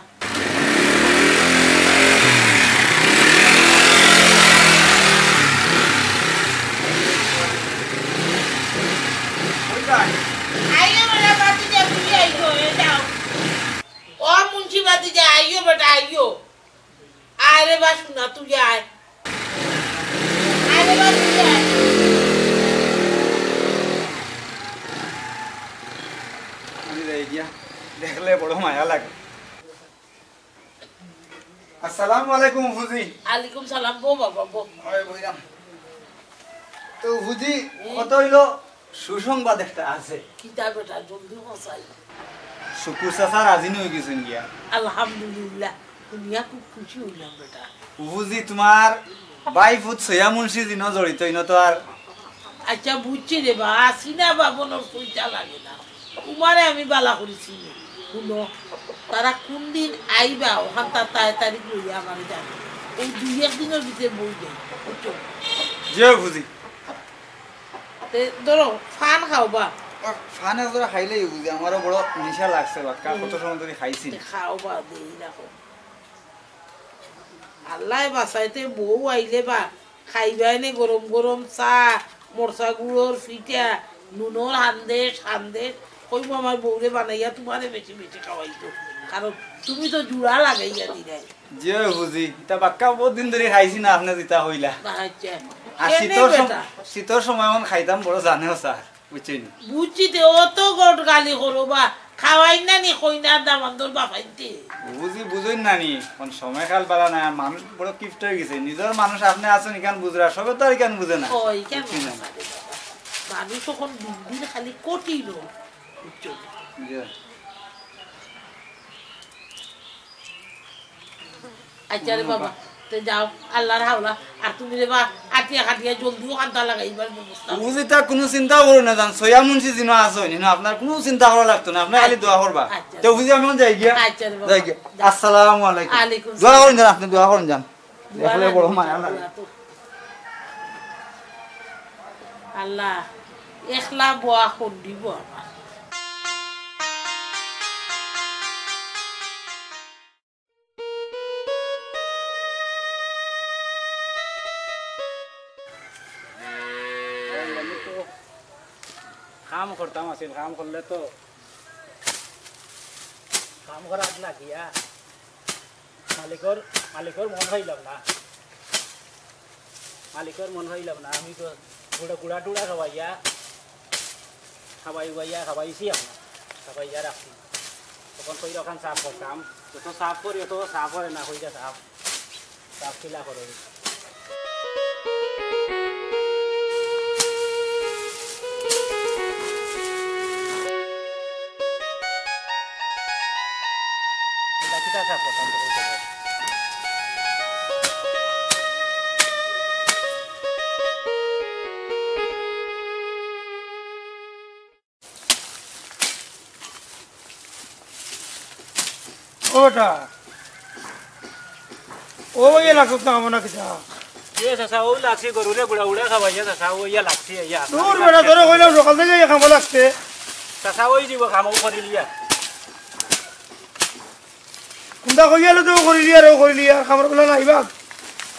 আইও বেটা, বাতি যা, তুমি আইও, এ যাও। ও মুন্সি বাতি যা, আইও বেটা, আইও। আরে বা শোনা, তুই আয়। আরে বা তুই আয়। আমি যাই গিয়া, দেখলে বড় মায়া লাগে। আসসালামু আলাইকুম ফুজি। আলাইকুম সালাম, বো বাবা, বো। ওই বইরাম। তো ফুজি, হুম। কত হইলো? সুসংবাদ একটা আছে। কিতা বেটা, জলদি পৌঁছাই। শুকুর চাচা রাজি নই গেছেন গিয়া। আলহামদুলিল্লাহ, শুনিয়া খুব খুশি হইলাম বেটা। ফুজি, তোমার ভাই ফুত সৈয়া মুন্সি জিনো জড়িত, ইনো তো আর। আচ্ছা, বুঝছি রে বা, আসি না বাবনর পয়সা লাগে না। তোমারে আমি বালা করেছি। শুনো, তারা কোন দিন আইবা, ওখান তার তাই তারিখ লইয়া আমারে জানো। ওই দুই এক দিনের ভিতরে বই দেয়, বুঝছো? জি অয় ফুজি। তে ধরো, ফান খাও বা। আহ, ফান এক জোড়া খাইলেই বুঝি, আমারও বড় নেশা লাগছে, বাক্কা হুম। কত সময় ধরে খাইছি না। তে খাও বা, দেই না খাও। আল্লাহ বাঁচাইতে বউ আইলে বা, খাইবায় নে গরম গরম চা, মরচা গুড়র পিঠা, নুনর হান্দেশ, হান্দেশ। কইবো আমার বউরে বানাইয়া তোমারে বেশি বেশি খাওয়াইতো, কারণ তুমি তো জুড়া লাগাইয়া দিলাই। জি অয় ফুজি, ইতা বাক্কা বহুত দিন ধরে খাইছি না, আপনি যেটা কইলা। আচ্ছা। আর কেনে শীতর সম-, বেটা? শীতর সময় অখন খাইতাম বড় জানেও স্যার, বুঝছেন? বুঝছি তে, অত গট গালি করো বা, খাওয়াই না নি কইনা দামান্দর বাফাইতে। ফুজি বুঝইন না নি, অখন সময়কাল বালা না, মানুষ বড় কিপটা হয়ে গেছে। নিজর মানুষ আপনি আছেন, ইখান বুঝরা, সবে তো আর ইখান বুঝে না। ও, ইখান বুঝছি না। বুঝে না রে বাবা। মানুষ অখন দিন দিন খালি কঠিন অয়, বুঝছো? জি। আচ্ছা রে বাবা, তে যাও, আল্লাহর হাওলা। আর তুমি রে বা, আটিয়া কাটিয়া জলদিও কান্দা লাগাইবার ব্যবস্থা। ফুজি, তা কোনো চিন্তা করো না, জান, সৈয়া মুন্সি জিনো আছো, ইনো আপনার কোনো চিন্তা করা লাগতো না, আপনি খালি দোয়া করবা। আচ্ছা। তে ফুজি, আমি অখন যাই গিয়া। আচ্ছা রে বাবা, যাই গিয়া। যাও। আসসালামু আলাইকুম। আলাইকুম দোয়া করুন যান, আপনি দোয়া করুন যান। দোয়া দেখলে বড় লাগবে, মায়া লাগে। দোয়া তো। আল্লাহ, একলা বওয়া কর দিব আমার। আমি তো কাম করতাম আছিল, কাম করলে তো কাম করাত লাগিয়া মালিকর, মালিকর মন পাইলাম না, মালিকর মন পাইলাম না। আমি তো গুড়া, গুড়া টুড়া খাওয়াইয়া, খাওয়াই উবাইয়া, খাওয়াইছি আপনার, খাওয়াইয়া রাখছি। তখন কইরা অখান সাফ করতাম, যত সাফ করি, অত সাফ করে না, কইরা সাফ, সাফ কিলা করে। এটা কিতা সাফ করতাম তো কইতে পারে। ও বেটা, ও ইয়া লাগছত না, আমার না কিতা? এ চাচা, ও লাগছি গরুরে গুড়া গুড়া খাওয়াইয়া, চাচা, ও ইয়া লাগছি, ইয়া। দূর বেটা, তোরে কইলাম সকাল থেকে ইয়া খামো লাগছে। চাচা, ওই দিব খামো করিলিয়া। কুন্তা কইয়ালে তো করিলিয়ার, ও করিলিয়ার, খামর গুলা নাই বাঘ।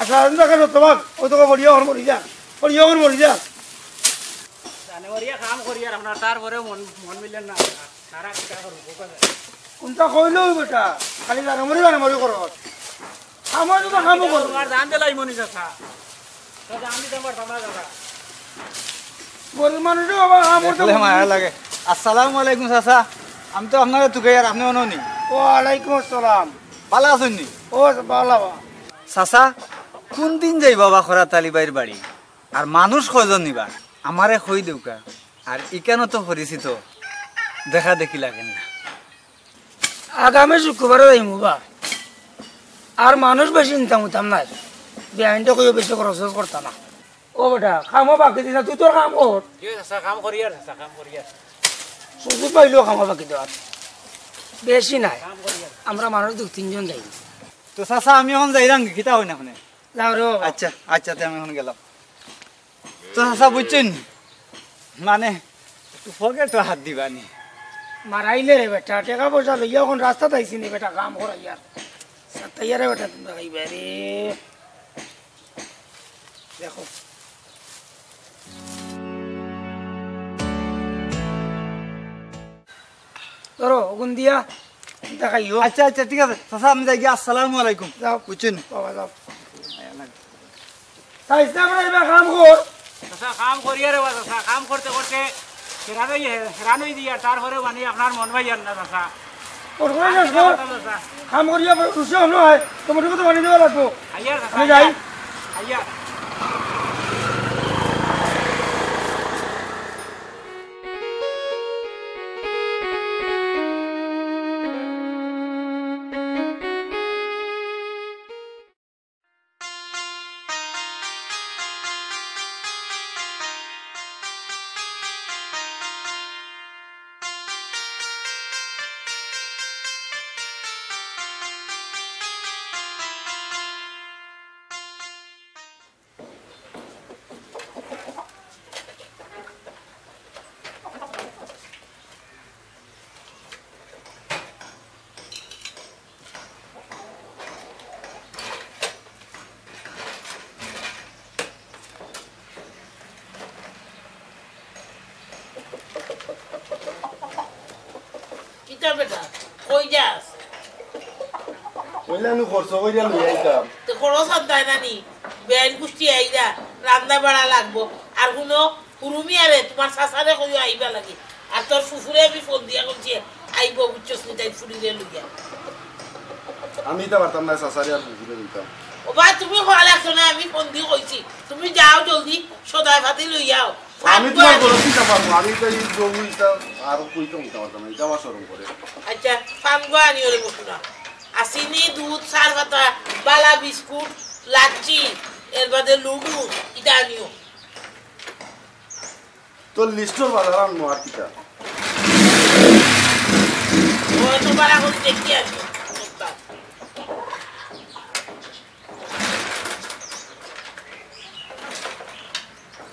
আর সারাদিন থাকে সত্য বাঘ, ও তোকে বলিয়া ওর মরি যা, বলিয়া ওর মরি যা। জানে মরিয়া কাম করিয়ার আপনার, তারপরে মন, মন মিলেন না। তারা কিতা করবো, বোকা যায়। কুন্তা কইলেও বেটা, খালি জানে মরি, জানে মরি করো। আমার তো কামও করো। আর জান দিলাই মনি চাচা। তো জান দিতে পারতাম না চাচা। গরিব মানুষও বাবা কাম করতে দেখলে মায়া লাগে। আসসালামু আলাইকুম চাচা, আমি তো আপনারে তুকাইয়ার, আপনে অনো নি? ওয়ালাইকুম আসসালাম। ভালা আছইন নি? ও, ভালা বা। চাচা, কুন দিন যাইবা বা খরাত আলী ভাইর বাড়ি? আর মানুষ কয়জন নিবা? আমারে কই দেউক্কা। আর ইখানো তো পরিচিত, দেখা দেখি লাগের না। আগামী শুক্রবারে যাইমু বা। আর মানুষ বেশি নিতাম উতাম নায়। বেআইনটা কইও বেশি খরচ করতা না। ও বেটা, কামো বাকি দিস না, তুই তোর কাম কর। জি চাচা, কাম করিয়ার চাচা, কাম করিয়ার। সুযোগ পাইলেও কামো বাকি দেওয়ার। বেশি নায়। কাম করিয়ার। আমরা মানুষ দুই তিনজন যাই। তো চাচা, আমি অখন যাইরাম, কিতা কইন আপনে? যাও রে বাবা। আচ্ছা, আচ্ছা, তে আমি অখন গেলাম। তো চাচা বুঝছইন নি? মানে, একটু পকেটো হাত দিবা নি। মারাইলে রে বেটা, টেকা পয়সা লইয়া অখন রাস্তাত আইছি নি বেটা, কাম করাইয়ার। সাতাইয়ারে বেটা, তুমি খাইবা রে। দেখো। ধরো, অগুন দিয়া দেখাইও। আচ্ছা, আচ্ছা, ঠিক আছে। চাচা, আমি যাইগি। আসসালামু আলাইকুম। যাও। বুঝছইন নি? বাবা, যাও। চাইস না, আমরা এবার কাম কর। চাচা, কাম করিয়ার বা চাচা, কাম করতে করতে হেরান অই, হেরান অই দিয়ার, তারপরে মানে আপনার মন ভাইয়ার না চাচা। ওর করে শেষ কর। চাচা। কাম করিয়া রুচি হলো হয়, টমেটো তো পানি দেওয়া লাগবো। আইয়ার চাচা, আমি যাই। আইয়ার। আইয়ার। কিতা বেটা, কই যাস? কইলে আমি খরচ করিয়া লই আইতাম। তো খরচ আর দেয় না নি? বেআইন গুষ্টি আইরা, রান্দা বাড়া লাগবো। আর হুনো, হুরুমিয়ারে, তুমার চাচারে কইও আইবা লাগি। আর তোর ফুফুরে আমি ফোন দিয়া কইছি, আইবো, বুঝছস নি, তাই ফুরিরে লইয়া। আমি ইতা পারতাম না, চাচারে আর ফুফুরে দিতাম। ও বা, তুমি কওয়া লাগতো না, আমি ফোন দি কইছি। তুমি যাও জলদি, সদাই ফাতি লইয়া আও। আমি তুমার গরম দিতাম পারবো, আমি তো এই জমি ইতা আর কইতাম, কইতাম পারতাম না, ইতা আমার শরম করে। আচ্ছা, পান গো আনিও রে বকুনা। আসিনি, দুধ, সার পাতা, বালা বিস্কুট, লাচ্ছি, এর বাদে লুডু, ইতা আনিও। তোর লিস্টর বাজার আনবো আর কিতা? ও তো বালা করে দেখি আনিও।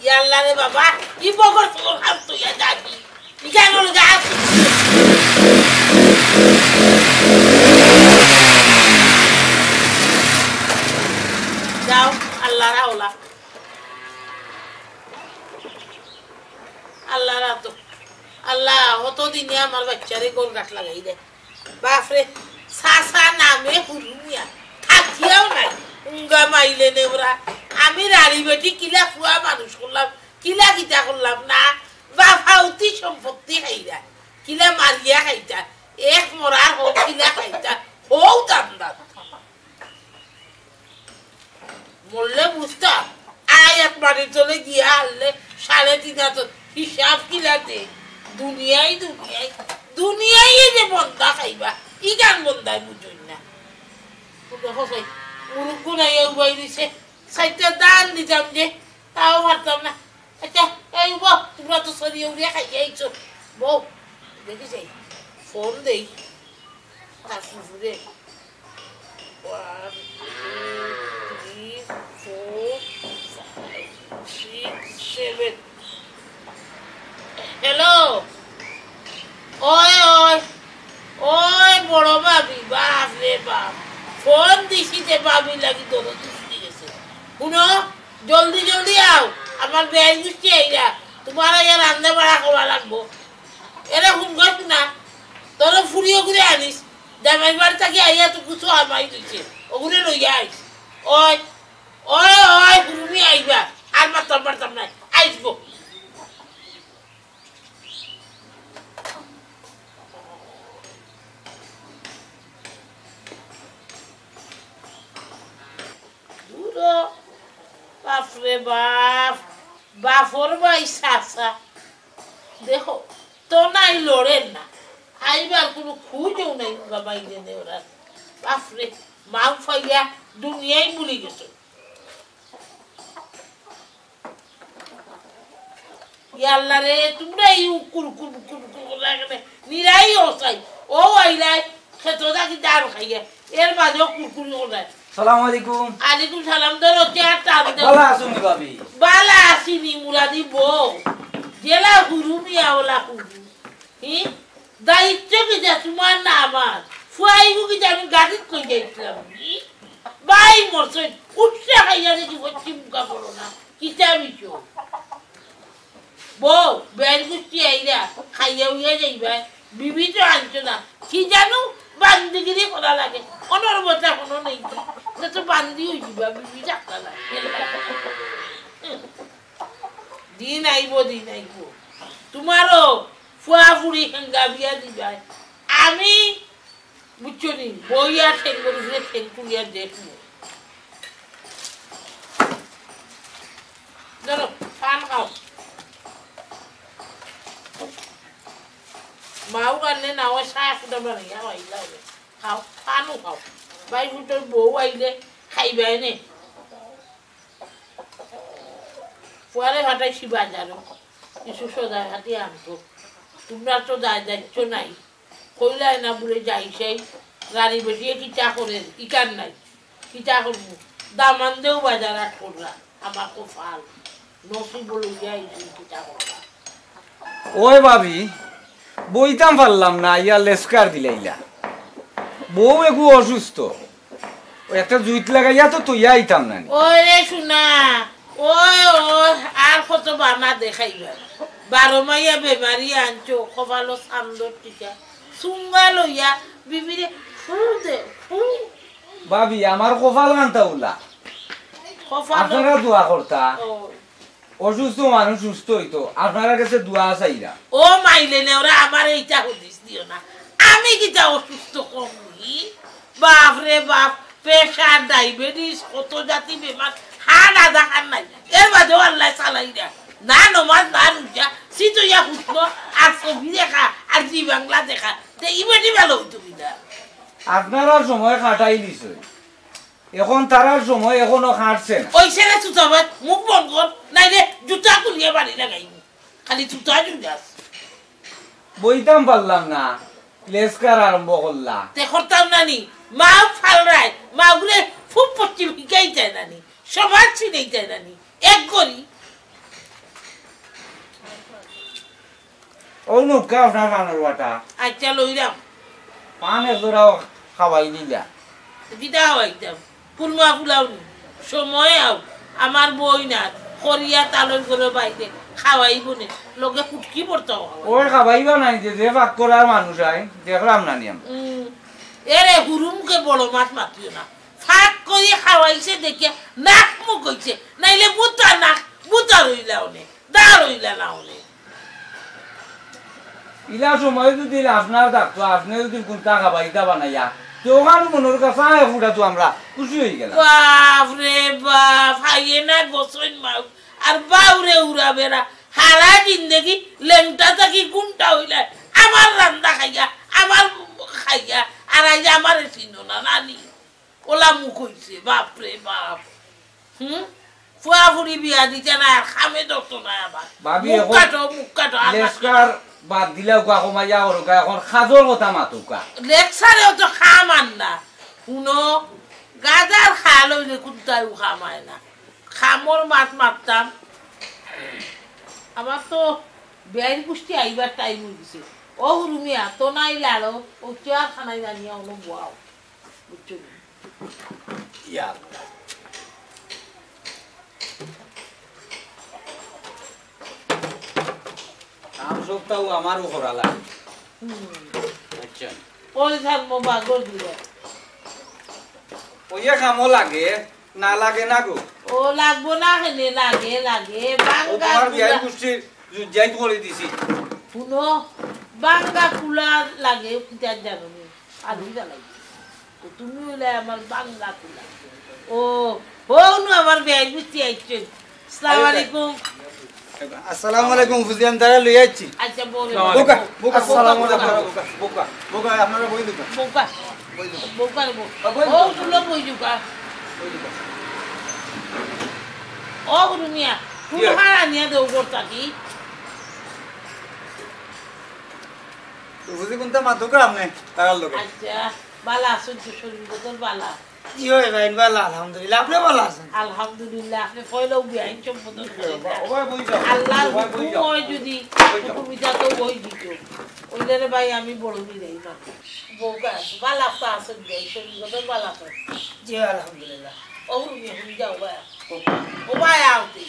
ইয়াল্লা রে বাবা, ই বগর ফগর খাম তুই আর যাবি। ইখান হলো যা। যাও, আল্লাহ রাওলা। আল্লাহ রাতো। আল্লাহ, হত দিনে আমার বাচ্চারে গোল গাছ লাগাই দে। বাপরে, চাচা নামে হুরুমিয়া, থাকিয়াও নাই, উঙ্গা মাইলে নেওরা। আমি রাড়ি বেটি কিলা ফুয়া মানুষ করলাম, কিলা কিতা করলাম না, বাফাউতি সম্পত্তি খাইরা, কিলা মারিয়া খাইতা, এক মরার হোক কিলা খাইতা, হৌ দাম দাম। মরলে বুঝতাম, আয় এক মাটির তলে গিয়া হারলে সাড়ে তিন হাত হিসাব কিলা দে। দুনিয়াই দুনিয়াই, দুনিয়াই এই যে বন্দা খাইবা, ইখান বন্দায় বুঝইন না। দেখো সেই মুরুব্বু নাই উবাই দিছে, চাইরটা দান দিতাম যে, তাও পারতাম না। আচ্ছা, এই বউ, তুমরা তো সরিয়া উড়িয়া খাইয়া আইছো। বউ, দেখি সেই ফোন দেই। তার ফুফুরে। One, two, three, four, five, six, seven. Hello. ওই, ওই। ওই বড় ভাবি, বাপ রে বাপ। ফোন দিছি যে ভাবি লাগি দরদ উঠি গেছে। হুনো, জলদি জলদি আও। আমার বেআইন গুষ্টি আইরা। তুমার আইয়া রান্দা বাড়া করা লাগবো। এরে হুন গো না, তোর ফুড়ি ওগুরে আনিস, জামাই বাড়ি থাকি আইয়া তো কিছু আমাই দিছে, ওগুরে লইয়া আইস। ওই, ওই, ওই, হুরুমি আইবা, আর মারতাম পারতাম নাই, আইস গো, এ বাপ, বাপর ভাই চাচা, দেখো, তো নাই লড়ের না, আইবার কুনু খুঁজও নাই, বাবা, ইরে নে ওরা। বাপরে, মাও ফাইয়া দুনিয়াই ভুলি গেছো। ইয়াল্লা রে, তুমরা ই উকুর উকুর উকুর উকুর করে কেনে নিরাই অসাই। ও আইলাই, খেতো থাকি ধান খাইয়া, এর মাঝেও কুরকুরি করে। সালাম আলাইকুম। আলাইকুম সালাম, ধরো, চেয়ার টান দেও। ভালা আছইন নি ভাবি? ভালা আছি নি মুরাদি বউ, যেলা হুরু মিয়া ওলা হুরু। হি? দায়িত্ব কিতা তুমার না আমার? ফুয়াইগু কিতা আমি গাড়িত লই যাইছিলাম নি? বাই মরছইন, উঠছে খাইয়া দেখি পশ্চিম মুখা করো না। কিতা বিষয়? বউ, বের গুষ্টি আইরা, খাইয়া উইয়া যাইবা। বিবি তো আনছো না। কি জানো, বান্দিগিরি করা লাগে। অনর বতা কোনো নেই। তে তো বান্দি অই যিবা, বিবি ডাক্তার লাগে। দিন আইবো, দিন আইবো। তুমারও ফুয়া ফুড়ি হেঙ্গা বিয়া দিবায়। আমি, বুঝছো নি, বইয়া ঠেঙ্গর উপরে ঠেং তুলিয়া দেখমু। ধরো, পান খাও। মাও রান্নে না, ওই চা ফুটা বানাইয়া খাইলা হবে। খাও, পানও খাও। ভাই ফুটোর বউ আইলে খাইবায় নে। ফুয়ারে ফাটাইছি বাজারো, কিছু সদাই হাতি আনতো। তুমরা তো দায় দায়িত্ব নাই, কইলায় না বুলে যাই সেই, গাড়ি বেটিয়ে কিতা করে, ইকার নাই, কিতা করবো? দামান দেও বাজার আট করলা, আমার কপাল, নসিব লইয়া আইছি কিতা করলা। ওই ভাবি, বইতাম পারলাম না, আইয়া লেস্কার দিলাইলা। বউ এগু অসুস্থ, ওই একটা জুইত লাগাইয়া তো তইয়া আইতাম না নি। ওরে সোনা, ওই, ওই, আর কত বানা দেখাইবা? বারো মাইয়া বেমারি আনছো, কপালো চান্দর টিকা, সুঙ্গা লইয়া বিবিরে ফু দে, ফু। ভাবি, আমার কপাল কান্তা উলা। কপাল আপনারা দোয়া করতা। ও। অসুস্থ মানুষ সুস্থ অইতো, আপনারার গেছে দোয়া চাইরা। ও মাইলে নেওরা, আমারে ইতা হদিস দিও না। আমি কিতা অসুস্থ কম নি? বাপ রে বাপ, pressure, diabetes, কত জাতি বেমার, হার আধা খান নাই। এর বাদেও আল্লায় চালাইরা। না নমাজ, না রোজা, সিতইয়া হুতনো, আর ছবি দেখা, আর জি বাংলা দেখা। তে ইবেটি ভালা অইতো কিনা? আপনারার সময় কাটাই দিছে। এখন তারার সময় এখনো কাটছে না। ওই ছেলে চুতাবাজ, মুখ বন্ধ কর, নাইলে জুতা খুলিয়া বাড়ি লাগাইমু। খালি জুতা জুতাস। বইতাম পারলাম না, লেস্কার আরম্ভ করলা। তে করতাম না নি, মাও ফালরায়, মাগুরে খুব পশ্চিম হিকাই যায় না নি, সমাজ চিনেই যায় না নি, এক করি। ও নুক্কা আপনার পানর বাটা। আচ্ছা, লইলাম। পান এক জোড়াও খাওয়াই দিলা। কিতা খাওয়াইতাম? কুরমা ফুলাও নি। সময় আও। আমার বই না। করিয়া তালর ঘরে বাইরে। খাওয়াইবো নে। লগে কুটকি পড়তাও খাওয়াই। ওই খাওয়াইবা নাই যে, যে ফাঁক করার মানুষ আয়, দেখলাম না নিয়ম। উম, এরে হুরুমকে বড় মাত মাতিও না। ফাঁক করি খাওয়াইছে দেখিয়া নাক মুখ অইছে। নাইলে বুতা নাক, বুতা রইলা অনে। দাঁড় অইলা না অনে। ইলা সময় যদি আপনার থাকতো, আপনে যদি কুন্তা খাবাইতা বানাইয়া, তে ওখানো মনর কাছা ফুটা তো আমরা খুশি অই গেলাম। বাপ রে বাপ, হাইয়ে না গোসইন মাউ, আর বাউরে উড়া বেড়া, হারা জিন্দেগি লেংটা থাকি গুন্টা অইলা, আমার রান্দা খাইয়া, আমার খাইয়া, আর আইজ আমারে চিনো না, নানি। ওলা মুখ অইছে, বাপ রে বাপ। হুম? ফুয়া ফুড়ি বিয়া দিতা না, আর কামে ধরতো না আবার। ভাবি, মুখ এখন কাটো, মুখ কাটো, আর লেকচার বাদ দিলাউক্কা, কমাইয়া করউক্কা, এখন কাজর কথা মাতউক্কা। লেকচারেও তো কাম আর না। হুনো, গাজার খাল অইলে কুন্তায়ও কাম অয় না। কামর মাত মাততাম। আমার তো বিয়াইর গুষ্টি আইবার টাইম অই গেছে। ও হুরুমিয়া, তো নাই লাড়ো, ও চেয়ার খানাই জানিয়া অনো বওয়াও। বুঝছো নি? ইয়া আল্লাহ। কাম সবতাউ আমারউ করা লাগে। হুম। আচ্ছা। ওই থাকবো বাগর দিলে। ওই কামও লাগে, না লাগে না গো। ও লাগবো না কেনে, লাগে, লাগে। ও বাঙ্গা তোমার বিয়াই কুলা। গুষ্টির জুজাইত করি দিছি। হুনো, বাঙ্গা কুলা লাগে, কিতা জানো নি? আলু জ্বালাই। তো তুমি অইলে আমার বাংলা তুলা। ও, হো নু আমার বিয়াই বুঝতে আইছেন। আসসালামু আলাইকুম। আসসালামু আলাইকুম, ফুজি, আমি তারা লই আইছি। আচ্ছা, বউরে। বউকা, বউকা, আসসালামু আলাইকুম। বউকা, বউকা, আপনারা বই দিবা। বউকা। বই দিবা। বউকা রে বউ। বই দিবা। ও, তুলো বই দিবা। বই দিবা। ও, গুরু মিয়া, তুলো হারা নিয়া দেও গোর থাকি। তো ফুজি কোনটা মাতুকা আপনি, তারার লগে? আচ্ছা, বালা আছইন তো, শরীর বদল বালা। জি অয় ভাই, বালা, আলহামদুলিল্লাহ। আপনি বালা আছইন? আলহামদুলিল্লাহ, আপনি পয়লাও বিয়াইন সম্বোধন করেন না। ওবায় বই যাও। আল্লাহর ওবায় বই হুকুম যাও। অয় যদি, বই যাও। হুকুম ইটা তো অই দিত। অইলে রে ভাই, আমি বড় বিদায় না। বউকা, বালা আছইন ভাই, শরীর বদল বালা তো? জি, আলহামদুলিল্লাহ। ও রুমে হুন যাও ভাই। ওবায় আও তুই।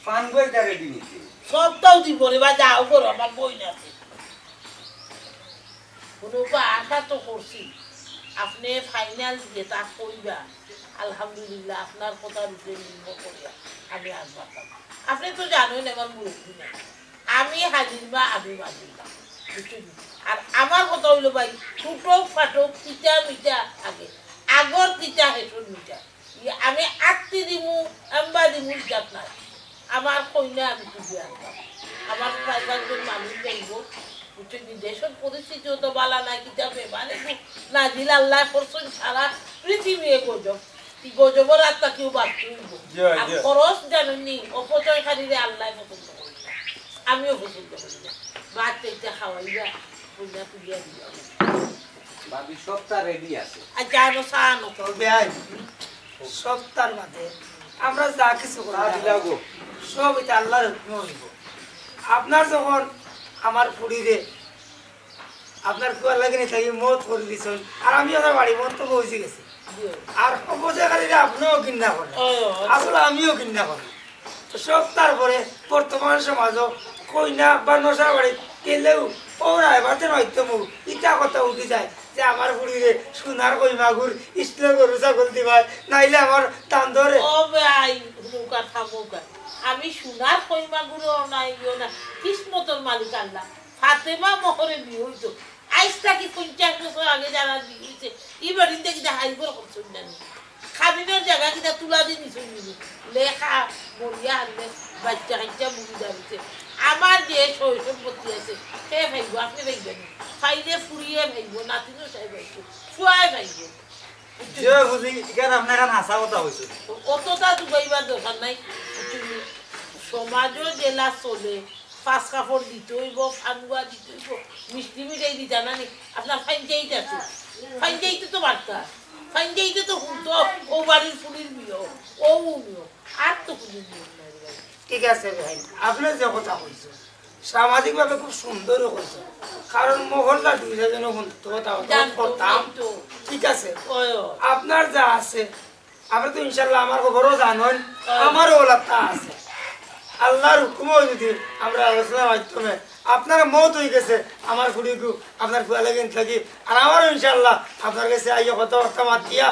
পান বইটা রেডি নিতে। সবটাও দিব রে বা, যাও করো, আমার বই না আছে। কোনো বা আশা তো করছি, আপনি ফাইনাল যেটা কইবা, আলহামদুলিল্লাহ, আপনার কথার উপরে নির্ভর করিয়া আমি আজ মাতাম। আপনি তো জানেন আমার মুরব্বী না, আমি হাজির বা আমি মাজির না, বুঝছেন? আর আমার কথা হইলো ভাই, ফুটক ফাটক, তিতা মিঠা আগে, আগর তিতা হেসুর মিঠা। ই আমি আত্তি দিমু, এম্বা দিমু, ইজাত নাই। আমার কইনা আমি খুঁজে আনতাম। আমার প্রায় পাঁচজন মানুষ যাইব। বুঝছেন নি? দেশের পরিস্থিতি অত বালা নাই, কিতাবে মানে নাজিল আল্লাহ করছেন সারা পৃথিবী এ গজব। ই গজবর আত্মা কেউ বাঁচতে হইব। জি, আর জি। খরচ জানেননি, অপচয়কারীরে আল্লাহ পছন্দ করেন না। আমিও পছন্দ করি না। ভাত চাইতে খাওয়াইবা, কইনা তুলিয়া দিবা। ভাবি, সবটা রেডি আছে। আর জানো, চা আনো। তবে আই, সবটার মাঝে আমরা যা কিছু করি চা না, দিলাও গো। সব এটা আল্লাহর হুকুমে হইব। আপনার যখন আমার ফুড়িরে, আপনার ফুয়ার লাগি নি থাকি মত করে দিছেন, আর আমি ওদের বাড়ি মত তো পৌঁছে গেছি। আর অপচয়কারীরা আপনিও ঘৃণা করেন, ও, ও। আসলে আমিও ঘৃণা করি। তো সব তারপরে বর্তমান সমাজও কইনা বা নশা বাড়ি গেলেও ও রায় বাতে নয়তো মুখ ইটা কথা উঠি যায় যে আমার ফুড়িরে সোনার কই মাগুর ইসলে গরু ছাগল দিবায়, নাইলে আমার দাম ধরে। ও ভাই, হুনুকা থামুকা। আমি সোনার কই মাগুরও নাই, ইও না, কিসমতর মালিক আল্লাহ। ফাতেমা মোহরে বিয়ে হইতো। আইজ থাকি পঞ্চাশ বছর আগে যারা বিয়ে হইছে, ই বাড়ির দেখি দে হাইগর করছইন না নি। খাদিনের জায়গা কিতা তুলা দি নিছইন নি। লেখা মরিয়া হারলে বাচ্চা কাচ্চা বুঝি দাঁড়িয়েছে। আমার যে সয় সম্পত্তি আছে, সে ভাইব, আপনি ভাইবেন। ফাইলে ফুরিয়ে ভাইব, নাতিনও সাহেব ভাইব, ফুয়ায় ভাইব। যে বুঝি, এখানে আপনার এখানে হাসা কথা হয়েছে। অতটা ডুবাইবার দরকার নাই। সমাজও জেলা চলে, পাঁচ কাপড় দিতে হইব, ফানুয়া দিতে হইব, মিষ্টি মিঠাই দিতা না নি? আপনার ফাইন যাইতে আছে, ফাইন যাইতে তো বার্তা, ফাইন যাইতে তো হুনতো, ও বাড়ির ফুলির বিয়ে, ও উনিও, আর তো কোনো নিয়ম নাই রে ভাই। ঠিক আছে ভাই, আপনি যে কথা কইছেন, সামাজিকভাবে খুব সুন্দর কইছেন, কারণ মহল্লা দুই জনে হুনতো, তাও তো জানতো, করতাম। জানতো। ঠিক আছে, ওই, ওই। আপনার যা আছে, আপনি তো ইনশাল্লাহ আমার খবরও জানেন, হ্যাঁ। আমারও ওলাদটা আছে। আল্লাহর হুকুমও যদি আমরা আলোচনার মাধ্যমে আপনার মত হয়ে গেছে, আমার ফুড়িগু আপনার ফুয়া লাগেন থাকি, আর আমারও ইনশাল্লাহ আপনার কাছে আইয়া কথাবার্তা মাতিয়া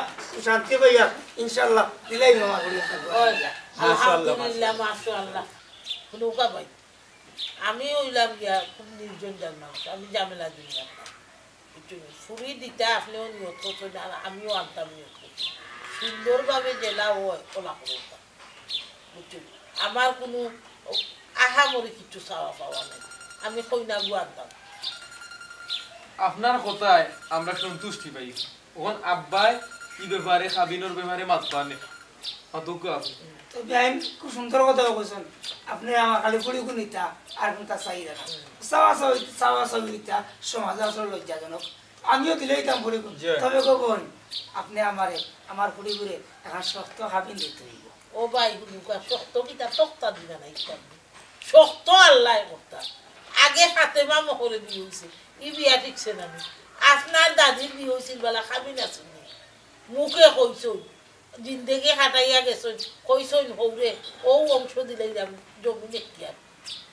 শান্তি পাইয়া ইনশাল্লাহ দিলাই আমার ফুড়ি আপনার ফুয়া। ওই, মাশাআল্লাহ, আলহামদুলিল্লাহ, মাশাআল্লাহ। হুনুকা ভাই, আমি হইলাম গিয়া খুব নির্জন জাত মানুষ, আমি ঝামেলা দিই না। বুঝছো নি? ফুরি দিতা আপনিও নিয়ত করছেন, আর আমিও আনতাম নিয়ত করছি। সুন্দরভাবে জেলা হয়, ওলা করতাম। বুঝছো নি? আমার কোনো আহামরি কিছু চাওয়া পাওয়া নাই। আমি কইনাগু আনতাম। আপনার কথায় আমরা সন্তুষ্টি পাই। অখন আব্বায় ই ব্যাপারে, খাবিনর ব্যাপারে মাতবা নে। মাতুক্কা আপনি। তো বিয়াইন খুব সুন্দর কথা কইছেন। আপনি আমার খালি ফুড়িগু নিতা, আর কোনটা চাই না। চাওয়া চাওয়া, চাওয়া চাওয়া নিতা সমাজে আসলে লজ্জাজনক। আমিও দিলে দিতাম ফুড়িগু। জি। তবে গো বোন, আপনি আমারে, আমার ফুড়িগুরে এখন শক্ত খাবিন দিতে হইব। ও ভাই, হুনুকা শক্ত কিতা তক্তা দিবা না, ইসলাম শক্ত আল্লাহ করতা। আগে ফাতেমা মোহরে বিয়ে হইছে, ই বিয়া ঠিকছে না নি? আপনার দাদির বিয়ে হইছিল বেলা খাবিন আছে নি? মুখে কইছইন, জিন্দেগি খাটাইয়া গেছইন, কইছইন হৌরে, ও অংশ দিলাইলাম, জমিন এখতিয়ার।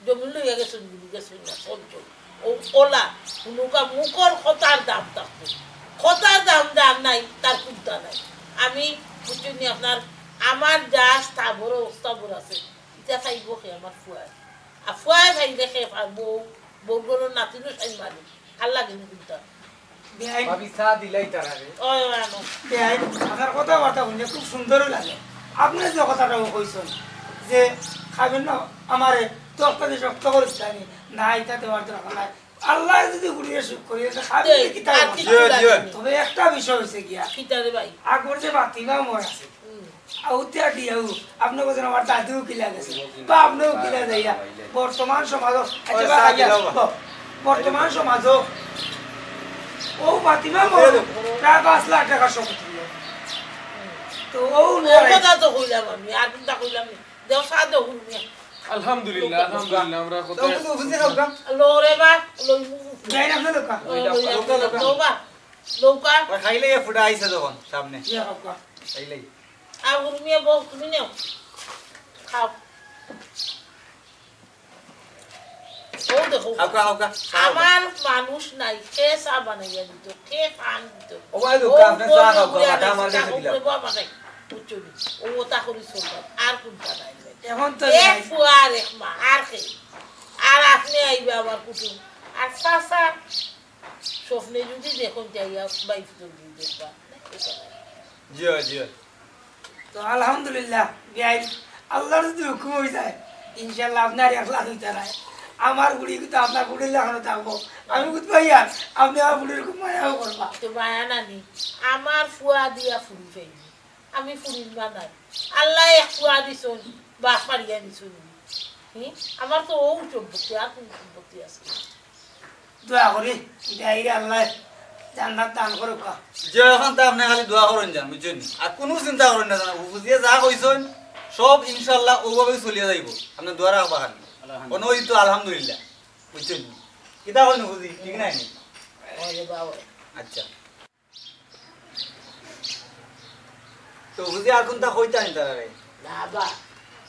জমিন লইয়া গেছইন, বুলি গেছইন না, চলছইন। ও ওলা, হুনুকা মুখর কথার দাম থাকতো। কথার দাম যার নাই, তার কুন্তা নাই। আমি, বুঝছইন নি আপনার, আমার যা স্থাবর অস্থাবর আছে, ইটা চাইব কে আমার ফুয়ায়। আর ফুয়ায় চাইলে কে পার বউ, বউ গরুর নাতিনও চাই মারি। আর লাগে নি কুন্তা। বেআইন, ভাবি চা দিলাই তারারে। ওই, ওই, আনো। বেআইন, আপনার কথাবার্তা হুনিয়া খুব সুন্দরও লাগে। আপনে যে কথাটা কইছইন যে খাইবেন না আমারে, তক্তা দিয়া শক্ত করি দিছইন, না, ইটা দেওয়ার দরকার নাই। আল্লায় যুদি ফুড়িরে সুখ করি, তে খাইবেন দে, না কিতা আর অবস্থা? কিচ্ছু লাগে না। তবে একটা বিষয় অইছে গিয়া, কিতা রে ভাই? আগর যে ফাতিমা মর আছিল, হুম। আউতে আটিয়াও, আপনে কইছইন আমার দাদিও কিলা গেছে, বা আপনেও কিলা যাইয়া, বর্তমান সমাজো, আচ্ছা, ওই বা চা আইয়া, দিলাও বা। ব-, বর্তমান সমাজো ও ফাতিমা মর প্রায় পাঁচ লাখ টেকার সম্পত্তি। তো ও ওর নাই। কথা তো কইলাম আমি, আর কোনটা কইলাম না। দেও চা দেও, হুরমিয়া। আলহামদুলিল্লাহ, আলহামদুলিল্লাহ, আমরা তো কথা বুঝি, বুঝি খাও গা। লো রে বা, লই মু। যাই না, লো কা। লো, লো, লো, লো বা, লো কা। ওই খাইলে এ ফুটা আইছে যখন সামনে। ইয়া খাও গা। খাইলেই। আ, হুরমিয়া বউ, তুমি নেও। খাও। ও দেখো। খাও গা, খাও গা। আমার মানুষ নাই, কে চা বানাইয়া দিত, কে পান দিত? ও ভাই, ও দোকান, আপনি চা খাও গা, বাটা আমার কাছে দিলাম। বাবা নাই, বুঝছো নি? ও ওটা করি চলবে, আর কোনটা নাই? এখন তো এক নাই। ফুয়া আর এক মা, আর কে? আর আপনে আইবা আমার কুটুম। আর চাচা, স্বপ্নে যুদি দেখইন যাইয়া, বাইফ জলদি দেখবা। জি, জি। তো আলহামদুলিল্লাহ, বিয়াই, আল্লাহর যুদি হুকুম অই যায়, ইনশাআল্লাহ আপনার একলা অইতা নায়। আমার ফুড়ি কিন্তু আপনার ফুড়ির লাখান থাকবো। আমি বুঝ পাইয়ার, আপনে আমার ফুড়ির খুব মায়াও করবা। তো মায়া নানি, আমার ফুয়া দিয়া ফুড়ি পাইনি। আমি ফুড়ির মা নায়। আল্লায় এক ফুয়া দিছইন, বাপ মারিয়া নিছইন। হুম? আমার তো অউ সম্পত্তি, আর কুন সম্পত্তি আছে? দোয়া করি, বিয়াইরে আল্লায় জান্নাত দান করউক্কা। যে অখন তো আপনে খালি দোয়া করইন যান, বুঝছইন নি? আর কুনু চিন্তা করইন না যান, ফুফুজিয়ে যা কইছইন, সব ইনশাআল্লাহ অউভাবেউ চলিয়া যাইবো। আপনে দোয়া রাখবা খালি। আলহামদুলিল্লাহ। অনো অই তো আলহামদুলিল্লাহ, বুঝছইন নি? কিতা কইন ফুফুজি, ঠিক নায় নি? ওরে বাবা। আচ্ছা। তো ফুফুজি আর কুনতা কইতা নি তারারে? না বা,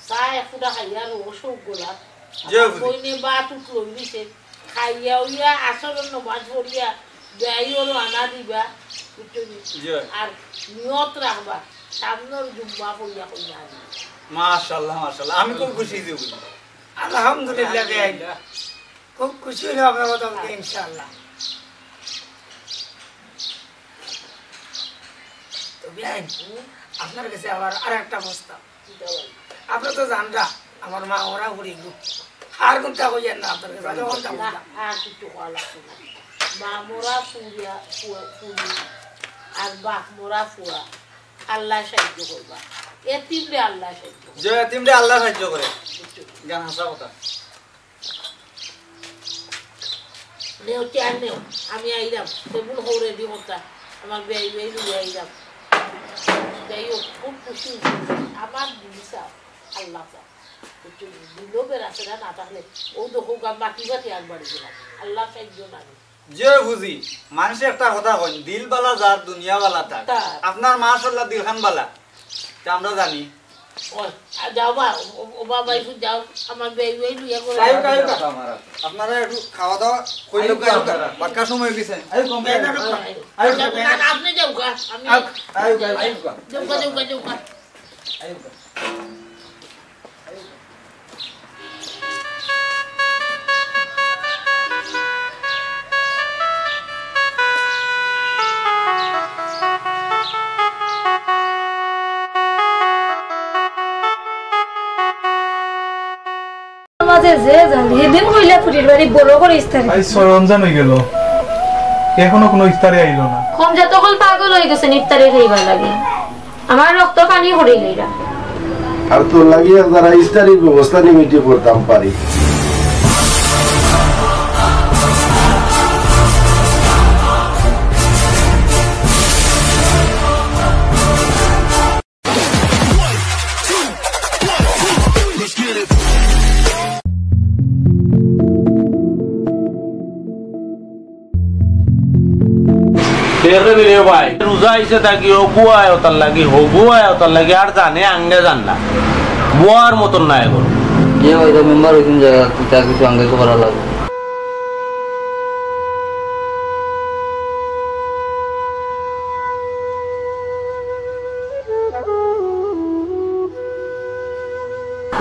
চা এক ফুটা খাইয়া আর অসুখ গোলা। জি, আমার ফুফুজি। বইনে ভাত উঠ লই দিছে, খাইয়া উইয়া আসরর নমাজ পড়িয়া বেয়াইও রওয়ানা দিবা, বুঝছো নি? জি। আর নিয়ত রাখবা, সামনর জুম্মা পড়িয়া কইনা আনি। মাশাআল্লাহ, মাশাআল্লাহ, আমি খুব খুশি অইছি ফুফুজি। আলহামদুলিল্লাহ, বেয়াই। আলহামদুলিল্লাহ। খুব খুশি অইলাম আপনার কথা বলতে, ইনশাআল্লাহ। তো বিয়াইন, আপনার কাছে আবার আর একটা প্রস্তাব। কিতা বল? আপনে তো জানরা, আমার মা মরা ফুড়ি গো। আর কুনতা কইয়ার না আপনার কাছে, আর কুনতা না, কইতাম? আর কিচ্ছু কওয়া লাগতো না। মা মরা ফুড়িয়া, ফুয়া, ফুড়ি, আর বাপ মরা ফুয়া, আল্লায় সাহায্য করবা। এতিমরে আল্লায় সাহায্য করবা। যে এতিমরে আল্লায় সাহায্য করে। বুঝছো? জান হাছা কথা। নেও, চেয়ার নেও, আমি আইরাম। টেবুল হউ রেডি করতা, আমার বেয়াই বেয়াই লইয়া আইরাম। যাই হোক, খুব খুশি অইছি। আমার দিল চাও, আল্লাহ চাও। বুঝছো? দিলো বেড়া সেরা না থাকলে, অউ দেখো গা মাটি মাটি আর বাড়ি দিলাম। আল্লাহ সাহায্য না নি। জি ফুফুজি, মানষে একটা কথা কইন, দিল বালা যার, দুনিয়া বালা তার। তার। আপনার মাশাআল্লাহ দিলখান বালা। তা আমরা জানি। ওই, আ, যাও বা, ও, ও, ও বাবা, একটু যাও, আমার বেয়াই বেয়াই লইয়া করে। আইউক্কা, আইউক্কা। আপনারা একটু খাওয়া দাওয়া কইলে আইউক্কা, আইউক্কা। আপনারা। বাক্কা সময় অই গেছে। আইউক্কা, আইউক্কা। আইউক্কা। আইউক্কা। না, না, আপনে যাউক্কা, আমি আইউক্কা, আইউক্কা, আইউক্কা। যাউক্কা, যাউক্কা, যাউক্কা। আইউক্কা। মাঝে যে জানি, হিদিন কইলা ফুড়ির বাড়ি বড় করি ইফতারি। আইজ ছয় রমজান অই গেল, এখনো কুনু ইফতারি আইলো না। কমজাত অকল পাগল অই গেছইন ইফতারি খাইবার লাগি। আমার রক্ত পানি করি লইরা। আর তোর লাগি এক যারা ইফতারির ব্যবস্থা নিমিত্তে করতাম পারি। দেখরে দিলে ভাই, রোজা আইছে থাকি, হগু আয় ওটার লাগি, হগু আয় ওটার লাগি, আর জানে আঙ্গে জান না। বুয়ার মতন না এখন। যে হয়তো মেম্বার হইছেন, যারা তার কিছু আঙ্গে তো করা লাগবে।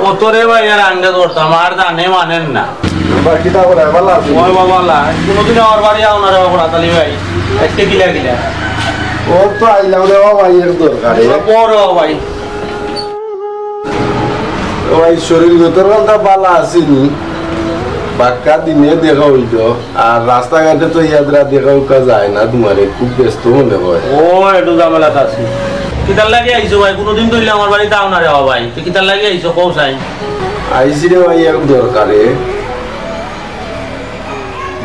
কতরে ভাই আর আঙ্গে ধরতাম, আর জানে মানের না। বাকিটা করে ভালা আছো? ওই বাবা, আল্লাহ, কোনোদিন আমার বাড়ি আও না রে বাবা, রাতালি ভাই। আজকে কিলা কিলা? ও তো আইলাম রে বাবা, ভাই, এক দরকারে। বড় বাবা ভাই। ও ভাই, শরীর গতর কথা ভালা আছেনি? বাক্কা দিনে দেখা অইলো, আর রাস্তাঘাটে তো ইয়াদরা দেখা উকা যায় না তোমারে, খুব ব্যস্ত মনে হয়। ও, একটু ঝামেলাত আছি। কিতার লাগি আইছো ভাই? কোনোদিন তো অইলে আমার বাড়িত আও না রে বাবা ভাই। তো কিতার লাগি আইছো, কও চাই। আইছি রে ভাই, এক দরকারে।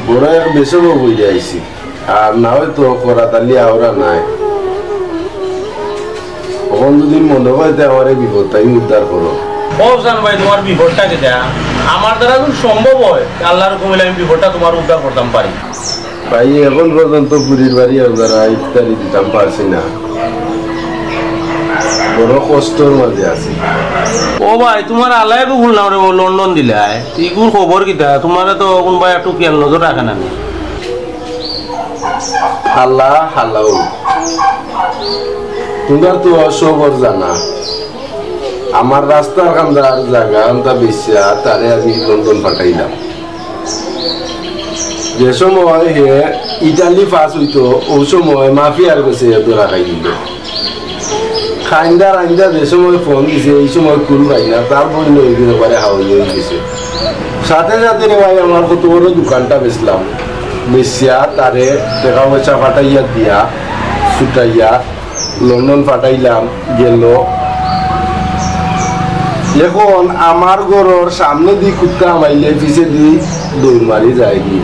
বড় এক বেসব বইয়া আইছি। আর না অয় তো করাতালি আওরা নাই। অখন যদি মনে হয় তে আমার এই বিপদটা উদ্ধার করো। ও জান ভাই, তোমার বিপদটা কিতা? আমার দ্বারা যদি সম্ভব হয়, আল্লাহর হুকুম অইলে আমি বিপদটা তোমার উদ্ধার করতাম পারি। ভাই, এখন পর্যন্ত ফুরির বাড়ি আপনারা ইফতারি দিতাম পারছি না, বড় কষ্টর মাঝে আছি। ও ভাই, তোমার আলাই গো ভুল না রে, ও লন্ডন দিলায়। ইগুর খবর কিতা? তোমারে তো কোনবায় একটু খেয়াল নজর রাখে না নি? হালা, হালাও। তোমরা তো সবর জানা। আমার রাস্তার কান্দার জাগা আনতা বেচিয়া তারে আমি লন্ডন পাঠাইলাম। যে সময় হে ইটালি পাস অইতো, ও সময় মাফিয়ার গেছে ধরা খাই দিল। খাইন্দা রাইন্দা যে সময় ফোন দিছে, এই সময় কুল পাই না, তার বইন ওই দিন একবারে হাওয়াই অই গেছে। সাথে সাথে রে ভাই, আমার কত বড় দোকানটা বেচলাম, বেচিয়া তারে টেকা পয়সা পাঠাইয়া দিয়া, ছুটাইয়া লন্ডন পাঠাইলাম, গেল। এখন আমার ঘরর সামনেদি কুত্তা হামাইলে পিছেদি দৌড় মারি যায়গি।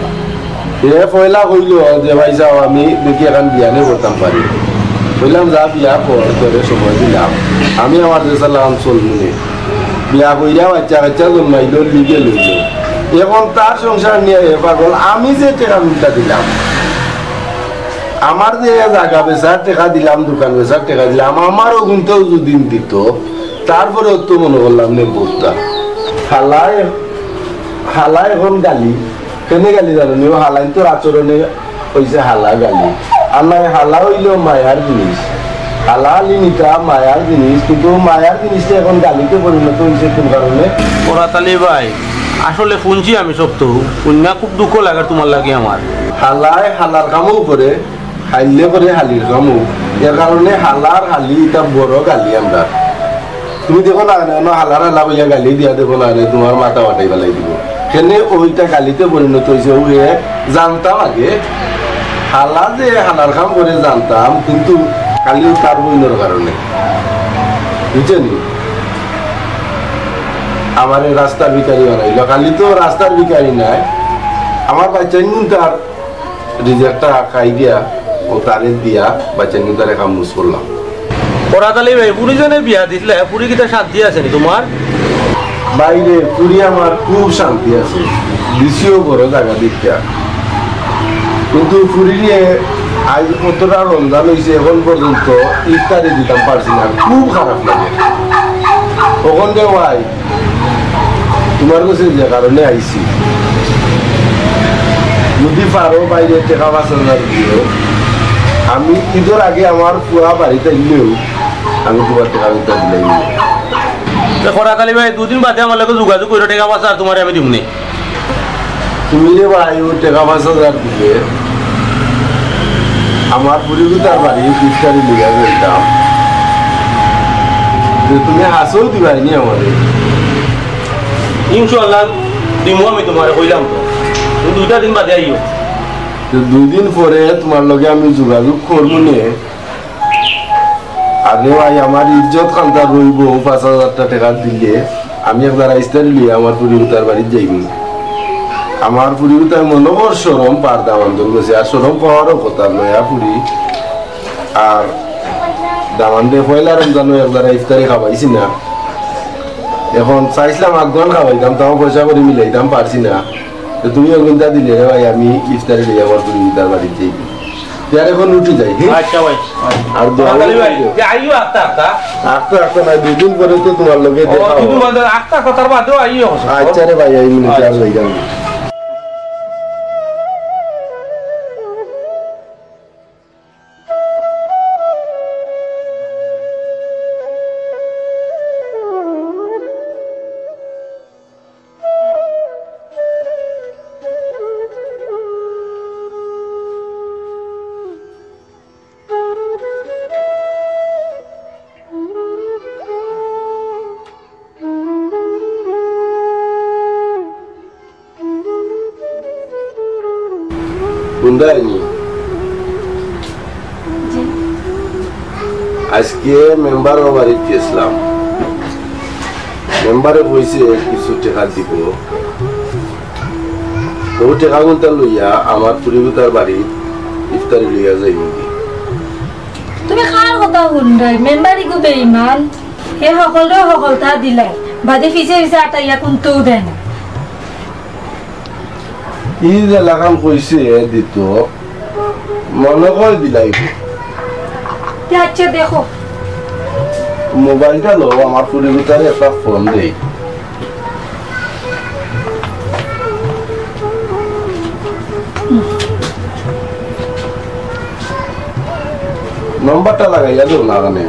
হে পয়লা কইল যে, "ভাই সাব, আমি দেখি এখান বিয়া নি করতাম পারি।" কইলাম, "যা বিয়া কর, তোরে সময় দিলাম, আমি আমার দেশে লাগাম চলমুনে।" বিয়া কইরা বাচ্চা কাচ্চা জন্মাইল, লিগে লইল। এখন তার সংসার নিয়া হে পাগল, আমি যে টেকা মিলতা দিলাম, আমার যে জাগা বেচার টেকা দিলাম, দোকান বেচার টেকা দিলাম, আমারও কিন্তু যদি দিত, তারপরে তো মনে করলাম নে বুঝতা। হালায়, হালায় এখন গালি, কেনে গালি জানো নি? ও হালাইন তোর আচরণে অইছে হালা গালি। আর নাই, হালা অইল মায়ার জিনিস। হালা আলি নিতা মায়ার জিনিস, কিন্তু ও মায়ার জিনিসটা এখন গালিতে পরিণত অইছে কোন কারণে? করাতালি ভাই, আসলে হুনছি আমি সব তো, হুনিয়া খুব দুঃখ লাগের তোমার লাগি আমার। হালায় হালার কামও করে, হাইলে করে হালির কামও। এর কারণে হালার হালি ইটা বড় গালি আমরা। তুমি দেখো না, না, না, হালার হালা কইয়া গালি দিয়া দেখো না, না, তোমার মাথা ফাটাই ফালাই দিব। কেনে ওইটা গালিতে পরিণত অইছে, ওই জানতাম আগে। হালা যে হালার কাম করে জানতাম, কিন্তু খালি তার বইনর কারণে। বুঝছেন নি? আমারে রাস্তার ভিখারি বানাইল। খালি তো রাস্তার ভিখারি নাই, আমার বাচ্চাইন তার রিজেক্টটা খাই দিয়া, ও তারে দিয়া, বাচ্চাইন তারে কাম মুস করলাম। করাতালি ভাই, ফুরি জনে বিয়া দিছলা, ফুরি কিতা শান্তি আছে নি তোমার? বাইরে ফুরি আমার খুব শান্তি আছে, দিছিও বড় জাগা দেখিয়া। কিন্তু ফুরিরে আজ কতটা রমজান অইছে, এখন পর্যন্ত ইফতারি দিতাম পারছি না, খুব খারাপ লাগে। অখন রে ভাই, তোমার কাছে যে কারণে আইছি, যদি পারো বাইরে টেকা পাঁচ হাজার দিও, আমি ইদর আগে আমার পুয়া বাড়িত আইলেও আমি তোমার টেকা দিতে দিলাই। তে করাতালি ভাই, দুদিন বাদে আমার লগে যোগাযোগ করো, টেকা পাঁচ হাজার তোমারে আমি দিমুনে। তুমি রে ভাই, ও টেকা পাঁচ হাজার দিলে আমার ফুরিগুতার বাড়ি ইফতারি লইয়া যাইতাম। যে তুমি হাছাউ দিবায় নি আমারে? ইনশাআল্লাহ দিমু আমি তোমারে, কইলাম তো। তুমি দুইটা দিন বাদে আইও। তো দুই দিন পরে তোমার লগে আমি যোগাযোগ করমু নে। আরে ভাই, আমার ইজ্জত খানতা রইবো, পাঁচ হাজারটা টেকা দিলে আমি একবার ইফতারি লইয়া আমার ফুরিগুতার বাড়িত যাইমু। আমার ফুরিগুতায় মনো কর শরম পার দামান্দর গেছে, আর শরম পাওয়ারও কথা নয়া ফুরি। আর দামান্দে পয়লা রমজানো একবার ইফতারি খাওয়াইছি না, এখন চাইছিলাম আগুয়ান খাওয়াইতাম, তাও পয়সা করি মিলাইতাম পারছি না। তো তুমি অগুনতা দিলে রে ভাই, আমি ইফতারি লইয়া আমার ফুরিগুতার বাড়িত যাই। ইয়ার এখন উঠি যাই, হ্যাঁ? আচ্ছা ভাই। আর দোয়া তাড়াতাড়ি ভাই, করিও। যে আইও আস্তে আস্তে। আস্তে আস্তে না, দুই দিন পরে তো তোমার লগে ও, দেখা দুই দিন হবে। বাদে আস্তে আস্তে তার বাদেও আইও। আচ্ছা রে ভাই, এই মিনিট আর আচ্ছা। যাই যাই। যায়নি। আজকে মেম্বারর বাড়িত গেছিলাম। মেম্বারে কইছে কিছু টেকা দিব। ও টেকা গুনতা লইয়া আমার ফুরিগুতার বাড়িত ইফতারি লইয়া যাইমুগি। তুমি কার কথা হুনরায়? মেম্বার ইগু বেইমান। হে হকলরে হকলতা দিলায়, বাদে পিছে পিছে আটাইয়া কুন্তাউ দেয় না। ই যে লাখান কইছে দিত, মনো কয় দিলাইবো। তে আচ্ছা দেখো। মোবাইলটা লও, আমার ফুরিগুতারে একটা ফোন দেই। নম্বরটা লাগাইয়া দেও না কেনে?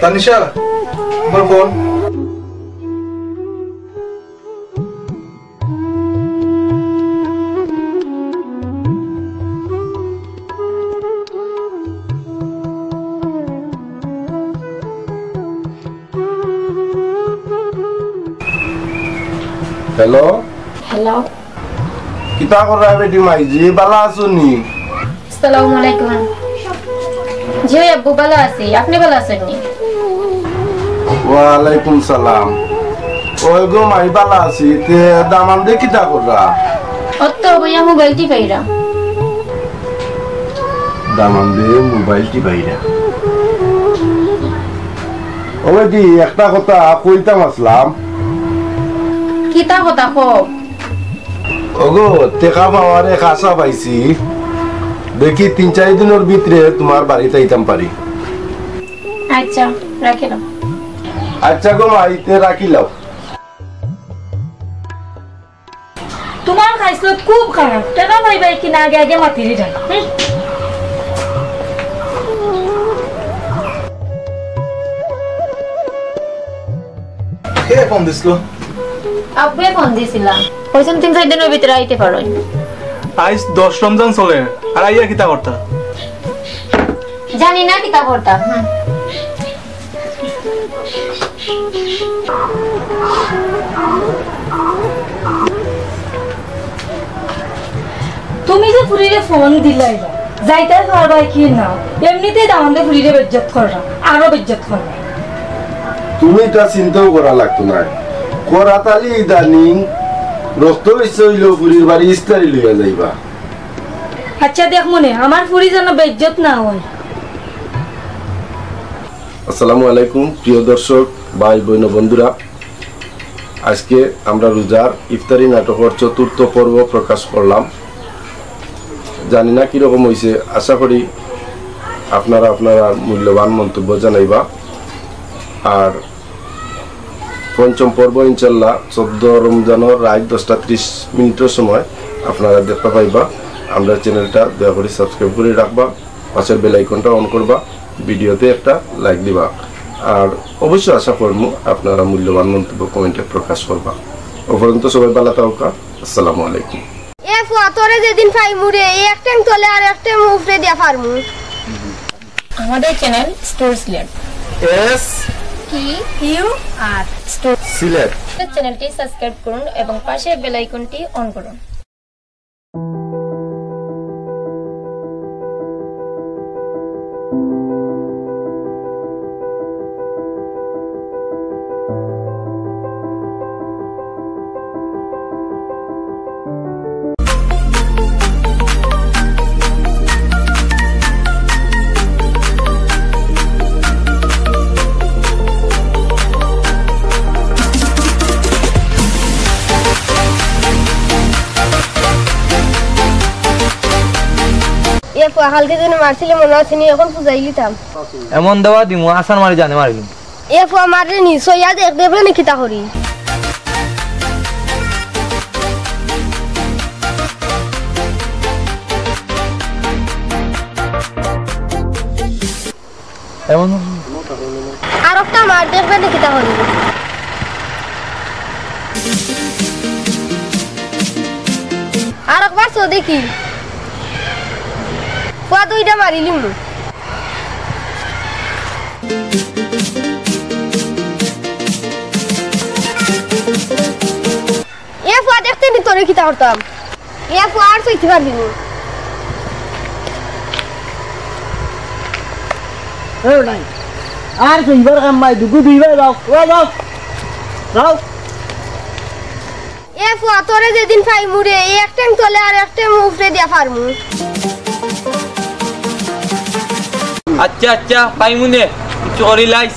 তানিশা, আমার ফোন। হ্যালো। হ্যালো। কিতা কররা বেটি মাইজি, বালা আছো নি? আসসালামু আলাইকুম। জি অয় আব্বু, বালা আছি, আপনে বালা আছইন নি? ওয়ালাইকুম সালাম। ওই গো মাই, বালা আছি, তে দামান্দে কিতা কররা? অত বইয়া মোবাইল টিপাইরা। দামান্দে মোবাইল টিপাইরা। ও বেটি, একটা কথা কইতাম আছলাম। কিতা কথা কও? ওগো, টেকা পাওয়ার এক আশা পাইছি। দেখি তিন চাইর দিনর ভিতরে তুমার বাড়িত আইতাম পারি। আচ্ছা, রাখিলাও। আচ্ছা গো মাই, তে রাখিলাও। তুমার খাইছলত খুব খারাপ, টেকা পাইবায় কিনা আগে আগে মাতিরি ডাক। হুম। কে ফোন দিছিল? আব্বুয়ে ফোন দিছিলা। কইছইন তিন চাইর দিনর ভিতরে আইতে পারইন। আইজ দশ রমজান চলের, আর আইয়া কিতা করতা? জানি না কিতা করতা। হুম। তুমি যে ফুরিরে ফোন দিলাইলা, যাইতায় পারবায় কি না? এমনিতেই দামান্দে ফুরিরে বেইজ্জত কররা, আরো বেইজ্জত কররা। তুমি ইতা চিন্তাও করা লাগতো নায়। করাত আলী ইদানিং রক্ত ইচ্ছা অইলেও ফুরির বাড়ি ইস্তারি লইয়া যাইবা। আচ্ছা দেখমুনে, আমার ফুরি যেন বেইজ্জত না অয়। আসসালামু আলাইকুম, প্রিয় দর্শক, ভাই, বইন, বন্ধুরা, আজকে আমরা রোজার ইফতারি নাটকর চতুর্থ পর্ব প্রকাশ করলাম। জানি না কিরকম অইছে, আশা করি আপনারা আপনারা মূল্যবান মন্তব্য জানাইবা। আর পঞ্চম পর্ব ইনশাল্লাহ চৌদ্দ রমজানর রাইত দশটা ত্রিশ মিনিটর সময় আপনারা দেখতা পাইবা। আমরার channelটা দয়া করি subscribe করি রাখবা, পাশের bell iconটা on করবা, videoতে একটা like দিবা। আর অবশ্য আশা করমু আপনারা মূল্যবান মন্তব্য commentএ প্রকাশ করবা। ও পর্যন্ত সবাই ভালা থাকউক্কা। আসসালামু আলাইকুম। এ ফুয়া, তোরে যেদিন পাইমু রে, এই এক ঠ্যাং তলে আর এক ঠ্যাং উপরে দিয়া পারমু। আমাদের channel Store Sylhet. S T U R। Store Sylhet. channelটি subscribe করুন এবং পাশের bell iconটি on করুন। এ ফুয়া, কালকে যেন মারছিলে মনো আছে নি, অখন ফুজাইলিতাম। এমন দেওয়া দিমু, আছাড় মারি জানে মারি দিমু। এ ফুয়া মাররে নি, সইয়া দেখ, দেখরে নি কিতা করি। এমন আর একটা মার দেখবে না কিতা করবি। আর একবার তো দেখি। ফুয়া দুইটা মারিলিমু। এ ফুয়া দেখতে নি তোরে কিতা করতাম। এ ফুয়া আর সইতে পারবি না। এ নাই। আর সইবার কাম নাই, দুগু দুইবার যাও। ওয়া যাও। যাও। এ ফুয়া তোরে যেদিন পাইমু রে, এই এক ঠ্যাং তলে আর এক ঠ্যাং উপরে দিয়া পারমু। আচ্ছা, আচ্ছা, পাইমু নে, কিছু করি লাইস।